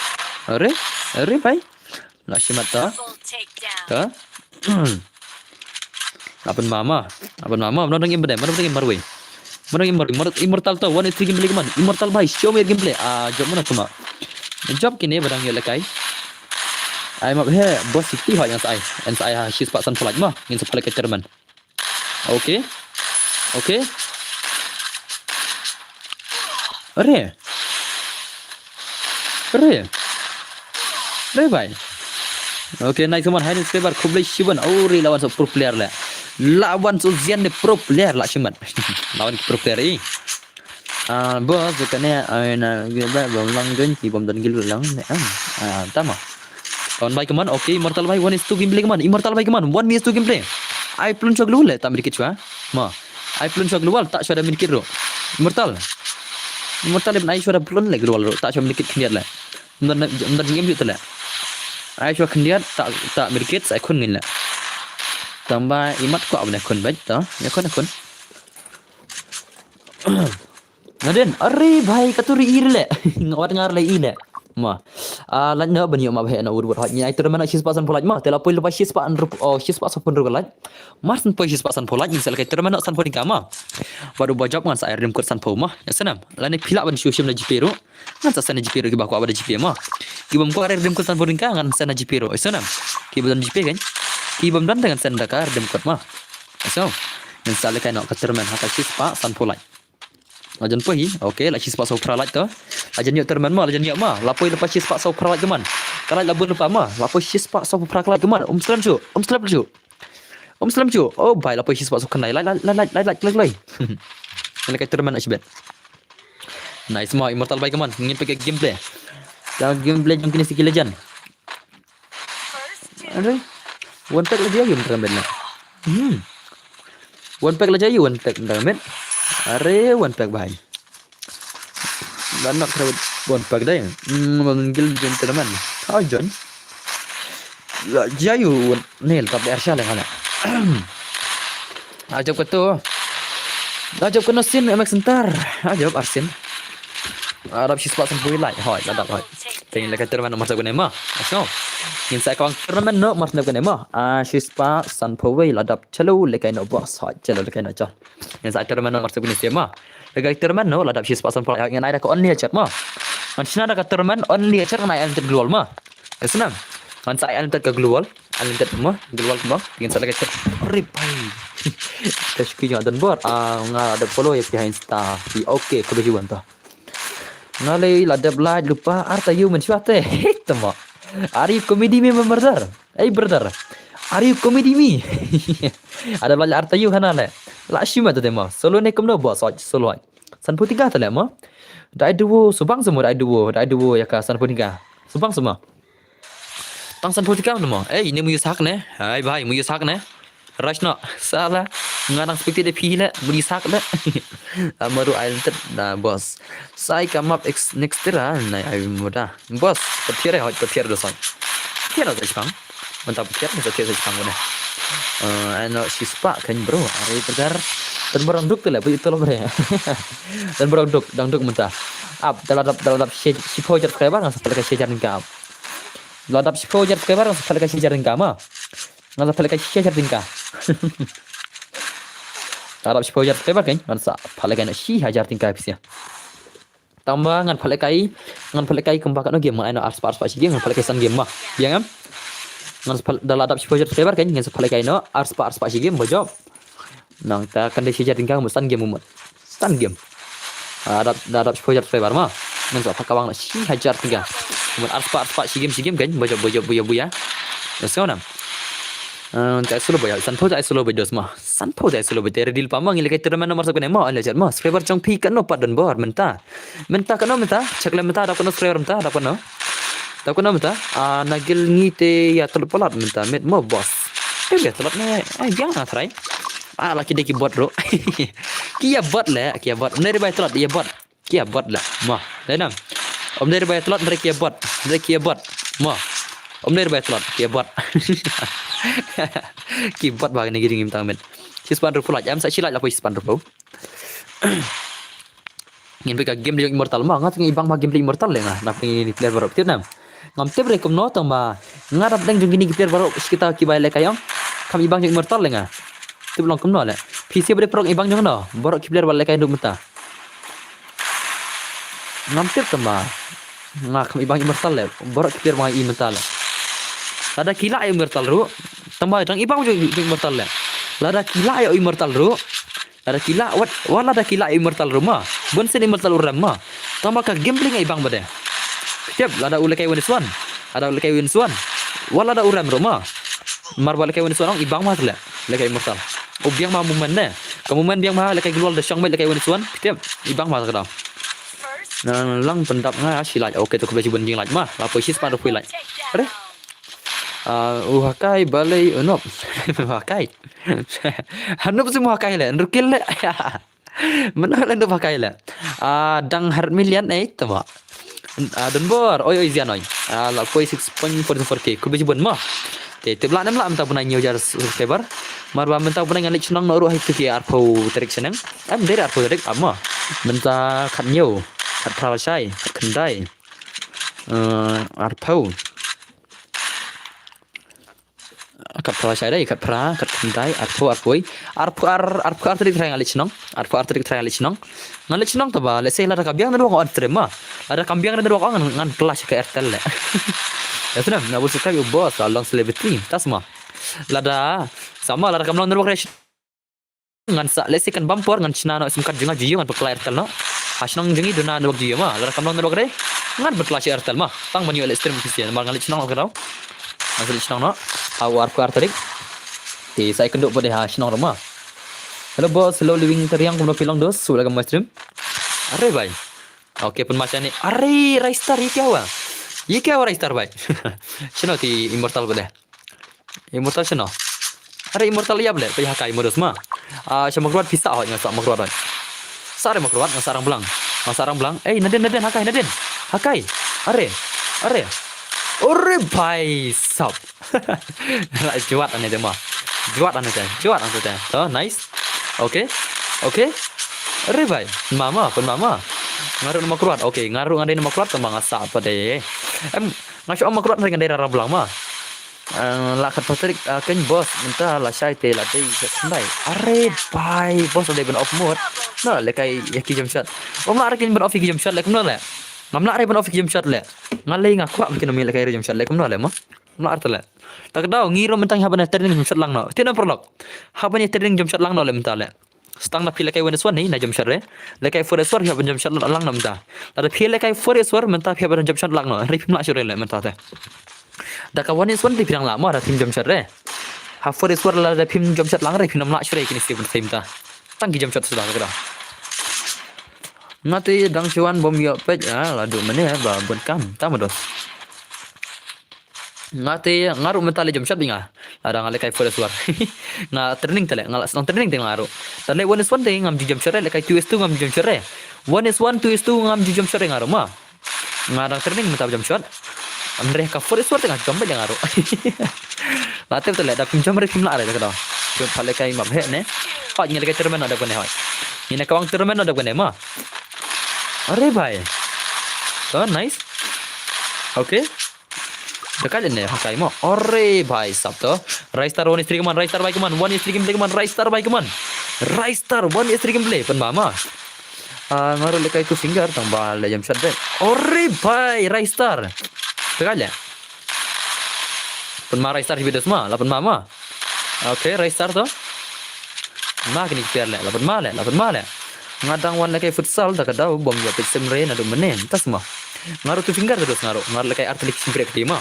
Are, are bai. La shimat ta. Ta. Apan mama. Ban ma, ma, ma dang im bad, ma dang im marwei. Ma dang im marwei, Immor-, Immortal to, one is three gameplay ka mon. Immortal bhai, show me gameplay. Ah, jop mo na kuma. Jop kine ba dang ïoh lehkai. Ai ma he, boss siti hoi ngan sa ai. Ngan sa ai ha shispah sanphew lait ma. Ngin sa pha lehkai tournament. Okay. Okay. Are. Are. Are bhai. Okay, nice one. Hai ni subscriber, khublei shibun. Ore, la wan sa pro player le. La wan sa Zian ne pro player la shiman. La wan pro player eh. Ah, boss, kane, ai na, ba, bom lang join, ki bom don gil lang ne. Ah, tama. Kawan bhai kaman, okay, Immortal bhai, one is two gameplay kaman, Immortal bhai kaman, one is two gameplay. Ai plun shwa global le, ta medkit shwa. Ma. Ai plun shwa global, ta shwa da medkit ruh. Immortal. Immortal ibn ai shwa da plun le global ruh, ta shwa medkit khyndiat le. Mdan, mdan jingim jut le. Ai shwa khyndiat, ta, ta medkit, sa khun ngin le. Tamba imat ko abne khun bait, ta, ya khun, khun. Nadin, are bhai, ka tu ri i le. Nga wat ngar le i le. Ma. Ah, lait na ban ïoh ma bhai na ur ur hot. Ngi ai tournament shispah sanphew lait ma. Te la poi lypa shispah an rup, oh, shispah sanphew rup lait. Mar san poi shispah sanphew lait, ngin sa lehkai tournament sanphew tyngka ma. Bad uba jop ngan sa ai redeem code sanphew ma. Ya sanam. Lane phi lah ban shu shim na GPay ruh. Ngan sa send na GPay ruh kiba kwah ba da GPay ma. Ki bym kwah redeem code sanphew tyngka ngan send na GPay ruh. Ya sanam. Ki bym don GPay kan. Ki bym don te ngan send da ka redeem code ma. So, ngin sa lehkai noh ka tournament ha ka shispah sanphew lait. La jan poi hi. Okay, la shispah saw phra lait to. La jan ïoh tournament ma, la jan ïoh ma. La poi lypa shispah saw phra lait kaman. Ka lait la bun lypa ma. La poi shispah saw phra lait kaman. Um slem shu. Um slem shu. Um slem shu. Oh bhai, la poi shispah saw khyndai. Lait, lait, lait, lait, lait, lait, lait. Ngin lehkai tournament na shibit. Nice ma, Immortal bhai kaman. Ngin peit ka gameplay. Ka gameplay jong kine siki legend. Are. One pack la jia ïa u mynta ka met na. Hmm. One pack la jia ïa u, one pack mynta ka met. Are, one pack bhai. La knock kra one pack dai. Hmm, ban gil jin teman. Ha jon. La jia ïa u, ne, tap de arsha le hana. Ajab kato. Ajab kano sin, M X Center. Ajab arsin. Adab shispah sanphew wei lait. Hoi, la dap hoi. Te ngin lehkai tournament noh mar sep kane ma. Let's go. Ngin sa kawang tournament noh mar sep kane ma. Ah, shispah sanphew wei la dap, chalo lehkai noh boss. Hoi, chalo lehkai noh chal. Ngin sa tournament noh mar sep kane ma. Lehkai tournament noh la dap shispah sanphew lait. Ngin ai da ka only headshot ma. Ngan shna da ka tournament only headshot ngan ai unlimited global ma. Ka snam. Ngan sa ai unlimited ka global. Unlimited mo, global mo. Ngin sa lehkai. Rip bhai. Ka shuki jong Don Bor. Ah, nga da follow ïa phi ha Insta. Phi okay, ka biji wan ta. Nga lei la dep lait lypa ar taïew mynshuwa te. Hei, tama. Are you comedy me, my brother? Hey, brother. Are you comedy me? Ada bla ar taïew hana le. La shima te ma. Solo ne kumno boss, solo. Sanphew tyngka te le ma. Dai duo, subang semua dai duo, dai duo ïa ka sanphew tyngka. Subang semua. Tang sanphew tyngka mo. Eh, ini mu ïusak ne. Hai bhai, mu ïusak ne. Rush no. Sala. Nga dang spectate de phi le, mu ïusak le. Amaru Island na boss. Sai ka map ex next tira na ai muda. Boss, papier hot papier do sang. Papier do sang. Mantap papier, mantap papier sang ne. Eh, ano shispah kan bro. Are brother. Dan barang duk tu le, bu itu lo bre. Dan barang duk, dang duk mynta. Ap, dalam dap, dalam dap share, shiphew hajar subscriber ngan sa pha lehkai share ring ka ap. La dap shiphew hajar subscriber ngan sa pha lehkai shi hajar tyngka ma. Ngan sa pha lehkai shi hajar tyngka. La dap shiphew hajar subscriber kan ngan sa pha lehkai na shi hajar tyngka pisa. Tangba ngan pha lehkai, ngan pha lehkai kumba kano game ngan ai no arspah arspah shi game ngan pha lehkai san game ma. Biang em. Ngan sa pha, da la dap shiphew hajar subscriber kan ngan sa pha lehkai no arspah arspah shi game ba jop. Nangta kan dei shi hajar tyngka mut san game mut. San game. Ah, dap, da dap shiphew hajar subscriber ma. Ngan sa pha kawang na shi hajar tyngka. Mut arspah arspah shi game shi game kan. Boyo boyo boyo boyo. Let's go nam. Ah, tai solo boyo. Sanphew tai solo boyo dos ma. Sanphew tai solo boyo. Te ready lypa ma ngi lehkai tournament no mar sep kane ma. Ala jat ma. Subscriber jong phi kano pat Don Bor mynta. Mynta kano mynta. Check le mynta dap kano subscriber mynta dap kano. Dap kano mynta. Ah, nagil ngi te ïa tlot palat mynta. Met mo boss. Te ïa tlot ne. Ai biang na try. Ah, la ki dei ki bot bro. Ki ïa bot le, ki ïa bot. Ym dei bai tlot, ïa bot. Ki ïa bot le. Mo, dei nam. Ym dei bai tlot, ym dei ki ïa bot. Ym dei ki ïa bot. Mo. Ym dei bai tlot, ki ïa bot. Ki bot ba kane ki ding im tang met. Shispah hynriewphew lait, em sa shi lait la poi shispah hynriewphew. Ngin peit ka game jong Immortal ma, nga teng i bang ma game Immortal le nga. Nap ngi ni player baroh tip nam. Ngam tip re kumno tang ma. Nga dap deng jong kini ki player baroh shi kita ki bai le ka ïong. Kam i bang jong Immortal le nga. Tip long kumno le. Phi sha ba dei paralok ibang jong no. Baroh ki player ba lehkai haduh mynta. Ngam tip tang ba. Nga kam ibang immortal le. Baroh ki player ba nga i mynta le. Lada ki lah ïa u immortal ruh. Tang ba dang ibang jong, jong immortal le. Lada ki lah ïa u immortal ruh. Lada ki lah, wat, wat lada ki lah ïa u immortal ruh ma. Bun sien immortal u rem ma. Tang ba ka gambling nga ibang ba dei. Tip, lada u lehkai one is one. Lada u lehkai one is one. Wat lada u rem ruh ma. Mar ba lehkai one is one ong ibang ma le. Lehkai immortal. U biang ma movement ne. Ka movement biang ma lehkai global da shong beit lehkai one is one. Tip, ibang ma ka dang. Na lang pyndap nga shi like. Okay, to khublei shibun jinglik ma. La poi shi spah ruh poi like. Are? Ah, u hakai balei u nop. Hakai. Hanop si mu hakai le, nrukil le. Mano le nop hakai le. Ah, dang har million eh, tama. Ah, don bor, oi, oi, zian oi. Ah, la poi six point four four K, khublei shibun ma. Te, tip lah nem lah mynta bnai hynñiew hajar subscriber. Mar ba mynta bnai ngan leit shnong noh ruh ha itu ki arphew tarik shaneng. Em, dei arphew tarik, ama. Mynta khathynñiew, khatphra lashai, khatkhyndai. Eh, arphew. Khatphra lashai dei, khatphra, khatkhyndai, arphew, arphew, arphew ar, arphew ar tarik trai ngan leit shnong. Arphew ar tarik trai ngan leit shnong. Ngan leit shnong taba, lehse lada ka biang network on stream ma. Lada kam biang network on ngan, ngan clash ka Airtel le. Ïa snem, na bun subscribe u boss, la long celebrity. Tas ma. Lada, sama lada kam long network re ngan sa, lehse kan bam por ngan shna noh sim card jong nga Jio ngan pynkylla Airtel noh. Ha shnong jong ngi duna network Jio ma, lada kam long network re ngan pynkylla shi Airtel ma. Tang ban ïoh leh stream official, namar ngan leit shnong noh ka dau. Ngan sa leit shnong noh. Ha u arphew ar tarik. Te sa ïakynduh pat de ha shnong ruh ma. Hello boss, hello Living Tariang, kumno phi long dos, shu leh ka live stream. Are bhai. Okay, pynma shane. Are, Ristar, ye kya hua? Ye kya hua Ristar bhai? Shano te Immortal pat de. Immortal shano? Are Immortal ïap le, phi hakai modus ma. Ah, sha Mawkyrwat phi sah hoi, nga sah Mawkyrwat hoi. Sah re Mawkyrwat, nga sah Rangblang. Nga sah Rangblang. Ei, nadien, nadien, hakai, nadien. Hakai. Are. Are. Are bhai sab. La juat ane te ma. Juat ane te. Juat ane te. To, nice. Okay. Okay. Are bhai. Mama, pynmama. Nga ruh na Mawkyrwat. Okay, nga ruh nga dei na Mawkyrwat tang ba nga sah pat de. Em, nga shu ong Mawkyrwat nga dei Rangblang ma. Eh, la khatphra tarik, eh, kein boss, mynta lashai te la dei khatkhyndai. Are bhai, boss la dei ban off mode. No, lehkai ïa ki jump shot. Ym lah re kein ban off ïa ki jump shot le kumno le. Ngam lah re ban off ïa ki jump shot le. Nga lei nga kwah ba kin ym lehkai re jump shot le kumno le ma. Ngam lah re te le. Ta ka dau ngi ruh mynta ngi hap ban training jump shot lang noh. Te na paralok. Hap ban training jump shot lang noh le mynta le. Tang da phi lehkai one S one hi na jump shot re. Lehkai four S one phi hap ban jump shot lang noh mynta. Lada phi lehkai four S one mynta phi hap ban jump shot lang noh. Hynrei phim lah shuh re le mynta te. Da ka one S one te phi dang lah mo da phim jump shot re. Ha four S one lada phim jump shot lang re phim ym lah shuh re kine ki step mynta. Tang ki jump shot suda ka da. Nga te dang shu wan bym ïoh peit, ah, la duh mynne ba bun kam. Tang ma dos. Nga te, nga ruh mynta leh jump shot bad nga. Lada nga lehkai four S one. Nga training te leh, nga la sdang training te nga ruh. Te leh one S one te ngam ju jump shot re, lehkai two S two ngam ju jump shot re. One S one, two S two ngam ju jump shot re nga ruh ma. Nga dang training mynta jump shot. Hynrei ka four S one te nga jump bad nga ruh. La tip te leh, da phim jump re phim lah re te ka dau. Phim pat lehkai map heh ne. Hoi, ngi lehkai tournament noh da kane hoi. Ngi na kawang tournament noh da kane ma. Are bhai. Oh, nice. Okay. Dekat ne hakai mo. Are bhai sab to. Ristar one S three kaman, Ristar bhai kaman, one S three gameplay kaman, Ristar bhai kaman. Ristar one S three gameplay pynmama. Ah, nga ruh lehkai two finger tang ba leh jump shot de. Are bhai Ristar. Dekat le. Pynma Ristar shi bit dos ma, la pynmama. Okay, Ristar to. Ma kine ki player le, la pynma le, la pynma le. Nga dang wan lehkai futsal, da ka dau bym ïoh peit sim re naduh mynne, tas ma. Nga ruh two finger te dos nga ruh, nga ruh lehkai artylli ki break te ma.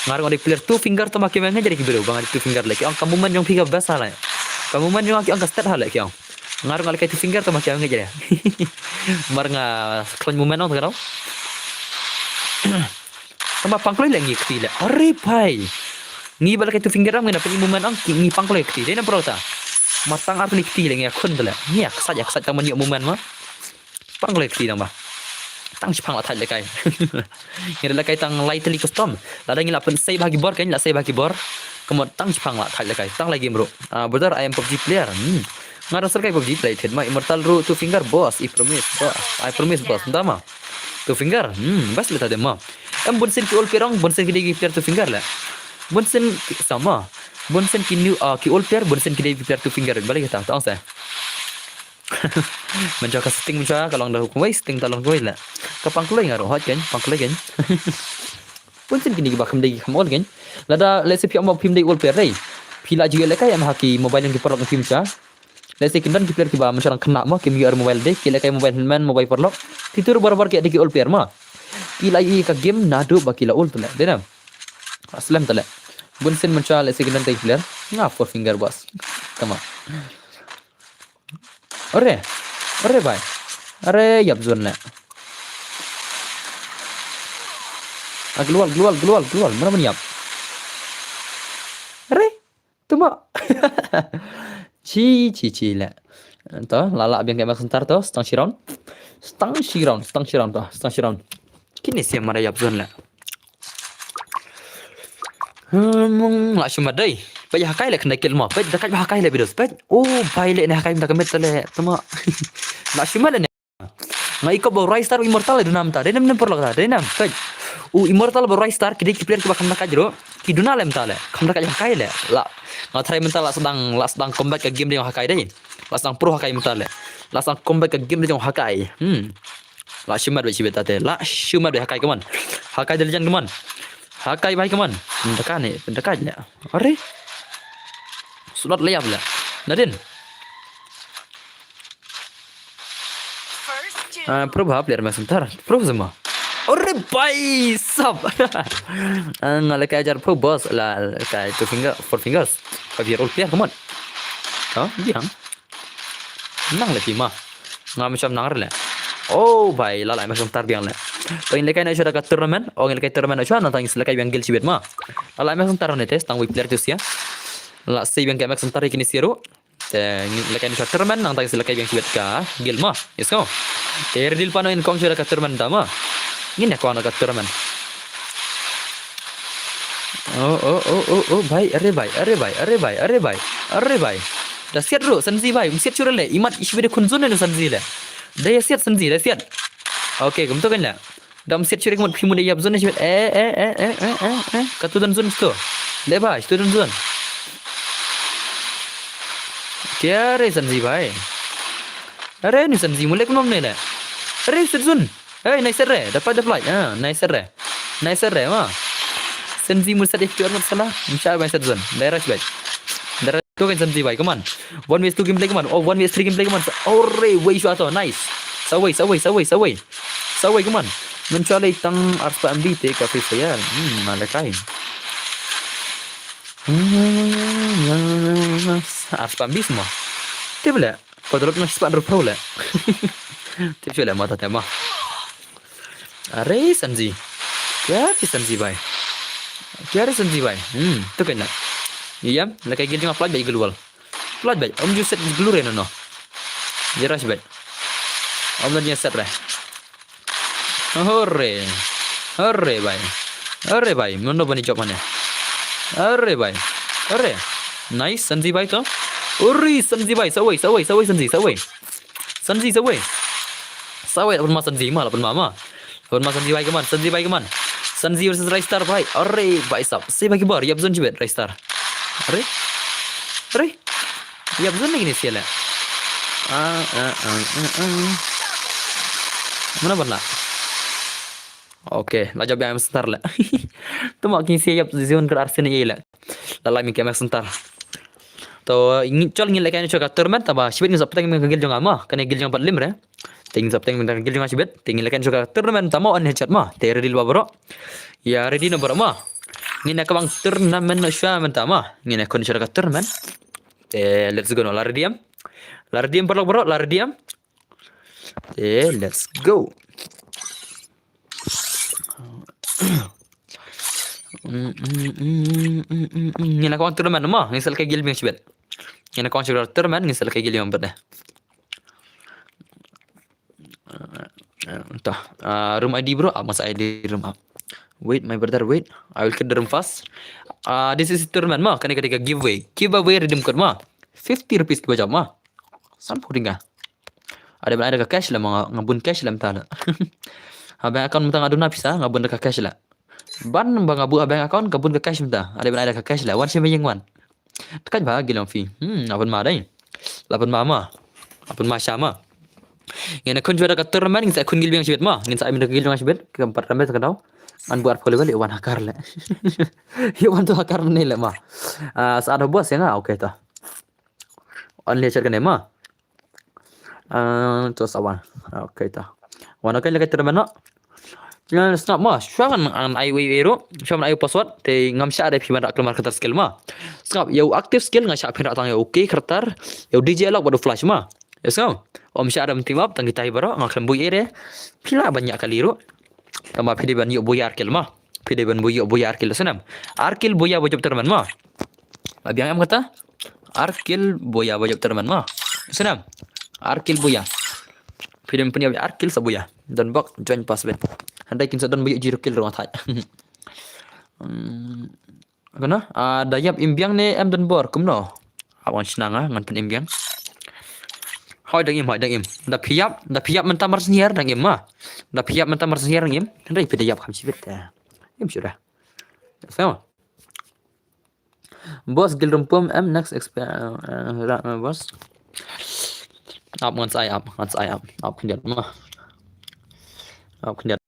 Nga ruh nga dei player two finger te ma ki ong nga jari ki briew, ba nga dei two finger le ki ong ka movement jong phi ka best ha le. Ka movement jong nga ki ong ka stat ha le ki ong. Nga ruh nga lehkai two finger te ma ki ong nga jari. Mar nga khlaiñ movement ong te ka dau. Tang ba pang kloi le ngi kti le. Are bhai. Ngi ba lehkai two finger ong ngi na pyn movement ong ngi pang kloi kti. Dei na pro ta. Ma tang artylli kti le ngi khun le. Ngi ksat ïa ksat tang ban ïoh movement ma. Pang kloi kti tang ba. Tang shipang la thait lehkai. Ngi lehkai tang lai tylli custom. Lada ngi la pynsei bha ki bor kan la sei bha ki bor. Kumno tang shipang la thait lehkai. Tang lai game ruh. Ah, brother, I am PUBG player. Hmm. Nga dang sa lehkai PUBG player thied ma Immortal ruh two finger boss. I promise boss. I promise boss. Nda ma. Two finger. Hmm, best le ta de ma. Em bun sien ki ol player ong, bun sien ki dei ki player two finger le. Bun sien ki sama. Bun sien ki new, ah, ki old player, bun sien ki dei ki player two finger, balei kata, tang sa. Mynta ka setting mynta ka long da hukum wei, setting ta long wei la. Ka pang kloi nga ruh hot kan, pang kloi kan. Bun sien kine kiba kham dei kham old kan. Lada, let's say phi ong ba phim dei old player dei. Phi la ju ïalehkai em ha ki mobile jong ki paralok phi mynta. Let's say kin don ki player kiba mynta dang khynnah mo, kim ïoh mobile dei, ki lehkai mobile hynmen, mobile paralok. Ki tur barabor ki dei ki old player mo. Ki la ïoh ka game naduh ba ki la old tu le. Dei na. Slem tu le. Bun sien mynta let's say kin don te ki player. Nga four finger boss. Tama. Are. Are bai. Are ïap zone le. Ah, global, global, global, global. Mana men ïap. Are. Tuma. Chi, chi, chi le. To, la la biang ka Max Hunter to, stang shi round. Stang shi round, stang shi round to, stang shi round. Kine sia mara ïap zone le. Hmm, la shima dei. Peit ha kai le kena kill mo. Peit da kai ha kai le bidos. Peit. Oh, bai le ne ha kai mynta ka met le. Tuma. La shima le ne. Nga ikop ba Ristar Immortal dei nam ta. Dei nam nem paralok ta. Dei nam. Peit. U Immortal ba Ristar ki dei ki player kiba kham da kai jero. Ki duna le mynta le. Kham da kai ha kai le. La. Nga try mynta la sdang, la sdang combat ka game dei ha kai dei. La sdang pro ha kai mynta le. La sdang combat ka game dei ha kai. Hmm. La shimat ba shibet ta te. La shimat ba ha kai, come on. Ha kai dei legend, come on. Ha kai bai, come on. Pynda kai ne, pynda kai le. Are. Slot le ïap le. Nadin. Ah, Probha player Max Hunter. Probha zama. Are bai sab. Ah, nga lehkai jar Probha boss la lehkai two finger, four fingers. Five year old player, come on. Ha, biang. Nang le phi ma. Ngam sham nang le. Oh bai, la la Max Hunter biang le. To ngin lehkai na shuwa ka tournament. Oh ngin lehkai tournament na shuwa, nangta ngin lehkai biang guild shibit ma. La la Max Hunter ne te, tang wei player tu sia. La sei biang ka Max Hunter kini sia ruh. Te ngin lehkai na shuwa tournament, nangta ngin lehkai biang shibit ka guild ma. Yes ko. Te ready pan ngin kong shuwa ka tournament ta ma. Ngin ïa kong ka tournament. Oh, oh, oh, oh, oh, bai, are bai, are bai, are bai, are bai, are bai. Da siat ruh, Sanji bai, um siat shuh le, imat ishbide khun zone ne Sanji le. Da ïa siat Sanji, da siat. Okay, kumto kan le. Da um siat shuh kumut phi mun da ïap zone shibit. Eh, eh, eh, eh, eh, eh, eh. Katu don zone sto. Le bai, sto don zone. Kia re Sanji bai. Are ni Sanji mulek nom ne le. Are siat zone. Hey, nice re, dapat dapat. Ah, nice re. Nice re, ma. Sanji mun sat F T R mat salah. Insya Allah, nice zone. Daerah sibet. Daerah tu kan Sanji bai, come on. One versus two gameplay, come on. Oh, one versus three gameplay, come on. Ore, wei shu ato. Nice. Sawei, sawei, sawei, sawei. Sawei, come on. Mencuali tang arpa M B te ka Free Fire. Hmm, mana kain. Hmm, arpa M B semua. Te bela. Padrot na span rupa le. Te shu le mata tema. Are Sanji. Kya ki Sanji bai. Kya re Sanji bai. Hmm, tu kena. Iya, lehkai guild jong nga plat bai global. Plat bai. Om ju set glue re no no. Jeras bai. Om na dia set re. Hore. Hore bai. Hore bai. Mano bani job mane. Hore bai. Hore. Nice, Sanji bai to. Uri, Sanji bai. Sawei, sawei, sawei, Sanji, sawei. Sanji, sawei. Sawei, lapan ma Sanji, ma, lapan ma, ma. Lapan ma Sanji bai, come on, Sanji bai, come on. Sanji versus Ristar bai. Are, bai sab. Si bagi bar, ïap zone jibet, Ristar. Are. Are. Ïap zone lagi ni sial. Ah, ah, ah, ah, ah. Mana bana? Okay, la jab yang Ristar le. Tu ma kin siap zone ke Arsenal ye le. La la mi ke Ristar. To, ngi chol ngi lehkai na shuwa ka tournament, taba shibit ngi sap teng ka guild jong nga ma, kane guild jong nga pat lim re. Te ngi sap teng ka guild jong nga shibit, te ngi lehkai na shuwa ka tournament tama on headshot ma. Te ready la bro. Ya ready na bro ma. Ngi na ka bang tournament na shuwa mynta ma. Ngi na kon shuwa ka tournament. Te let's go no la ready am. La ready am bro bro, la ready am. Te let's go. Ngi na kawang tournament ma, ngi sa lehkai guild biang shibit. Ngi na kawang shibit tournament, ngi sa lehkai guild biang bad. Entah. Ah, room I D bro, ah, masa I D room ah. Wait my brother, wait. I will get the room fast. Ah, this is tournament ma, kane kane ka giveaway. Giveaway redeem code ma. Fifty rupees kiba jam ma. San puding ka. Ada ban ada ka cash la ma nga bun cash la mynta la. Ha bank account mynta nga duna pisa nga bun da ka cash la. Ban ba nga bu ha bank account ka bun ka cash mynta. Ada ban ada ka cash la. Wan sima yang wan. Te kan ba gil ïa phi. Hmm, aban ma dei. Laban ma ma. Aban ma sha ma. Ngin ïa khun jua da ka tournament, ngin sa khun gil biang shibit ma. Ngin sa ai min da ka gil biang shibit. Ka empat rembe ka dau. An buat pole bali wan hakar le. Ïa wan tu hakar ne le ma. Ah, sa ada bos ïa nga, okay ta. An le chat kane ma. Ah, tu sa wan. Okay ta. Wan okay le ka tournament no. Nga sngap ma, shuwa ngan ai wei wei ruh, shuwa ngan ai password, te ngam shah de phi ban rak klamar kata skill ma. Sngap, ïa u active skill nga shah phin rak tang ïa u K Khartar, ïa u D J Alok bad u Flash ma. Ïa sngap, ym shah de team up, tang kita hi baroh, nga khlem buh ïa de. Phi lah ban ïa kali ruh. Tang ba phi dei ban ïoh buh ïa ar kill ma. Phi dei ban buh ïoh buh ïa ar kill snem. Ar kill buh ïa ba jop tournament ma. Ba biang em kata? Ar kill buh ïa ba jop tournament ma. Snem. Ar kill buh ïa. Phi dei ban pynïap ar kill sa buh ïa. Don bok join pass bet. Handai kin sa don buh ïa zero kill ruh nga thait. Hmm. Kana? Ah, da ïap im biang ne em don bor kumno? Awan shnang ah ngan pyn im biang. Hoi dang im, hoi dang im. Da phi ïap, da phi ïap mynta mar snier dang im ma. Da phi ïap mynta mar snier dang im. Handai phi da ïap kham shibit. Im shuh da. Sama. Boss, gil rumpum em next exp-, eh, eh, ra-, eh, boss. Ap ngan sa ai ap, ngan sa ai ap. Ap khyndiat ma. Ap khyndiat.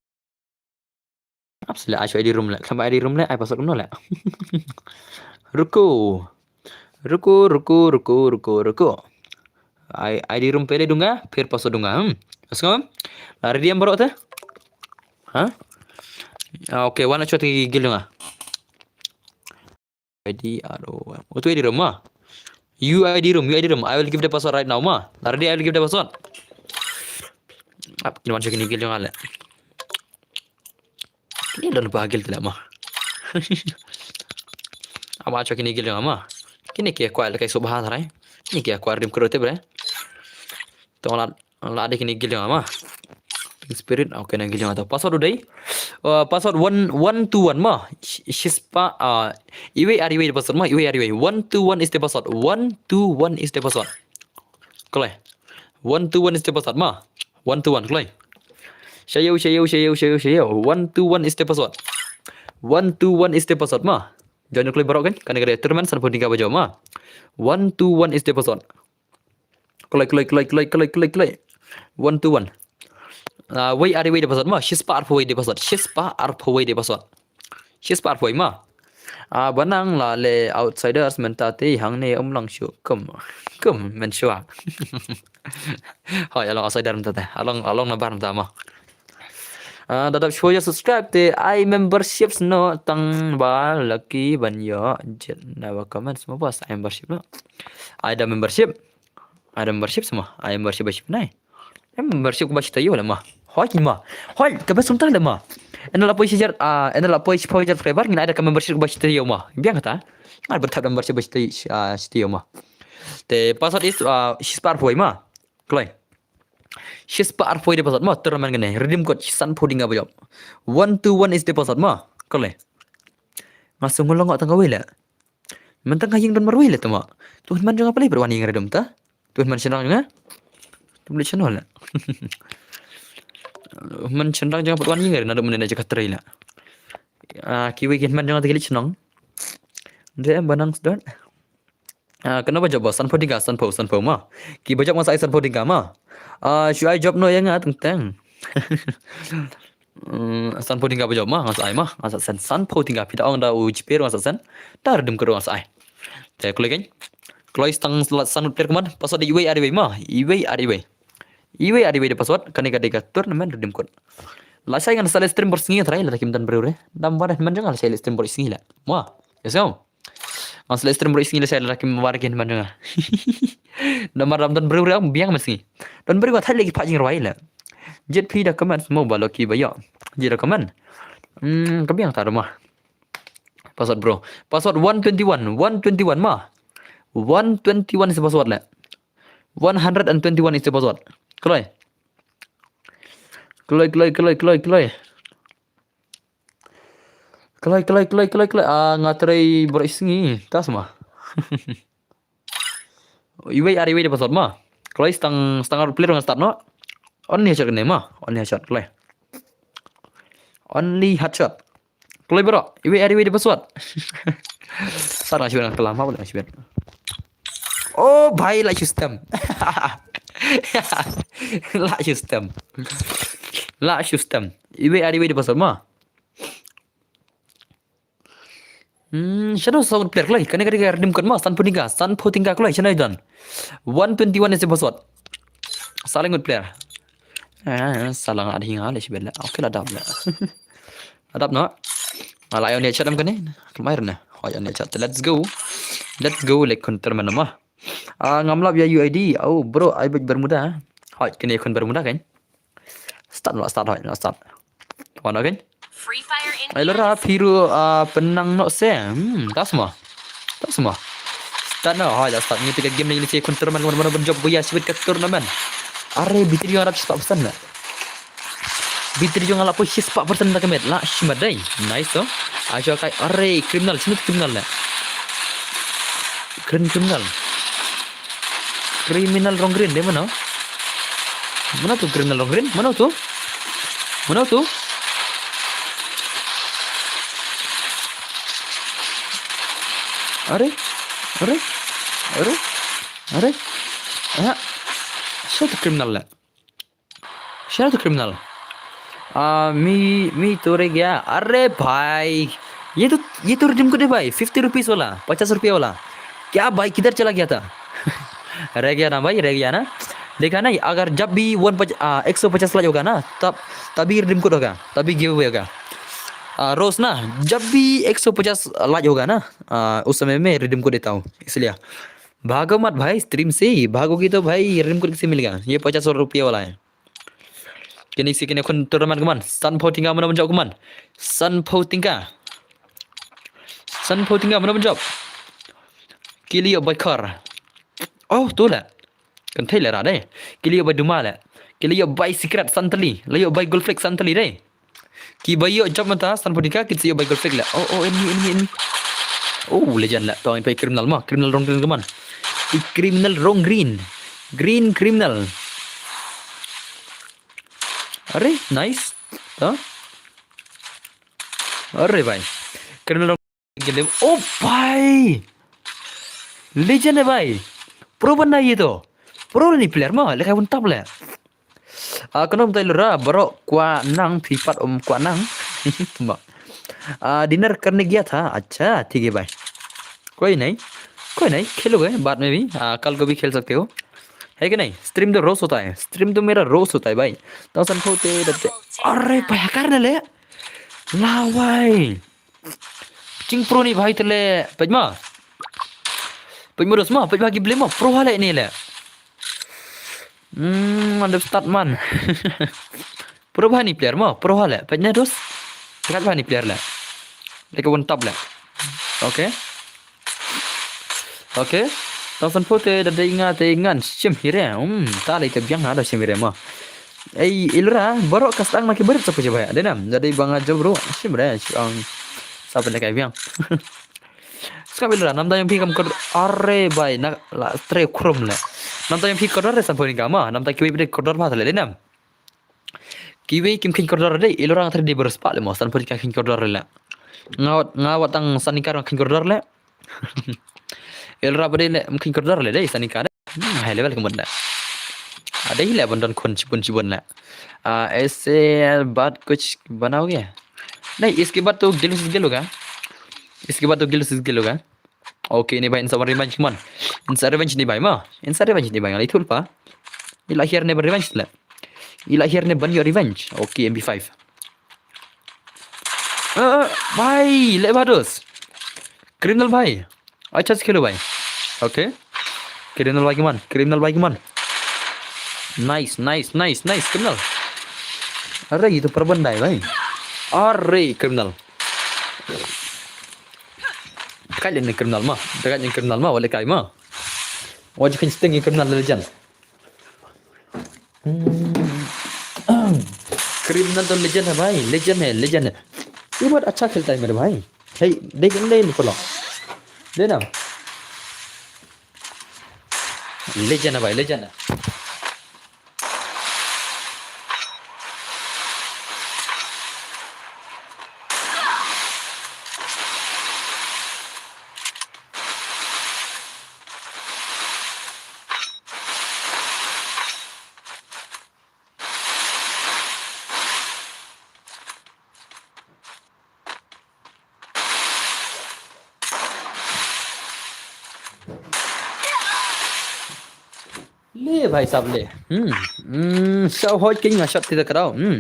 Ap sila ai shu I D room le. Khlem I D room le, ai password kumno le. Ruku. Ruku, ruku, ruku, ruku, ruku. Ai, I D room pehle dunga, phir password dunga. Hmm. Asngam? Lari diam baroh te? Ha? Ah, okay, wan achot ki gil dunga. I D R O M. Oh, tu I D room ma. U I D room, U I D room. I will give the password right now ma. Lari di I will give the password. Ap kin wan chok ni gil dunga le. Kini don ba gil tela ma. Ama chok ni gil dunga ma. Kini ki acquire kai subha tharai. Kini ki acquire dim kro te bre. Tong la, la de kini gil dunga ma. Pink Spirit, okay, na gil dunga to. Password u dei. Uh, password one, one two one ma. Sh-, shispa, uh, iwei ar iwei password ma, iwei ar iwei. One two one is the password. One two one is the password. Kloi. One two one is the password ma. One two one, kloi. Shayo, shayo, shayo, shayo, shayo. One two one is the password. One two one is the password ma. Join kloi baroh kan? Kane ka dei tournament sanphew tyngka ba jop ma. One two one is the password. Kloi, kloi, kloi, kloi, kloi, kloi, kloi. One two one. Ah, wei ar wei de password ma. Shispa arphew wei de password. Shispa arphew wei de password. Shispa arphew wei ma. Ah, ba nang la le outsiders mynta te hangne ym long shuh kum. Kum men shuwa. Hoi, along outsider mynta te. Along, along nabar mynta ma. Ah, da dap shwa ïa subscribe te ai membership sno tang ba lucky ban ïoh jet na ba comment sma bos ai membership no. Ai da membership. Ai da membership sma. Ai membership ba ship nai. Em membership ba shita ïoh la ma. Hoi ki ma. Hoi ka best sumta la ma. Ena la poi shijar, ah, ena la poi shijar subscriber ngin ai da ka membership ba shita ïoh ma. Biang kata. Ai berthap da membership ba shita, ah, shita ïoh ma. Te password is, ah, shispa arphew wei ma. Kloi. Shispa arphew wei de password ma, tournament kane, redeem code, sanphew tyngka ba jop. One two one is the password ma, kole. Nga sngewlong tang kawei le. Mynta nga ïeng don marwei le tama. Tu hynman jong nga pale pat wan ïeng redeem ta. Tu hynman shynrang jong nga. Tu beli channel le. Hynman shynrang jong nga pat wan ïeng re, naduh mynne na jaka trei le. Ah, kiwei ki hynman jong nga te ki leit shnong. Dei em ba nang sdot. Ah, kano ba jop ba, sanphew tyngka, sanphew, sanphew ma. Ki ba jop nga sa ai sanphew tyngka ma. Ah, shu ai jop noh ïa nga teng teng. Hmm, sanphew tyngka ba jop ma, nga sa ai ma, nga sa send sanphew tyngka, phi da ong da u GPay ruh nga sa send, da redeem code ruh nga sa ai. Te kloi kein. Kloi stang la san player kumne, password iwei ar iwei ma, iwei ar iwei. Iwei ar iwei de password, kane ka dei ka tournament redeem code. Lashai ngan sa live stream baroh sngi trai, lada kim don briew re. Dam ba hynman jong nga lashai live stream baroh sngi le. Ma, ïa sngewbha. Ngan sa live stream baroh sngi lashai lada kim wan ki hynman jong nga. Namar dam don briew re biang mynsngi. Don briew nga thait lei ki phah jingrwai le. Jied phi da comment mo ba lucky ba ïoh. Jied da comment. Hmm, ka biang ta ma. Password bro. Password one twenty one, one twenty one ma. One twenty one is the password le. One hundred and twenty one is the password. Kloi. Kloi, kloi, kloi, kloi, kloi. Kloi, kloi, kloi, kloi, kloi. Ah, nga trei baroh sngi. Tas ma. Iwei ar iwei de password ma. Kloi stang, stang ar player ngan start noh. Only headshot kane ma. Only headshot kloi. Only headshot. Kloi baroh. Iwei ar iwei de password. Sar nga shibit, nga klam ha ba nga shibit. Oh bhai, la system. La system. La system. Iwe ari iwe di password ma. Hmm, shadow sound player kloi. Kane kane ka redeem code ma, sanphew tyngka, sanphew tyngka kloi, shadow don. One twenty-one is the password. Saling good player. Ah, salang ada hinga le shibit la. Okay la dap la. Adap no. Ala yo ne chat am kane. Kemair na. Hoi ne chat. Let's go. Let's go le counter mana ma. Ah, ngam lap ya U I D. Oh, bro, ai baj Bermuda. Hoi kene kun Bermuda kan. Start la start hoi la start. Wan again. Free Fire in Ai lora Kansas. Piru ah, penang no se. Hmm, tas mo. Tas mo. Start no hoi la start. Ngi tiga game ni ni se kun terman mana mana benjop buya sibit ke tournament. Are bitri jong arap spak pesan la. Bitri jong arap spak pesan tak met la shimadai. Nice to. Ajo kai are criminal sini criminal la. Green criminal. Criminal rong green dei mano? Mano tu criminal rong green? Mano tu? Mano tu? Are? Are? Are? Are? Ah, siapa tu criminal la? Siapa tu criminal? Ah, mi mi tu reh gaya. Are bhai. Ye tu ye tu redeem code hai bhai. Fifty rupees wala, pachas rupiah wala. Kya bhai, kidhar chala gaya tha? Reh gaya na bhai, reh gaya na. Dekha na, agar jab bhi one pach- ah, ek so pachas laj hoga na, tab tabhi redeem code hoga, tabhi giveaway hoga. Ah, Rose na, jab bhi ek so pachas laj hoga na, ah, us samay mein redeem code deta hu, isliye. Bhago mat bhai, stream se bhago ki to bhai, redeem code kisi milega. Ye pachas rupiah wala hai. Kini si kini kun terman kuman. Sanphew tyngka mana benjop kuman. Sanphew tyngka. Sanphew tyngka mana benjop. Kili yo bai kar. Oh, tu la. Kan thei la ra dei. Kili yo bai duma la. Kili yo bai secret santali. La yo bai gold flake santali dei. Ki bai yo jump mata sanphew tyngka ki si yo bai gold flake la. Oh, oh, enemy, enemy, enemy. Oh, legend la. Tong pai criminal ma. Criminal rong green kuman. I criminal rong green. Green criminal. Are, nice. Huh? Are bhai. Criminal rong green. Oh bhai. Legend hai bhai. Pro banda ye to. Pro ni player ma, le kai un tap le. Ah, kano tai lura, bro, kwa nang, phi pat um kwa nang. Ma. Ah, dinner karne gaya tha. Acha, thik hai bhai. कोई नहीं, कोई नहीं, खेलोगे बाद में भी। हाँ, कल को भी खेल सकते हो, है कि नहीं? Stream तो रोज होता है, stream तो मेरा रोज होता है भाई। Tang sanphew te da te. Are bhai, hakar na le. La bhai. Ching pro ni bhai te le. Pejma. Pejma dos ma, pejma ki blame ma. Pro ha le ni le. Hmm, ada start man. Pro bha ni player mo, pro ha le. Pejna dos. Kat bha ni player le. Leka one tap le. Okay. Okay. Tang sanphew te da dei nga te ngan shim hire. Hmm, ta lei te biang ha da shim hire mo. Ei, ilra, baro kastang ma ki berit sa puja bha. Denam, da dei banga job ro. Shim re, shim. Sa pele kai biang. Skam ilra, namta yang phi kam kor are bai na la tre krum le. Namta yang phi kor re sanphew tyngka ma, namta kiwi bide kor bha le denam. Kiwi kim khin kor de, ilra tre de beres pa le mo, sanphew tyngka khin kor le. Ngawat ngawat tang sanikar khin kor le. Ilra bade le khin kor le dei sanikar. Hmm, high level kemud le. Ada hi le bandon khun chibun chibun le. Ah, aise baat kuch banaoge? Nahi, iske baad to gil se gil hoga. Iske baad to gil se gil hoga. Okay, ni bhai, insa revenge kuman. Insa revenge ni bhai ma. Insa revenge ni bhai, ngali thul pa. Ila here ne revenge le. Ila here ne ban your revenge. Okay, M P five. Eh, eh, bhai, le bados. Criminal bhai. Acha se khelo bhai. Okay. Criminal bhai kuman, criminal bhai kuman. Nice, nice, nice, nice, criminal. Are, ye to pro banda hai bhai. Are, criminal. Kai le ni criminal ma, kai le ni criminal ma, wale kai ma. Wajib kan sting criminal legend. Hmm. Criminal to legend hai bhai, legend hai, legend hai. Ye bahut acha khelta hai mere bhai. Hey, dekh le ni polo. Dena. Legend hai bhai, legend hai. Eh, bhai sab le. Hmm. Hmm, sha hoi king nga shot ti da krau. Hmm.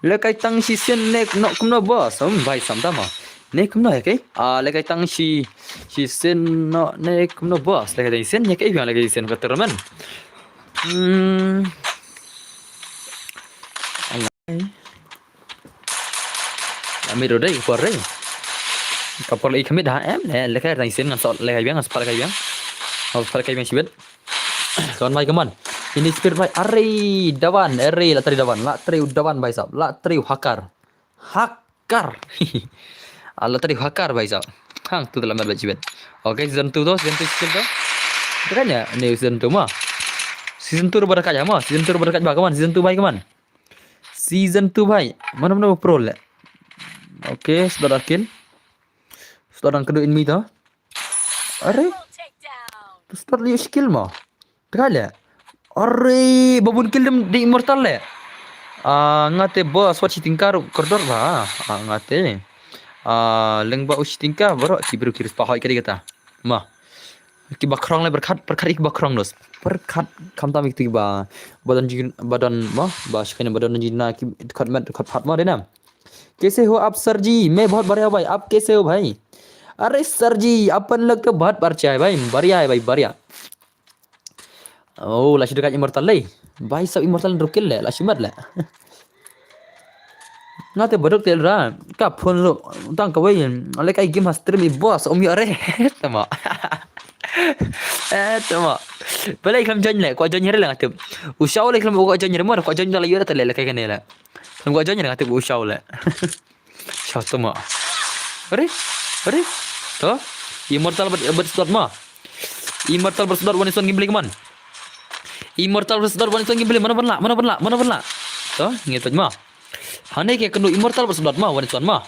Le kai tang shi sien ne no kumno boss. Hmm, bhai sam da ma. Ne kumno he kai? Ah, le kai tang shi shi sien no ne kumno boss. Le kai tang sien ne kai biang le kai sien ka termen. Hmm. Amit ro dei, por dei. Ka por lei kamit ha em, le, le kai tang sien ngan sot le kai biang, ngan sot le kai biang. Ngan sot le kai biang shibit. Kon mai kaman. Ini speed mai. Are, dawan, are, la tari dawan, la tari dawan bhai sab, la tari hakar. Hakar. Ah, la tari hakar bhai sab. Hang tu dalam bad shibit. Okay, season two tu, season two skill tu. Itu kan ya, ni season two ma. Season two baru kat ya ma, season two baru kat bhai kaman, season two bhai kaman. Season two bhai. Mana mana pro le. Okay, sudah dah kill. Sudah dah kena enemy tu. Are? Tu sudah liu skill ma. Tengah le. Are, babun kill dem di immortal le. Ah, ngate boss wat shitingkar kordor ba. Ah, ngate. Ah, leng ba u shitingkar baru ki bru kiris pahoi kari kata. Ma. Ki ba krong le berkat, berkat ki ba krong dos. Berkat kam tam ki ba badon jin, badon ma, ba shikane badon jin na ki kat met kat pat ma dena. कैसे हो आप सर जी? मैं बहुत बढ़िया भाई, आप कैसे हो भाई? अरे सर जी, अपन लोग तो बहुत बढ़िया है भाई, बढ़िया है भाई, बढ़िया। Oh, la shu dekat immortal lei. Bhai sab immortal rukil le, la shu mat le. Ngate baduk tel ra, ka phone lo, tang kawai, le kai game ha stream i boss, um yo re, tama. Eh, tama. Bale klam join le, ko join re le ngate. Ushaw le klam ko join re mo, ko join la yo ta le, le kai kane le. Klam ko join re ngate ushaw le. Shah tama. Are? Are? To? Immortal bad, bad slot ma. Immortal bad slot one is one gameplay kaman. Immortal bad slot one is one gameplay. Mana ban lah? Mana ban lah? Mana ban lah? To? Ngi pet ma. Hane ke kenu immortal bad slot ma. One is one ma.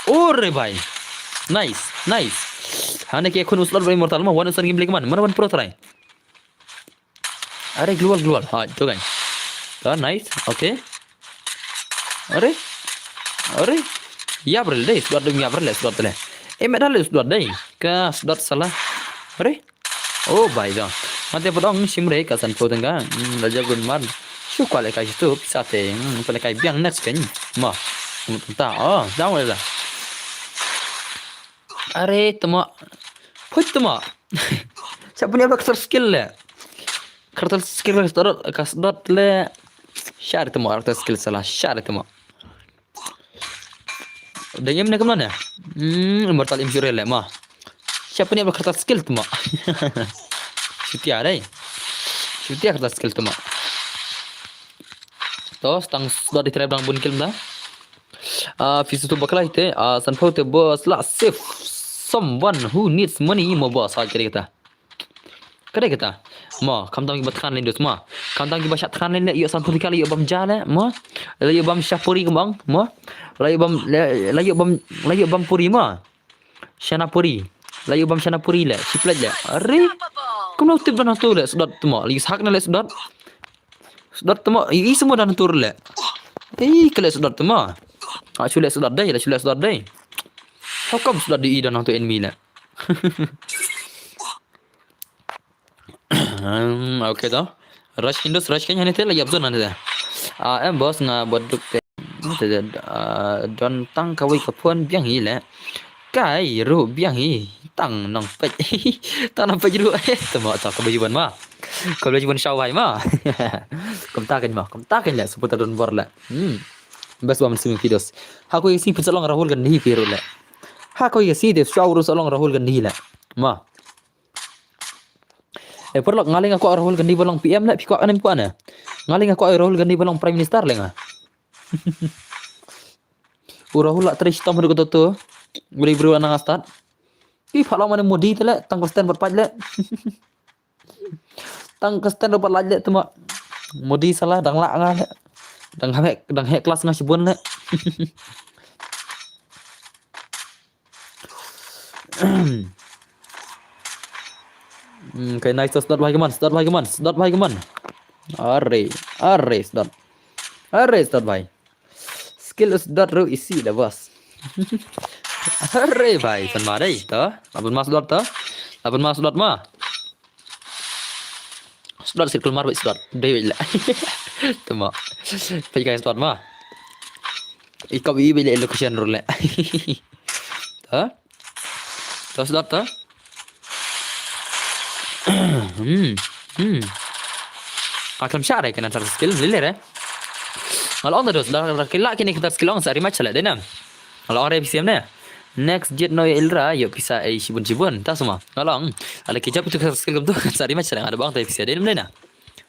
Ore bhai. Nice. Nice. Hane ke kenu slot bad immortal ma. One is one gameplay kaman. Mana ban pro try? Are global global. Ha, itu kan. Ah, nice. Okay. Are? Are? Ya brel dei, sudat dei, ya brel sudat le. Eh, medal sudat dei. Ka sudat salah. Are? Oh, bai da. Mate padong shimre ka san pho tengah. Hmm, raja gun mar. Shu kwale kai tu, pisa te. Hmm, pale kai biang next kan. Ma. Hmm, ta. Oh, down le da. Are tama. Put tama. Siapa ni apa kasar skill le? Kasar skill kasar kasar le. Share tama kasar skill salah share tama. Dengem ne kemana? Hmm, immortal injury le ma. Siapa ni apa kasar skill tama? Shutia dei. Shutia kasar skill tama. To stang sudah di trap dang bun kill dah. Ah, fisu tu baklai te, ah, sanpau te bos la save someone who needs money mo bos ha kare kata. Kare kata. Mo, kam tam ki ba tran len dus mo. Kam tam ki ba shat tran len le, yo sanpau kali yo bam ja le, mo. Le yo bam shapuri kembang, mo. Le yo bam, le, le yo bam, le yo bam puri mo. Shanapuri. La yu bam Shanapuri le, shiplej le. Are. Kumno tip dan hatu le, sudot temo. La yu sak na le sudot. Sudot temo, i semua dan hatu le. Ei, kele sudot temo. Ah, chule sudot dei, la chule sudot dei. How come sudot di i dan hatu enemy le? Hmm, okay to. Rush Hindus, rush kan hanite la yap zone hanite. Ah, em bos nga boduk te. Te, ah, don tang kawei ka phone biang hi le. Kai ru biang hi. Tang nong pej. Tang nong pej ru. Eh, temo to ka baju ban ma. Ka baju ban shawai ma. Kumta kan ma. Kumta kan le. Seputar don bor le. Hmm. Best wa mensing videos. Hako isi pun salong Rahul kan hi piru le. Hako isi de shaw ru salong Rahul kan hi le. Ma. Eh, paralok, nga lei nga kwah Rahul Gandhi ba long P M le, phi kwah ne em kwah ne? Nga lei nga kwah Rahul Gandhi ba long Prime Minister le nga. U Rahul la trei shitom haduh kato to. Bri bru ana nga stad. Ki pha long mane Modi te le, tang ka stand bad paj le. Tang ka stand bad laj le tuma. Modi sala dang la nga le. Dang hek, dang hek class nga shibun le. Hmm, okay, nice to start bhai kaman, start bhai kaman, start bhai kaman. Are, are, start. Are, start bhai. Skill start ru isi da bos. Are bhai, san ma dei, to. Laban ma start to. Laban ma start ma. Slot sir kulmar bad slot. Dei bad la. Tama. Peit kai slot ma. I kop i bad la location ruh la. Ha? To slot to. Hmm. Hmm. Aklam share kan antar skill lele re. Ngal on dos dar kila kini kita skill ong sari match la denam. Ngal on re P C M ne. Next jet no ya ilra yo pisa ai shibun shibun ta semua. Ngal on. Ala kijap tu skill kum tu sari match la ada bang ta P C M denam.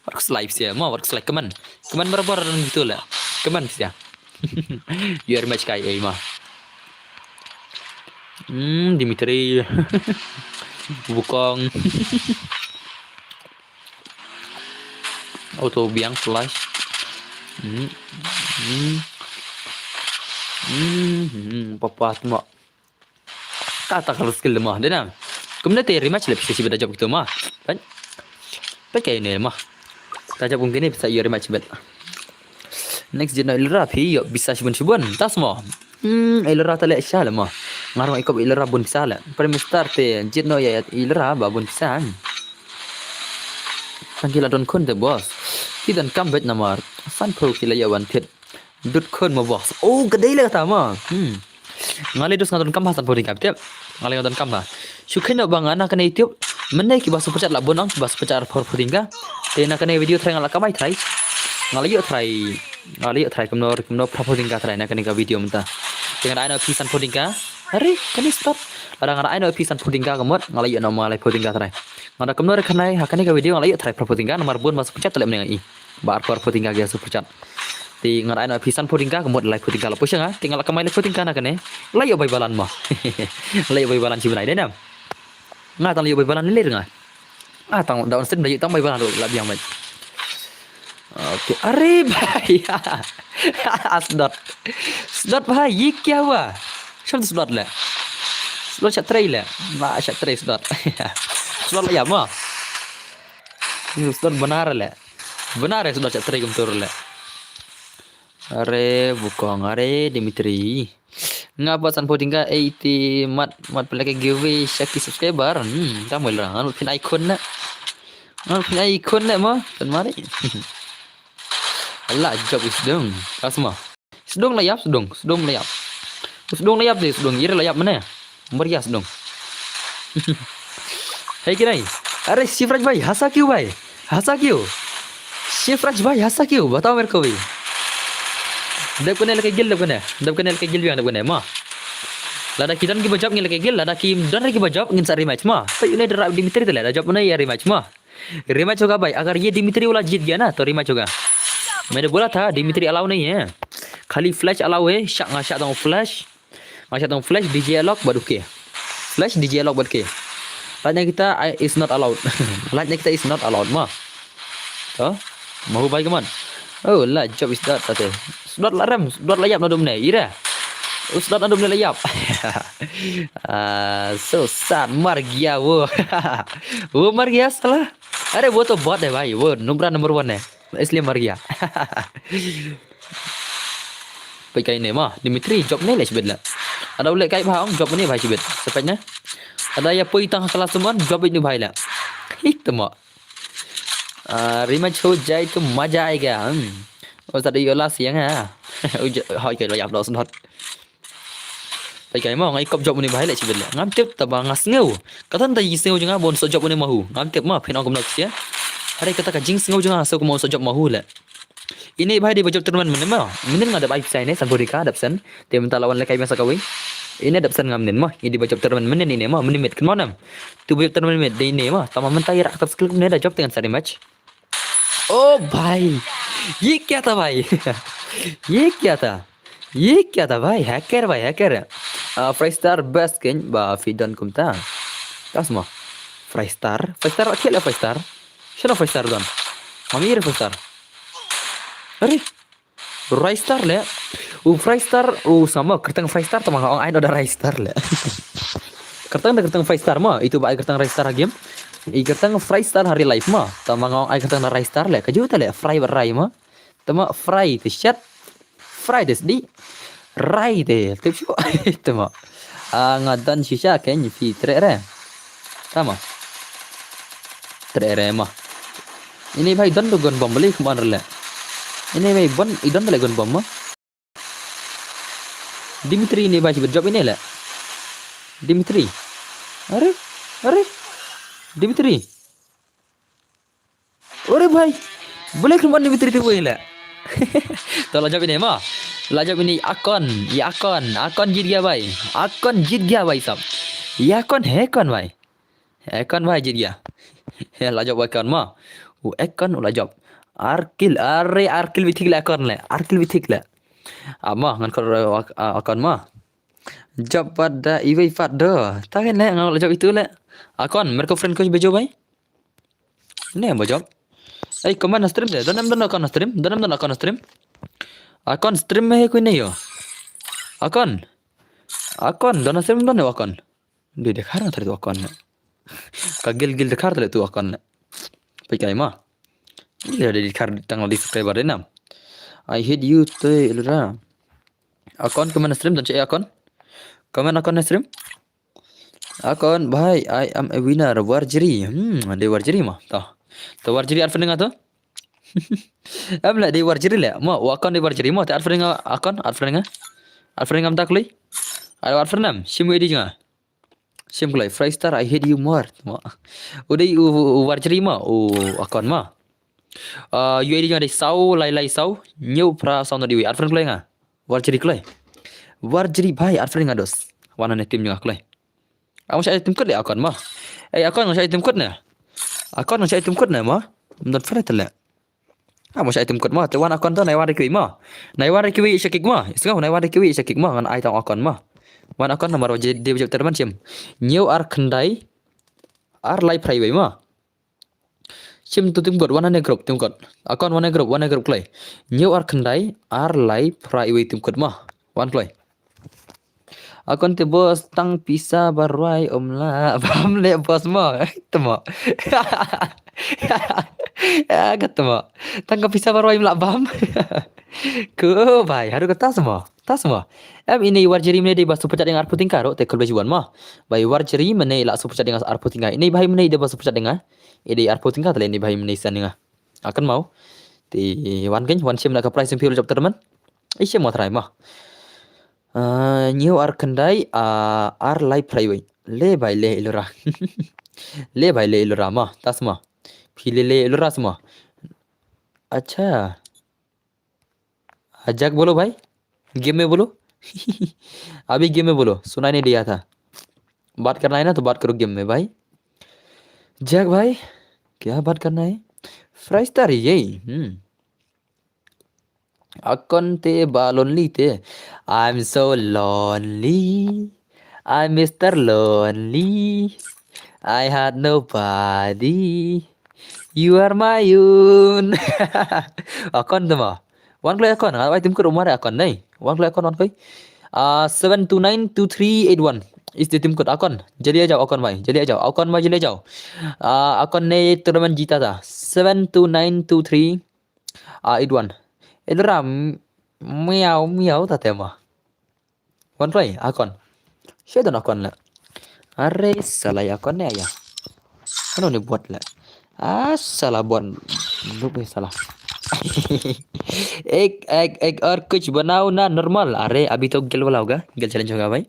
Wark slide sia ma wark slide keman. Keman barabar dan gitu la. Keman sia. Yo match kai ai ma. Hmm, Dimitri. Wukong. Auto biang flash. Hmm. Hmm. Hmm, hmm, papa tu ma. Kata kalau skill lemah dia nah. Kumne te rematch lep sisi beda job gitu ma. Kan? Pakai ini lemah. Tajab mungkin ni bisa yo rematch bet. Next jet no ilra phi yo bisa shibun shibun. Tas mo. Hmm, ilra ta lek sha le mo. Ngarang ikop ilra bun pisa le. Prime Minister te jet no ya ilra ba bun pisa. Tang kila don khun te boss. Ki don kam bet namar. San pro kila ya wan thit. Dut khun mo boss. Oh, ka dei le kata mo. Hmm. Ngalai dos nga don kam ha san puding ka tip. Ngalai nga don kam ha. Shu khin ba nga na kane tip. Mene ki ba super chat la bun ong ki ba super chat arphew puding ka. Te na kane video try nga la kamai try. Nga la ïoh try. Nga la ïoh try kumno kumno phew puding ka try na kane ka video mynta. Te nga da ai no phi san puding ka. Are kane stop. Lada nga da ai no phi san puding ka ka mut nga la ïoh no ma lai puding ka try. Nga da kumno re kane ha kane ka video nga la ïoh try phew puding ka namar bun ba super chat te le mene nga i. Ba arphew puding ka ki super chat. Te nga da ai no phi san puding ka ka mut lai puding ka la push nga. Te nga la kamai lai puding ka na kane. La ïoh bai balan mo. La ïoh bai balan shi bnai dei nam. Nga tang la ïoh bai balan lir nga. Nga tang da on stream da ïoh tang bai balan la biang bai. Okay, are bhai. Asdot. Sdot bhai, ye kya hua? Shon sdot le. Sdot shat trei le. Ma shat trei sdot. Sdot la ïa ma. Sdot benar le. Benar ya sdot shat trei kumtur le. Are Wukong, are Dimitri. Nga ba san puding ka eighty mat mat pele ke giveaway shaki subscriber. Hmm, ta mo ilra. Ngan phin icon na. Ngan phin icon na mo. Tan mari. Allah job is dong. Kasma. Sdong la ïap sdong, sdong la ïap. Sdong la ïap de sdong, ire la ïap mene. Meriah sdong. Hei kidai. Are Shivraj bhai, hasa kyu bhai? Hasa kyu? Shivraj bhai, hasa kyu? Batao mere ko bhai. Dep kone leke gil dep kone. Dep kone leke gil biang dep kone ma. Lada ki don ki ba job ngin leke gil, lada ki don ki ba job ngin sa rematch ma. Pei une dra Dimitri tele da job une ya rematch ma. Rematch hoga bhai, agar ye Dimitri wala jeet gaya na to rematch hoga. Maine bola tha Dimitri allow nahi hai. Khali flash allow hai, shah nga shah tang flash. Nga shah tang flash D J Alok bad okay. Flash D J Alok bad okay. Light na kita is not allowed. Light na kita is not allowed ma. To. Mahu bhai kaman. Oh la job is that tate. Sdot la rem, sdot la ïap na dum ne. Ira. Sdot na dum ne la ïap. Ah, so sad mar gaya wo. Wo mar gaya sala. Are wo to bot hai bhai, wo number number one hai. Isliye mar gaya. Peit kai ne ma, Dimitri job ne le shibit la. Ada u leh kai bha ong job ne bha shibit. Sepet ne. Ada ya poi tang kelas teman job ini bha la. Hit ma. Ah, rematch ho jai to maja aayega. Hmm. Oh, tadi yola siang ha. Hoi kai lo yap lo snot. Peit kai ma ngai kop job une bhai leh shibit leh. Ngam tip taba nga sngew. Kata nta yi sngew jong nga bon so job une mahu. Ngam tip ma phin ong kumno ksia. Hare kata ka jing sngew jong nga so kumno so job mahu leh. Ine bhai di ba job tournament mynne ma. Mynne nga dep ai pisa ine san pudi ka dep sen. Te mynta lawan le kai masa kawei. Ine dep sen ngam nin ma. Ine di ba job tournament mynne ine ma mynne mit kynmaw nam. Tu ba job tournament mit de ine ma. Tama mynta ira kata skill kumne da job tengan sari match. ओ भाई, ये क्या था भाई? ये क्या था? ये क्या था भाई? Hacker भाई, hacker. Ah, Freistar best kein ba phi don kumta. Tasma. Freistar, Freistar akhil ya Freistar. Shano Freistar don? Mami ire Freistar. Are. Freistar le. U Freistar, u sama kerteng Freistar tama nga ong ai no da Freistar le. Kerteng da kerteng Freistar ma, itu ba ai kerteng Freistar ha game. I kerteng Freistar ha real life ma. Tama nga ong ai kerteng da Freistar le. Kaju ta le fry ba rai ma. Tama fry te shat. Fry te sdi. Rai te tip shu. Tama. Ah, nga dan shisha kein phi tre re. Tama. Tre re ma. Ine bha i don da gun bom bale kumban rle. Ine bha i bon i don da le gun bom ma. Dimitri ine bha i bad jop ine le. Dimitri. Are, are. Dimitri. Ore bhai. Bale kumban Dimitri te wei le. To la jop ine ma. La jop ine Akon, i Akon, Akon jit gya bhai. Akon jit gya bhai sab. I Akon he kon bhai. Ekon bhai jit gya. He la jop Ekon ma. U Ekon u la jop. Ar kill, are ar kill bitik le Ekon le. Ar kill bitik le. Ama ngan kor Ekon ma. Jop pat da iwei pat do. Takin le ngan la jop itu le. Ekon merko friend ko bejo bhai. Ne ba jop. Ei comment na stream de. Donem don Ekon na stream. Donem don Ekon na stream. Ekon stream me he kuine yo. Ekon. Ekon don na stream don ne Ekon. Dei dkhar nga tare tu Akon ne. Ka gil gil dkhar tare tu Akon ne. Pai kai ma. Dei dei dkhar tang di subscriber de nam. I hate you te ilra. Akon comment stream dan che Akon. Comment Akon stream. Akon bhai I am a winner warjri. Hmm, dei warjri ma. To. To warjri ar fenenga to. Em le dei warjri le. Ma Akon dei warjri ma. Te ar fenenga Akon ar fenenga. Ar fenenga mta kli. Ar fenenga. Shim wedi nga. Shim kloi, Freistar, I hate you more. Ma. U dei u, u warjri ma, u Akon ma. Uh, U I D jong dei saw lai lai saw, hynñiew phra saw nod iwei. Ar friend kloi nga. Warjri kloi. Warjri bhai, ar friend nga dos. Wan ne team jong nga kloi. Am shah team kut le Akon ma. Eh Akon shah team kut ne. Akon shah team kut ne ma. Mdon friend tele. Ah, mo shah item kot mo, te wan Akon to, nai wan rekiwi mo. Nai wan rekiwi shakik mo. Isngo, nai wan rekiwi shakik mo, ngan ai tang Akon mo. Wan Akon namar waje dia bejap terman shim. Hynñiew ar khyndai, ar lai phra iwei mo. Shim tu tim kot, wan ane group, tim kot. Akon wan ane group, wan ane group kloi. Hynñiew ar khyndai, ar lai phra iwei tim kot mo. Wan kloi. Akon te boss tang pisa ba rwai um lah bam le boss mo. Te mo. Ya, kata mo. Tang ka pisa ba rwai um lah bam. Ko bai, haru kata mo. Tas mo. Em ine i warjri mene dei ba super chat ïa nga arphew tyngka ruh te khublei shibun mo. Ba i warjri mene i la super chat ïa nga arphew tyngka. Ine i bhai mene i dei ba super chat ïa nga. I dei arphew tyngka te le ine i bhai mene i send ïa nga. Akon mo. Te wan kein, wan shim na ka prize phi la jop terman. I shim mo trai mo. Ah, hynñiew ar khyndai, ah, ar lai phra iwei. Le bai le ilura. Le bai le ilura mo, tas mo. Phi le le ilura mo. Acha. Ah, Jack bolo bhai. Game mein bolo. Abhi game mein bolo. Suna nahi diya tha. Baat karna hai na to baat karo game mein bhai. Jack bhai. Kya baat karna hai? Freistar ye. Hmm. Akon te ba lonely te. I'm so lonely. I'm Mister Lonely. I had nobody. You are my own. Akon te mo. Wan kloi Akon, nga wai tim kot umare Akon nei. Wan kloi Akon wan kloi. Ah, seven two nine two three eight one. Is the tim kot Akon. Jali a jao Akon mai. Jali a jao. Akon mai jali a jao. Ah, Akon ne tournament jita tha. Seven two nine two three. Ah, Idwan. Idram. Miau, miau, ta tema. Wan kloi, Akon. Shedon Akon le. Are, sala Akon ne ya. Ano ne buat le. Ah, sala buat. Lup eh sala. Ek, ek, ek, aur kuch banao na normal. Are, abhi to gel wala hoga. Gel challenge hoga bhai.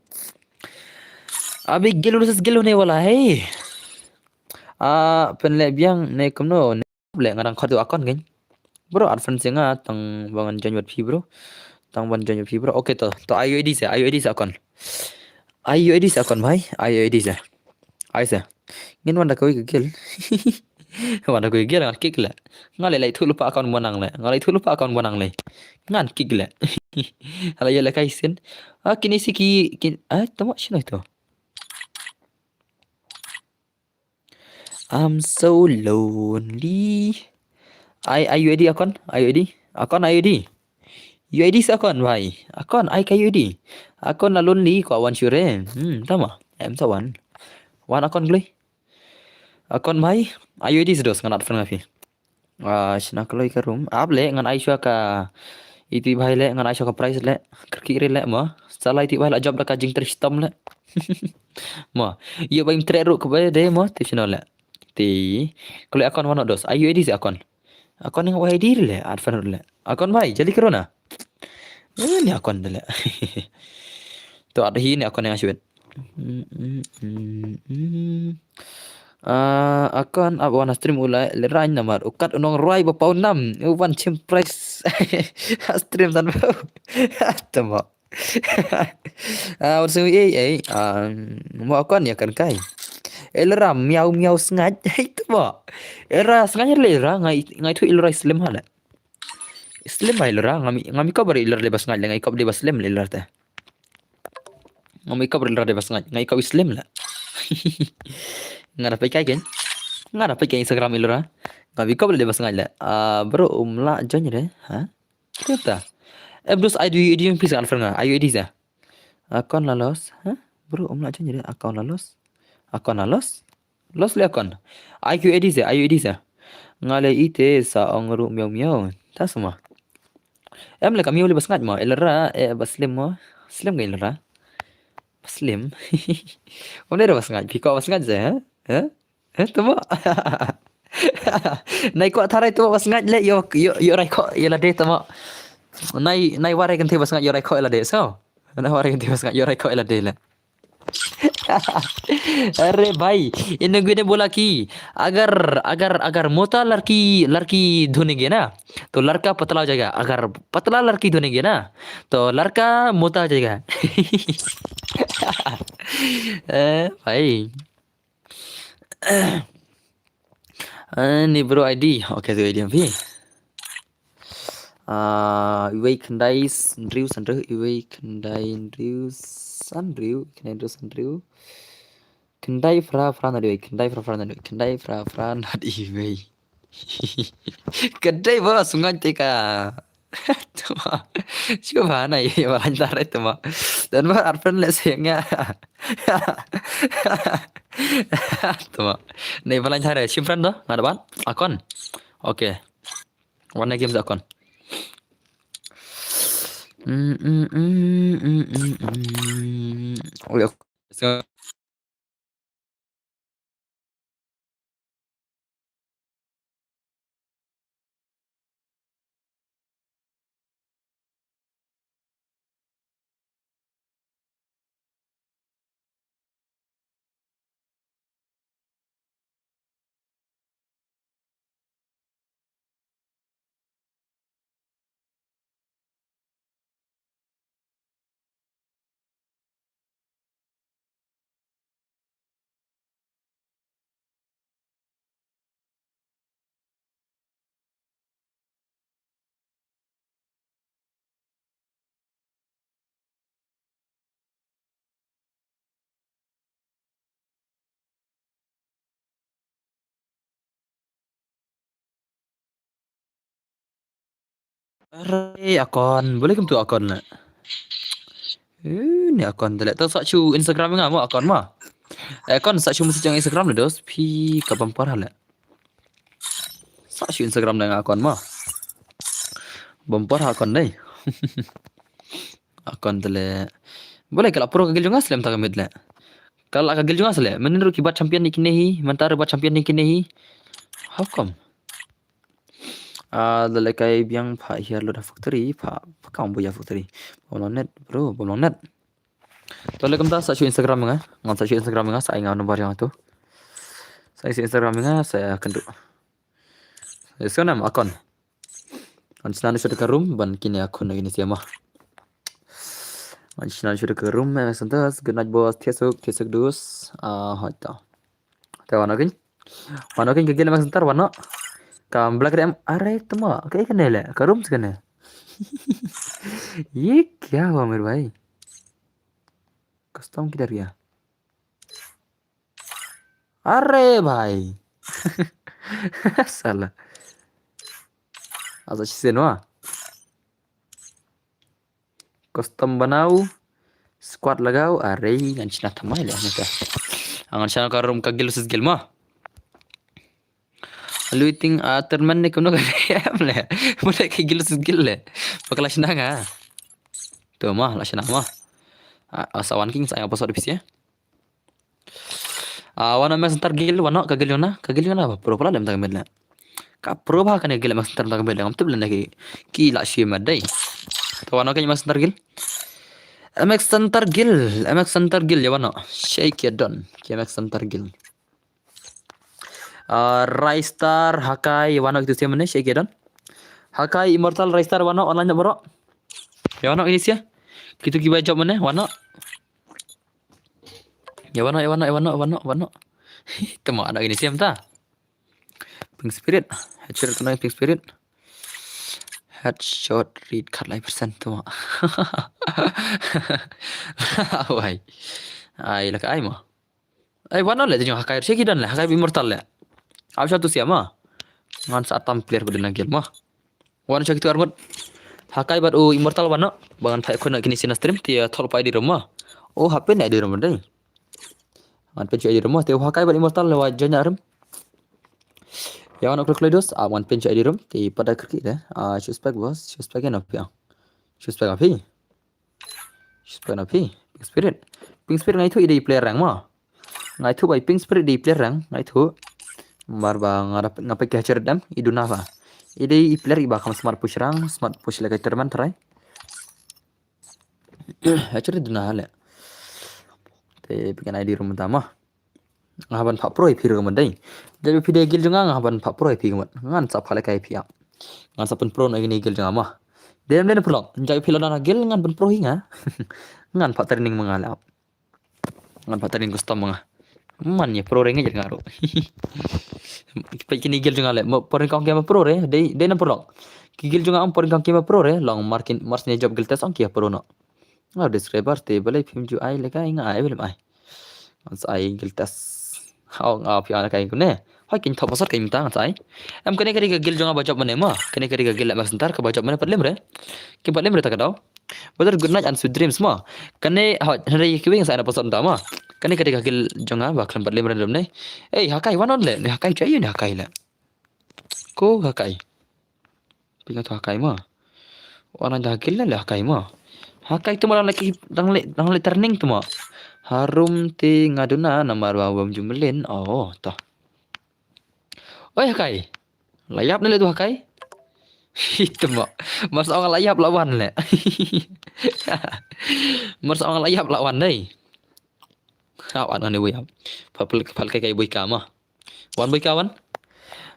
Abhi gel versus gel hone wala hai. Ah, pynleh biang ne kumno. Leh nga dang khot ïa u Akon kein. Bro, add friend ïa nga tang ba ngan join bad phi bro. Tang ban join bad phi bro. Okay to, to ai U I D se, ai U I D se Akon. Ai U I D se Akon bhai, ai U I D se. Ai se. Ngin wan da kawei ka gel. Wan da kawei ka gel ngan kick leh. Nga leh leh thuh lypa Akon ba nang leh. Nga leh thuh lypa Akon ba nang leh. Ngan kick leh. Hala ïa leh kai sin. Ah, kine si ki, kin, ah, tama shino ito. I'm so lonely. Ai, ai U I D Akon, ai U I D. Akon ai U I D. U I D se Akon bhai. Akon ai ka U I D. Akon la lonely ko wan shure. Hmm, tama. Em sa wan. Wan Akon glei. Akon bhai, ai U I D se dos ngan add friend nga phi. Ah, shna kloi ka room. Ap leh ngan ai shuwa ka iti bhai leh ngan ai shuwa ka prize leh. Kyrkieh re leh mo. Sala iti bhai la jop da ka jingtrei shitom leh. Mo. Ïa ba im trei ruh kaba dei mo. Te shino leh. Te. Kloi Akon wan dos. Ai U I D se Akon. Akon nga wai dir le, advan le. Akon bhai, jali kero na. Eh, ni akon le. To ada hi ni akon nga shwet. Ah, akon ap wan stream u la le rain namar u kat u nongrwai ba pau nam u wan chim price. Stream san bau. Tama. Ah, wat sing ei ei. Ah, mo akon ïa kan kai. Elra miau miau sngaid. Hei tama. Elra sngaid le ra ngai ngai tu elra slim hala. Slim ai elra ngami ngami kop ri elra le ba sngaid le ngai kop le ba slim le elra te. Ngami kop ri elra le ba sngaid ngai kop slim la. Nga da pek kai ken. Nga da pek kai Instagram elra. Ngami kop le ba sngaid le. Ah, bro um la join re. Ha? Kata. Em dus I D, I D yang pisa alfer nga. Ayu I D sa. Akon la los. Ha? Bro um la join re. Akon la los. Akon la los. Los le akon. I Q A D sa, I Q A D sa. Nga le ite sa ong ru miau miau. Ta sama. Em le ka miau le ba sngaid mo. Elra eh ba slim mo. Slim ka elra. Ba slim. Ong le ba sngaid. Piko ba sngaid sa, ha? Ha? Ha? Tama. Nai ko tharai tama ba sngaid le yo yo yo rai ko yo lade tama. Nai nai warai kan te ba sngaid yo rai ko yo lade. So. Nai warai kan te ba sngaid yo rai ko yo lade le. अरे भाई, इन्हें गुने बोला कि अगर अगर अगर मोटा लड़की लड़की ढूंढेंगे ना, तो लड़का पतला हो जाएगा। अगर पतला लड़की ढूंढेंगे ना, तो लड़का मोटा हो जाएगा। ए, भाई। Eh, ni bro I D. Okay, tu I D yang pi. Ah, iwei khyndai hynriew sanriew, iwei khyndai hynriew sanriew, khyndai hynriew sanriew. Khyndai phra phra na iwei, khyndai phra phra na iwei, khyndai phra phra na iwei. Khyndai ba sungan te ka. Tama. Shu ba na ye ba lan tare tama. Dan ba arpen le se nga. Tama. Ni ba lan tare shim friend do. Nga da ban. Akon. Okay. Wan na game sa akon. Mm, mm, mm, mm, mm, mm. Oh, ya. Are akon, boleh kem tu akon na. Eh, ni akon tu le. Tu sa chu Instagram nga mo akon ma. Akon sa chu mesti jang Instagram le dos. Pi ka bumper hale. Sa shu Instagram da nga akon ma. Bumper ha akon dei. Akon tele. Boleh kala pro ka gil jong nga slem ta ka mit le. Kala ka gil jong nga sle. Menen ru ki bat champion ni kine hi. Mentar bat champion ni kine hi. How come? Ah, da le kai biang pha hiar lo da factory. Pha, pha kam buya factory. Bom long net, bro. Bom long net. To le kumta sa shu Instagram nga. Ngan sa shu Instagram nga sa ai nga number yang tu. Sa shu Instagram nga sa kynduh. Sa nam akon. Ngan snan shu ka room ban kine akon na kine siama. Ngan snan shu ka room me santas. Good night boss. Thiasuk, thiasuk dus. Ah, hoi ta. Te wano kin. Wano kin ka gil me santar wano. Ka black ram are tama. Ka ikane le. Ka room skane. Ye kya hua mere bhai? Custom kidhar gaya? Are bhai. Sala. Aza chise noa. Custom banao. Squad lagao. Are ngan chna thamai le neta. Ngan chna ka room ka gil sis gil ma. Looting, ah, terman ne kumno ka em le. Mula ka gil sis gil le. Pakala chna nga. Tu ma la chna ma. Ah, sa wan king sa yang pasal di pisi ya. Ah, wana mes ntar gil, wana ka gil yona, ka gil yona ba pro pala lem tang med la. Ka pro bha kane guild M X Center tang bha dang tip lane ki ki la shi ma dei. To wan o ka M X Center guild. M X Center guild, M X Center guild ya wan o. Shake ya don. Ki M X Center guild. Uh, Raystar, Hakai, wan o kitu siam ne, shake ya don. Hakai, Immortal, Raystar, wan o online na bro. Ya wan o ini sia. Kitu ki ba job mane, wan o. Ya wan o, ya wan o, ya wan o, wan o, wan o. Tama ada ini siam ta. Pink Spirit. Headshot kena Pink Spirit. Headshot rate kat lai persen tu. Wai. Ai laka ai ma. Ai wan o le jong Hakai. Shake ya don le. Hakai Immortal le. Au sha tu siam ma. Ngan sa tam player bad na guild ma. Wan o sha kitu armut. Hakai bad u Immortal wan o. Ba ngan phai khun kini sina stream ti thol pa I D room ma. O happen I D room dei. Ngan pynshai I D room ma. Te u Hakai bad Immortal le wa join arm. Ya wan o klok ledos. Ah, ngan pynshai I D room. Te pada kerki de. Ah, suspect bos. Suspect ya na pia. Suspect api. Suspect na phi. Pink Spirit. Pink Spirit ngai thu i dei player rank ma. Ngai thu bai Pink Spirit dei player rank, ngai thu. Mar ba nga dap nga pek hajar dam i duna ba. I dei i player i ba kam smart push rank, smart push le kai tournament try. Hajar duna le. Te pek ngai di room tama. Nga ban pha pro i phi ro ma dei. Jadi phi dei guild jong nga nga ban pha pro i phi ma. Ngan sa pha le kai phi ap. Ngan sa pyn pro na ini guild jong nga ma. Dem den pro. Jadi phi lo na guild ngan pyn pro hi nga. Ngan pha training ma nga le ap. Ngan pha training custom ma nga. Man ye pro re ngi jat nga ro. Pha kini guild jong nga le. Mo porin kong kema pro re. Dei dei na pro. Ki guild jong nga am porin kong kema pro re. Long markin mars ne job guild test ong kia pro no. Nga subscriber te balei phim ju ai le kai nga ai balei ai. Ngan sa ai guild test. Hau nga phi ana kai kune. Hoi kin thop pasot kai minta ngan sa ai. Em kane kane ka guild jong nga ba job mane ma. Kane kane ka guild ma center ka ba job mane pat lim re. Ki pat lim re ta ka dau. Whether good night and sweet dreams ma. Kane hoi hare ki wing sa ana pasot ta ma. Kane kane ka guild jong nga ba khlem pat lim re dum ne. Ei Hakai wan on le. Ne Hakai jai ne Hakai le. Ko Hakai. Pika tu Hakai ma. Wan da guild le Hakai ma. Hakai tu ma dang lagi dang le dang le turning tu ma. Harum te ngaduna namar wa bam jumelin. Oh, ta. Oi Hakai. Layap ne le tu Hakai. Itu ma. Masa orang layap lawan le. Masa orang layap lawan dei. Awan ane wei ap. Pal pal kai kai boika ma. Wan boika wan.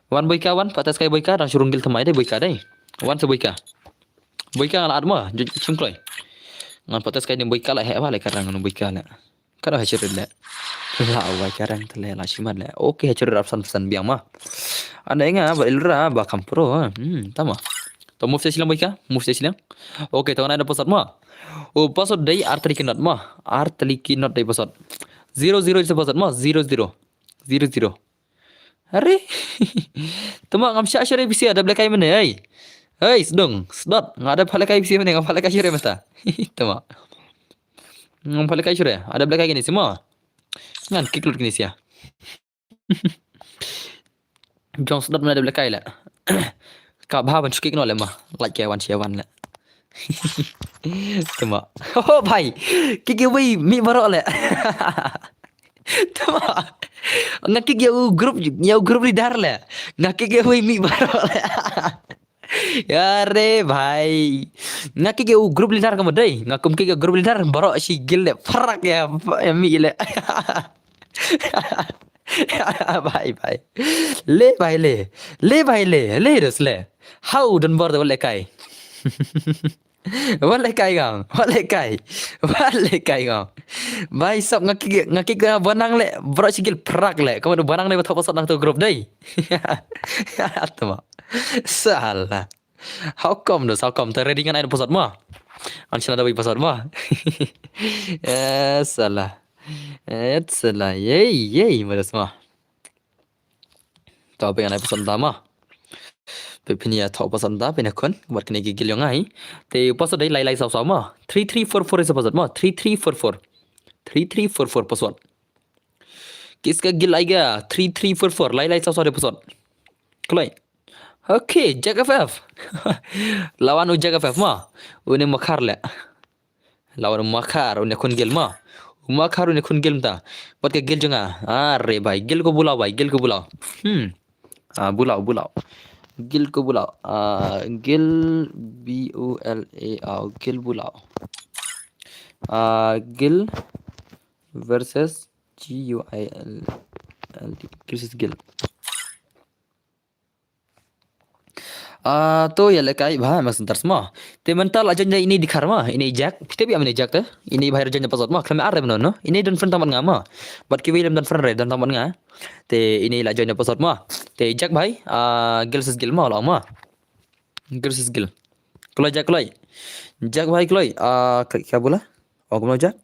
Wan boika wan patas kai boika dang shurung guild thamai dei boika dei. Wan se boika. Boika ngan la at ma jingkloi. Ngan patas kai ni boika la he ba le karang ngan boika le. Kada ha chirit le. La wai karang tele la shimat le. Okay ha chirit rap san san biang ma. Ane nga ba ilra ba kam pro. Hmm tama. To move se silang boika. Move se silang. Okay to ngan ada pasot ma. O pasot dei artli kinot ma. Artli kinot dei pasot. Zero zero se pasot ma. Zero zero. Zero zero. Are. Tuma ngam sha sha bisi ada blekai mene ai. Hei sdong sdot nga ada palekai bisi mene ngam palekai shure mata. Tuma. Ngam palekai shure ada blekai kini sima. Ngan kick lut kini sia. Jong sdot mene ada blekai le. Ka bha ban shu kick no le ma. Like ya wan sia wan le. Tuma. Oh bhai. Kick away mi baro le. Tama. Nga kick ya u group ya u group leader le. Nga kick ya u mi baro le. Ya re bhai. Nga kick ya u group leader ka madai. Nga kum kick ya group leader baro shi gil le. Farak ya ya mi le. Bhai bhai. Le bhai le. Le bhai le. Le dos le. How don bor de le kai. Wat le kai gam, wat le kai. Wat le kai gam. Bai sop nga kik nga kik nga banang le bro sigil prak le. Kamu banang le batok pasot nang tu group dei. Tama. Salah. How come dos, how come? Te ready ngan ai pasot ma. An shana da bai pasot ma. Eh salah. Eh salah. Yei yei madas ma. To pyngan ai pasot mynta ma. Pynïa to pasot mynta pynïa khun wat kane ki gil yong ai. Te pasot dei lai lai saw saw ma. Three three four four is a pasot ma. Three three four four. Three three four four pasot. Kiska gil aiga three three four four lai lai saw saw de pasot. Kloi. Okay, Jack F F. Lawan u Jack F F ma. Une makar le. Lawan u Makar, une khun gil ma. U Makar, une khun gil mynta. Wat ka gil jong nga. Are bai, gil ko bulaw bai, gil ko bulaw. Hmm. Ah, Bulao, Bulao. Gil ko Bulao. Ah, Gil, B U L A O, Gil Bulao. Ah, Gil versus G U I L L D. Gil versus Gil. Ah, to ïa lehkai bha, ma center sma. Te mynta la join ïa ine Dikhar ma, ine Jack. Phi tip ïa ine Jack te. Ine bha ïa join ïa password ma, khlem ar re mynno. Ine don friend tang bad nga ma. Bad kiwei lem don friend re, don tang bad nga. Te ine la join ïa password ma. Te Jack bhai, ah, Gil versus Gil ma, la ma. Gil versus Gil. Kloi Jack kloi. Jack bhai kloi. Ah, kya bola? Oh, kumno Jack?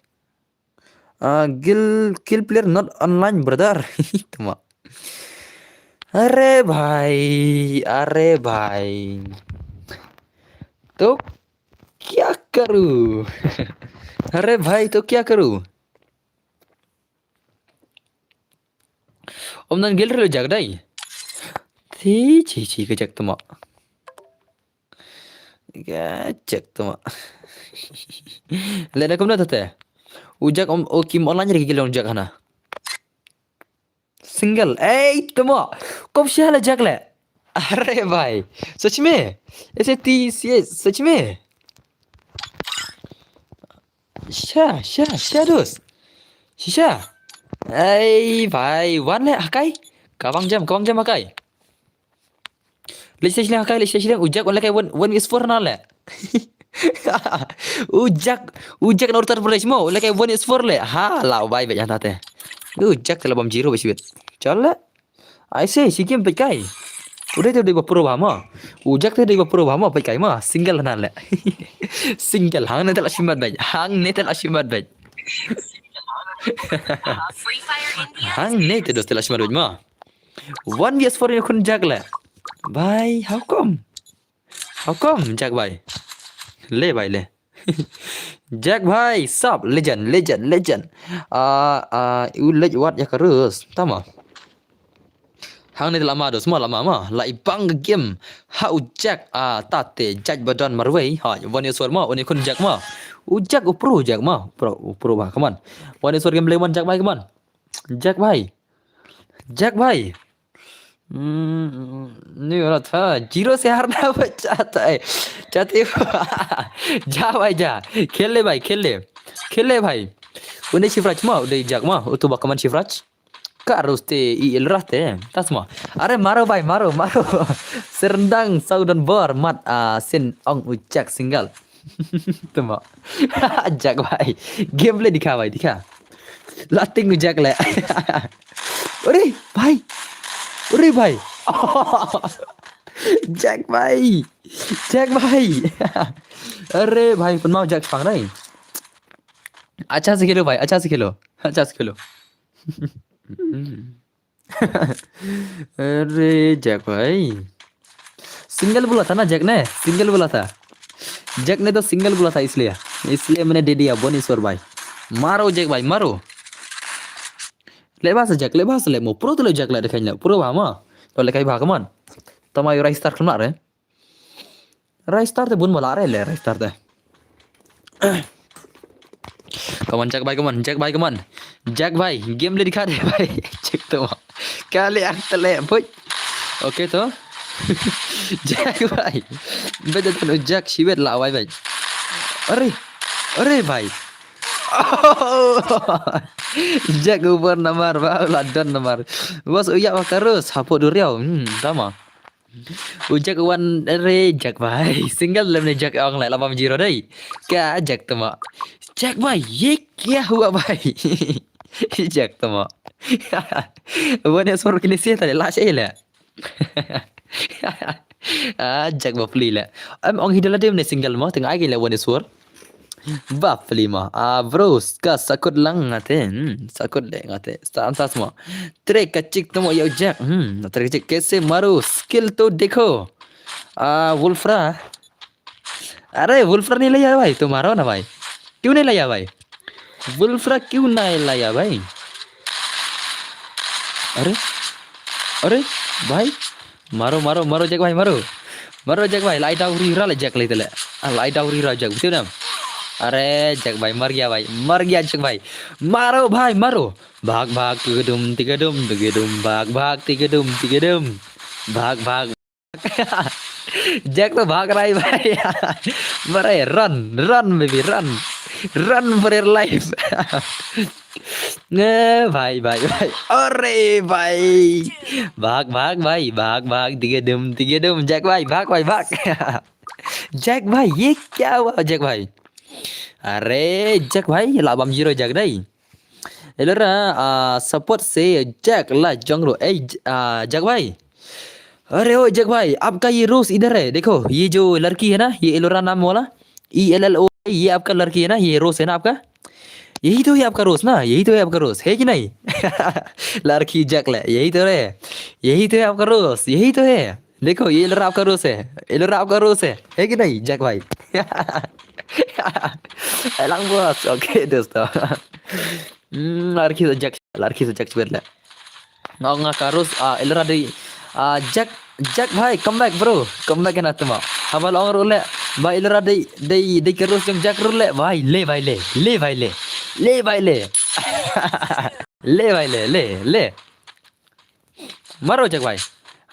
Ah, Gil, Gil player not online, brother. Tama. अरे भाई, अरे भाई, तो क्या करूं? अरे भाई, तो क्या करूं? Om nan Gil re lo Jack dai. Ti chi chi ka Jack tama. Ka Jack tama. Le na kumna tate. U Jack om, o kim online re ki long Jack hana. Single. Ei, tama. Kom sha le Jack le. अरे भाई, सच में? ऐसे ती, ये सच में? Sha, sha, sha, dos. Shisha. Ei, bhai, wan le, hakai. Kabang jam, kabang jam, hakai. Lech, lech, lech, hakai, lech, lech, lech. U Jack, wan le kai, one, one is four na le. U Jack, u Jack na Uttar Pradesh mo, wan le kai, one is four le. Ha, la, bhai, bhai, janta te. U Jack, te la bam zero, bhai, sibit. Chal le. Ai se, si game peit kai. U dei te dei ba pro ba ma. U Jack te dei ba pro ba ma, peit kai ma. Single nan le. Single, hangne te la shimat beit. Hangne te la shimat beit. Hangne te dos te la shimat beit ma. One V S four ïa khun Jack le. Bhai, how come? How come, Jack bhai? Le bhai le. Jack bhai, sap, legend, legend, legend. Ah, ah, u leit wat ïa ka rus. Tama. Hangne te la ma dos ma, la ma ma. La i bang game. Ha u Jack, ah, tate, Jack ba don marwei. Ha, one is four ma, une khun Jack ma. U Jack u pro Jack ma. Pro, u pro ba, come on. One is four game play man Jack bhai, come on. Jack bhai. Jack bhai. Hmm, नहीं हो रहा था। Zero से हारना बचा था। ए, चाहते हो? जा भाई, जा। खेल ले भाई, खेल ले। खेल ले भाई। Une Shivraj ma, une Jack ma, utu ba kaman Shivraj. Ka rus te i el rah te. Tas ma. Are maro bhai, maro, maro. Serendang saudon bor mat, ah, sin ong u Jack single. Tama. Jack bhai. Game le dikha bhai, dikha. Lating u Jack le. Ore bhai. Ore bhai. Jack bhai. Jack bhai. अरे भाई, पन्ना Jack pang dai. अच्छा से खेलो भाई, अच्छा से खेलो, अच्छा से खेलो। अरे Jack भाई, single बोला था ना Jack ने, single बोला था। Jack ने तो single बोला था, इसलिए, इसलिए मैंने दे दिया भुवनेश्वर भाई। मारो Jack भाई, मारो। Leh bha sa Jack, leh bha sa, leh mo pro te leh Jack leh, dei kane leh pro bha ma. To leh kai bha, come on. Tama ïa u Rai Star khlem lah re. Rai Star te bun ba lah re leh Rai Star te. Come on Jack bhai, come on Jack bhai, come on. Jack bhai, game le dikha de bhai. Check to ma. Ka leh ak te leh bhai. Okay to. Jack bhai. Bad te u Jack shibit lah wai bhai. Are. Are bhai. Jack u bor namar ba u la don namar. Bos u ïap ha ka rus hapoh duriaw. Hmm, tama. U Jack wan re Jack bhai. Single lem ne Jack ong leh la bam zero dei. Ka Jack tama. Jack bhai, ye kya hua bhai? Jack tama. Wan ya sor kini sih tadi lah sih leh. Ah, Jack ba pli leh. Em ong hi da la dem ne single mo, teng ai ki leh Bhubaneswar. Ba pli mo. Ah, bro, ka sakut lang ngate. Hmm, sakut leh ngate. Sa ansas mo. Tre ka chik tamo ïa u Jack. Hmm, tre ka chik. Kaise maru? Skill to dekho. Ah, Wolfra. अरे वुल्फ्रा नहीं लाया भाई, तुम्हारा ना भाई, क्यों नहीं लाया भाई? वुल्फ्रा क्यों नहीं लाया भाई? अरे, अरे भाई, मारो मारो मारो जैक भाई, मारो मारो जैक भाई। Lai dau ri ra le जैक ले tele. Ah, lai dau ri ra जैक, betul ना? अरे जैक भाई मर गया भाई, मर गया जैक भाई। मारो भाई मारो। भाग भाग तिगडुम तिगडुम तिगडुम, भाग भाग तिगडुम तिगडुम। भाग भाग। जैक तो भाग रहा है भाई। भाई, run, run baby, run, run for your life। ए भाई, भाई, भाई, अरे भाई, भाग भाग भाई, भाग भाग, तिगेदुम तिगेदुम, जैक भाई, भाग भाई, भाग। जैक भाई, ये क्या हुआ जैक भाई? अरे जैक भाई, la bam zero जैक dei. Elora, आ, support से जैक ला जंगरो। ए, ज-, आ, जैक भाई। अरे ओ जैक भाई, आपका ये रोज इधर है। देखो, ये जो लड़की है ना, ये एलोरा नाम वाला, ई एल एल ओ, ये आपका लड़की है ना, ये रोज है ना आपका? यही तो है आपका रोज ना, यही तो है आपका रोज, है कि नहीं? लड़की जैक ले, यही तो है, यही तो है आपका रोज, यही तो है। देखो, ये एलोरा आपका रोज है, एलोरा आपका रोज है, है कि नहीं जैक भाई? Elang bos, oke दोस्तों। Hmm, lari kita Jack, lari kita Jack sebentar. Nga nga karus, ah, Elora dei, ah, Jack, Jack bhai, come back bro, come back na tuma. Haba long ruh le, ba Elora dei, dei, dei karus jong Jack ruh le, bhai le, bhai le, le bhai le, le bhai le, le bhai le, le, le. मारो जग भाई।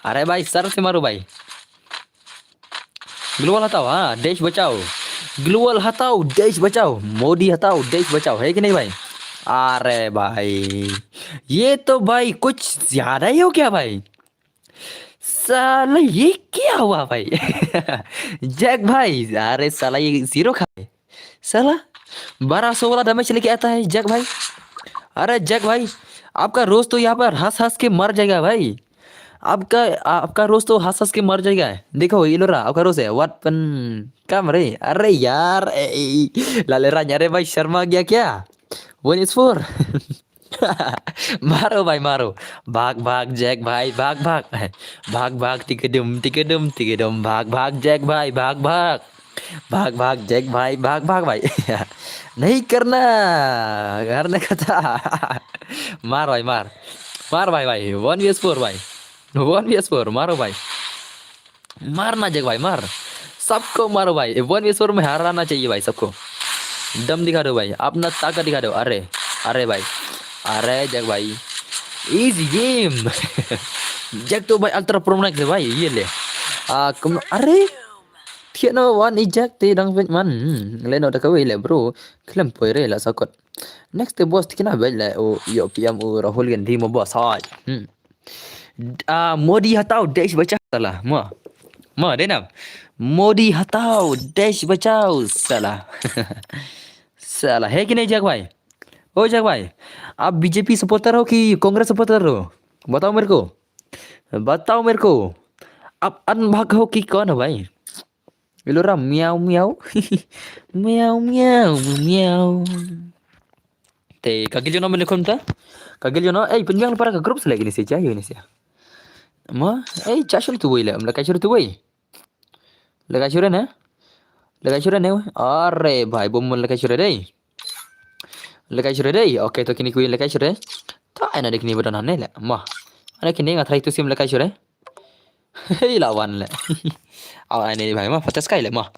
अरे भाई, सर से मारो भाई। ग्लोबल हटाओ, हाँ, देश बचाओ। ग्लोबल हटाओ, देश बचाओ। मोदी हटाओ, देश बचाओ, है कि नहीं भाई? अरे भाई, ये तो भाई कुछ ज्यादा ही हो गया भाई। साला ये क्या हुआ भाई? जैक भाई, अरे साला ये जीरो खा है। साला बारह सौ वाला डैमेज लेके आता है जैक भाई। अरे जैक भाई, आपका रोज तो यहाँ पर हंस हंस के मर जाएगा भाई। आपका, आपका रोज तो हंस हंस के मर जाएगा। देखो, Elora, आपका रोज है। What pen, come रे। अरे यार, ए, ए, ए, लाले राजा, अरे भाई, शर्मा गया क्या? One is four। मारो भाई, मारो। भाग, भाग, जैक भाई, भाग, भाग। भाग, भाग, तिकड़ुम, तिकड़ुम, तिकड़ुम। भाग, भाग, जैक भाई, भाग, भाग। भाग, भाग, जैक भाई, भाग, भाग भाई। नहीं करना, करने का था। मार भाई, मार। मार भाई, भाई। One versus four भाई। One versus four, मारो भाई। मारना जग भाई, मार। सबको मारो भाई। One versus four में हराना चाहिए भाई सबको। दम दिखा दो भाई, अपना ताकत दिखा दो। अरे, अरे भाई, अरे जग भाई, easy game। जग तो भाई अल्ट्रा प्रो मैक्स है भाई, ये ले। आ, कम, अरे, thiah no wan i Jack te dang vet man. Hmm, le no da kawei le bro. Khlem poi re la sakot. Next te boss te kina vet le o yo P M o Rahul Gandhi mo boss hai. Hmm. Ah, Modi hatao desh bachao sala. Mo. Mo, dei nam. Modi hatao desh bachao sala. Sala, hai ki nahi Jack bhai? O Jack bhai, aap B J P supporter ho ki Congress supporter ho? Batao mere ko. Batao mere ko. Aap anbhag ho ki kaun ho bhai? Elora miau miau. Miau miau miau. Te ka gil jono mene khum ta? Ka gil jono, ei, pynbiang para ka group select ini sih, jaya ini sih. Ma, ei, cha shuru tu wei le, la ka shuru tu wei. La ka shuru ne? La ka shuru ne? Are bhai, bom la ka shuru dei. La ka shuru dei. Okay, to kini kuin la ka shuru. Ta ena de kini badon ne le. Ma. Ana kini nga try to sim la ka shuru. Hei lawan le. Aw, ai ne bhai ma, fatas kai le ma.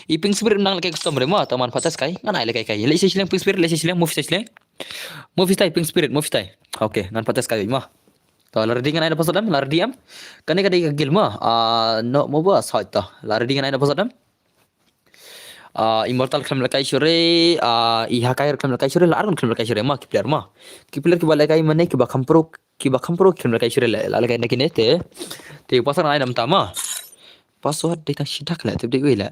I Pink Spirit nang le kai custom re ma, taman fatas kai. Ngan ai le kai kai. Le shi shileng Pink Spirit, le shi shileng, move shi shileng. Move shi tai Pink Spirit, move shi tai. Okay, ngan fatas kai ma. To la ready ngan ai da password em, la ready em. Kane ka dei ka guild ma. Ah, no, mo ba sa ta. La ready ngan ai da password em. Ah, Immortal khlem la kai shure, ah, i Hakai khlem la kai shure, la arun khlem la kai shure ma, ki player ma. Ki player ki ba la kai mane, ki ba kham pro, ki ba kham pro khlem la kai shure la, la kai na kine te. Te password ai nam ta ma. Password dei tang shidak la, te dei wei la.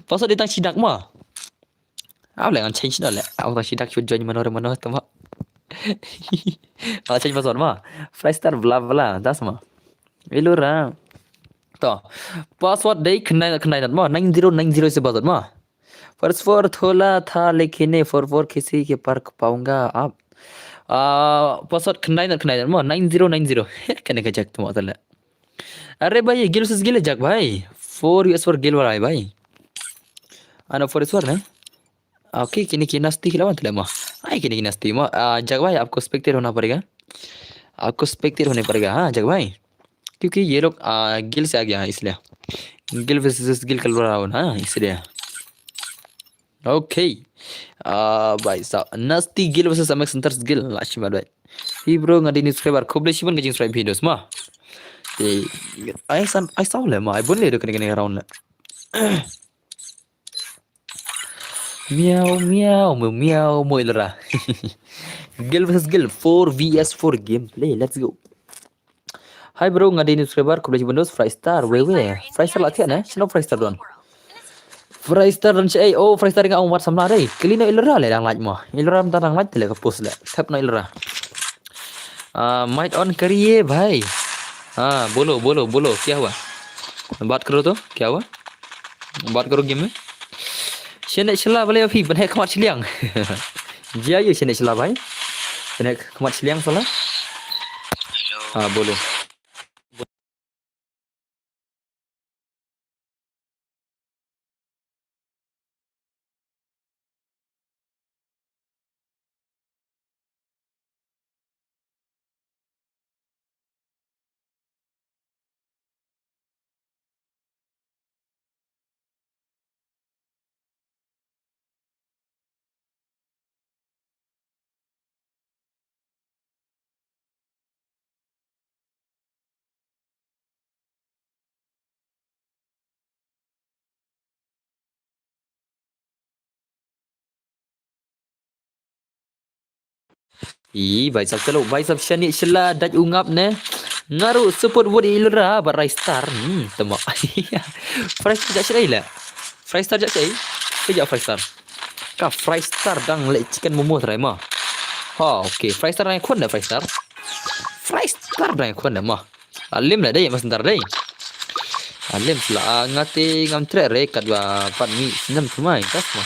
Password dei tang shidak ma. Aw le ngan change da le. Aw tang shidak shu join mano re mano te ma. Aw change password ma. Five star bla bla, das ma. Elora. To. Password dei khnai khnai nat ma. Nine zero nine zero se password ma. First four thola tha lekin four four kisi ke par paunga aap. Ah, password khnai nat khnai nat ma. Nine zero nine zero. Kane ka jak tu ma tale. अरे भाई, ये गिल वर्सेस गिल है जग भाई। Four U S four Gill वाला है भाई। Ano four U S four ne? Okay, kini ki nasty khilawat le ma. Ai kini ki nasty ma. Ah, जग भाई, आपको spectate होना पड़ेगा। आपको spectate होने पड़ेगा, हाँ जग भाई। क्योंकि ये लोग, आ, गिल से आ गया है इसलिए। गिल वर्सेस गिल कलवा रहा हो ना, इसलिए। Okay. Ah, भाई साहब, nasty Gill versus MX hunters Gill, लाशिमा भाई। Hi bro, nga dei new subscriber, khublei shibun ka jing subscribe videos ma. Te, ai san, ai saw le ma, ai bun le do kane kane round le. Miau, miau, miau, miau, mo Ilara. Guild versus Guild, four versus four gameplay, let's go. Hi bro, nga dei new subscriber, khublei shibun dos, Fry Star, wei wei. Fry Star la thiah ne, shano Fry Star don. Fry Star don shaei, oh Fry Star nga ong wat samla dei. Kylli noh Ilara le dang lait mo. Ilara mynta dang lait te le ka post le. Thep noh Ilara. Ah, mic on kariye bhai. Ah, bolo, bolo, bolo, kya hua? Baat karo to, kya hua? Baat karo game mein. Shane shla bale phi, ban hek khmat shiliang. Jia ye shane shla bhai. Ban hek khmat shiliang sala. Ah, bolo. Ih, bai sab telo, bai sab shane shla dait u ngap ne. Nga ruh support vote Ilara bad Fry Star. Hmm, tama. Fry Star ja shaei le. Fry Star ja shaei. Ke ja Fry Star. Ka Fry Star dang le chicken momo trai ma. Ha, okay. Fry Star dang khun da Fry Star. Fry Star dang khun da ma. Alim la dei, mas ntar dei. Alim sila, ah, nga te ngam treh re, kat ba pat mi snem thymmai, kas ma.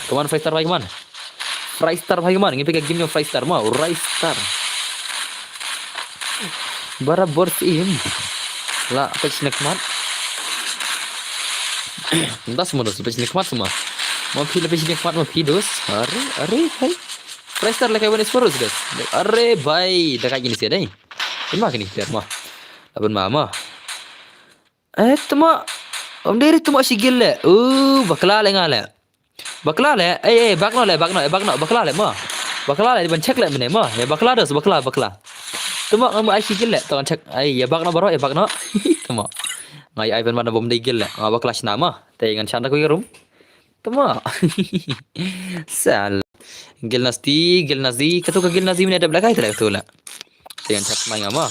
Come on, Fry Star, bhai, come on. Fry Star, bhai, come on. Ngi pika game jong Fry Star, ma, Fry Star. Barabor sim. La, apa sini kemat? Entah semua dos, apa sini kemat semua. Mau pilih apa sini kemat, mau pilih dos. Are, are, hai. Fry Star la kai wan Esporus, guys. Are bhai, da kai kini sia dei. Pynma kini player ma. Laban ma ma. Eh, tama. Om dei tama shi guild le. Uh, bakla le nga le. Bakla le. Eh, eh, bak noh le, bak noh, eh, bak noh, bakla le ma. Bakla le, ban check le mene ma. Ya bakla dos, bakla, bakla. Tama ngam ai shi guild le, to ngan check. Ai, ya bak noh baroh, ya bak noh. Tama. Ngai ai pynma na bom dei guild le. Nga bakla shna ma. Te ngan shna da ku ïa room. Tama. Sal. Guild Nasty, Guild Nazi, katu ka Guild Nazi mene dep lakai tele katu la. Te ngan chat mai nga ma.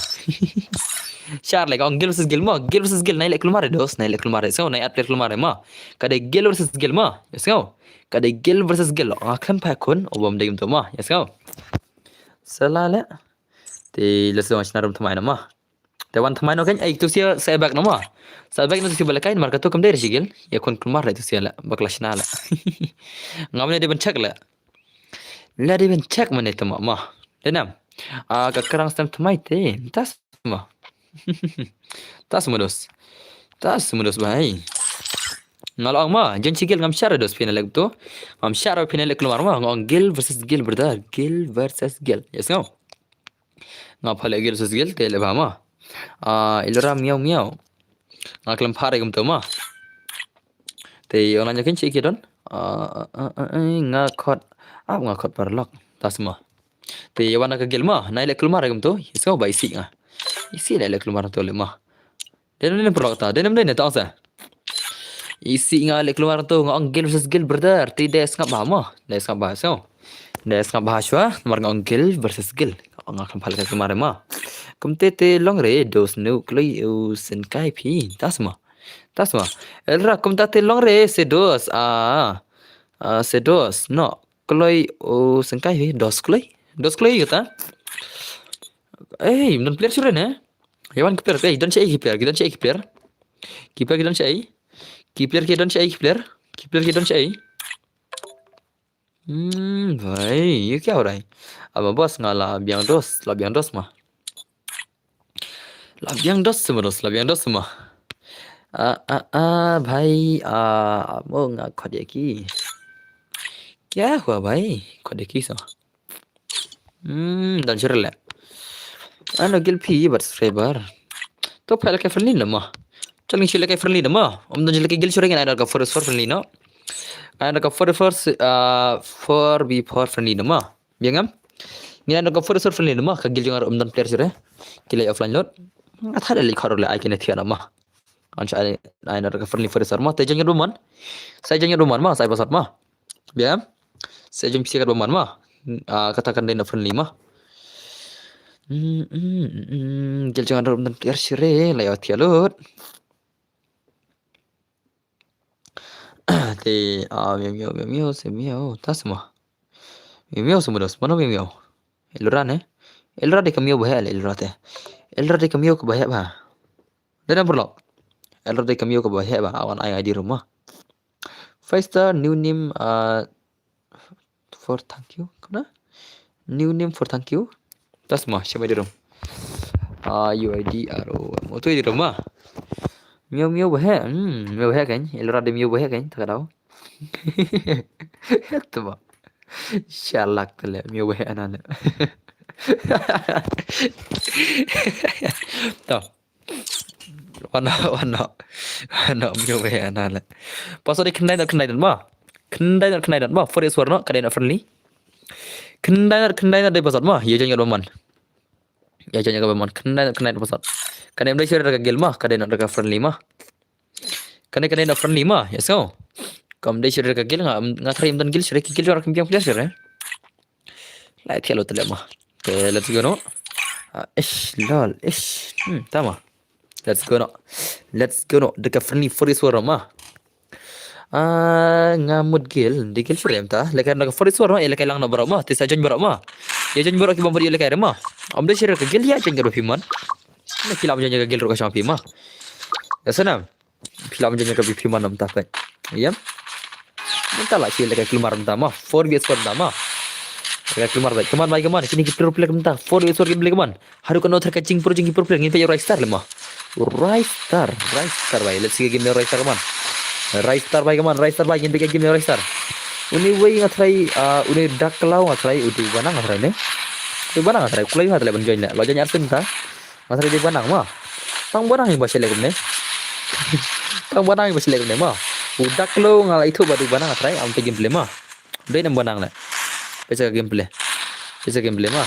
Shar le ka ong guild versus guild ma, guild versus guild, nai leh kulmar dos, nai leh kulmar, sngew, nai at leh kulmar ma. Ka dei guild versus guild ma, sngew. Ka dei guild versus guild, nga khlem phai khun, u bym dei kumto ma, sngew. Sala le. Te let's go, nga shna room thymmai na ma. Te wan thymmai noh kein, ai tu sia sa back noh ma. Sa back noh tu sia ba la kai, namar katu kam dei re shi guild. Ïa khun kulmar le tu sia le, bakla shna le. Ngam ne dei ban check le. La dei ban check mane tama ma. Dei nam. Ah, ka krang stem thymmai te. Tas ma. Tas ma dos. Tas ma dos bhai. Nga la ong ma, jan shi guild ngam share dos phi na leh tu. Ngam share phi na leh kulmar ma, nga ong guild versus guild brother, guild versus guild. Yes, ngam. Nga pha leh guild versus guild te leh ba ma. Ah, Ilara miau miau. Nga khlem pha re kumto ma. Te online ïa kin shi ki don. Ah, ah, ah, ah, nga khot. Ap nga khot paralok. Tas ma. Te ïa wan ka guild ma, nai leh kulmar re kumto. Ïa sngew ba isih nga. Isih leh leh kulmar to le ma. Dei nam dei nam paralok ta, dei nam dei ne ta ong sa. Isih nga leh kulmar to, nga ong guild versus guild brother. Te dei sngap bha ma, dei sngap bha so. Dei sngap bha shwa, namar nga ong guild versus guild. Nga khlem pha leh kulmar ma. Kumte te long re, dos nu kloi u sen kai phi. Tas ma. Tas ma. Elra kumta te long re, se dos. Ah. Ah, se dos. No. Kloi u sen kai phi, dos kloi. Dos kloi kata. Ei, don player sure ne? Yawan ki player, ei, don shaei ki player, ki don shaei ki player. Ki player, ki don shaei. Ki player, ki don shaei ki player. Ki player, ki don shaei. Hmm, bhai, ye kya ho raha hai? Aba boss nga la biang dos, la biang dos ma. La biang dos ma dos, la biang dos ma. Ah, ah, ah, bhai, ah, mo nga khot ïa ki. Kya hua bhai? Khot ïa ki so. Hmm, dan sure le. Ano guild phi bad subscriber. To pha leh kai friendly na ma. Chal ngi shu leh kai friendly na ma. Om dan shu leh kai guild sure ngan ai da ka four versus four friendly no. Ai da ka four versus, ah, four v four friendly na ma. Biang ngam? Ngin ai noh ka four versus four friendly ma, ka guild jong nga ruh ym don player shuh re. Ki leit offline lut. Nga tharai leit khot ruh leh ai kine thiah noh ma. Ngan sa ai, ai noh ka friendly four versus four ma, te jong ngi ruh man. Sa jong ngi ruh man ma, sa ai password ma. Biang. Sa jong phi kat ruh man ma. Ah, kata kan dei na friendly ma. Hmm, hmm, hmm, hmm. Guild jong nga ruh ym don player shuh re, leit thiah lut. Te, ah, miau, miau, miau, miau, se miau, ta se ma. Miau, miau, se ma dos, mano miau, miau. Elora ne? Elora dei ka miau ba heh le, Elora te. Elora dei ka miau ka ba heh ba. Dei na pyrlok. Elora dei ka miau ka ba heh ba, awan ai I D ruh ma. Five star, new name, ah, for thank you, kumno? New name for thank you. Ta se ma, shim I D ruh. Ah, U I D R O M. Uto I D ruh ma. Miau miau ba heh, hmm, miau ba heh kan. Elora dei miau ba heh kan, ta ka daw. Te ba. Shalak te le, miau ba heh ana le. To. Wan noh, wan noh. Wan noh, miau ba heh ana le. Password dei khyndai not khyndai not ma. Khyndai not khyndai not ma. Four versus four noh, ka dei not friendly. Khyndai not khyndai not dei password ma. Ïa jong ïa ba man. Ïa jong ïa ba man. Khyndai not khyndai not password. Kane ym dei shuh re ka guild ma, ka dei not ka friendly ma. Kane ka dei not friendly ma, ïa so. Kam dei shuh re ka guild nga, nga tharai ym don guild shuh re, ki guild jong nga kim biang player shuh re. Leit thiah lut te leh ma. Te let's go noh. Ah, ish, lol, ish. Hmm, ta ma. Let's go noh. Let's go noh. Dei ka friendly four versus four ma. Ah, nga mut guild, dei guild shuh re mynta. Lehkai noh ka four versus four ma, ïa lehkai lang noh baroh ma. Te sa join baroh ma. Ïa join baroh ki bym pat ïa lehkai re ma. Ym dei shuh re ka guild, ïa join ka da phi man. Na ki lam join ka guild ruh ka shong phi ma. Ïa sana. Phi lam join ka phi man mynta peit. Ïa. Mynta la ki lehkai kulmar mynta ma. Four versus four mynta ma. Lehkai kulmar bai. Come on bai, come on. Kine ki pro player mynta. Four versus four game play, come on. Haduh katno thyr ka jingpur jong ki pro player, ngin peit ïa u Ristar le ma. Ristar, Ristar bai. Let's see game ïa u Ristar, come on. Ristar bai, come on. Ristar bai, ngin peit ïa game ïa u Ristar. Une wei nga tharai, ah, une Dark Claw nga tharai, u dei u Banang nga tharai ne. U dei u Banang nga tharai, kulai nga tharai ban join le. Lo join arsien ta. Nga tharai dei u Banang ma. Tang u Banang hi ba shet leh kumne. Tang u Banang hi ba shet leh kumne ma. U Dark Claw nga la ithuh ba dei u Banang nga tharai, am te game play ma. Dei na u Banang le. Peit sa ka game play. Peit sa game play ma.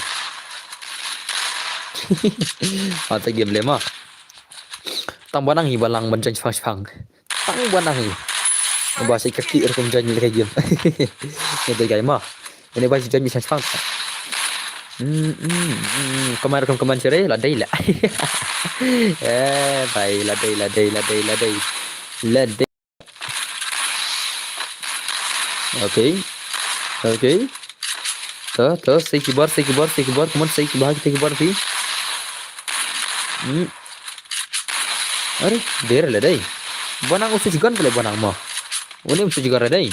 Ah, ta game play ma. Tang u Banang hi ba lang ban join shipang shipang. Tang u Banang hi. Ba sa ka ki rukom join le ka game. Ni dei guy ma. Ini ba sa join shipang shipang. Hmm, hmm, hmm. Kamar kam kamar shere la dei la. Eh, bai, la dei, la dei, la dei, la dei. La dei. Okay. Okay. To, to, sei ki bor, sei ki bor, sei ki bor, come on, sei ki bor, sei ki bor, sei. Hmm. Are, dei re la dei. U Banang u switch gun pale u Banang ma. Une um switch gun re dei.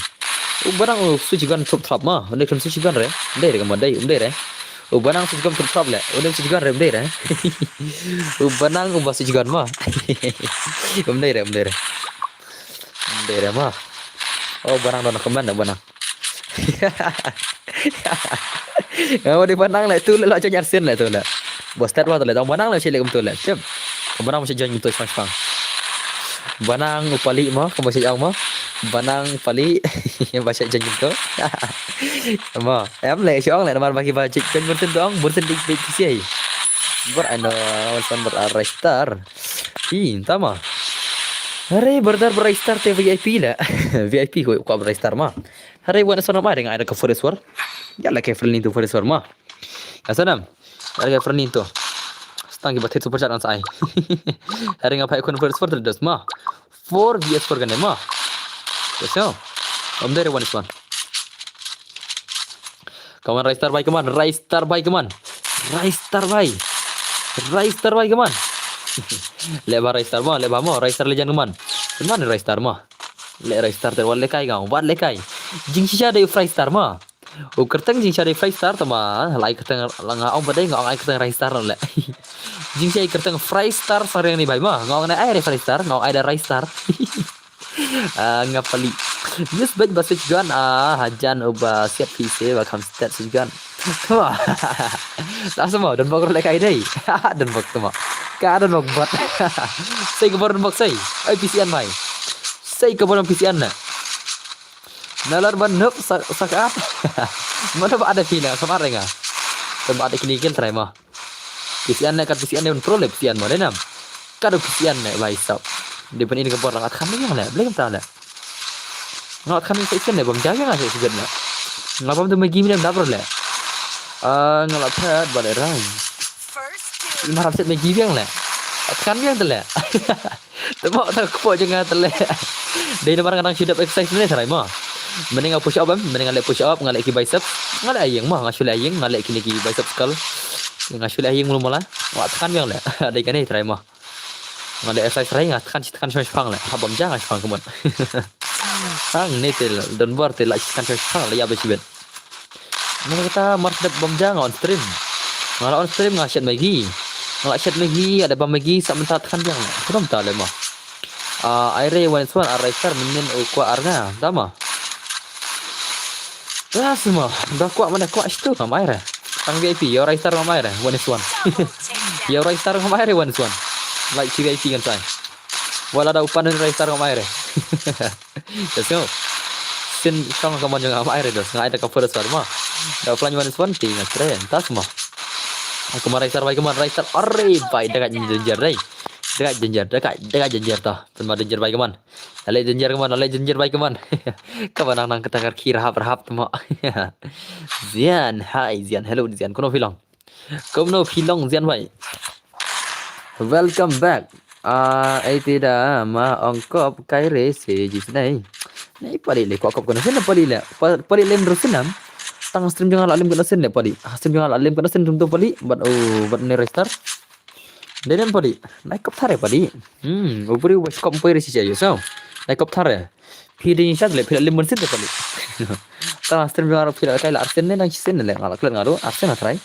U Banang u switch gun thup thup ma. Une um switch gun re. Dei re ka ma dei, um dei re. U Banang switch gun thup thup le. Une um switch gun re, um dei re. U Banang u ba switch gun ma. Um dei re, um dei re. Um dei re ma. Oh, u Banang don comment, u Banang. Nga ba dei u Banang le tu le, la join arsien le tu le. Ba start ba tu le, tang u Banang le shet leh kumtu le. Tip. U Banang ba shet join kumtu shipang shipang. U Banang u pali ma, kumba shet ong ma. U Banang u pali. Ba shet join kumtu. Ma, em le shet ong le namar ba ki ba shet join bun sien tu ong, bun sien dei dei ki sei. Bor ano, san bor arai star. Hi, tama. Hare brother, bor arai star te V I P le. V I P ko ko bor arai star ma. Hare wan son ma ding ada ka four versus four. Ïa la ka friendly tu four versus four ma. Ïa sana. Ada ka friendly tu. Stang ki ba thied super chat ngan sa ai. Hare nga phai khun four versus four te dos ma. Four versus four kan dei ma. Ïa so. Ym dei re wan son. Come on, Ristar bai, come on, Ristar bai, come on. Ristar bai. Ristar bai, come on. Leh ba Ristar ma, leh ba mo, Ristar legend, come on. Come on, Ristar ma. Leh Ristar te wat lehkai nga, wat lehkai. Jingshisha dei Ristar ma. U kyrteng jingshisha dei Ristar, tama la ai kyrteng la nga ong ba dei, nga ong ai kyrteng Ristar le. Jingshisha kyrteng Ristar, sang riang ni bai ma, nga ong ne ai re Ristar, nga ong ai da Ristar. Ah, nga pali. Use bad ba switch gun, ah, hajan uba siat P C ba kham stat switch gun. Tama. Ta sama, don bok lehkai dei. Don bok tama. Ka don bok bot. Sei ka bor don bok sei. Ai P C N bai. Sei ka bor don P C N na. Nalar ban nup sa-, sakat. Mana ba ada pina, kamar nga. Em at kini gel trai ma. Pisian ne kat pisian ne un pro le pisian ma denam. Kat pisian ne bai sap. Di pen ini ke bor lang at khan yang le. Blem ta le. Ngat khan yang pisian ne bam jaga ngat sibet ne. Ngabam tu megi minem dap le. Ah, ngala pet bale rai. Marap set megi biang le. At khan yang tele. Temo tak kepok je ngat tele. Dei namar ngadang shu dap exercise ne trai ma. Mending nga push up em, mending nga leh push up, nga leh ki bicep. Nga leh ayeng ma, nga shu leh ayeng, nga leh kini ki bicep curl. Nga shu leh ayeng mulu mala. Wa tkan biang leh. Dei kane trai ma. Nga leh exercise rai nga tkan shi tkan shong shpang leh. Habam ja nga shpang kemut. Hang ne tel don bor tel leh shi tkan shong shpang leh ya ba shibet. Nga kata mar dap bam ja nga on stream. Nga la on stream nga shet magi. Nga la shet magi ada bam magi sa mentat kan biang. Kudom ta leh ma. Ah, aire wan swan arai star minin u kwa arnga. Dama. Ras ma, da kwah mana kwah situ ngam ai re. Tang V I P, yo rai star ngam ai re, one is one. Yo rai star ngam ai re, one is one. Like V I P kan sai. Wala da upan rai star ngam ai re. Let's go. Sin shong ka mon jong ngam ai re dos, ngai da ka first one ma. Da plan one is one ti ngat re, tas ma. Aku ma rai star bai ka man rai star, are bai da ka danger dai. Da ka danger, da ka, da ka danger ta. Tun ma danger bai ka man. Lale danger ka man, lale danger bai ka man. Ka ba nang nang kata kar khi rahap rahap tmo. Zian, hai Zian, hello Zian, kumno phi long? Kumno phi long Zian bai? Welcome back. Ah, ai ti da ma ong kop kai re se ji snai. Nei pali le ko kop kono sen pali le. Pa- Pali lem ro senam. Tang stream jong la lem kono sen le pali. Ah, stream jong la lem kono sen tum to pali. But oh, but ne restar. Dei nem pali. Nai kop thare pali. Hmm, ubri was kop poi re si chayo so. Nai kop thare. Phi dei shat le phi la lim ban sin te pali. Ta stream jong arok phi la kai la arsen ne nang sisen le ngala klet ngalo arsen na trai.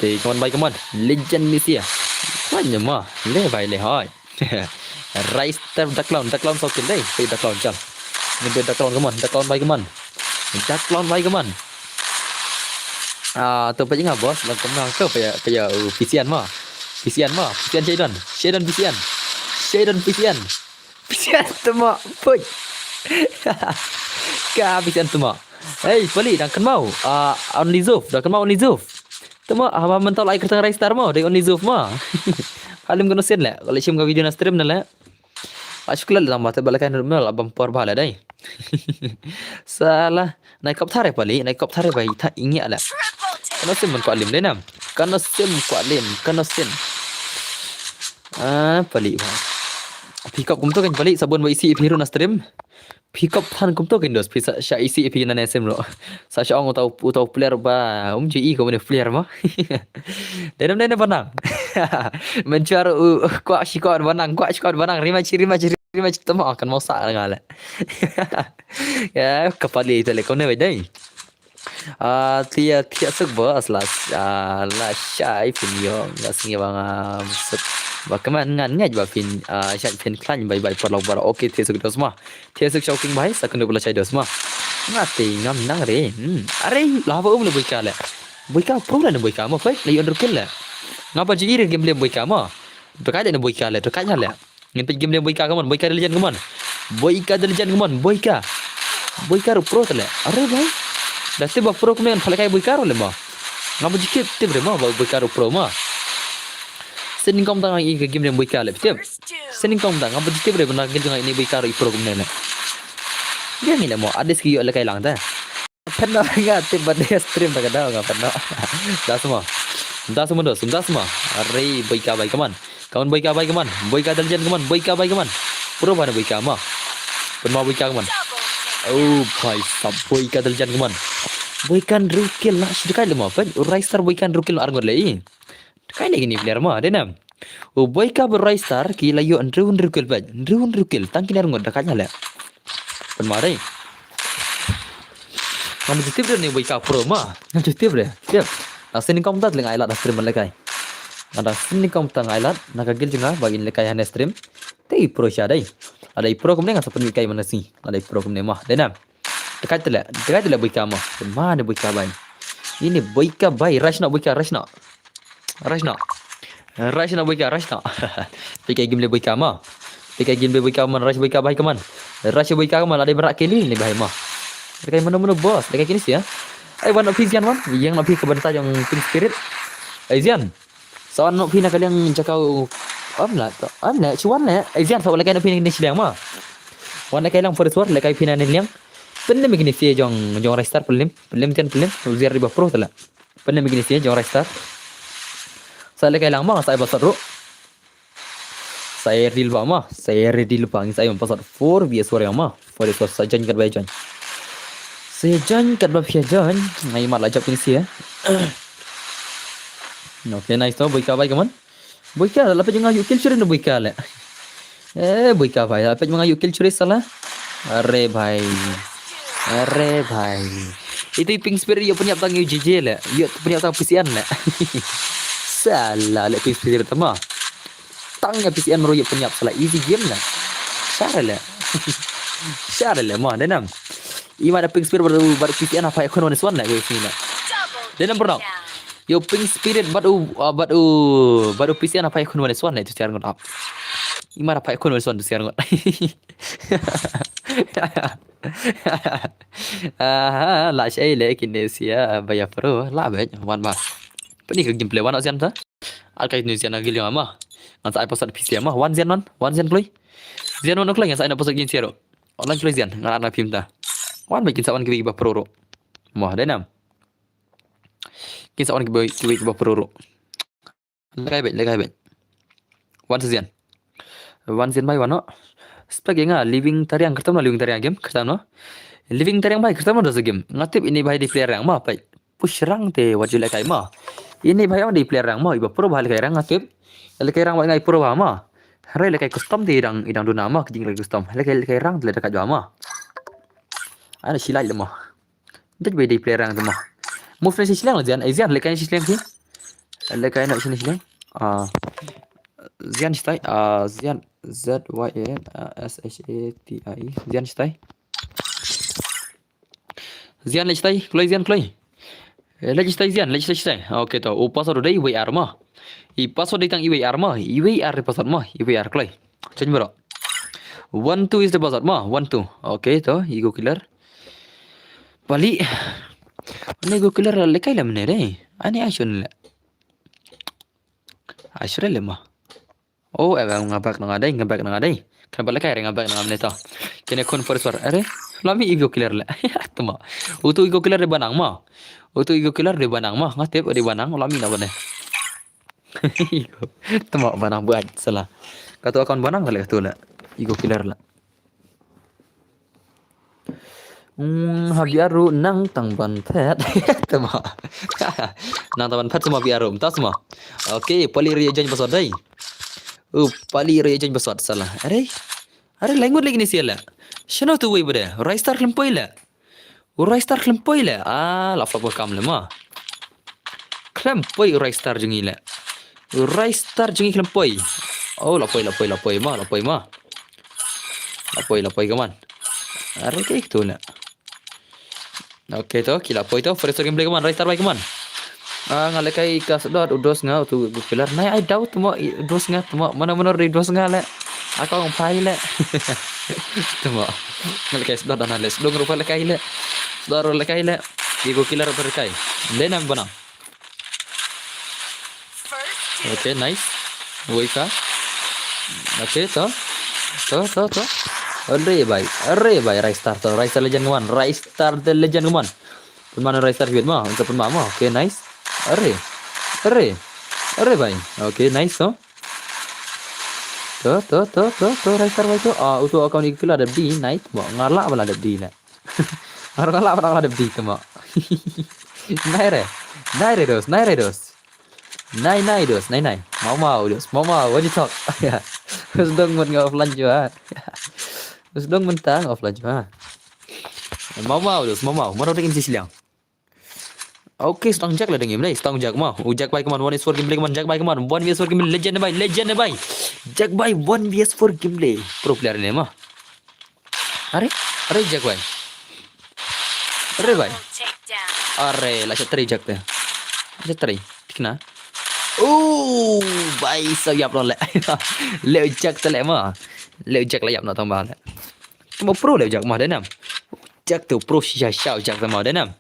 Te kaman bai kaman legend ni sia. Wanya ma le bai le hai. Rai star da clown, da clown so kin dei. Pe da clown chal. Ni be da clown kaman, da clown bai kaman. Da clown bai kaman. Ah, to pe nga boss lang kaman to pe pe uh, pisian ma. Pisian ma, pisian Shadon. Shadon pisian. Shadon pisian. Pisian tuma. Put. Ka pisian tuma. Hey, pali dang kan mau. Ah, only Zuf, dang kan mau only Zuf. Tuma, haba mental ai kertang rai star mau, dei only Zuf ma. Halim kono sen le. Kalau shim ka video na stream na le. Ba shukla le tang ba te ba le kai na mel bam por ba le dai. Sala, nai kop thare pali, nai kop thare bai tha ingi ala. Kano sim man ko alim dai nam. Kano sim ko alim, kano sim. Ah, pali ba. Phi kop kumto kan pali sabun ba isi phi ru na stream. Phi kop than kumto kan dos phi sa sha isi phi na ne sim ro. Sa sha ong utau utau player ba um ji i ko ne player ma. Dai nam dai na banang. Menchar u kwa shi kwa banang, kwa shi kwa banang rima chi rima chi rima chi tama kan mau sa nga le. Ya, kapali tele ko ne bai dai. Ah, tia tia suk bos la ah, la shai phin yo nga sngi ba nga suk ba kaman ngan ngaj ba phin ah, shai phin klan bai bai parlok bar. Okay, tia suk dos ma. Tia suk shauking bai sa kunu bala shai dos ma. Nga te ngam nang re. Hmm. Are la ba um le boika le. Boika pro le boika ma pek le yon rukil le. Nga ba ji ire game le boika ma. Dekat le boika le, dekat le. Ngin peit game dei Boika kaman, Boika the legend kaman. Boika the legend kaman, Boika. Boika ruh pro tele. Are bai. Da tip ba pro kumne ngan phalkai Boika ruh le ma. Ngam ba jikip tip re ma ba Boika ruh pro ma. Sining kom tang i ka game dei Boika le tip. Sining kom tang ngam ba jikip re ba na gil jong i ni Boika ruh i pro kumne le. Dia ngi le mo adis ki yo le kai lang ta. Pynno nga tip ba dei stream ta ka daw nga pynno. Das mo. Das mo dos, das mo. Are Boika bai kaman. Kaman Boika bai kaman. Boika the legend kaman. Boika bai kaman. Pro ba ne Boika ma. Pynma Boika kaman. Oh bhai sab Boika the legend kaman. Boika ndru kill na shi dekai le ma. Pen Rai Star Boika ndru kill na arngot le i. Dekai le kini player ma. Dei nam. U Boika ba Rai Star ki la ïoh ndru ndru kill bad. Ndru ndru kill tang kine arngut da ka nya le. Pynma dei. Ngam ju tip de ne Boika pro ma. Ngam ju tip de. Tip. Na sini kom tat le ngai lat da stream le kai. Na da sini kom ta ngai lat na ka gil jnga ba in le kai hane stream. Te i pro sha dei. Ada i pro kumne nga sa pynmih kai mana si. Ada i pro kumne ma. Dei nam. Dekat tele, dekat tele Boika ma. Pynma ne Boika bai. Ini Boika bai, rush na Boika, rush na. Rush na. Rush na Boika, rush na. Pika game le Boika ma. Pika game le Boika man, rush Boika bai kaman. Rush Boika kaman, ada berak kili ni bai ma. Dekai mana mana bos, dekai kini sih ya. Ai wan noh phi Zian wan. Ïeng noh phi ka bynta jong Pink Spirit. Ai Zian. Sa wan noh phi na ka liang jaka u. Am la to. Am la chu wan la. Ai Zian sa wan la kai noh phi na shiliang ma. Wan la kai lang first war la kai phi na liang. Pynlem ïa kine sia jong jong Ristar pynlem. Pynlem tian pynlem. U Zian ri ba pro tala. Pynlem ïa kine sia jong Ristar. Sa la kai lang ma sa ai ba sat ruh. Sa ïa ril ba ma, sa ïa ril ba ngin sa ïa pasat four V S four ïa ma. Four V S four sa join kat ba join. Sa join kat ba phi join. Ngai mat la jop ni sia. Okay, nice to, Boika bai kaman. Boika, la pej nga ïu kill churi no Boika le. Eh, Boika bai, la pej nga ïu kill churi sala. Are bhai. Are bhai. Itu Pink Spirit ïa pynïap tang ïu J J le. Ïa pynïap tang P C N le. Sala le Pink Spirit tama. Tang ïa P C N ruh ïa pynïap sala easy game na. Share le. Share le mo, dei nam. Ima da Pink Spirit bad, bad P C N ha phai khun wan swan le, guys, ni na. Dei nam bro. Yo Pink Spirit bad u, ah, bad u, bad u P C N ha phai khun wan swan le, tu share ngot ap. Ima da phai khun wan swan tu share ngot. Aha, la shai le kine sia, ba ïa pro, la bej, wan ba. Pynlong ka gameplay wan Zian ta. Ar kai ni Zian agi liang ma. Ngan sa ai pasat P C ma. Wan Zian non. Wan Zian kloi. Zian non kloi ngan sa ai na pasat gin siaro. Online kloi Zian. Ngan ar na phim ta. Wan ba kin sa wan kiwi ba pro ro. Mo dei nam. Kin sa wan kiwi kiwi ba pro ro. Lekai bej, lekai bej. Wan sa Zian. Wan Zian bai wan no. Spek ïa nga living tariang kyrtam no living tariang game kyrtam no. Living tariang bai kyrtam no da sa game. Nga tip ini bai di player yang ma pai. Push rang te wat ju lekai ma. Ini bha ong di player rang ma iba pro bha lekai rang nga tip. Lekai rang wa ngai pro bha ma. Hare lekai custom te idang idang duna ma kjing lekai custom. Lekai lekai rang te lekai jwa ma. Ana silai le ma. Dej bai di player rang te ma. Move na si shleng la Zian. Ai Zian lekai si shleng si. Lekai na si shleng. Ah. Zian stai. Ah Zian Z Y A N S H A T I E. Zian stai. Zian leit stai, kloi Zian kloi. Eh, leit stai Zian, leit stai stai. Okay to, u password dei W R ma. I password dei tang i W R ma, i W R password ma, i W R kloi. Change bro. One two is the password ma, one two. Okay to, ego killer. Pali. Ego killer la lekai la mene dei. Ani ashun le. Ashre le ma. Oh, eh, nga back na nga dei, nga back na nga dei. Kan balik kai nga back na nga mene to. Kene kon first war. Are, lami ego killer le. Tuma. Utu ego killer di banang ma. Utu ego killer di banang ma. Nga tip di banang, lami na bane. Tuma banang buat salah. Katu account banang kali katu le. Ego killer le. Hmm, ha biaru nang tang ban phet. Tama. Nang tang ban phet sama biaru. Mta sama. Okay, pali ri jen basot dai. Uh, pali ri jen basot salah. Are. Are language lagi ni sia la. Shano tu wei bade. Ristar klempoi la. Ristar klempoi la. Ah, la flop kam le ma. Klempoi Ristar jong i le. Ristar jong i klempoi. Oh, la poi, la poi, la poi ma, la poi ma. La poi, la poi kaman. Are ke tu le. Okay to, ki la poi to, first game play kaman, Ristar bai kaman. Ah, nga lekai ka sdot u dos nga tu gu pilar. Nai ai dau tu mo u dos nga tu mo. Mana mana ri dos nga le. Aka ong phai le. Tu mo. Nga lekai sdot dan le. Sdong rupa lekai le. Sdot rupa lekai le. Ego killer rupa lekai. Le nam bana. Okay, nice. Wei ka. Okay, to. To, to, to. Are bai, are bai, Ristar to. Ristar legend one. Ristar the legend one. Pynman Ristar jwet ma, untuk pynman ma. Okay, nice. Are. Are. Are bai. Okay, nice to. To, to, to, to, to, Ristar bai to. Ah, utu account ikila ada di, nice. Mo ngala bala ada di la. Ngala bala ada di to mo. Nai re. Nai re dos, nai re dos. Nai nai dos, nai nai. Mau mau dos, mau mau, what you talk? Sdong mut nga offline jua. Sdong mut tang offline jua. Mau mau dos, mau mau. Mano ding insi siliang. Okay, stang jak la ding imlei, stang jak ma. U jak bai kaman one v four gameplay kaman, jak bai kaman one v four gameplay legend bai, legend bai. Jak bai one v four gameplay. Pro player ne ma. Are, are jak bai. Are bai. Are la chat tari jak te. Chat tari. Tikna. Oh, bai sa yap lo le. Le jak te le ma. Le jak la yap na tamba le. Tamba pro le jak ma denam. Jak tu pro sha sha jak te ma denam.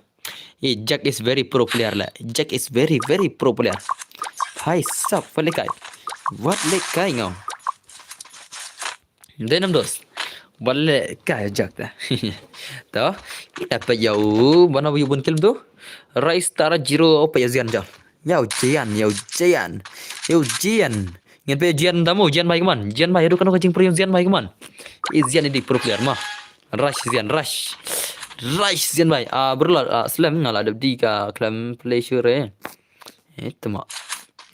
Ye, Jack is very pro player la. Jack is very, very pro player. Hai sap, wat lehkai. Wat lehkai ngam. Dei nam dos. Wat lehkai Jack ta. To. Ita pa yau. Bana yu bun kill tu. Rai star zero pa ya zian jal. Yau jian, yau jian. Yau jian. Ngan pe jian tamu, jian bai kaman. Jian bai, aduh, kano ka jingpyrshang jian bai kaman. I jian i di pro player ma. Rush jian, rush. Rush jian bai. Ah, berla, ah, slem nga la dep di ka klem play sure. Eh, tama.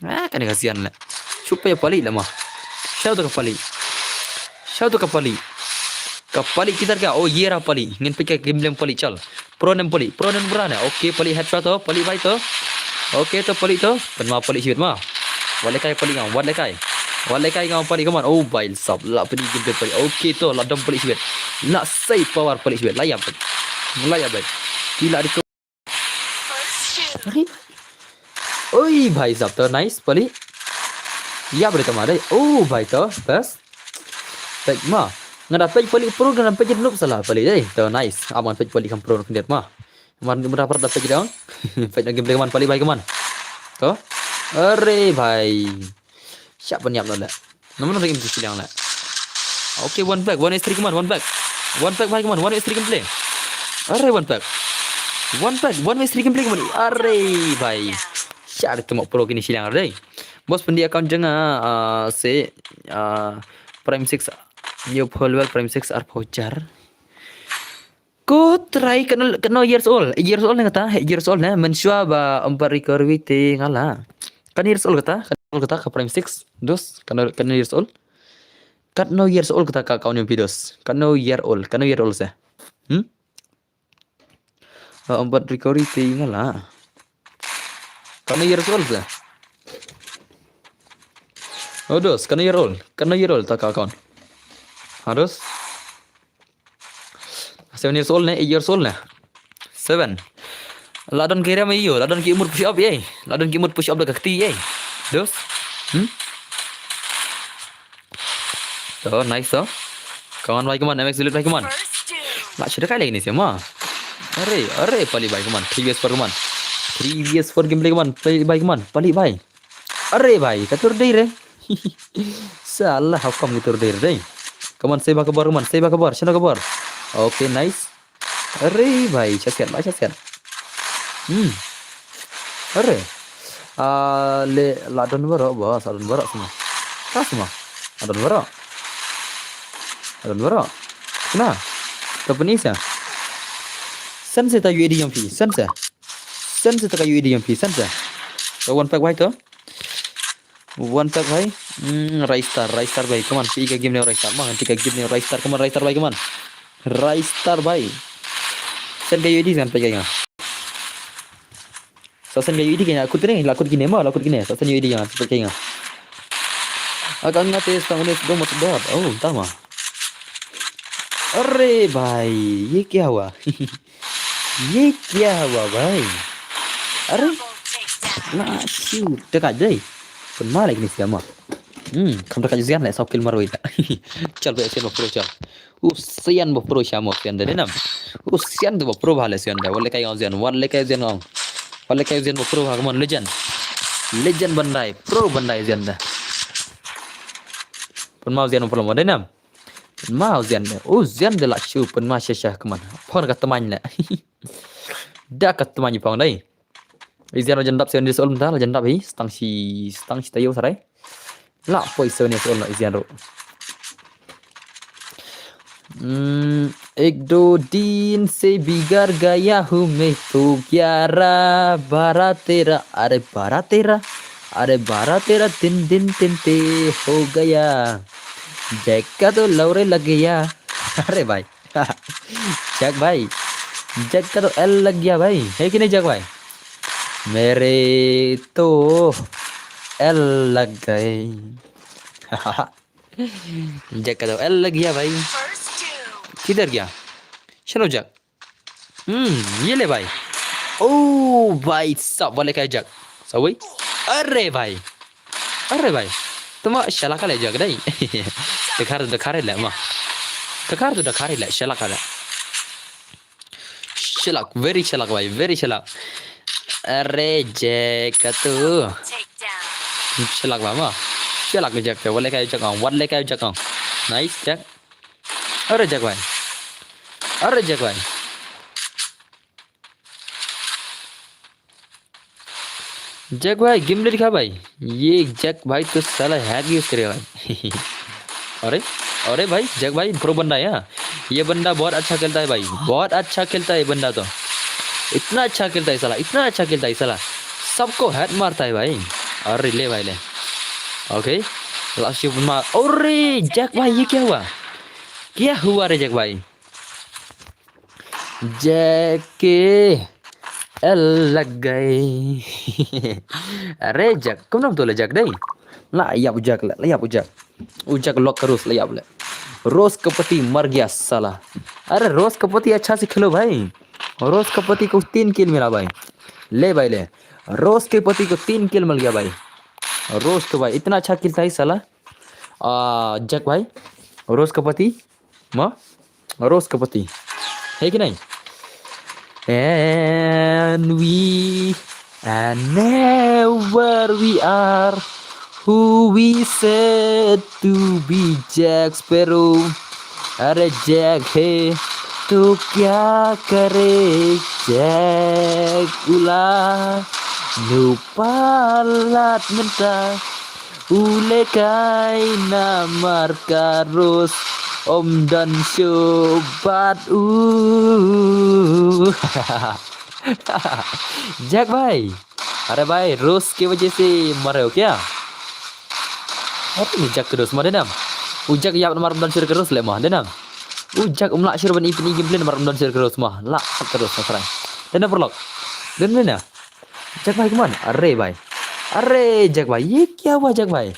Ah, kane ka jian le. Chupa ya pali la ma. Shout out ka pali. Shout out ka pali. Ka pali kita ka. Oh, yera pali. Ngin pika game lem pali chal. Pro nem pali. Pro nem berane. Okay, pali headshot to. Pali bai to. Okay to pali to. Pynma pali shibit ma. Wat lehkai pali ngam. Wat lehkai. Wat lehkai ngam pali kaman. Oh, bai sap. La pynigim pali. Okay to. La dom pali shibit. La sei power pali shibit. La ya bai. La ya bai. Kila di Oi, bai sap to, nice pali. Ya, boleh tama dai. Oh, bai to, best. Pek ma. Nga da pek pali pro, nga da pek noob sala pali dai. To, nice. Aman pek pali kam pro khyndiat ma. Man, man da pek dang. Pek game play man pali bai kaman. To. Are bai. Siap ban yap la. Namun ring tu silang la. Okay, one pack, one is three kaman, one pack. One pack bai kaman, one is three kan play. Are one pack. One pack, one is three kan play kaman. Are bai. Siap tu mak pro kini silang dai. Bos pendi account jeng ah, ah, se ah, Prime six. New Paul Well Prime six ar pochar. Ko try kano, kano years old. Eight years old ne kata, eight years old ne. Mensua ba empat recovery te ngala. Kan years old kata, kan old kata ka Prime six. Dos, kano, kano years old. Kano years old kata ka kau ni dos. Kano year old, kano year old se. Hmm? Ba empat recovery te ngala. Kano years old se. Oh, dos, kano year old. Kano year old ta ka account. Ha, dos. Seven years old ne, eight years old ne. Seven. La don ki rem ïo, la don ki mut push up ye. La don ki mut push up da ka kti ye. Dos. Hmm? To, nice to. Come on, bai kaman, M X Elite bai kaman. La shuda kai lagi ni sih ma. Are, are, pali bai kaman. Previous four kaman. Previous four game play kaman. Pali bai kaman. Pali bai. Are bai, ka tur dei re. Salah, how come ni tur dei re? Come on, save ka bor, come on, save ka bor, shano ka bor. Okay, nice. Are bai, shasiat, bai shasiat. Hmm. Are. Ah, le, la don baro, bos, la don baro semua. Ka semua. La don baro. La don baro. Kena. Ka penis ya. Sense ta U A D yang pi, sense. Sense ta ka U A D yang pi, sense. Ka one pack bai to. One pack bai. Hmm, Rai Star, Rai Star bai. Come on, pi ka game ne Rai Star. Ma, nanti ka game ne Rai Star. Come on, Rai Star bai, come on. Rai Star bai. Sen ka U A D kan pai ka nga. Sa sen ka U A D ka nga. Kut kene, la kut kene ma, la kut kene. Sa sen U A D ka nga, pai ka nga. Akan ngate stang unis dong mat dot. Oh, tama. Are bhai, ye kya hua? Ye kya hua bhai? Are? Na shoot, dekat dai. Pun malik ni siama. Hmm, kam dekat jian le, saw kill marwai ta. Chal ba sian ba pro chal. U sian ba pro siama sian da denam. U sian da ba pro bha le sian da. Wale kai ngau sian, wale kai sian ngau. Wale kai sian ba pro bha, come on, legend. Legend bandai, pro bandai sian da. Pun mau sian ba pro mo denam. Pun mau sian da. U sian da la shu, pun ma sha sha, come on. Pon ka teman le. Da ka teman ni pon dai. Izian ro jendap seven years old mynta, la jendap hi, stang shi, stang shi tayo sarai. La poi seven years old la izian ro. Hmm, ek do din se bigar gaya hu main, to gyara bara tera, are bara tera, are bara tera, din din tin te ho gaya. Jeka to laure lage ya. Are bhai. Jack bhai. Jack ka to L lag gaya bhai. Hai ki nahi Jack bhai? Mere to L lag gaye. Jack ka to L lag gaya bhai. Kidhar gaya? Chalo Jack. Hmm, ye le bhai. Oh bhai sab, wale kai Jack. Sawi? Are bhai. Are bhai. Tuma shala ka le Jack dai. Dakhar, dakhar le ma. Dakhar tu dakhar le, shala ka le. Shalak, very shalak bhai, very shalak. Are Jack ka tu. Shalak bhai mo. Shalak Jack te, wat leh kai Jack ong, wat leh kai Jack ong. Nice Jack. Are Jack bhai. Are Jack bhai. जग भाई, game play दिखा भाई। ये जग भाई तो साला hack use करे भाई। अरे, अरे भाई, जग भाई प्रो बंदा है यार। ये बंदा बहुत अच्छा खेलता है भाई, बहुत अच्छा खेलता है ये बंदा तो। इतना अच्छा खेलता है साला, इतना अच्छा खेलता है साला। सबको हेड मारता है भाई। अरे ले भाई ले। ओके। लास्ट मार। अरे जग भाई, ये क्या हुआ? क्या हुआ रे जग भाई? जग के एल लग गए। अरे जग, कौन नाम तो ले जग दे? ला या जग, ला या जग। U जग लॉक करो, ला या ले। रोज का पति मर गया साला। अरे रोज का पति अच्छा से खेलो भाई। रोज का पति को तीन किल मिला भाई। ले भाई ले। रोज के पति को तीन किल मिल गया भाई। रोज तो भाई इतना अच्छा खेलता है साला। आ, जग भाई, रोज का पति, माँ, रोज का पति, है कि नहीं? And we, and never we are who we said to be, Jack Sparrow. अरे जग है तो क्या करे जग उला, nu palat mynta u leh kai namar ka Rose ym don shuh bad u. जग भाई, अरे भाई, रोज के वजह से मरे हो क्या? Ato ni jug ka Rose ma, dei nam? U jug ïap namar ym don shuh ka Rose leh ma, dei nam? U jug um lah shuh ban ïa pynïaid gameplay namar ym don shuh ka Rose ma. Lah ka Rose ma, trai. Dei nam paralok? Dei nam, dei nam? Jug bhai, come on. Are bhai. Are jug bhai. Ye kya hua jug bhai?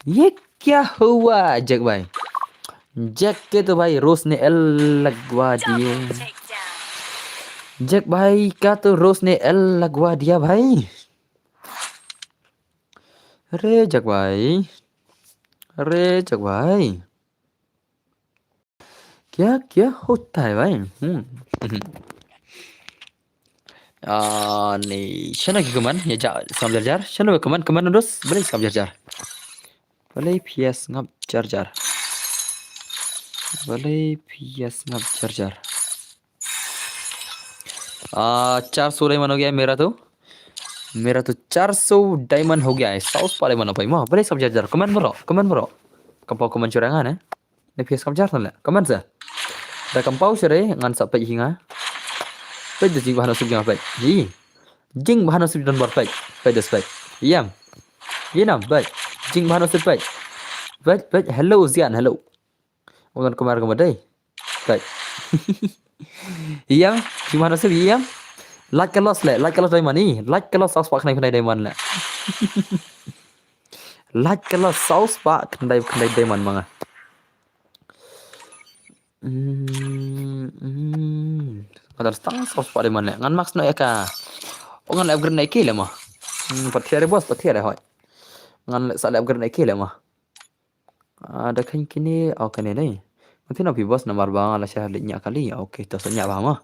Ye kya hua jug bhai? Jug ke to bhai Rose ne L lagwa diye. Jug bhai ka to Rose ne L lagwa diya bhai. अरे जग भाई, अरे जग भाई, क्या क्या होता है भाई? हम्म। Ah, ni shano ki kmen, ïa ja sngap jar jar. Shano kmen, kmen terus, balei sngap jar jar? Balei phi ïa sngap jar jar? Balei phi ïa sngap jar jar? Ah, चार सौ diamond हो गया मेरा तो। मेरा तो चार सौ diamond हो गया है। Saw spah diamond na phi mo. Balei sngap jar jar? Kmen bro, kmen bro. Kam paw kmen shuh re ngan, eh. Ne phi sngap jar re leh. Kmen se. Da kam paw shuh re ngan sa peit hi nga. Peit da jingbha nasib jong nga peit. Hi. Jingbha nasib don bor peit. Peit da peit. Ïam. Ïa nam peit. Jingbha nasib peit. Peit, peit. Hello Zian, hello. Ong don kumar kumar dei. Peit. Ïam, jingbha nasib ïam. Lait ka loss leh, lait ka loss diamond i. Lait ka loss saw spah khyndai khyndai diamond leh. Lait ka loss saw spah khyndai khyndai diamond ma nga. Hmm, hmm. Nga don tang saw spah diamond leh. Ngan max noh ïa ka. Oh, ngan leh upgrade na A K leh ma. Hmm, pat thiah re boss, pat thiah re hoi. Ngan leh sa leh upgrade na A K leh ma. Ah, da kheiñ kine, oh, kane ne. Ngan thiah noh phi boss namar ba nga la shah leit ñiah kali. Okay, to sa ñiah bha ma.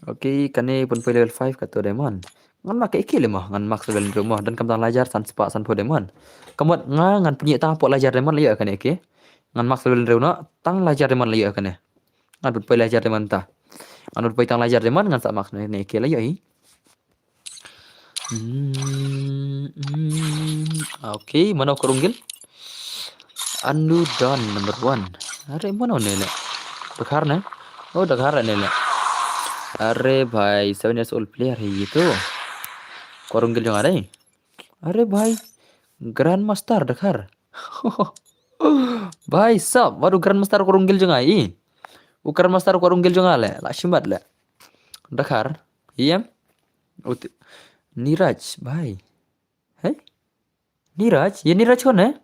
Okay, kane pynpoi level five kato diamond. Ngan max A K leh ma, ngan max level hynriew ma. Don kam tang lai hajar san spah sanphew diamond. Ka mut nga ngan pynïaid tang hapoh lai hajar diamond la ïoh kane A K. Ngan max level hynriew noh, tang lai hajar diamond la ïoh kane. Ngan pynpoi lai hajar diamond ta. Ngan pynpoi tang lai hajar diamond ngan sa max ne, ne A K la ïoh hi. Hmm, hmm. Okay, mano Korunggil? Anu Don number one. Are mano ne leh? Dkhar ne? Oh, Dkhar ne leh. Are bhai, seven years old player hai ye to. Korunggil jong nga dei. Are bhai, Grandmaster Dkhar. Bhai sab, wat u Grandmaster Korunggil jong nga i. U Grandmaster Korunggil jong nga leh, la shimat leh. Dkhar, ïam. Ut-, Niraj, bhai. Hey? Niraj? Ye Niraj कौन है?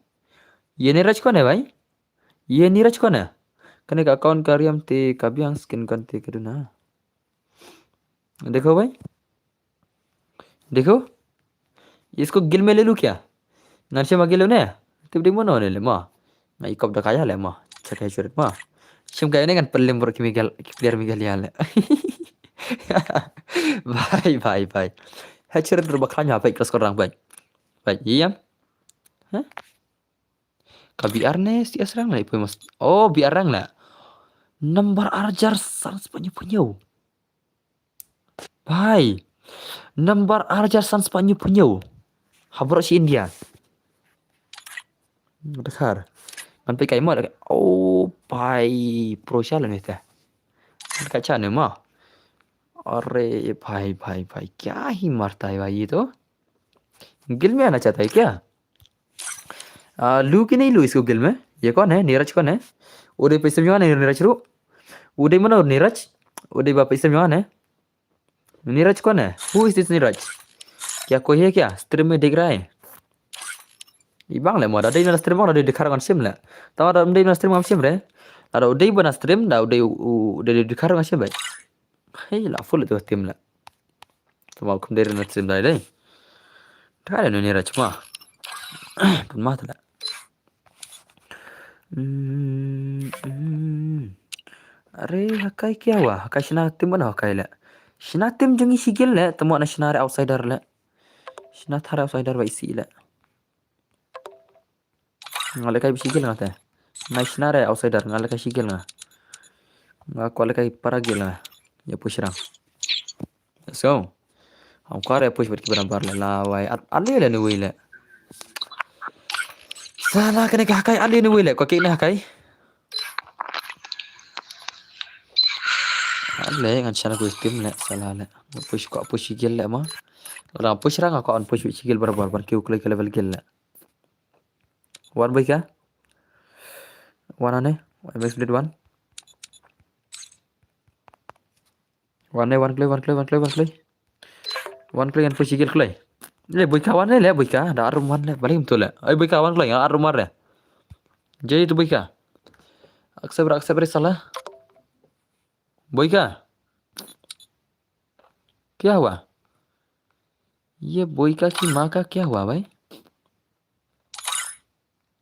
Ye Niraj कौन है, bhai? Ye Niraj कौन है? Kane ka account ka riam te ka biang skin gun te ka duna. देखो भाई, देखो, इसको गिल में ले लूं क्या? Ngan shim ha Gill ne? Tip dei mano ne leh ma. Nga i kop da kaya leh ma. Check hai shuret ma. Shim kaya ne ngan pynlem bor ki Meghal-, ki player Meghalaya leh. Bhai, bhai, bhai. Hei, chiri dur bakhan ha, bhai, klas korang, bhai. Bhai, ïam. Hah? Ka B R ne, C S rang la, ipoi mas. Oh, B R rang la. Number arjar san spah hynñiew phew hynñiew. Bhai. Number arjar san spah hynñiew phew hynñiew. Ha baroh shi India. Dkhar. Ngan peit kai mo. Oh, bhai. Pro sha la ne te. Ngan ka cha ne mo. Are, bhai, bhai, bhai. Kya hi marta hai bhai ye to? Gil mein aana chahta hai kya? आ, लू की नहीं लू इसको गिल में? ये कौन है? नीरज कौन है? उदय पे इसमें कौन है? नीरज रू। उदय मनो नीरज। उदय बाप इसमें कौन है? नीरज कौन है? Who is this Neeraj? क्या कोई है क्या? Stream में दिख रहा है? Ibang le mo da dei na stream da dei dikhar ngan shim le. Tawa da dei na stream ngan shim re. Da dei ba na stream da dei u dei dikhar ngan shim be. Hei la full tu tim le. Tama kum dei na stream da dei. Dikhar no Neeraj ma. Pun ma ta le. Hmm, hmm. Are hakai kya hua? Hakai shna tim mana hakai le. Shna tim jong i shigil le, tamo na shna re outsider le. Shna thare outsider ba isi le. Nga le kai shigil nga te. Na shna re outsider nga le kai shigil nga. Nga ko le kai para gil nga. Ya push rang. So, ham kwah re push bad ki barabar le la wai. At, at le le ni wei le. Sala kane ka hakai at le ni wei le. Ko ki na hakai. At le ngan shana ku tim le sala le. Push ko push gil le ma. Ora push rang ko an push gil barabar bar ki u kloi ke level gil le. Wan bai ka. Wan ane. Wan bai split wan. Wan le, wan kloi, wan kloi, wan kloi, wan kloi. Wan kloi, wan kloi, wan kloi. Le, boika wan le, le, boika. Da arum wan le, balik betul le. Ai, boika wan kloi, arum wan le. Jadi tu boika. Accept, accept re sala. Boika. Kya hua? Ye boika ki maa ka kya hua, bhai?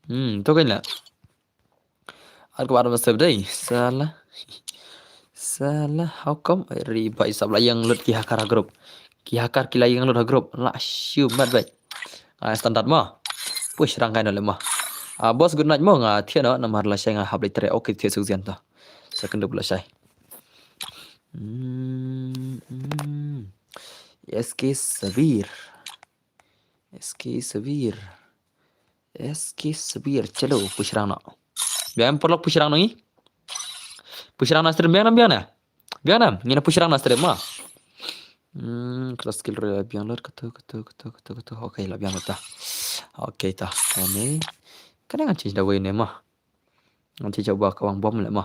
Hmm, to kanya. Ar ko bar masab dai. Sala. Sala, how come? Ri bai sab la yang lut ki hakar ha group. Ki hakar ki la yang lut ha group. La shu mat bai. Ah, standard mo. Push rang kai no le mo. Ah, boss, good night mo, nga thiah no namar la shai nga hap le tre. Okay, thiah suk zian to. Second double la shai. Hmm, hmm. S K Sabir. S K Sabir. S K Sabir. Chalo, push rang no. Biang em paralok push rang no ngi. Push rang na stream biang nam biang na. Biang nam, ngi na push rang na stream ma. Hmm, class skill re biang ler katu, katu, katu, katu, katu. Okay, la biang ta. Okay ta. Kane. Kane ngan change da wei ne ma. Ngan change ba ka wang bom le ma.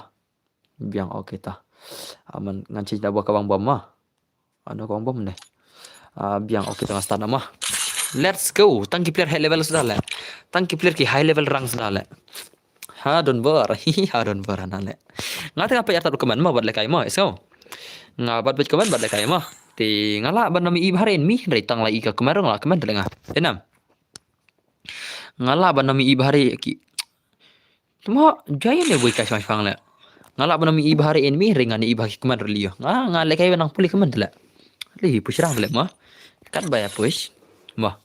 Biang, okay ta. Aman ngan change da ba ka wang bom ma. Ano ka wang bom ne. Ah, biang, okay ta, ngan start na ma. Let's go. Tang ki player high level suda le. Tang ki player ki high level rank suda le. Ha don bor. Hi ha don bor na le. Nga tang apa ya ta comment ma bad le kai ma. So. Nga bad bad comment bad le kai ma. Te nga la ban nami i bhare en mi. Rai tang la i ka comment rong la comment le nga. Enam. Nga la ban nami i bhare ki. Tuma jai ne bui kai shang shang le. Nga la ban nami i bhare en mi ringan i bhaki keman rili yo. Nga nga le kai nang puli keman le. Li push rang le ma. Kat ba ya push. Ma.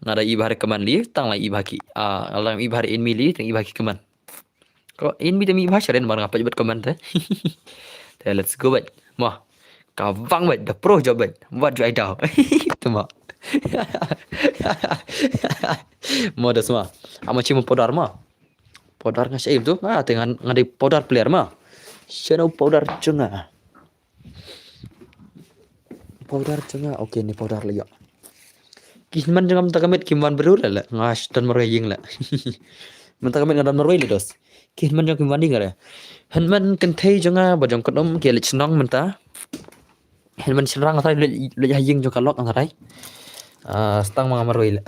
Nga da i bhare keman li tang la i bhaki. Ah, nga la i bhare en mi li tang i bhaki keman. Ko in bi te mi bha sharen mar nga paj bat comment te. Te let's go bat. Ma. Ka bang bat da pro job bat. What do I do? Te ma. Ma das ma. Ama chimu powder ma. Powder nga shaim tu. Ah, te nga nga dei powder player ma. Shadow powder chunga. Powder chunga, okay, ni powder la ïa. Ki hynmen jong nga mynta ka miet kim wan briew la la. Nga don marwei ïing la. Mynta ka miet nga don marwei la dos. Ki hynmen jong kim wan ïing la. Hynmen kynthei jong nga ba jong kondom ki leit shnong mynta. Hynmen shynrang nga tharai leit ha ïing jong ka lok nga tharai. Ah, stang ma nga marwei la.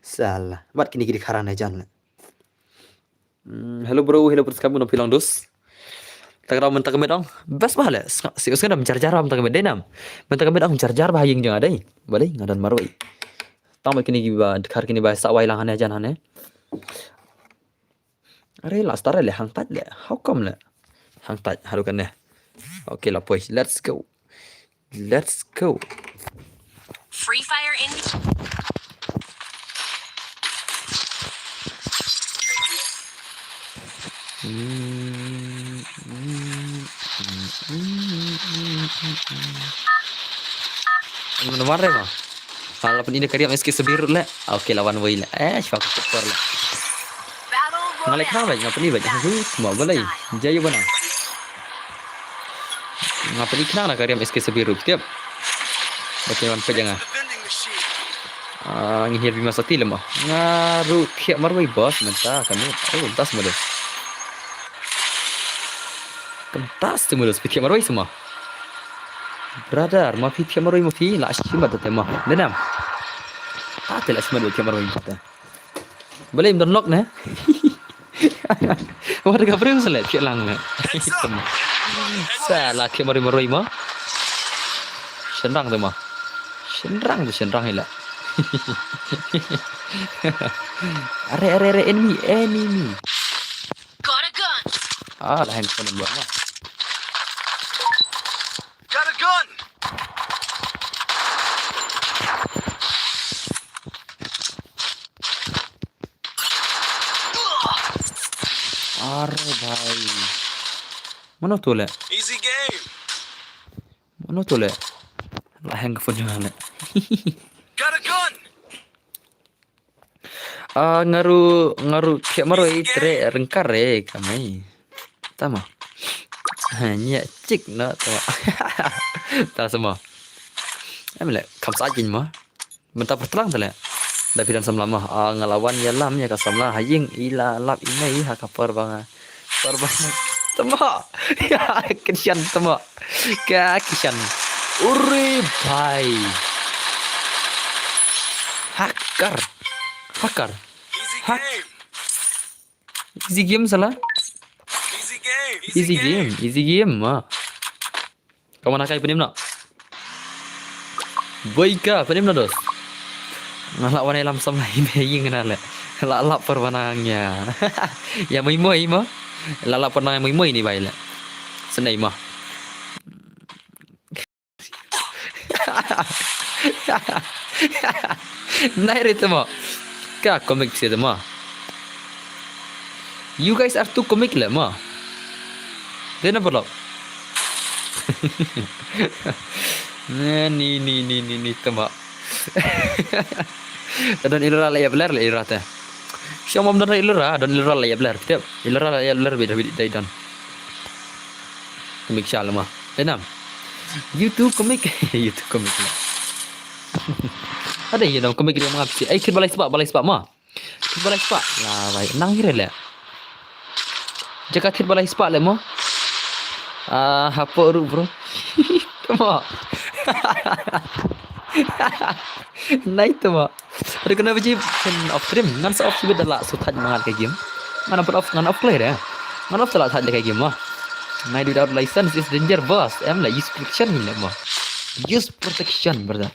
Sala. Bad kine ki dei kharan jan la. Hmm, hello bro, hello bro, skam no pilang dus. Tagra mynta ka miet ong. Best ba le. Si uskan dam jar jar mynta ka miet dei nam. Mynta ka miet ong jar jar ba ïing jong adei. Balei nga don marwei. Tang ba kine ki ba dkhar kine ba sa wai lang hane jan hane. Are la star le hang tat le. How come le? Hang tat haru kan ne. Okay, la poi. Let's go. Let's go. Free Fire in. Mano mare ma? Hala pynïaid ka riam S K C B root le. Okay, la wan wei le. Eh, shwa ka super le. Nga leh khnang bad nga pynïaid bad. Hu, mo balei. Jai bana. Nga pynïaid khnang na ka riam S K C B root tiap. Okay, wan pynïaid nga. Ah, ngi hiar bima sati lama. Nga ruh thiah marwei boss mynta kami. Oh, das modus. Kyntas te modus, phi thiah marwei sema. Brother, ma phi thiah marwei ma phi la shim bad te ma. Denam. Ta te la shim bad thiah marwei ma te. Balei im don lok ne? Wat ka brem sele thiah lang ne. Sa la thiah marwei marwei ma. Shenrang te ma. Shenrang te shenrang ila. Are, are, are, enemy, enemy. Got a gun. Ah, la handphone ba ma. Got a gun. Are bhai. Mano tu le? Easy game. Mano tu le? La handphone jong le. Got a gun. Ah, nga ruh, nga ruh thiah marwei tre ryngkar re kamai. Tama. Ha, nya chik na tama. Ta sema. Em le, kam sa jin ma. Mynta pyrtlang te le. Da phi don samla ma. Ah, nga la wan ïalam ïa ka samla ha ïing, i la lap i mei ha ka por ba nga Por ba. Tama. Ya, kynsan tama. Ka kynsan. Uri bhai. Hacker. Hacker. Easy game. Easy game sala. Easy game. Easy game. Easy game ma. Ka wan ha kai pynim noh. Boi ka pynim noh dos. Nga lah wan ïalam samla i mei ïing na le. Lah lah por ba nang ïa. Ïa moi moi mo. Lah lah por nang moi moi ni bai le. Sendai mo. Nai re tama. Ka comic se tama. You guys are too comic le ma. Dena balok. Ni, ni, ni, ni, ni, ni tama. Don ilra la ïa bler le ilra te. Siang mom don ilra, don ilra la ïa bler. Tiap ilra la ïa bler bida bida dai don. Comic sha lama. Enam. You too comic. You too comic. Ada ye dong comic dia mangap si. Ai kit balai sepak, balai sepak ma. Kit balai sepak. La bai nang hire le. Jaka kit balai sepak le mo. Ah, hapo ru bro. Tama. Nai tama. Ada kena biji pen off stream. Ngan sa off stream dah lah so thaj mangat ka game. Ngan off off ngan off play dah. Ngan off lah thaj ka game mah. Nai without license is danger boss. Em lah use protection ni lah mah. Use protection brother.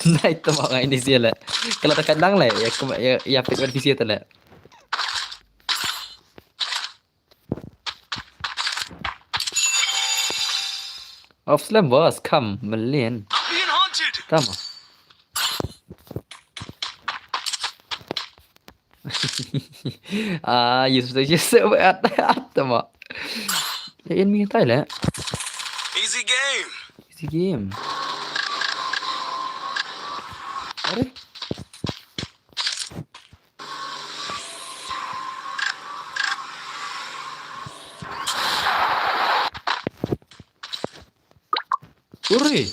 Nai tama ngai ni sia lah. Kalau tekan lang lah ya ya ya pet wan P C tu lah. Off slam boss, come, melin. I'm being hunted. Tama. Ah, you say you say at at tama. Ya in mi tai le. Easy game. Easy game. Are? Uri.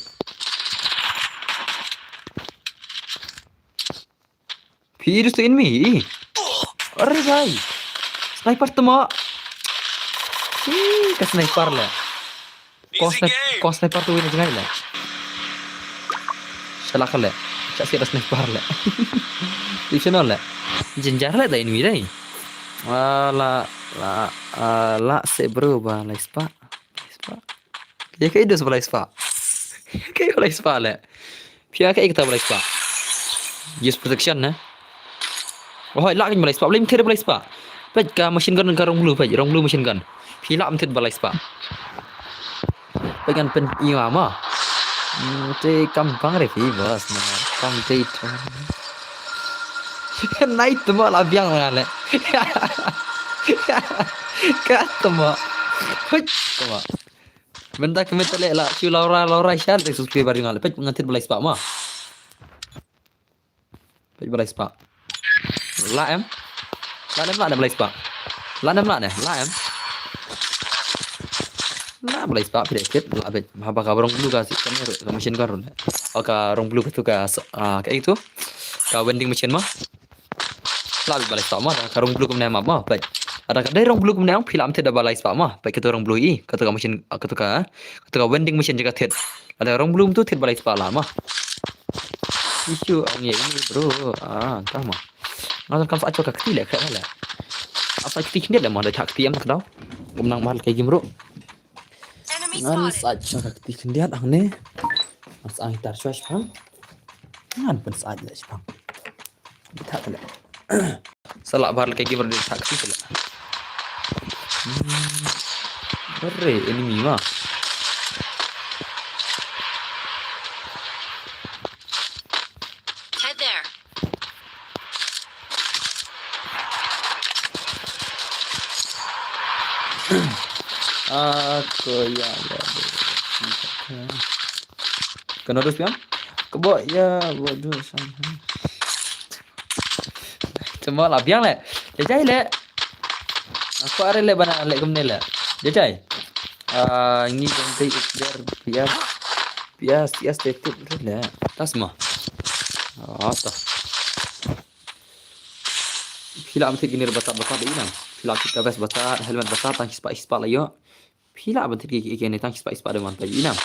Phi idus tu enemy. Are bhai. Sniper tama. Ih, ka sniper le. Ko sniper tu win jngai le. Shala ka le. Cha si da sniper le. Di channel le. Jenjar le da enemy dai. Ah, la la ah, la se bro ba la spa. Spa. Ya ka idus ba la spa. Ka ba la spa le. Pia ka ikta ba la spa. Use protection na. Oh, la kan ba la spa. Blim thir ba la spa. Peit ka machine gun ka rong blue, peit rong blue machine gun. Phi lah ban thied ba lai spah. Peit ngan pyni ma. Hmm, te kam pang re phi boss ma. Kam te to. Nai tmo la biang la le. Ka tmo. Peit tmo. Mynta ka mynta le la shu Laura Laura shan te subscriber jong nga le. Peit ngan thied ba lai spah ma. Peit ba lai spah. La em. La em la ne ba lai spah. La em la ne. La em. La ba lai spah phi dei kit la peit. Haba ka rong blue ka si ka ne ru ka machine gun ru ne. O ka rong blue ka tu ka s- ah, ka itu. Ka vending machine ma. La peit ba lai spah ma da ka rong blue kumne ma ma peit. Ada ka dei rong blue kumne ong phi la am thied da ba lai spah ma. Peit ka tu rong blue i ka tu ka machine ka tu ka ka tu ka vending machine jaka thied. Ada rong blue tu thied ba lai spah la ma. Issue ang ye ini bro. Ah, entah ma. Nga kam sa acho ka kti le khat le. Apa kti khyndiat le ma da thak kti am ka dau. Gum nang mal kai gim ru. Enemy Ngan spotted. Sa acho ka kti khyndiat ang ne. Ngan sa ang tar shwa shpang. Ngan pyn sa acho shpang. Thak le. Sa lah bar le kai gim ru thak kti le. Hmm. Bare enemy ma. Head there. Ako ya ya. Kena terus kan? Kebo ya bodoh sama. Cuma lah biang le. Jajai le. Aku are le bana le kumne le. Jajai. Ah, ngi jong te ikler biar biar sias tetip le. Tas ma. Ah, ta. Phi lah am thied kine ru bata bata dei i nam. Phi lah am thied ka vest bata, helmet bata, tang shispah shispah la ïoh. Phi lah ban thied ki ki ne tang shispah shispah dei man ta i nam.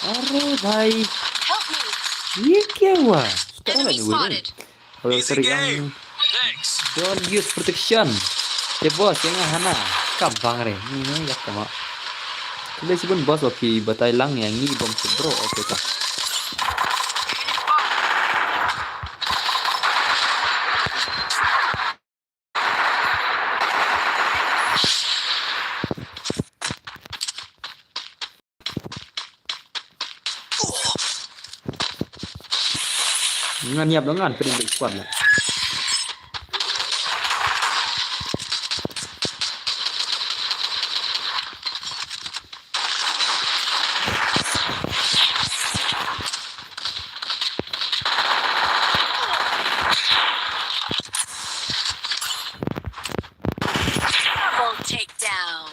Are bhai. Help me. Ye kya hua? Enemy spotted. Kalau Easy sering game. Yang Thanks. Don't use protection. Ye boss, yang hana. Ka bang re. Ni ni yak tama. Kule sibun boss wa phi batai lang yang ni bom se bro. Okay ta. Ngan ïap dong ngan prin big squad la. Double takedown.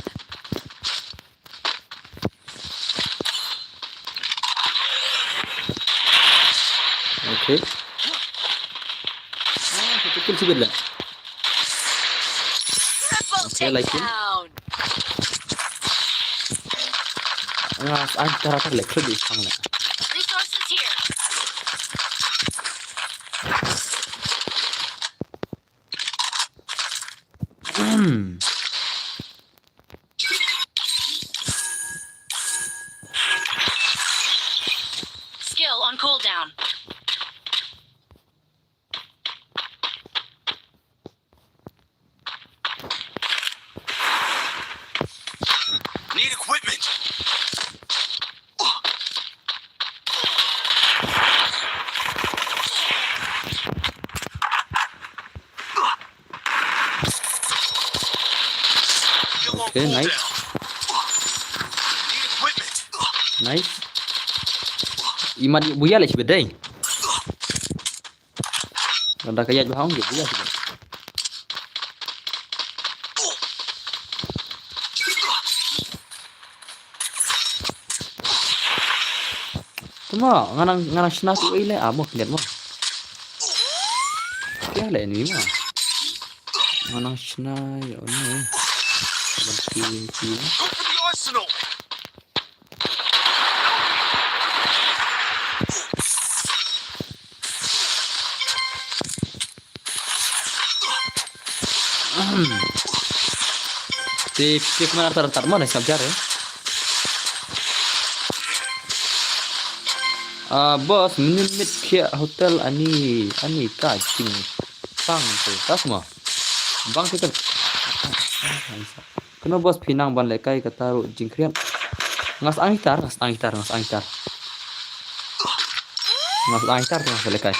Okay. Ah, satu kill sibit lah. Triple Okay, like him. Takedown. Ah, ah, tara tara lek khlek di sang lek. Resources here. Skill on cooldown. Need equipment. Okay, nice. Nice. Imat buya le sibedai. Randa kayat bahang je buya sibedai. Tuma nganang nganang shna tu ile amo knet mo. Ya le ni mo. Nganang shna ya ni. Berhenti. Te phi kmie tar tar mo ne sngap jar eh. Ah, boss, mynnin miet khiah hotel ani, ani ka jingpang te. Tas mo. Bang te kan. Kano boss phi nang ban lehkai kata ruh jingkhriat. Nga sah ang hitar, nga sah ang hitar, nga sah ang hitar. Nga sah ang hitar, nga sah lehkai.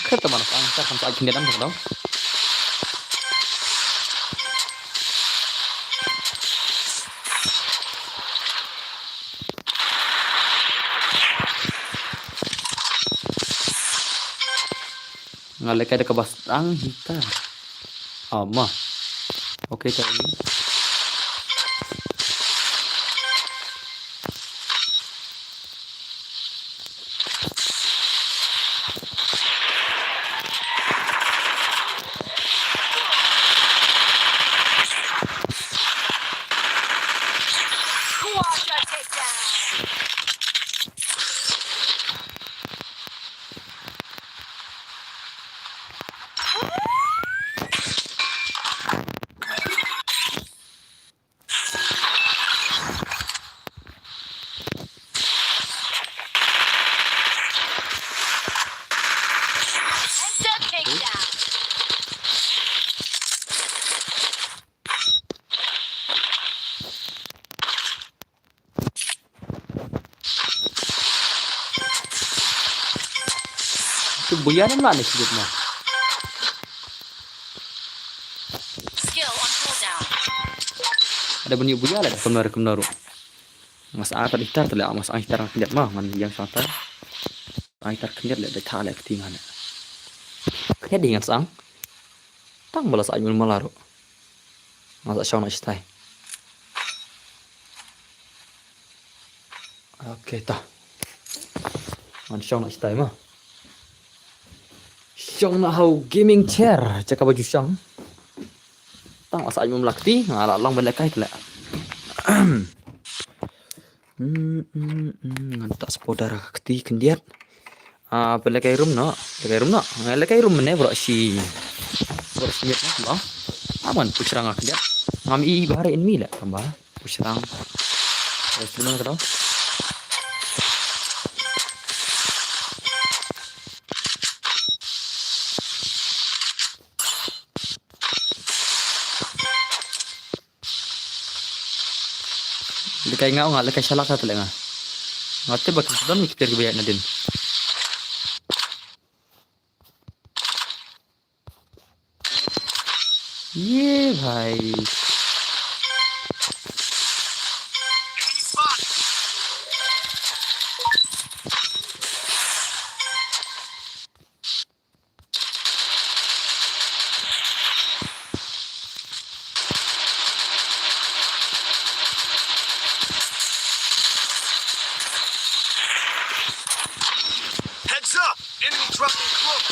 Khet ta ban sah ang hitar, kan sah khyndiat am dong. Nga lehkai da kaba sah ang hitar. Oh, ma. Okay, ta ini. Tu buya nam la ne sibuk ma. Skill on cooldown. Ada bunyi buya la da kumno kumno ruh. Mas a ta hitar ta la mas a hitar khyndiat ma ngan yang shang ta. A hitar khyndiat la da ta la kti ngan. Khyndiat di ngan sang. Tang bala sa mun mala ruh. Ngan sa shong na shitai. Okay ta. Ngan shong na shitai ma. Shong na hau gaming chair. Jaka baju shong. Tang asa mun lakti. Nga la long bela kai kle. Hmm, hmm, hmm. Ngan ta spoda ra kti khyndiat. Ah, pele kai room no, pele kai room no. Nga le kai room ne bro shi. Bro shi miet no. Aman pusrang ak dia. Ngam i bahar in mi le kamba. Pusrang. Terus dulu kata. Lekai nga nga lekai shalak sa telek nga. Nga te baki sedon ni kipir ki bayak nadin. Ye bhai. Heads up! Enemy dropping close!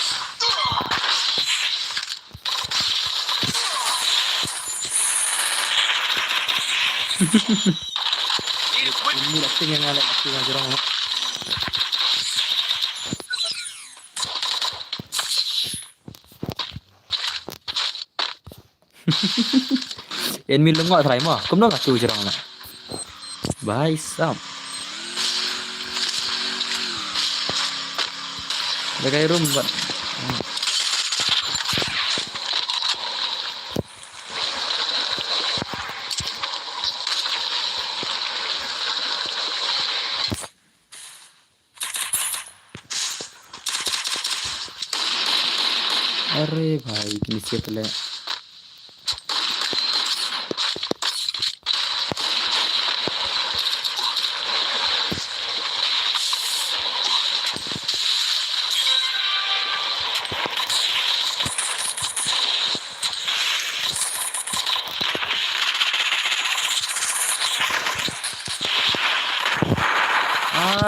Need equipment! Ini lah ting yang ada, ting yang jerang. Enemy lengok try mo. Kumno ka tu jerang na. Bhai sab. Lekai room bat. अरे भाई, नीचे पहले।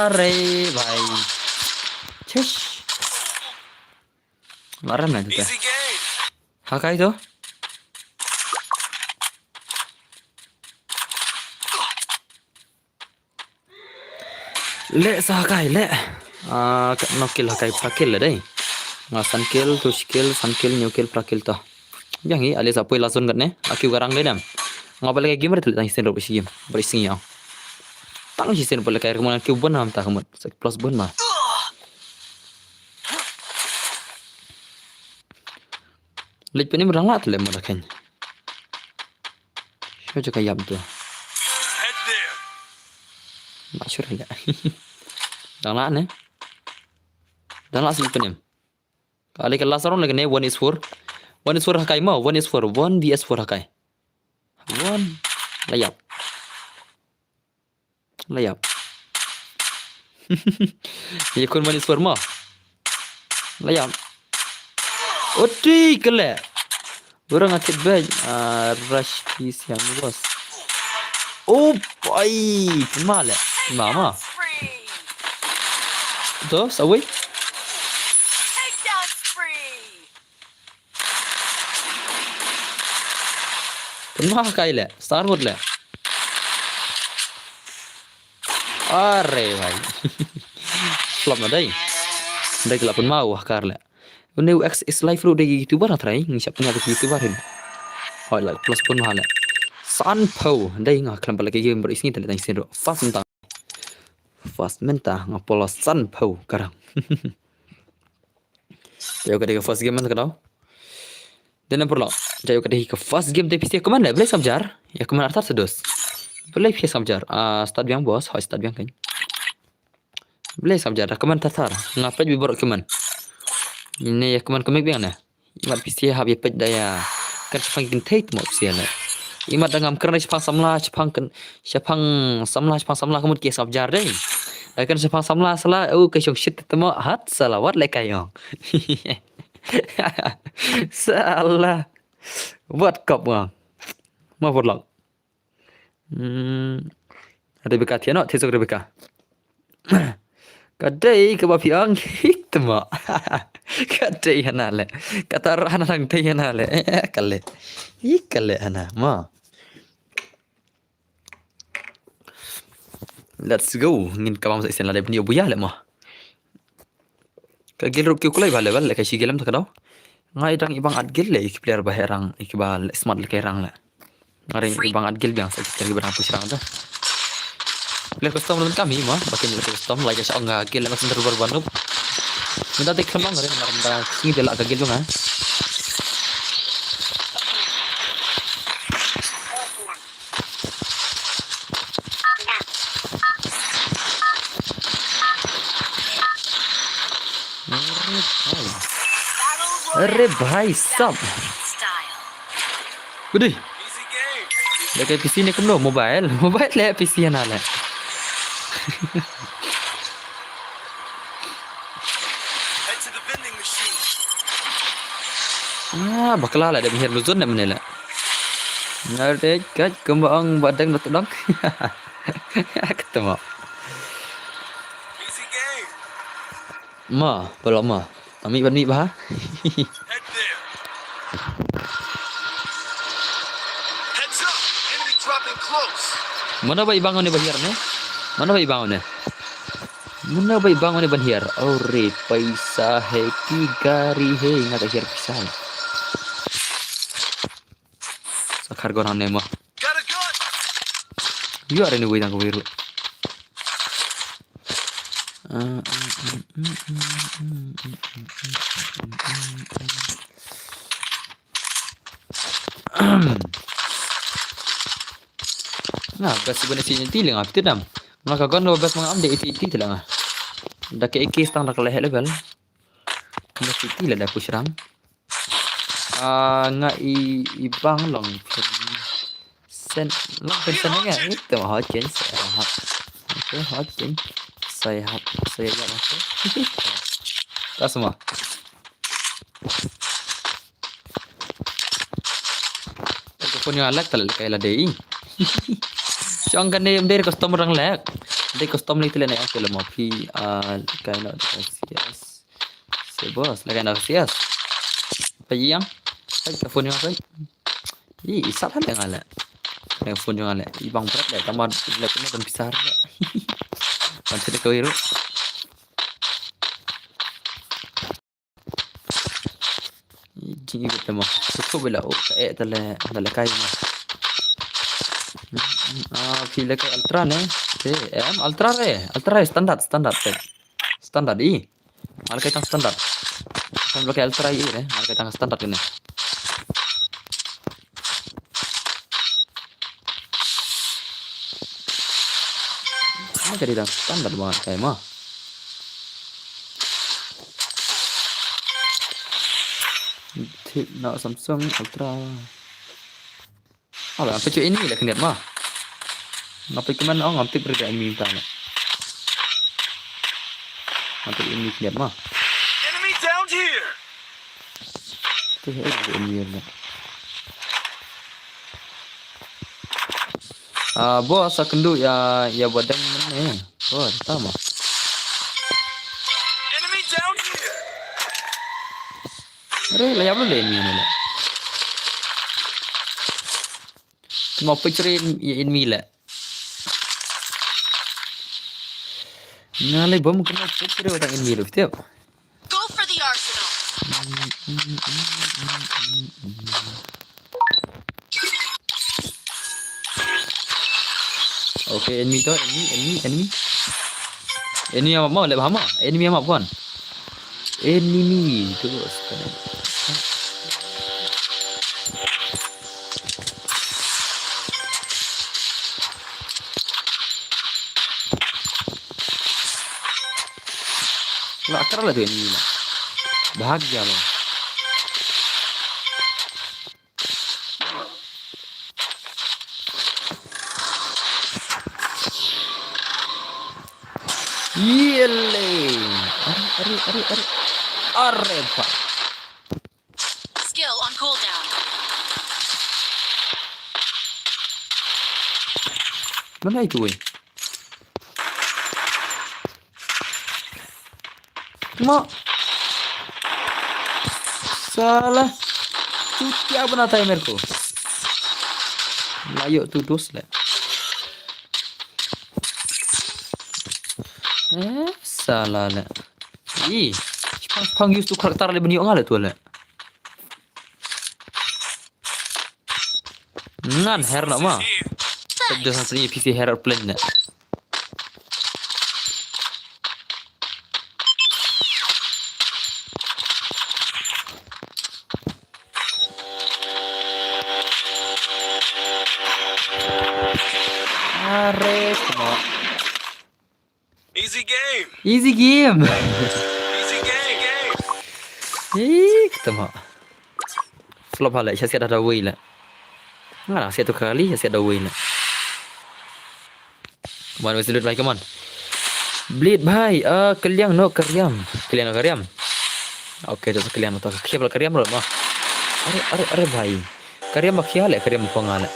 अरे भाई। छिश। Marah na tu. Easy game. Hakai tu. Leh sa hakai, leh. Ah, ka, no kill hakai, phra kill la dei. Nga san kill, tu shi kill, san kill, hynñiew kill, phra kill ta. Yang hi, ale sa poi la zone kat ne. Aki garang dei nam. Nga ba leh game re te leh tang shisien ruh shi game. Ba shi sngi ïa. Tang shisien ba leh ka re mo ki bun ham ta ka mut. Sa plus bun ma. Leh pynim dang lah te leh mo da khein. Shu jaka ïap tu. Ma shu leh. Dang lah ne. Dang lah shu pynim. Ka leh ka last round leh ne one is four. One is four ha kai mo, one is four, one V S four ha kai. One. La ïap. La ïap. Ïa khun one is four mo. La ïap. Oti kele. Orang atit bej. Ah, rush ki siang bos. Oh, pai. Pynma leh. Pynma ma. To, sawi. Takedown spree. Pynma kai leh, star mut leh. Are bhai. Flop ma dei. Dei kala pynma wah kar leh. Une u X is live ruh dei YouTuber ha trai, ngi shap pynma dei YouTuber hin. Hoi la plus pynma leh. San pho, dei nga khlem pala ke game bro isngi tale tang sin ruh. Fast mynta. Fast mynta nga polo san pho karang. Te ka dei ka first game man ka dau. Dei na pyrlok. Te ka dei ka first game te phi sa command le. Blei samjar. Ïa command artar sedos. Blei phi samjar. Ah, start biang bos. Hoi start biang kan. Blei samjar. Dah command tartar. Nga pej bi borok command. Ini ïa command comic biang ne. Imat phi sa hap ïa pej da ïa. Kan shapang kin thei tmo phi sa ne. Imat da ngam kren shapang samla shapang kan shapang samla shapang samla ka mut ki samjar dei. Da kan shapang samla sala u ka shong shit tmo hat sala wat le ka ïong. Sala. Wat kop nga. Ma pyrlok. Hmm. Rebecca thiah noh, thiah sok Rebecca. Ka dei kaba phi ong hik tmo. Ka dei hana le. Kata ra hana dang dei hana le. Eh, eh, ka le. Ih, ka le hana. Ma. Let's go. Ngin kaba masa isen la dei bni buya le ma. Ka gil ruh ki kulai ba level le ka shi gilem ta ka dau. Nga i dang i bang at gil le i ki player ba herang i ki ba le smart le ka herang le. Nga ring i bang at gil biang sa ki player ba dang push rang ta. Player custom len kami ma, ba kin player custom lai ka shong nga gil le ma center bar banup. Minta tek khlem nga ring mar minta ki de la ka gil jong nga. अरे भाई, अरे भाई साहब। Budi. Leh ka P C ne kumno mobile. Mobile leh P C na leh. Ah, bakla leh da bihir luzon ne mene leh. Ngar dei kaj kumba ong ba dang da tdong. Ketemu. Ma, pala ma. Ami ban mi ba. Mana ba i bang ne ba hiar ne? Mana ba i bang ne? Mana ba i bang ne ban hiar? Aur paisa hai ki gari hai nga ta hiar paisa. Sa khar gon ne ma. Yu are ne wei dang ko wei ru. Na best ban isi ti lenga piti dam. Nga ka gon lo best manga am de isi ti lenga. Da ke iki stang da ka leh level. Nga isi ti le da push rang. Ah, nga i, i bang long phin sen, long phin sen nga i te ma hot ken se hot. Oke, hot ken. Sai hot, sai ya oke. Ta semua. Ka phone ïa lek tal kai la dei. Shong kan dei dei custom rang lek. Dei custom li tele ne oke la ma phi, ah, kai la dei yes. Se bos, la kai na sias. Pa yang. Kai ka phone yang kai. Ih, isap han dengan le. Kai phone yang le. I bang berat le, tambah le kena dan pisar le. Kan sini kau iru. Jing ibu tema. Suku bila oh, eh tale, tale kai ma. Ah, phi lehkai ultra ne? Te, em, ultra re, ultra re, standard, standard te. Standard i. Nga lehkai tang standard. Phi lehkai ultra i re, nga lehkai tang standard kane. Nga lehkai tang standard ba nga lehkai ma. Thik na Samsung ultra. Ala, apa cuy ini lah kena ma. Ngapa cuman, oh, ngam tip rida ini minta na. Ngam tip ini kena ma. Enemy down here. Tu, eh, ini na. Ah, bos, aku ndu ya, ya badang ni. Oh, sama. Enemy down here. Are, la yap lu le ini ni le. Cuma peceri ya ini le. Nga le bom kena peceri orang ini lu, tiap. Go for the arsenal. Okay, enemy tu, enemy, enemy, enemy. Enemy apa mau? Lep hama. Enemy apa pun? Enemy tu. Lah, akar lah tu enemy lah. Bahagia lah. Yele. Are, are, are, are. Are, pa. Skill on cooldown. Mana itu, weh? Mo. Salah. Chutia bana timer ko. Layo tu dos le. Eh, salah le. Ih, pang, pang use tu karakter le bani ong le tu le. Ngan her na ma. Tab dah sini P C her plane na. Are, come on. Easy game. Easy game. Easy game. Ih, ketama. Flop hala, sha siat ada wei la. Ngara siat tu kali, sha siat ada wei la. Come on, Wesley, Blade bhai, come on. Blade bhai, uh, kaliang no kariam. Kaliang no kariam. Okay, tu kaliang no tu. Kiap la kariam ro ma. Are, are, are bhai. Kariam ma khia le, kariam ma khong la.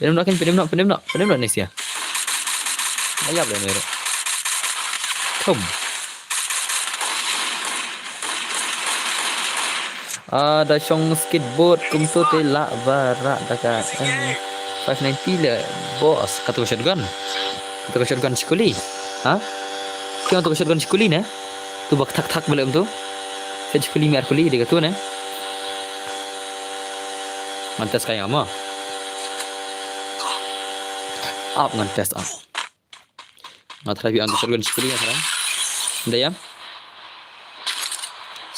Pyndonkam, pyndonkam, pyndonkam, pyndonkam ni sia. Ayap le ni ro. Thum. Ah, da shong skateboard kumto te la ba ra da ka M five ninety le boss. Kato ka shotgun. Kato ka shotgun shikuli. Ha? Kato ka shotgun shikuli ne? Tu bak thak thak bale um tu. Shikuli mi ar kuli de kato ne. Ngan test ka ïa ma. Ap ngan test ap. Nga try bi ang shotgun shikuli nga try. Nda ïa.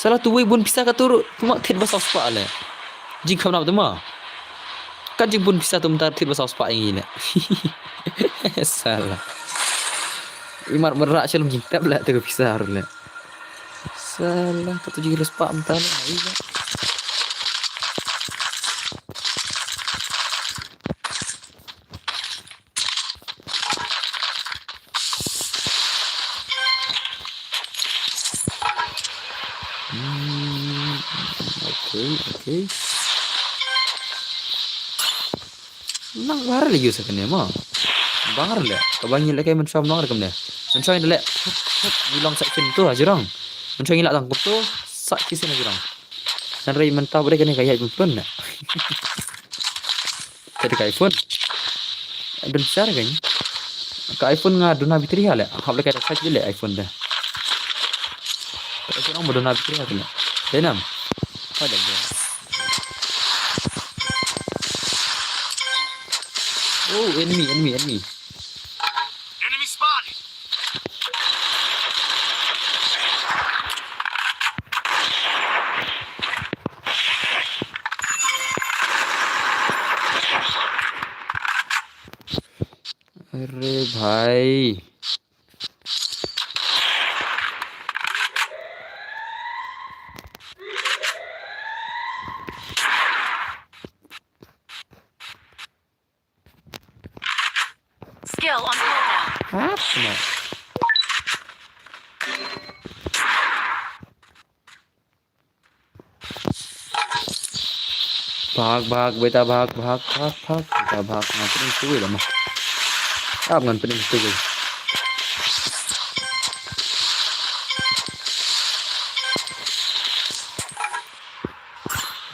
Salah tu wei bun pisa ka tu ru, tu ma thied ba saw spah le. Jingkham nap tu ma. Ka jingbun pisa tu mynta thied ba saw spah ïa ngi le. Salah. Imar merah shalom jingtep le tu ka pisa ru le. Salah ka tu jingkham spah mynta le. Ai le. Hmm, okay, okay. Nang war le use kane mo. Bang ar le. Ka bang le kai men shom nong ar kamne. Men shom le. Ni long sa kin tu ha jrong. Men shom la tang tu sa kisin ha jrong. Nan rei men ta bre kane ka ïa men pun na. Ka dei ka iPhone. Don shar kan. Ka iPhone nga duna battery ha le. Hap le ka da charge le iPhone da. Ka iPhone ong ba duna battery ha le. Dei nam. Ha da. Oh, enemy, enemy, enemy. Enemy spotted. अरे भाई। Skill on cooldown. Hap, no. भाग, भाग, बेटा, भाग, भाग, भाग, भाग, बेटा, भाग। Ngan pynïaid ïa u wei la mo. Ap ngan pynïaid ïa u wei.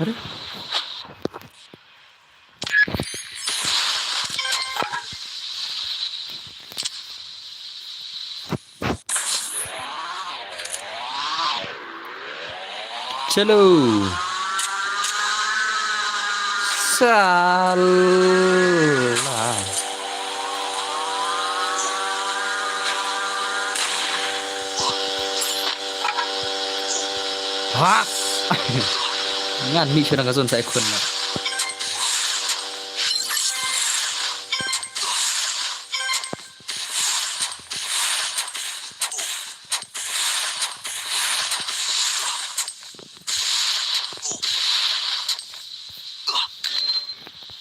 Are? Chalo. Sala. Ha. Ngan mih shuwa na ka zone sa ïa khun na.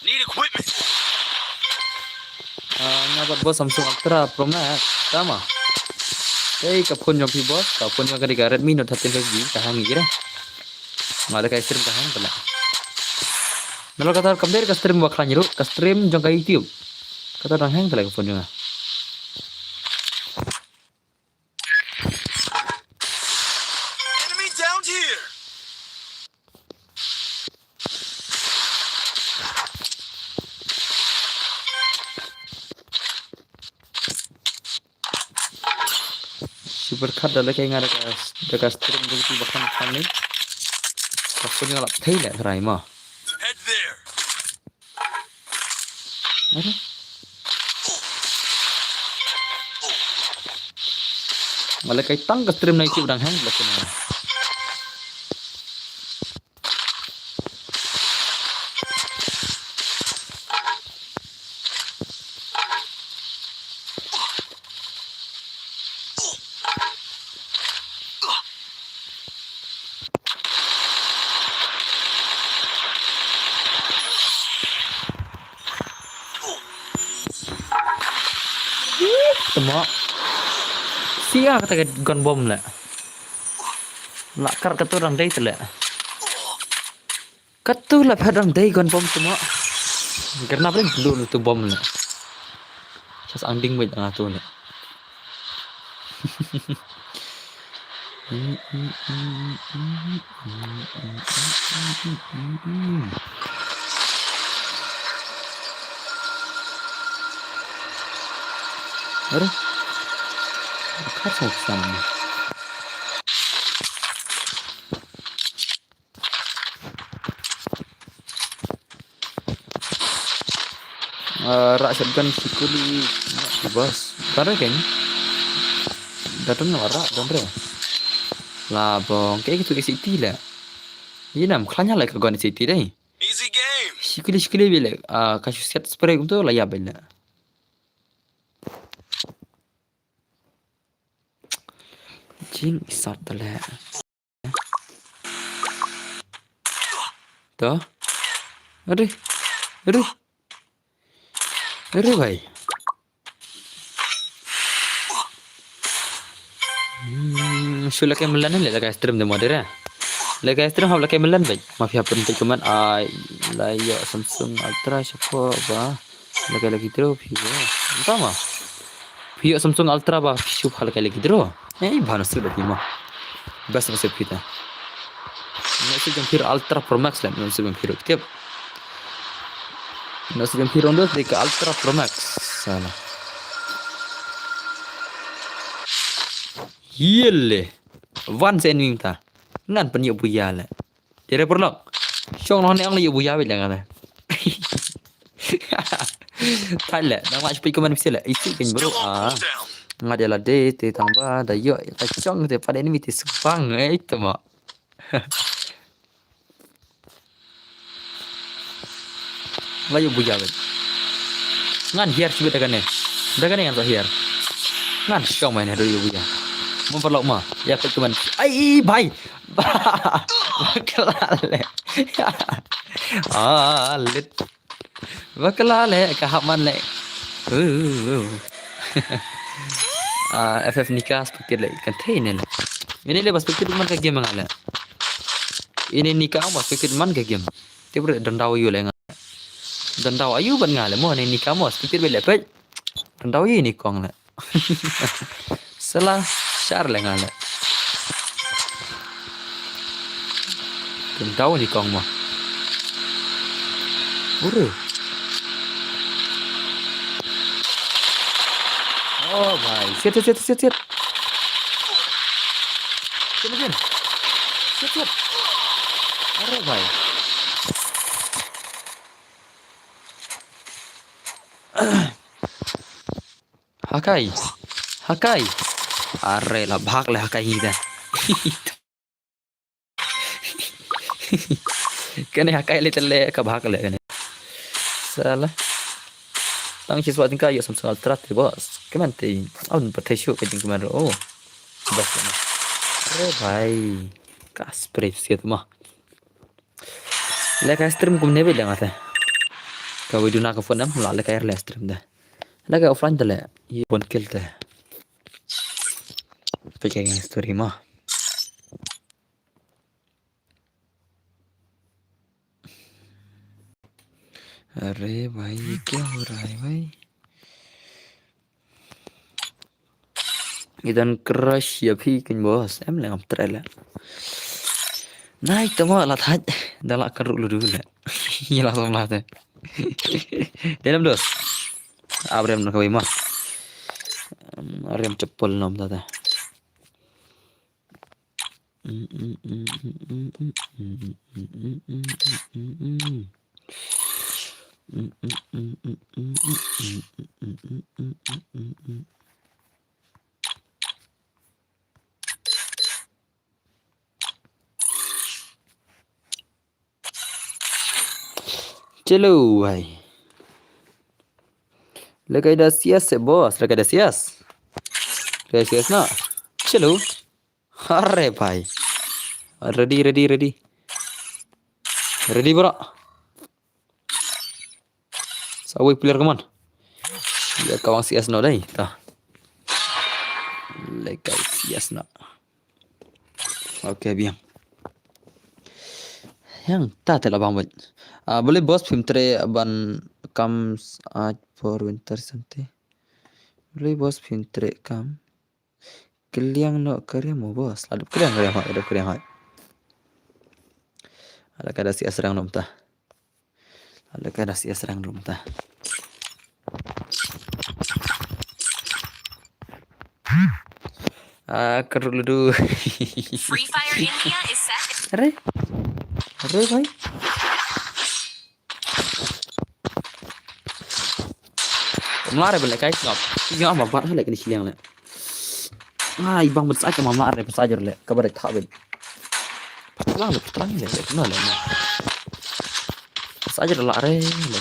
Need equipment. Ah, nga bad boss Samsung Ultra Pro Max. Tama. Tei ka phone jong phi boss, ka phone jong nga ka dei ka Redmi Note thirteen five G, ka hang ïa ki re. Nga leh ka stream ka hang pala. Nalor kata kam dei ka stream ba khlaiñ ruh, ka stream jong ka YouTube. Kata dang hang pala ka phone jong nga. Enemy down here. Super khat da leh kai nga da ka, da ka stream da ki ba khan khan ni. Ka phone nga lap thei leh trai ma. Head there. Are? Nga leh kai tang ka stream na YouTube dang hang leh kena. Tama. Sia kata ka gun bomb leh. Lah kar katu dang dei te leh. Katu la pha dang dei gun bomb tu mo. Kena bring dulu tu bomb na. Sas ang ding wei nga tu na. Aduh. Kar sama sana. Ah, rak shotgun sikuli bas. Tara kayaknya. Datang lah rak dong re. Labong kayak gitu ke city lah. Ini nam khlaiñ leh ka gun city dei. Easy game. Sikuli sikuli bile. Ah, ka set spray kumtu la ya bile. Jing isat tale. To. Aduh. Aduh. Aduh, bhai. Hmm, shu leh kai mlan leh, leh kai stream de modera. Leh kai stream hap leh kai mlan bhai. Ma phi hap pyntik kuman ai la ïoh Samsung Ultra shapoh ba. Leh kai leh ki draw phi ba. Entah ma. Phi ïoh Samsung Ultra ba phi shu hap leh kai leh ki draw. Eh, ba na shu leh phi ma. Best ba shu phi ta. Na shu jong phi Ultra Pro Max leh, na shu jong phi tip. Na shu jong phi rondos dei ka Ultra Pro Max. Salah. Yele. Wan sen mim ta. Ngan pynïoh buya leh. Jere pyrlok. Shong noh ne ong leh ïoh buya bit leh ngan. Thait leh, dang lah shu peit comment bisi leh. Isi kan bro. Ah. Nga da la de te tang ba da ïoh ka chong te pat enemy te sbang eh te ma. La ïoh buya bet. Ngan hiar sibit da kane. Da kane ngan sa hiar. Ngan shong mai ne da ïoh buya. Mun paralok ma. Ïa peit comment. Ai bai. Ba kala leh. Ah, lit. Ba kala leh ka hap man leh. Uh, uh, uh. Ah, F F Nika spectate leh kan thei ne leh. Ini leh ba spectate man ka game nga leh. Ini Nika ba spectate man ka game. Te bre dang daw ïu leh nga. Dang daw ïu ban nga leh mo ini Nika mo spectate leh peit. Dang daw ïu ini kong leh. Sala shar leh nga leh. Dang daw ini kong mo. Ure. Oh bhai, shit shit shit shit shit. Shit again. Shit shit. Are bhai. Hakai. Hakai. Are la bhag leh hakai hi da. Kane hakai leh te leh ka bhag leh kane. Sala. Tang shi swa jingka ïoh Samsung Ultra te boss. Kaman te. Aun pa te shu ka jingkaman ro. Oh. Best lah. Are bhai. Ka spray siat ma. Leh ka stream kumne beit leh nga te. Ka wei duna ka phone em la leh ka air leh stream da. Leh ka offline te leh. Ye phone kill te. Peit ka story ma. अरे भाई, ये क्या हो रहा है भाई? Idan crush ïa phi kin boss. Em leh ngam trei leh. Nai tama la thaj. Da la kan ruh ludu leh. Ïa la sam la te. Dalam dos. Abrem na kawai ma. Abrem chepol nom ta ta. Chalo bhai. Lehkai da sias eh boss, lehkai da sias. Lehkai sias na. Chalo. Are bhai. Ready, ready, ready. Ready bro. Sa wei player kaman. Ïa ka wang sias no dei ta. Lehkai sias na. Okay biang. Yang ta te la bang bait. Ah, balei boss phim treh ban kam s-, ah, for winter sante. Balei boss phim treh kam. Kylliang noh ka riam mo boss. La dep kylliang ka riam hoi, la dep kylliang hoi. Ala ka da sias rang nom ta. Ala ka da sias rang nom ta. Ah, ka ruh ludu. Free Fire India is set. Are? Are bhai? Mla re bele kai ngap. Ngap ma bat hale kani shiliang le. Ngai bang bet sa ka mla re sa jor le. Ka bare tha bet. Patlang le patlang le le na le. Sa jor la re le.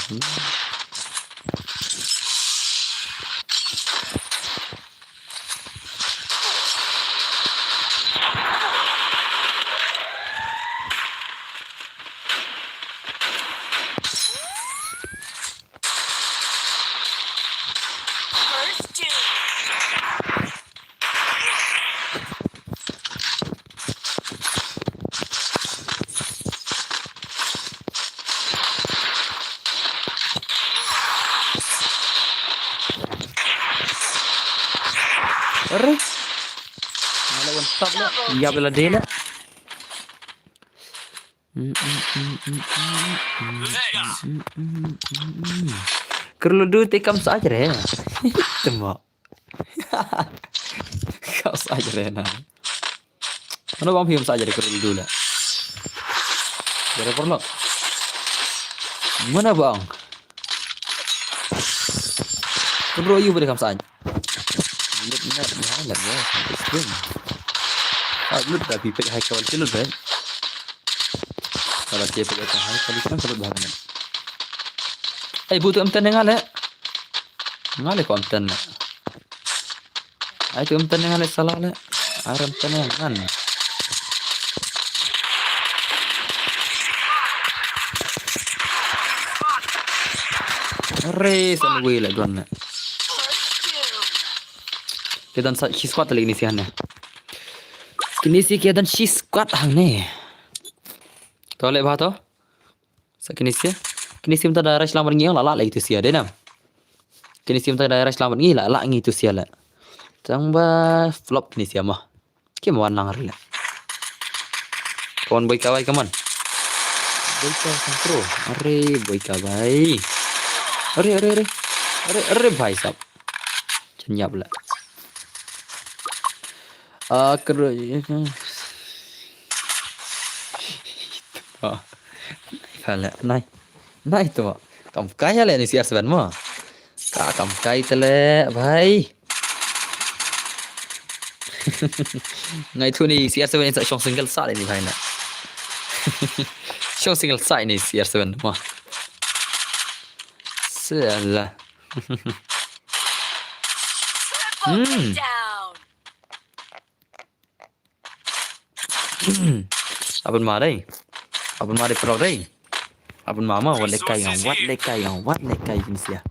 Are. Ngala wan tap la. Ya bela dela. Kerludu te kam sa aja re. Temo. Kam sa aja re na. Mana bang phim sa aja re kerludu la. Jare perlu. Mana bang? Bro, you boleh kam sa. Lut net, lut net, lut net. Ah, lut da pi pek hai kawan ki lut net. Kalau dia pek hai kawan ki lut net. Eh, butuh M ten nga le. Nga le ko M ten le. Ai tu M ten nga le salah le. Ai ram ten ngan. Re san wei le don le. Ki don sa shi squad le kine shi hangne. Kine shi ki don shi squad hangne. To le ba to. Sa kine shi. Kine shi mynta da rush lang bad ngi la la la itu sia de nam. Kine shi mynta da rush lang bad ngi la la ngi itu sia la. Tang ba flop kine shi ma. Kim wan lang re la. Kon boi ka bai kaman. Boi ka kan pro. Are boi ka bai. Are are are. Are are bhai sahab. Chenyap la. Ah, kru. Ah. Nai phala, nai. Nai to. Kam kai le ni C R seven mo. Ka kam kai tele, bhai. Ngai tu ni C R seven sa shong single sa ni bhai na. Shong single sa ni C R seven mo. Salah. Hmm. Abang mari. Abang mari pro dei. Abang mama, wat le kai yang, wat le kai yang, wat le kai yang sia.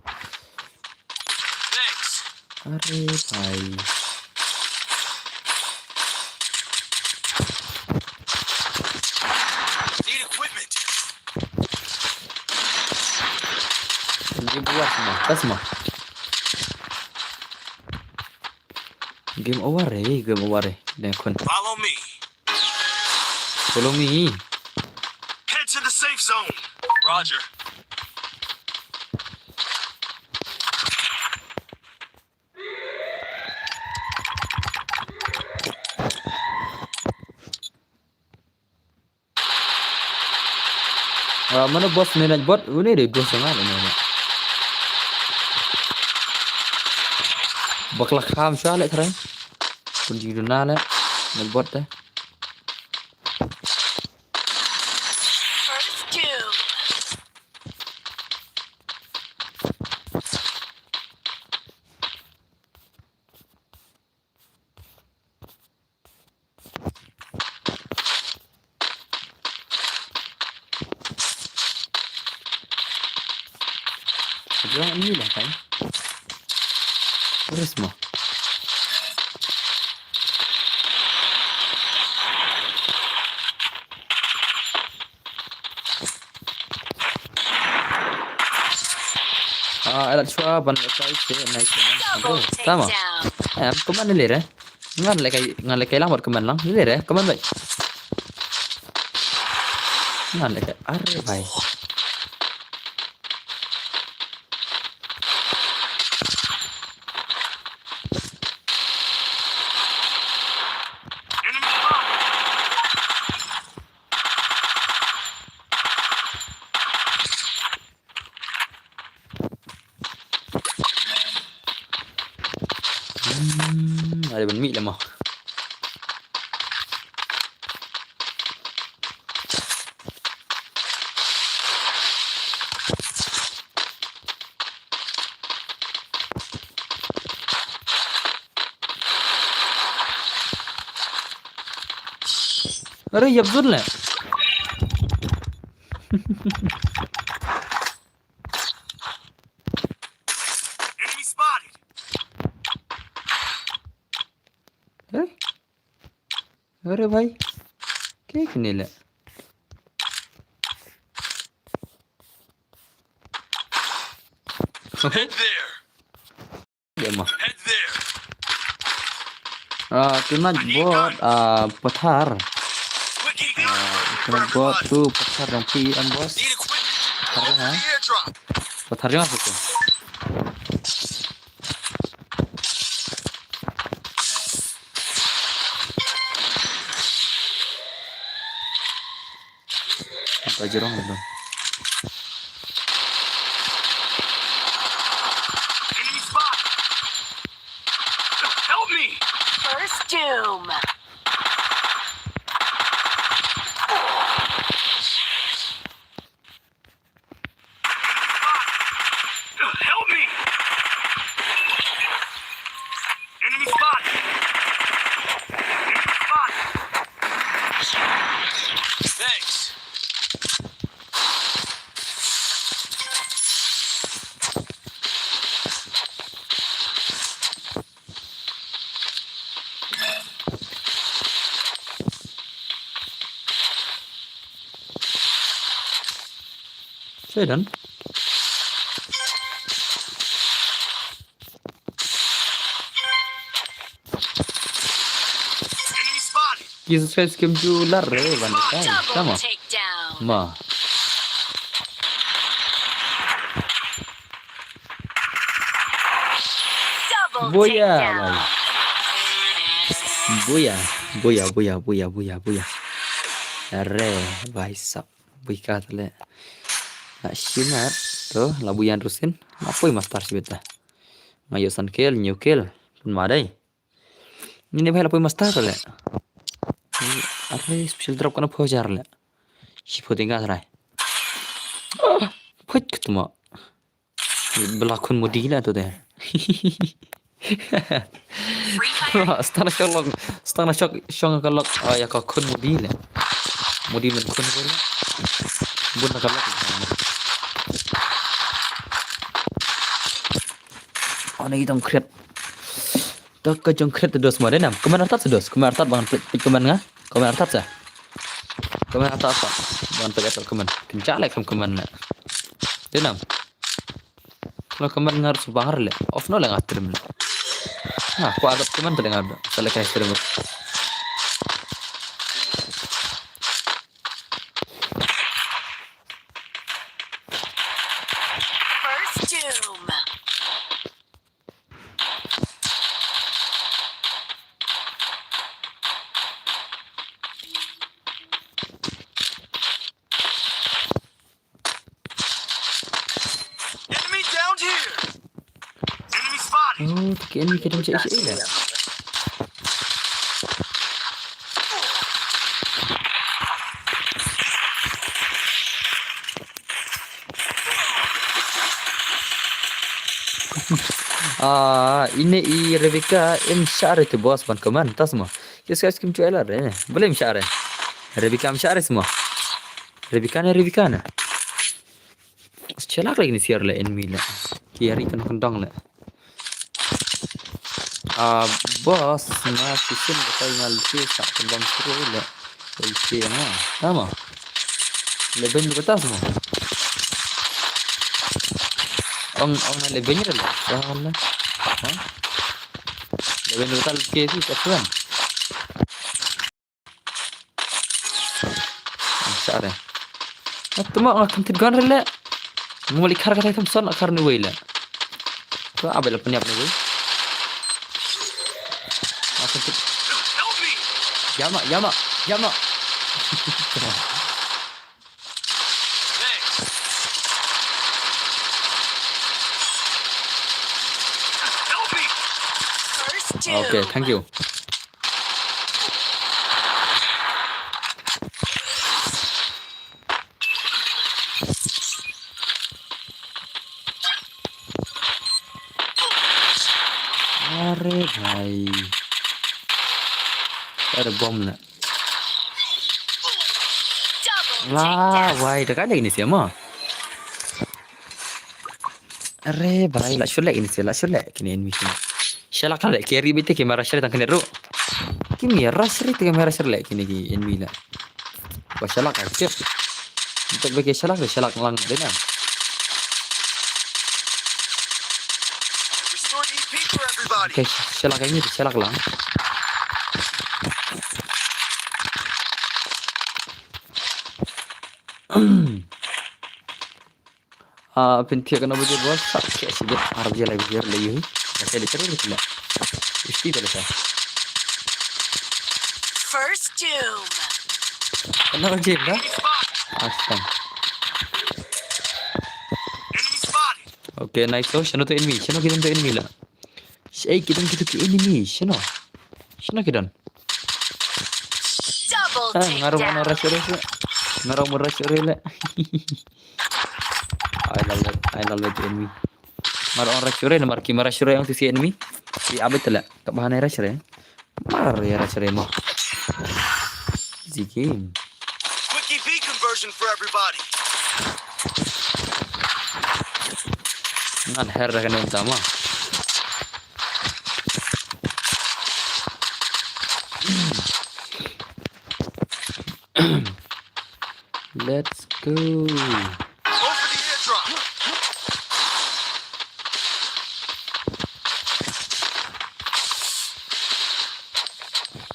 Are bhai. Game over semua, tas semua. Game over eh, game over eh. Deng khun. Follow me. Follow me. Head to the safe zone. Roger. Ah, mano boss ne nai bot? Une de boss nga ne. Bakla kham sha le khrang. Kun jing duna le nai bot de. First kill. Jong ni lah kan. Terus mo. Ah, alat shwa ban lekai te nai teman. Aduh, tama. Em, teman ni lere. Ngan lekai, ngan lekai lang buat teman lang. Ni lere, teman baik. Ngan lekai, are bhai. Hmm, ada ban mih lama. Are, yap zun le. Enemy spotted. Are? Are bhai. Ke kine le. Head there. Dia mah. Head there. Ah, tonight bot, ah, pathar. Quick eagle. Ah, tonight bot tu pathar dong pi an bos. Need equipment. Pathar dong, ha? Airdrop. Pathar dong apa tu? Apa aja dong tu? Enemy spot. Te don. Ki subscribe kim ju lar re ban kai. Tama. Ma. Boya, bhai. Boya, boya, boya, boya, boya, boya. Are, bhai sab. Bui ka tale. La shimat. To, la buyan rusin. La poi master sibeta. Nga ïoh san kill, hynñiew kill. Pun ma dei. Ini bhai la poi master tale. Are special drop kana pho jar le. Shi pho tinga trai. Ah, pho ketma. Bela khun mudi la to de. Stana shok lok, stana shok shong ka lok, ah, ya ka khun mudi le. Mudi men khun ko le. Bun ka lok. Ani tong kret. To ka jong kret dos mo de nam. Komen artat dos. Komen artat bang pit komen nga. Komen artat sa. Komen artat sa. Bang pit artat komen. Kencak le kem komen na. De nam. Lo comment ngar su bahar le. Off no le ngar stream le. Nah, ko adap comment le ngar. Sale kai stream. First Doom. Enemy down here. Enemy spotted. Oh, te ki enemy ki don jai jai la. Ah, ine i Rebecca em share te boss ban comment tas mo. Yes guys, kim chwela re. Boleh em share. Rebecca em share semua. Rebecca ne, Rebecca ne. Chelak lagi ni siar le enemy le. Ki hari kan kentang le. Ah, boss, na kisin batai ngal ke sa kembang seru le. Oke, na. Nama? Leben di atas mo. Ong, ong na leben ni le. Salah. Ha? Leben di atas ke si tak tuan. Share. Tuma nga kyntit gon re le. Nguli khar ka thai thum son khar ni wei le. To abel pnyap ni wei. Nga kyntit. Yama, yama, yama. Okay, thank you. Are bhai. Are bom na. La, wai, da kai lagi ni siapa? Are bhai, la shulek ini sih, la shulek kini enemy kini. Shalak kali carry bete ki mara shari tang kini ru. Ki mara shari te mara shari lek kini ki enemy la. Ba shalak ka kip. Untuk bagi shalak de shalak lang de na. Restore E P for everybody. Okay, shalak ini shalak lang. Ah, pynthia kano baje bos, sa khe sibit, ar baje lai baje lai yuhi. Kate de tere de kena. Isti de sa. First Doom. Kano baje ba? Asam. Okay, nice. So, shano to enemy, shano ki don to enemy la. Shai ki don ki to ki enemy, shano. Shano ki don. Double takedown. Ah, ngaro mo rush ore. Ngaro mo rush ore le. Ai lal le, ai lal le enemy. Mar on rush re, mar ki mar rush re ang ti si enemy. Ti abit le. Ka bahane rush re. Mar ya rush re mo. Easy game. Quick E P conversion for everybody. Ngan her da kan tama. Let's go.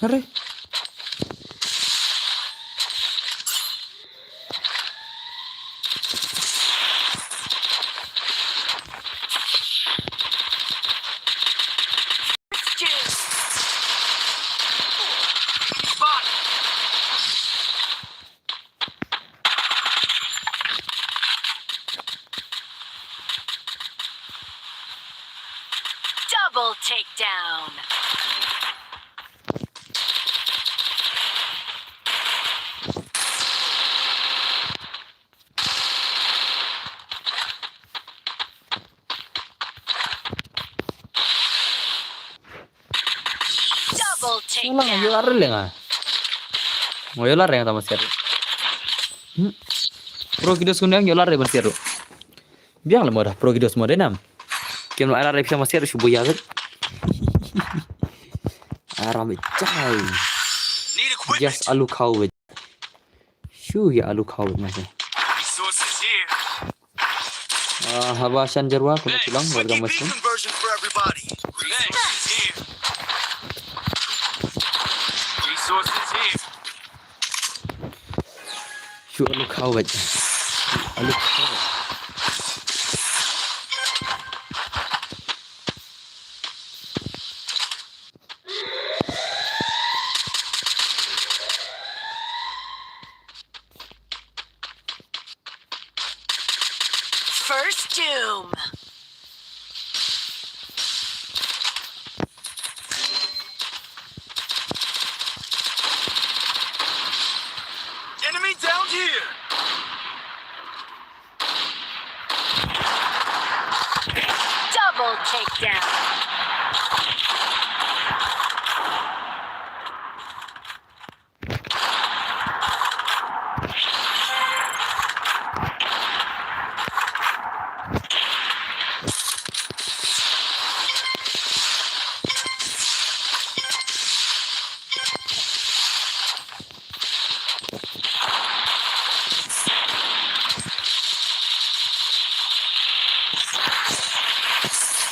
Are. Double takedown. Double takedown. Nga ïoh lare lenga. Nga ïoh lare nga tama siar. Hmm. Pro Kiddos nga ïoh lare ban siar. Biang la mo da Pro Kiddos mo da nam. Kim la lare pisa ma siar shu buya vet. Aram chai. Need equipment. Just alu khaw vet. Shu ya alu khaw vet ma siar. Resources here. Ah, haba shan jarwa, kuna tulang, welcome, welcome. Conversion for everybody. Resources here. Resources here. Shu alu khaw vet. Shu alu khaw vet. First Doom. Enemy down here. Double takedown.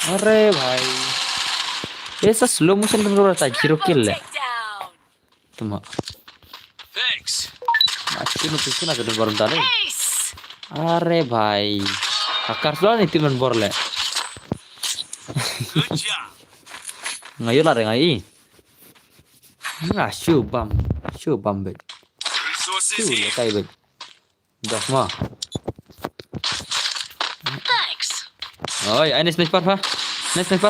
अरे भाई, ऐसा slow motion control रहता है, zero kill है। Tuma. Thanks. Mati nu pisu na kedun baru tadi. Ace. Are bhai. Akar sudah nih tim bor le. Good job. Ngayu lah re ngai. Nga shu bam. Shu bam bet. Resources here. Shu le kai bet. Dah ma. Thanks. Oi, ai sniper pa. Ai sniper.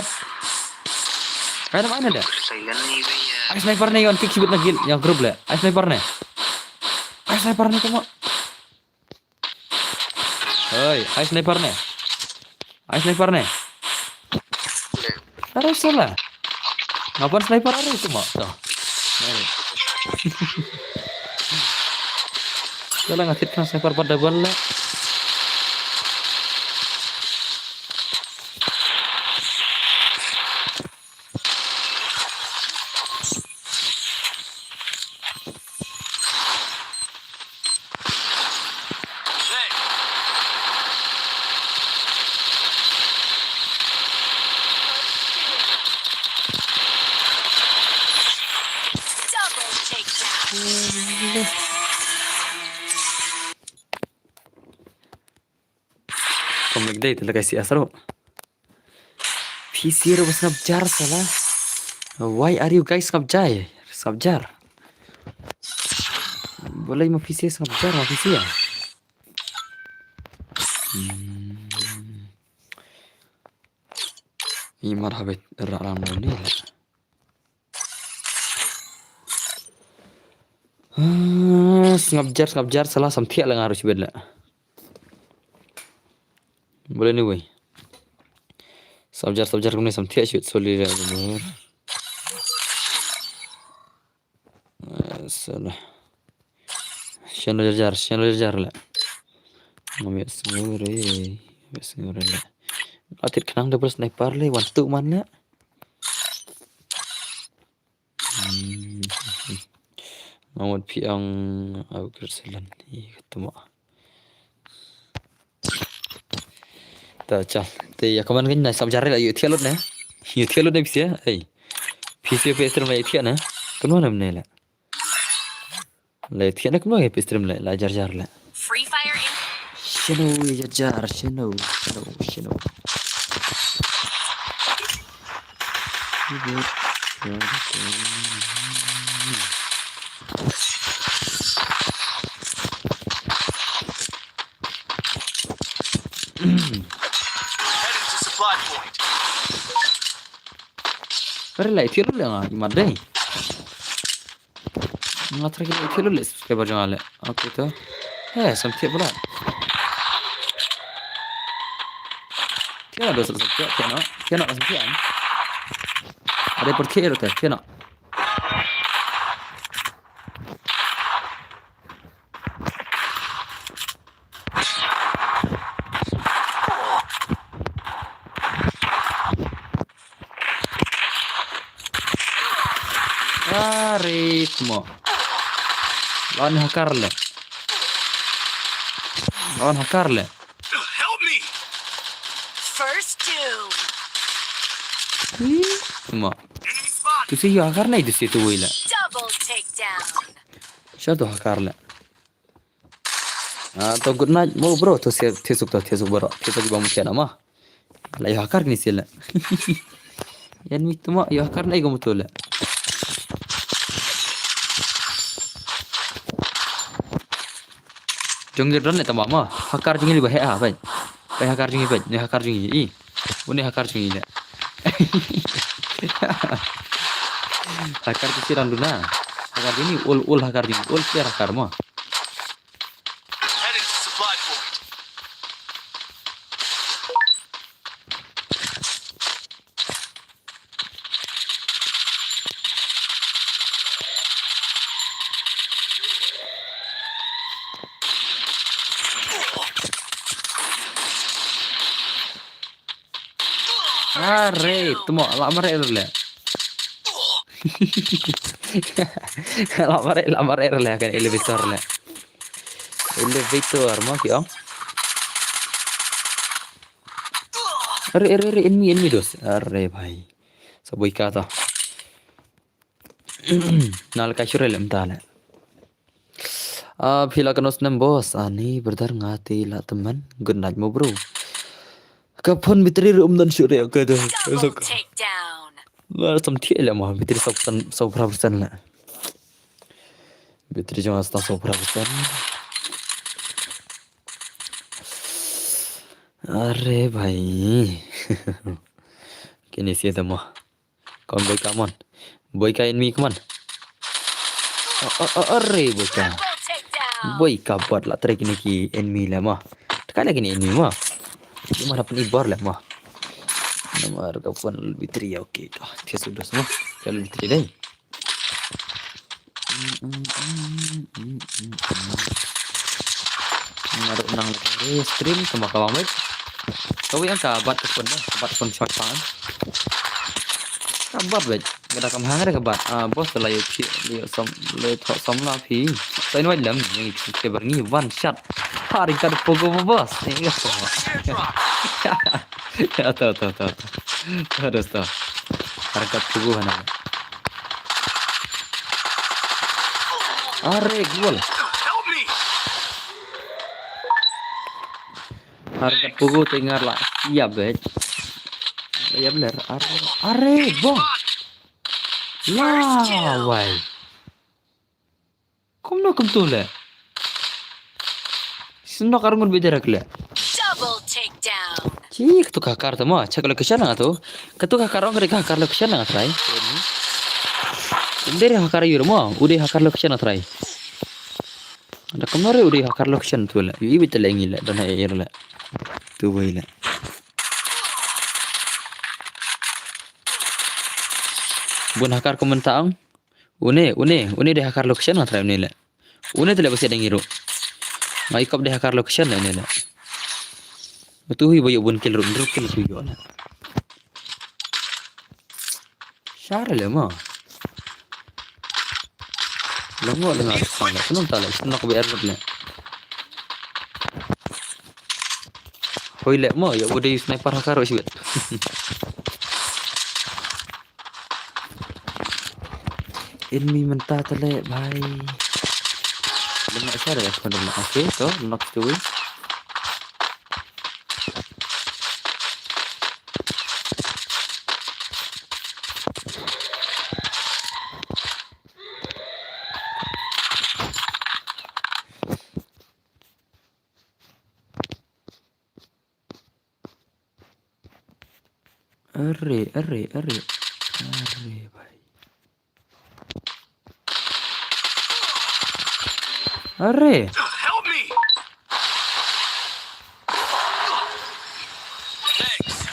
Ai nama ai da. Silent ni bhaiya. Ai sniper ni yon kick sibit na gil yang group le. Ai sniper ni. Ai sniper ni kuma. Oi, ai sniper ni. Ai sniper ni. Are sala. Ngapan sniper are tu mak. Dah. Sala ngatit kan sniper pada bal lah. Kom lek dei te lek ai si asaro. P C ro sngap jar sala. Why are you guys sngap jai? Sngap jar. Boleh ma P C sngap jar ma P C ya. Hmm. Imar habit rarang ni. Ah, sngap jar, sngap jar, salah samthiah la nga ruh shibit la. Boleh ni wei. Sngap jar, sngap jar kumne samthiah shibit soli la. Ah, salah. Shen lo jar jar, shen lo jar jar la. Ngam ïohsngew re, ngam ïohsngew re la. Atit khnang double sniper le, wan tu man la. Hmm. Nga mut phi ong upgrade silen. Ih, katuma. Ta chal. Te ya kaman kan na sngap jar la ïoh thiah lut ne. Ïoh thiah lut ne P C ya. Ei. P C pe ter ma ïoh thiah ne. Kumno ne mynne le? Le thiah ne kumno ïa phi stream le, la jar jar le. Free Fire in. Shano jar jar, shano, shano, shano. Heading to supply point. Kare lai thiah le nga i mat dei. Nga try ki lai thiah le subscriber jong nga le. Okay to. He, sam thiah pula. Thiah do sam thiah, thiah no. Thiah no sam thiah. Ada per thiah ro te, thiah no. Are mo. Lan hakar le. Lan hakar le. Help me. First doom. Mo. Enemy spot. Tu si ïa hakar nai tu si tu wei le. Double takedown. Sha tu hakar le. Ah, to good night mo bro, to se, thiah suk to, thiah suk bro, thiah suk ba mu thiah na ma. La ïa hakar kini sila. Yan mi tu ma, ïa hakar na i ko mu tu la. Jong ïa don le tama ma, hakar jong i ba he ha, bai. Bai hakar jong i, bai, ni hakar jong i. Uni hakar jong i le. Hakar ki sirang duna. Hakar jong i, ul, ul hakar jong i, ul siar hakar ma. Heading to supply point. Are, tu mo, la mare le. La mare, la mare le kan elevator le. Elevator mo ki ong. Are, are, are, enemy, enemy dos. Are bhai. Sa boi ka ta. Nal ka shure le mta le. Ah, phi la kano snem boss? Ani brother nga te la temen. Good night mo bro. Ka phone battery rum nan shure ka tu. Double takedown. Nga sam thiah le mo battery saw percent, saw percent le. Battery jong nga sa saw percent. Are bhai. Kini si mo. Kon boi ka mon. Boi ka enemy ka mon. Oh, oh, oh, are boi ka. Boi ka bot la trek ni ki enemy le ma. Teka le kini enemy ma. Ni ma dapat ni bor le ma. Nomor ka phone battery ya, okay to. Thiah sudos ma. Kalau battery dai. Nga ruh nang re stream ka ma ka bang bad. Ka wei ang ka bat ka phone da, ka bat phone short pa. Ka bat bad. Ka da kam hang re ka bat. Ah, boss la yu chi, yu som, le thok som la phi. Sa in wai lam, yang ki ke bar ngi one shot. Hari ka da pogo boss. Ni ka so. Ya, to, to, to, to. To, to, to. Hari ka pogo hana. Are, gol. Harkat pugu tengar la. Iya, bet. Iya, bener. Are, are, bong. Lawai. Kumno kumtu le. Snok arngut bidar le. Double takedown. Chi, katu ka hakar tama. Check location nga tu. Katu ka hakar ong, ka hakar location nga try. Undi hakar yur mo. Undi hakar location nga try. Da kumno re undi hakar location tu le. Yu iwit le ngi le. Dona e le. Tu wei le. Bun hakar kumta ong. Une, une, une de hakar location nga try une le. Une tu le basi dang iru. Ngai kop de hakar location le une le. Tu hui boyo bun kill ru, ndru kill tu yo le. Share le mo. Longo le nga sang le. Kunong ta le, kunong ko B R le. Hoi le mo, ya udah sniper hakar wis bet. Enemy mynta te leh bhai. Lem noh sha da, khun lem noh. Okay, to lem noh kito. Are, are, are. Are bhai. Are. Help me! Thanks.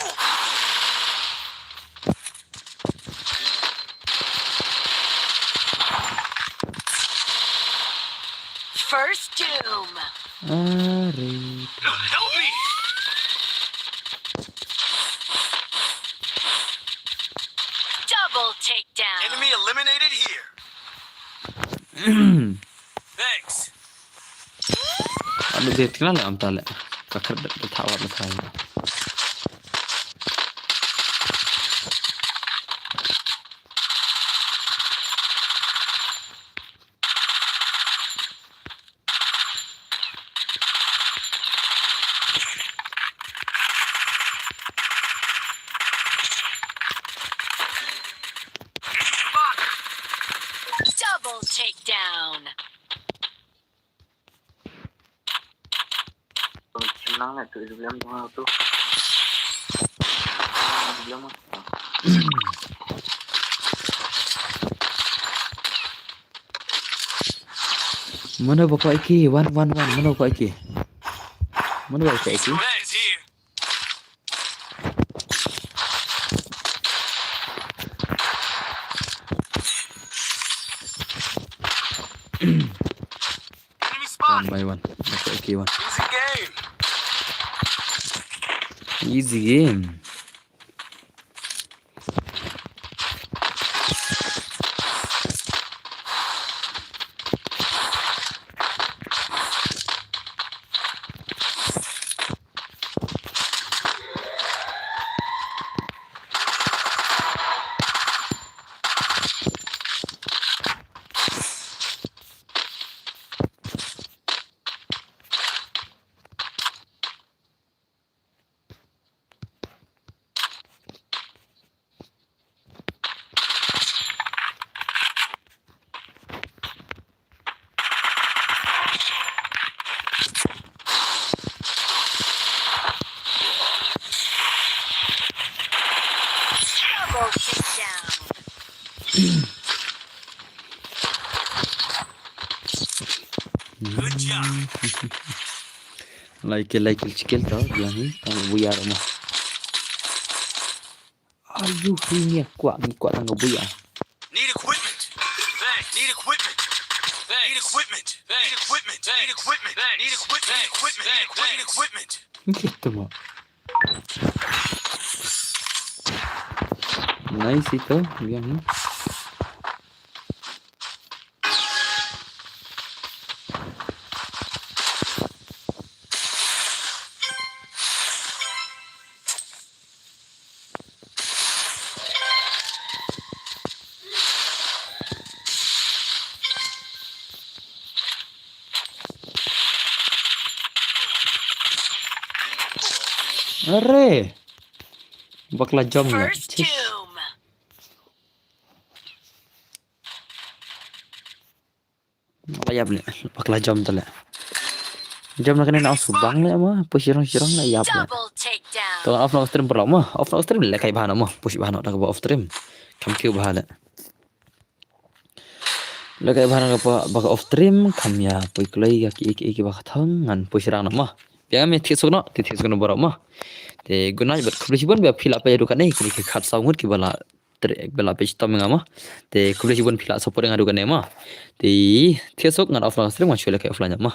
First doom. Are. Help me! Double takedown. Enemy eliminated here. Thanks. Anu dia tinggal lah am tale. Kakar dah dah tahu apa saya. Double takedown. Menang lah tu, dia bilang tu. Dia bilang apa? Mano ba kwah ïa ki? Wan, wan, wan. Mano ba kwah ïa ki? Mano ba kwah ïa ki? Enemy spot. One by one. Okay, okay, one. Easy game. Easy game. Double takedown. Good job. Like, like, chicken to, biang hi, tang buya mo. Ayu, hi ngi kwah, ngi kwah tang buya. Need equipment. Thanks. Need equipment. Thanks. Need equipment. Thanks. Need equipment. Thanks. Need equipment. Thanks. Need equipment. Thanks. Need equipment. Need equipment. Gitu mo. Nice ito, biang hi. Are. Bakla jam la. First doom. Ïap leh, bakla jam to leh. Jam na kane na subang leh mo, poi shirong shirong leh ïap leh. Double takedown. To off na stream pula mo, off na stream leh kai bha na mo, poi bha na da ka ba off stream. Kam kiew bha leh. Leh kai bha na ka ba, ba ka off stream, kam ïa poi kloi ïa ki, ki, ki ba ka thong, ngan poi shirang na mo. Biang me thied suk no, thied suk no baroh mo. Te good night, bad khublei shibun, ba phi la peit haduh kane, kine ki khatsaw ngut ki ba la tre-, ba la peit shitom ïa nga mo. Te khublei shibun phi la support ïa nga haduh kane mo. Te thied suk ngan off la stream, ngan shu leh kai offline mo.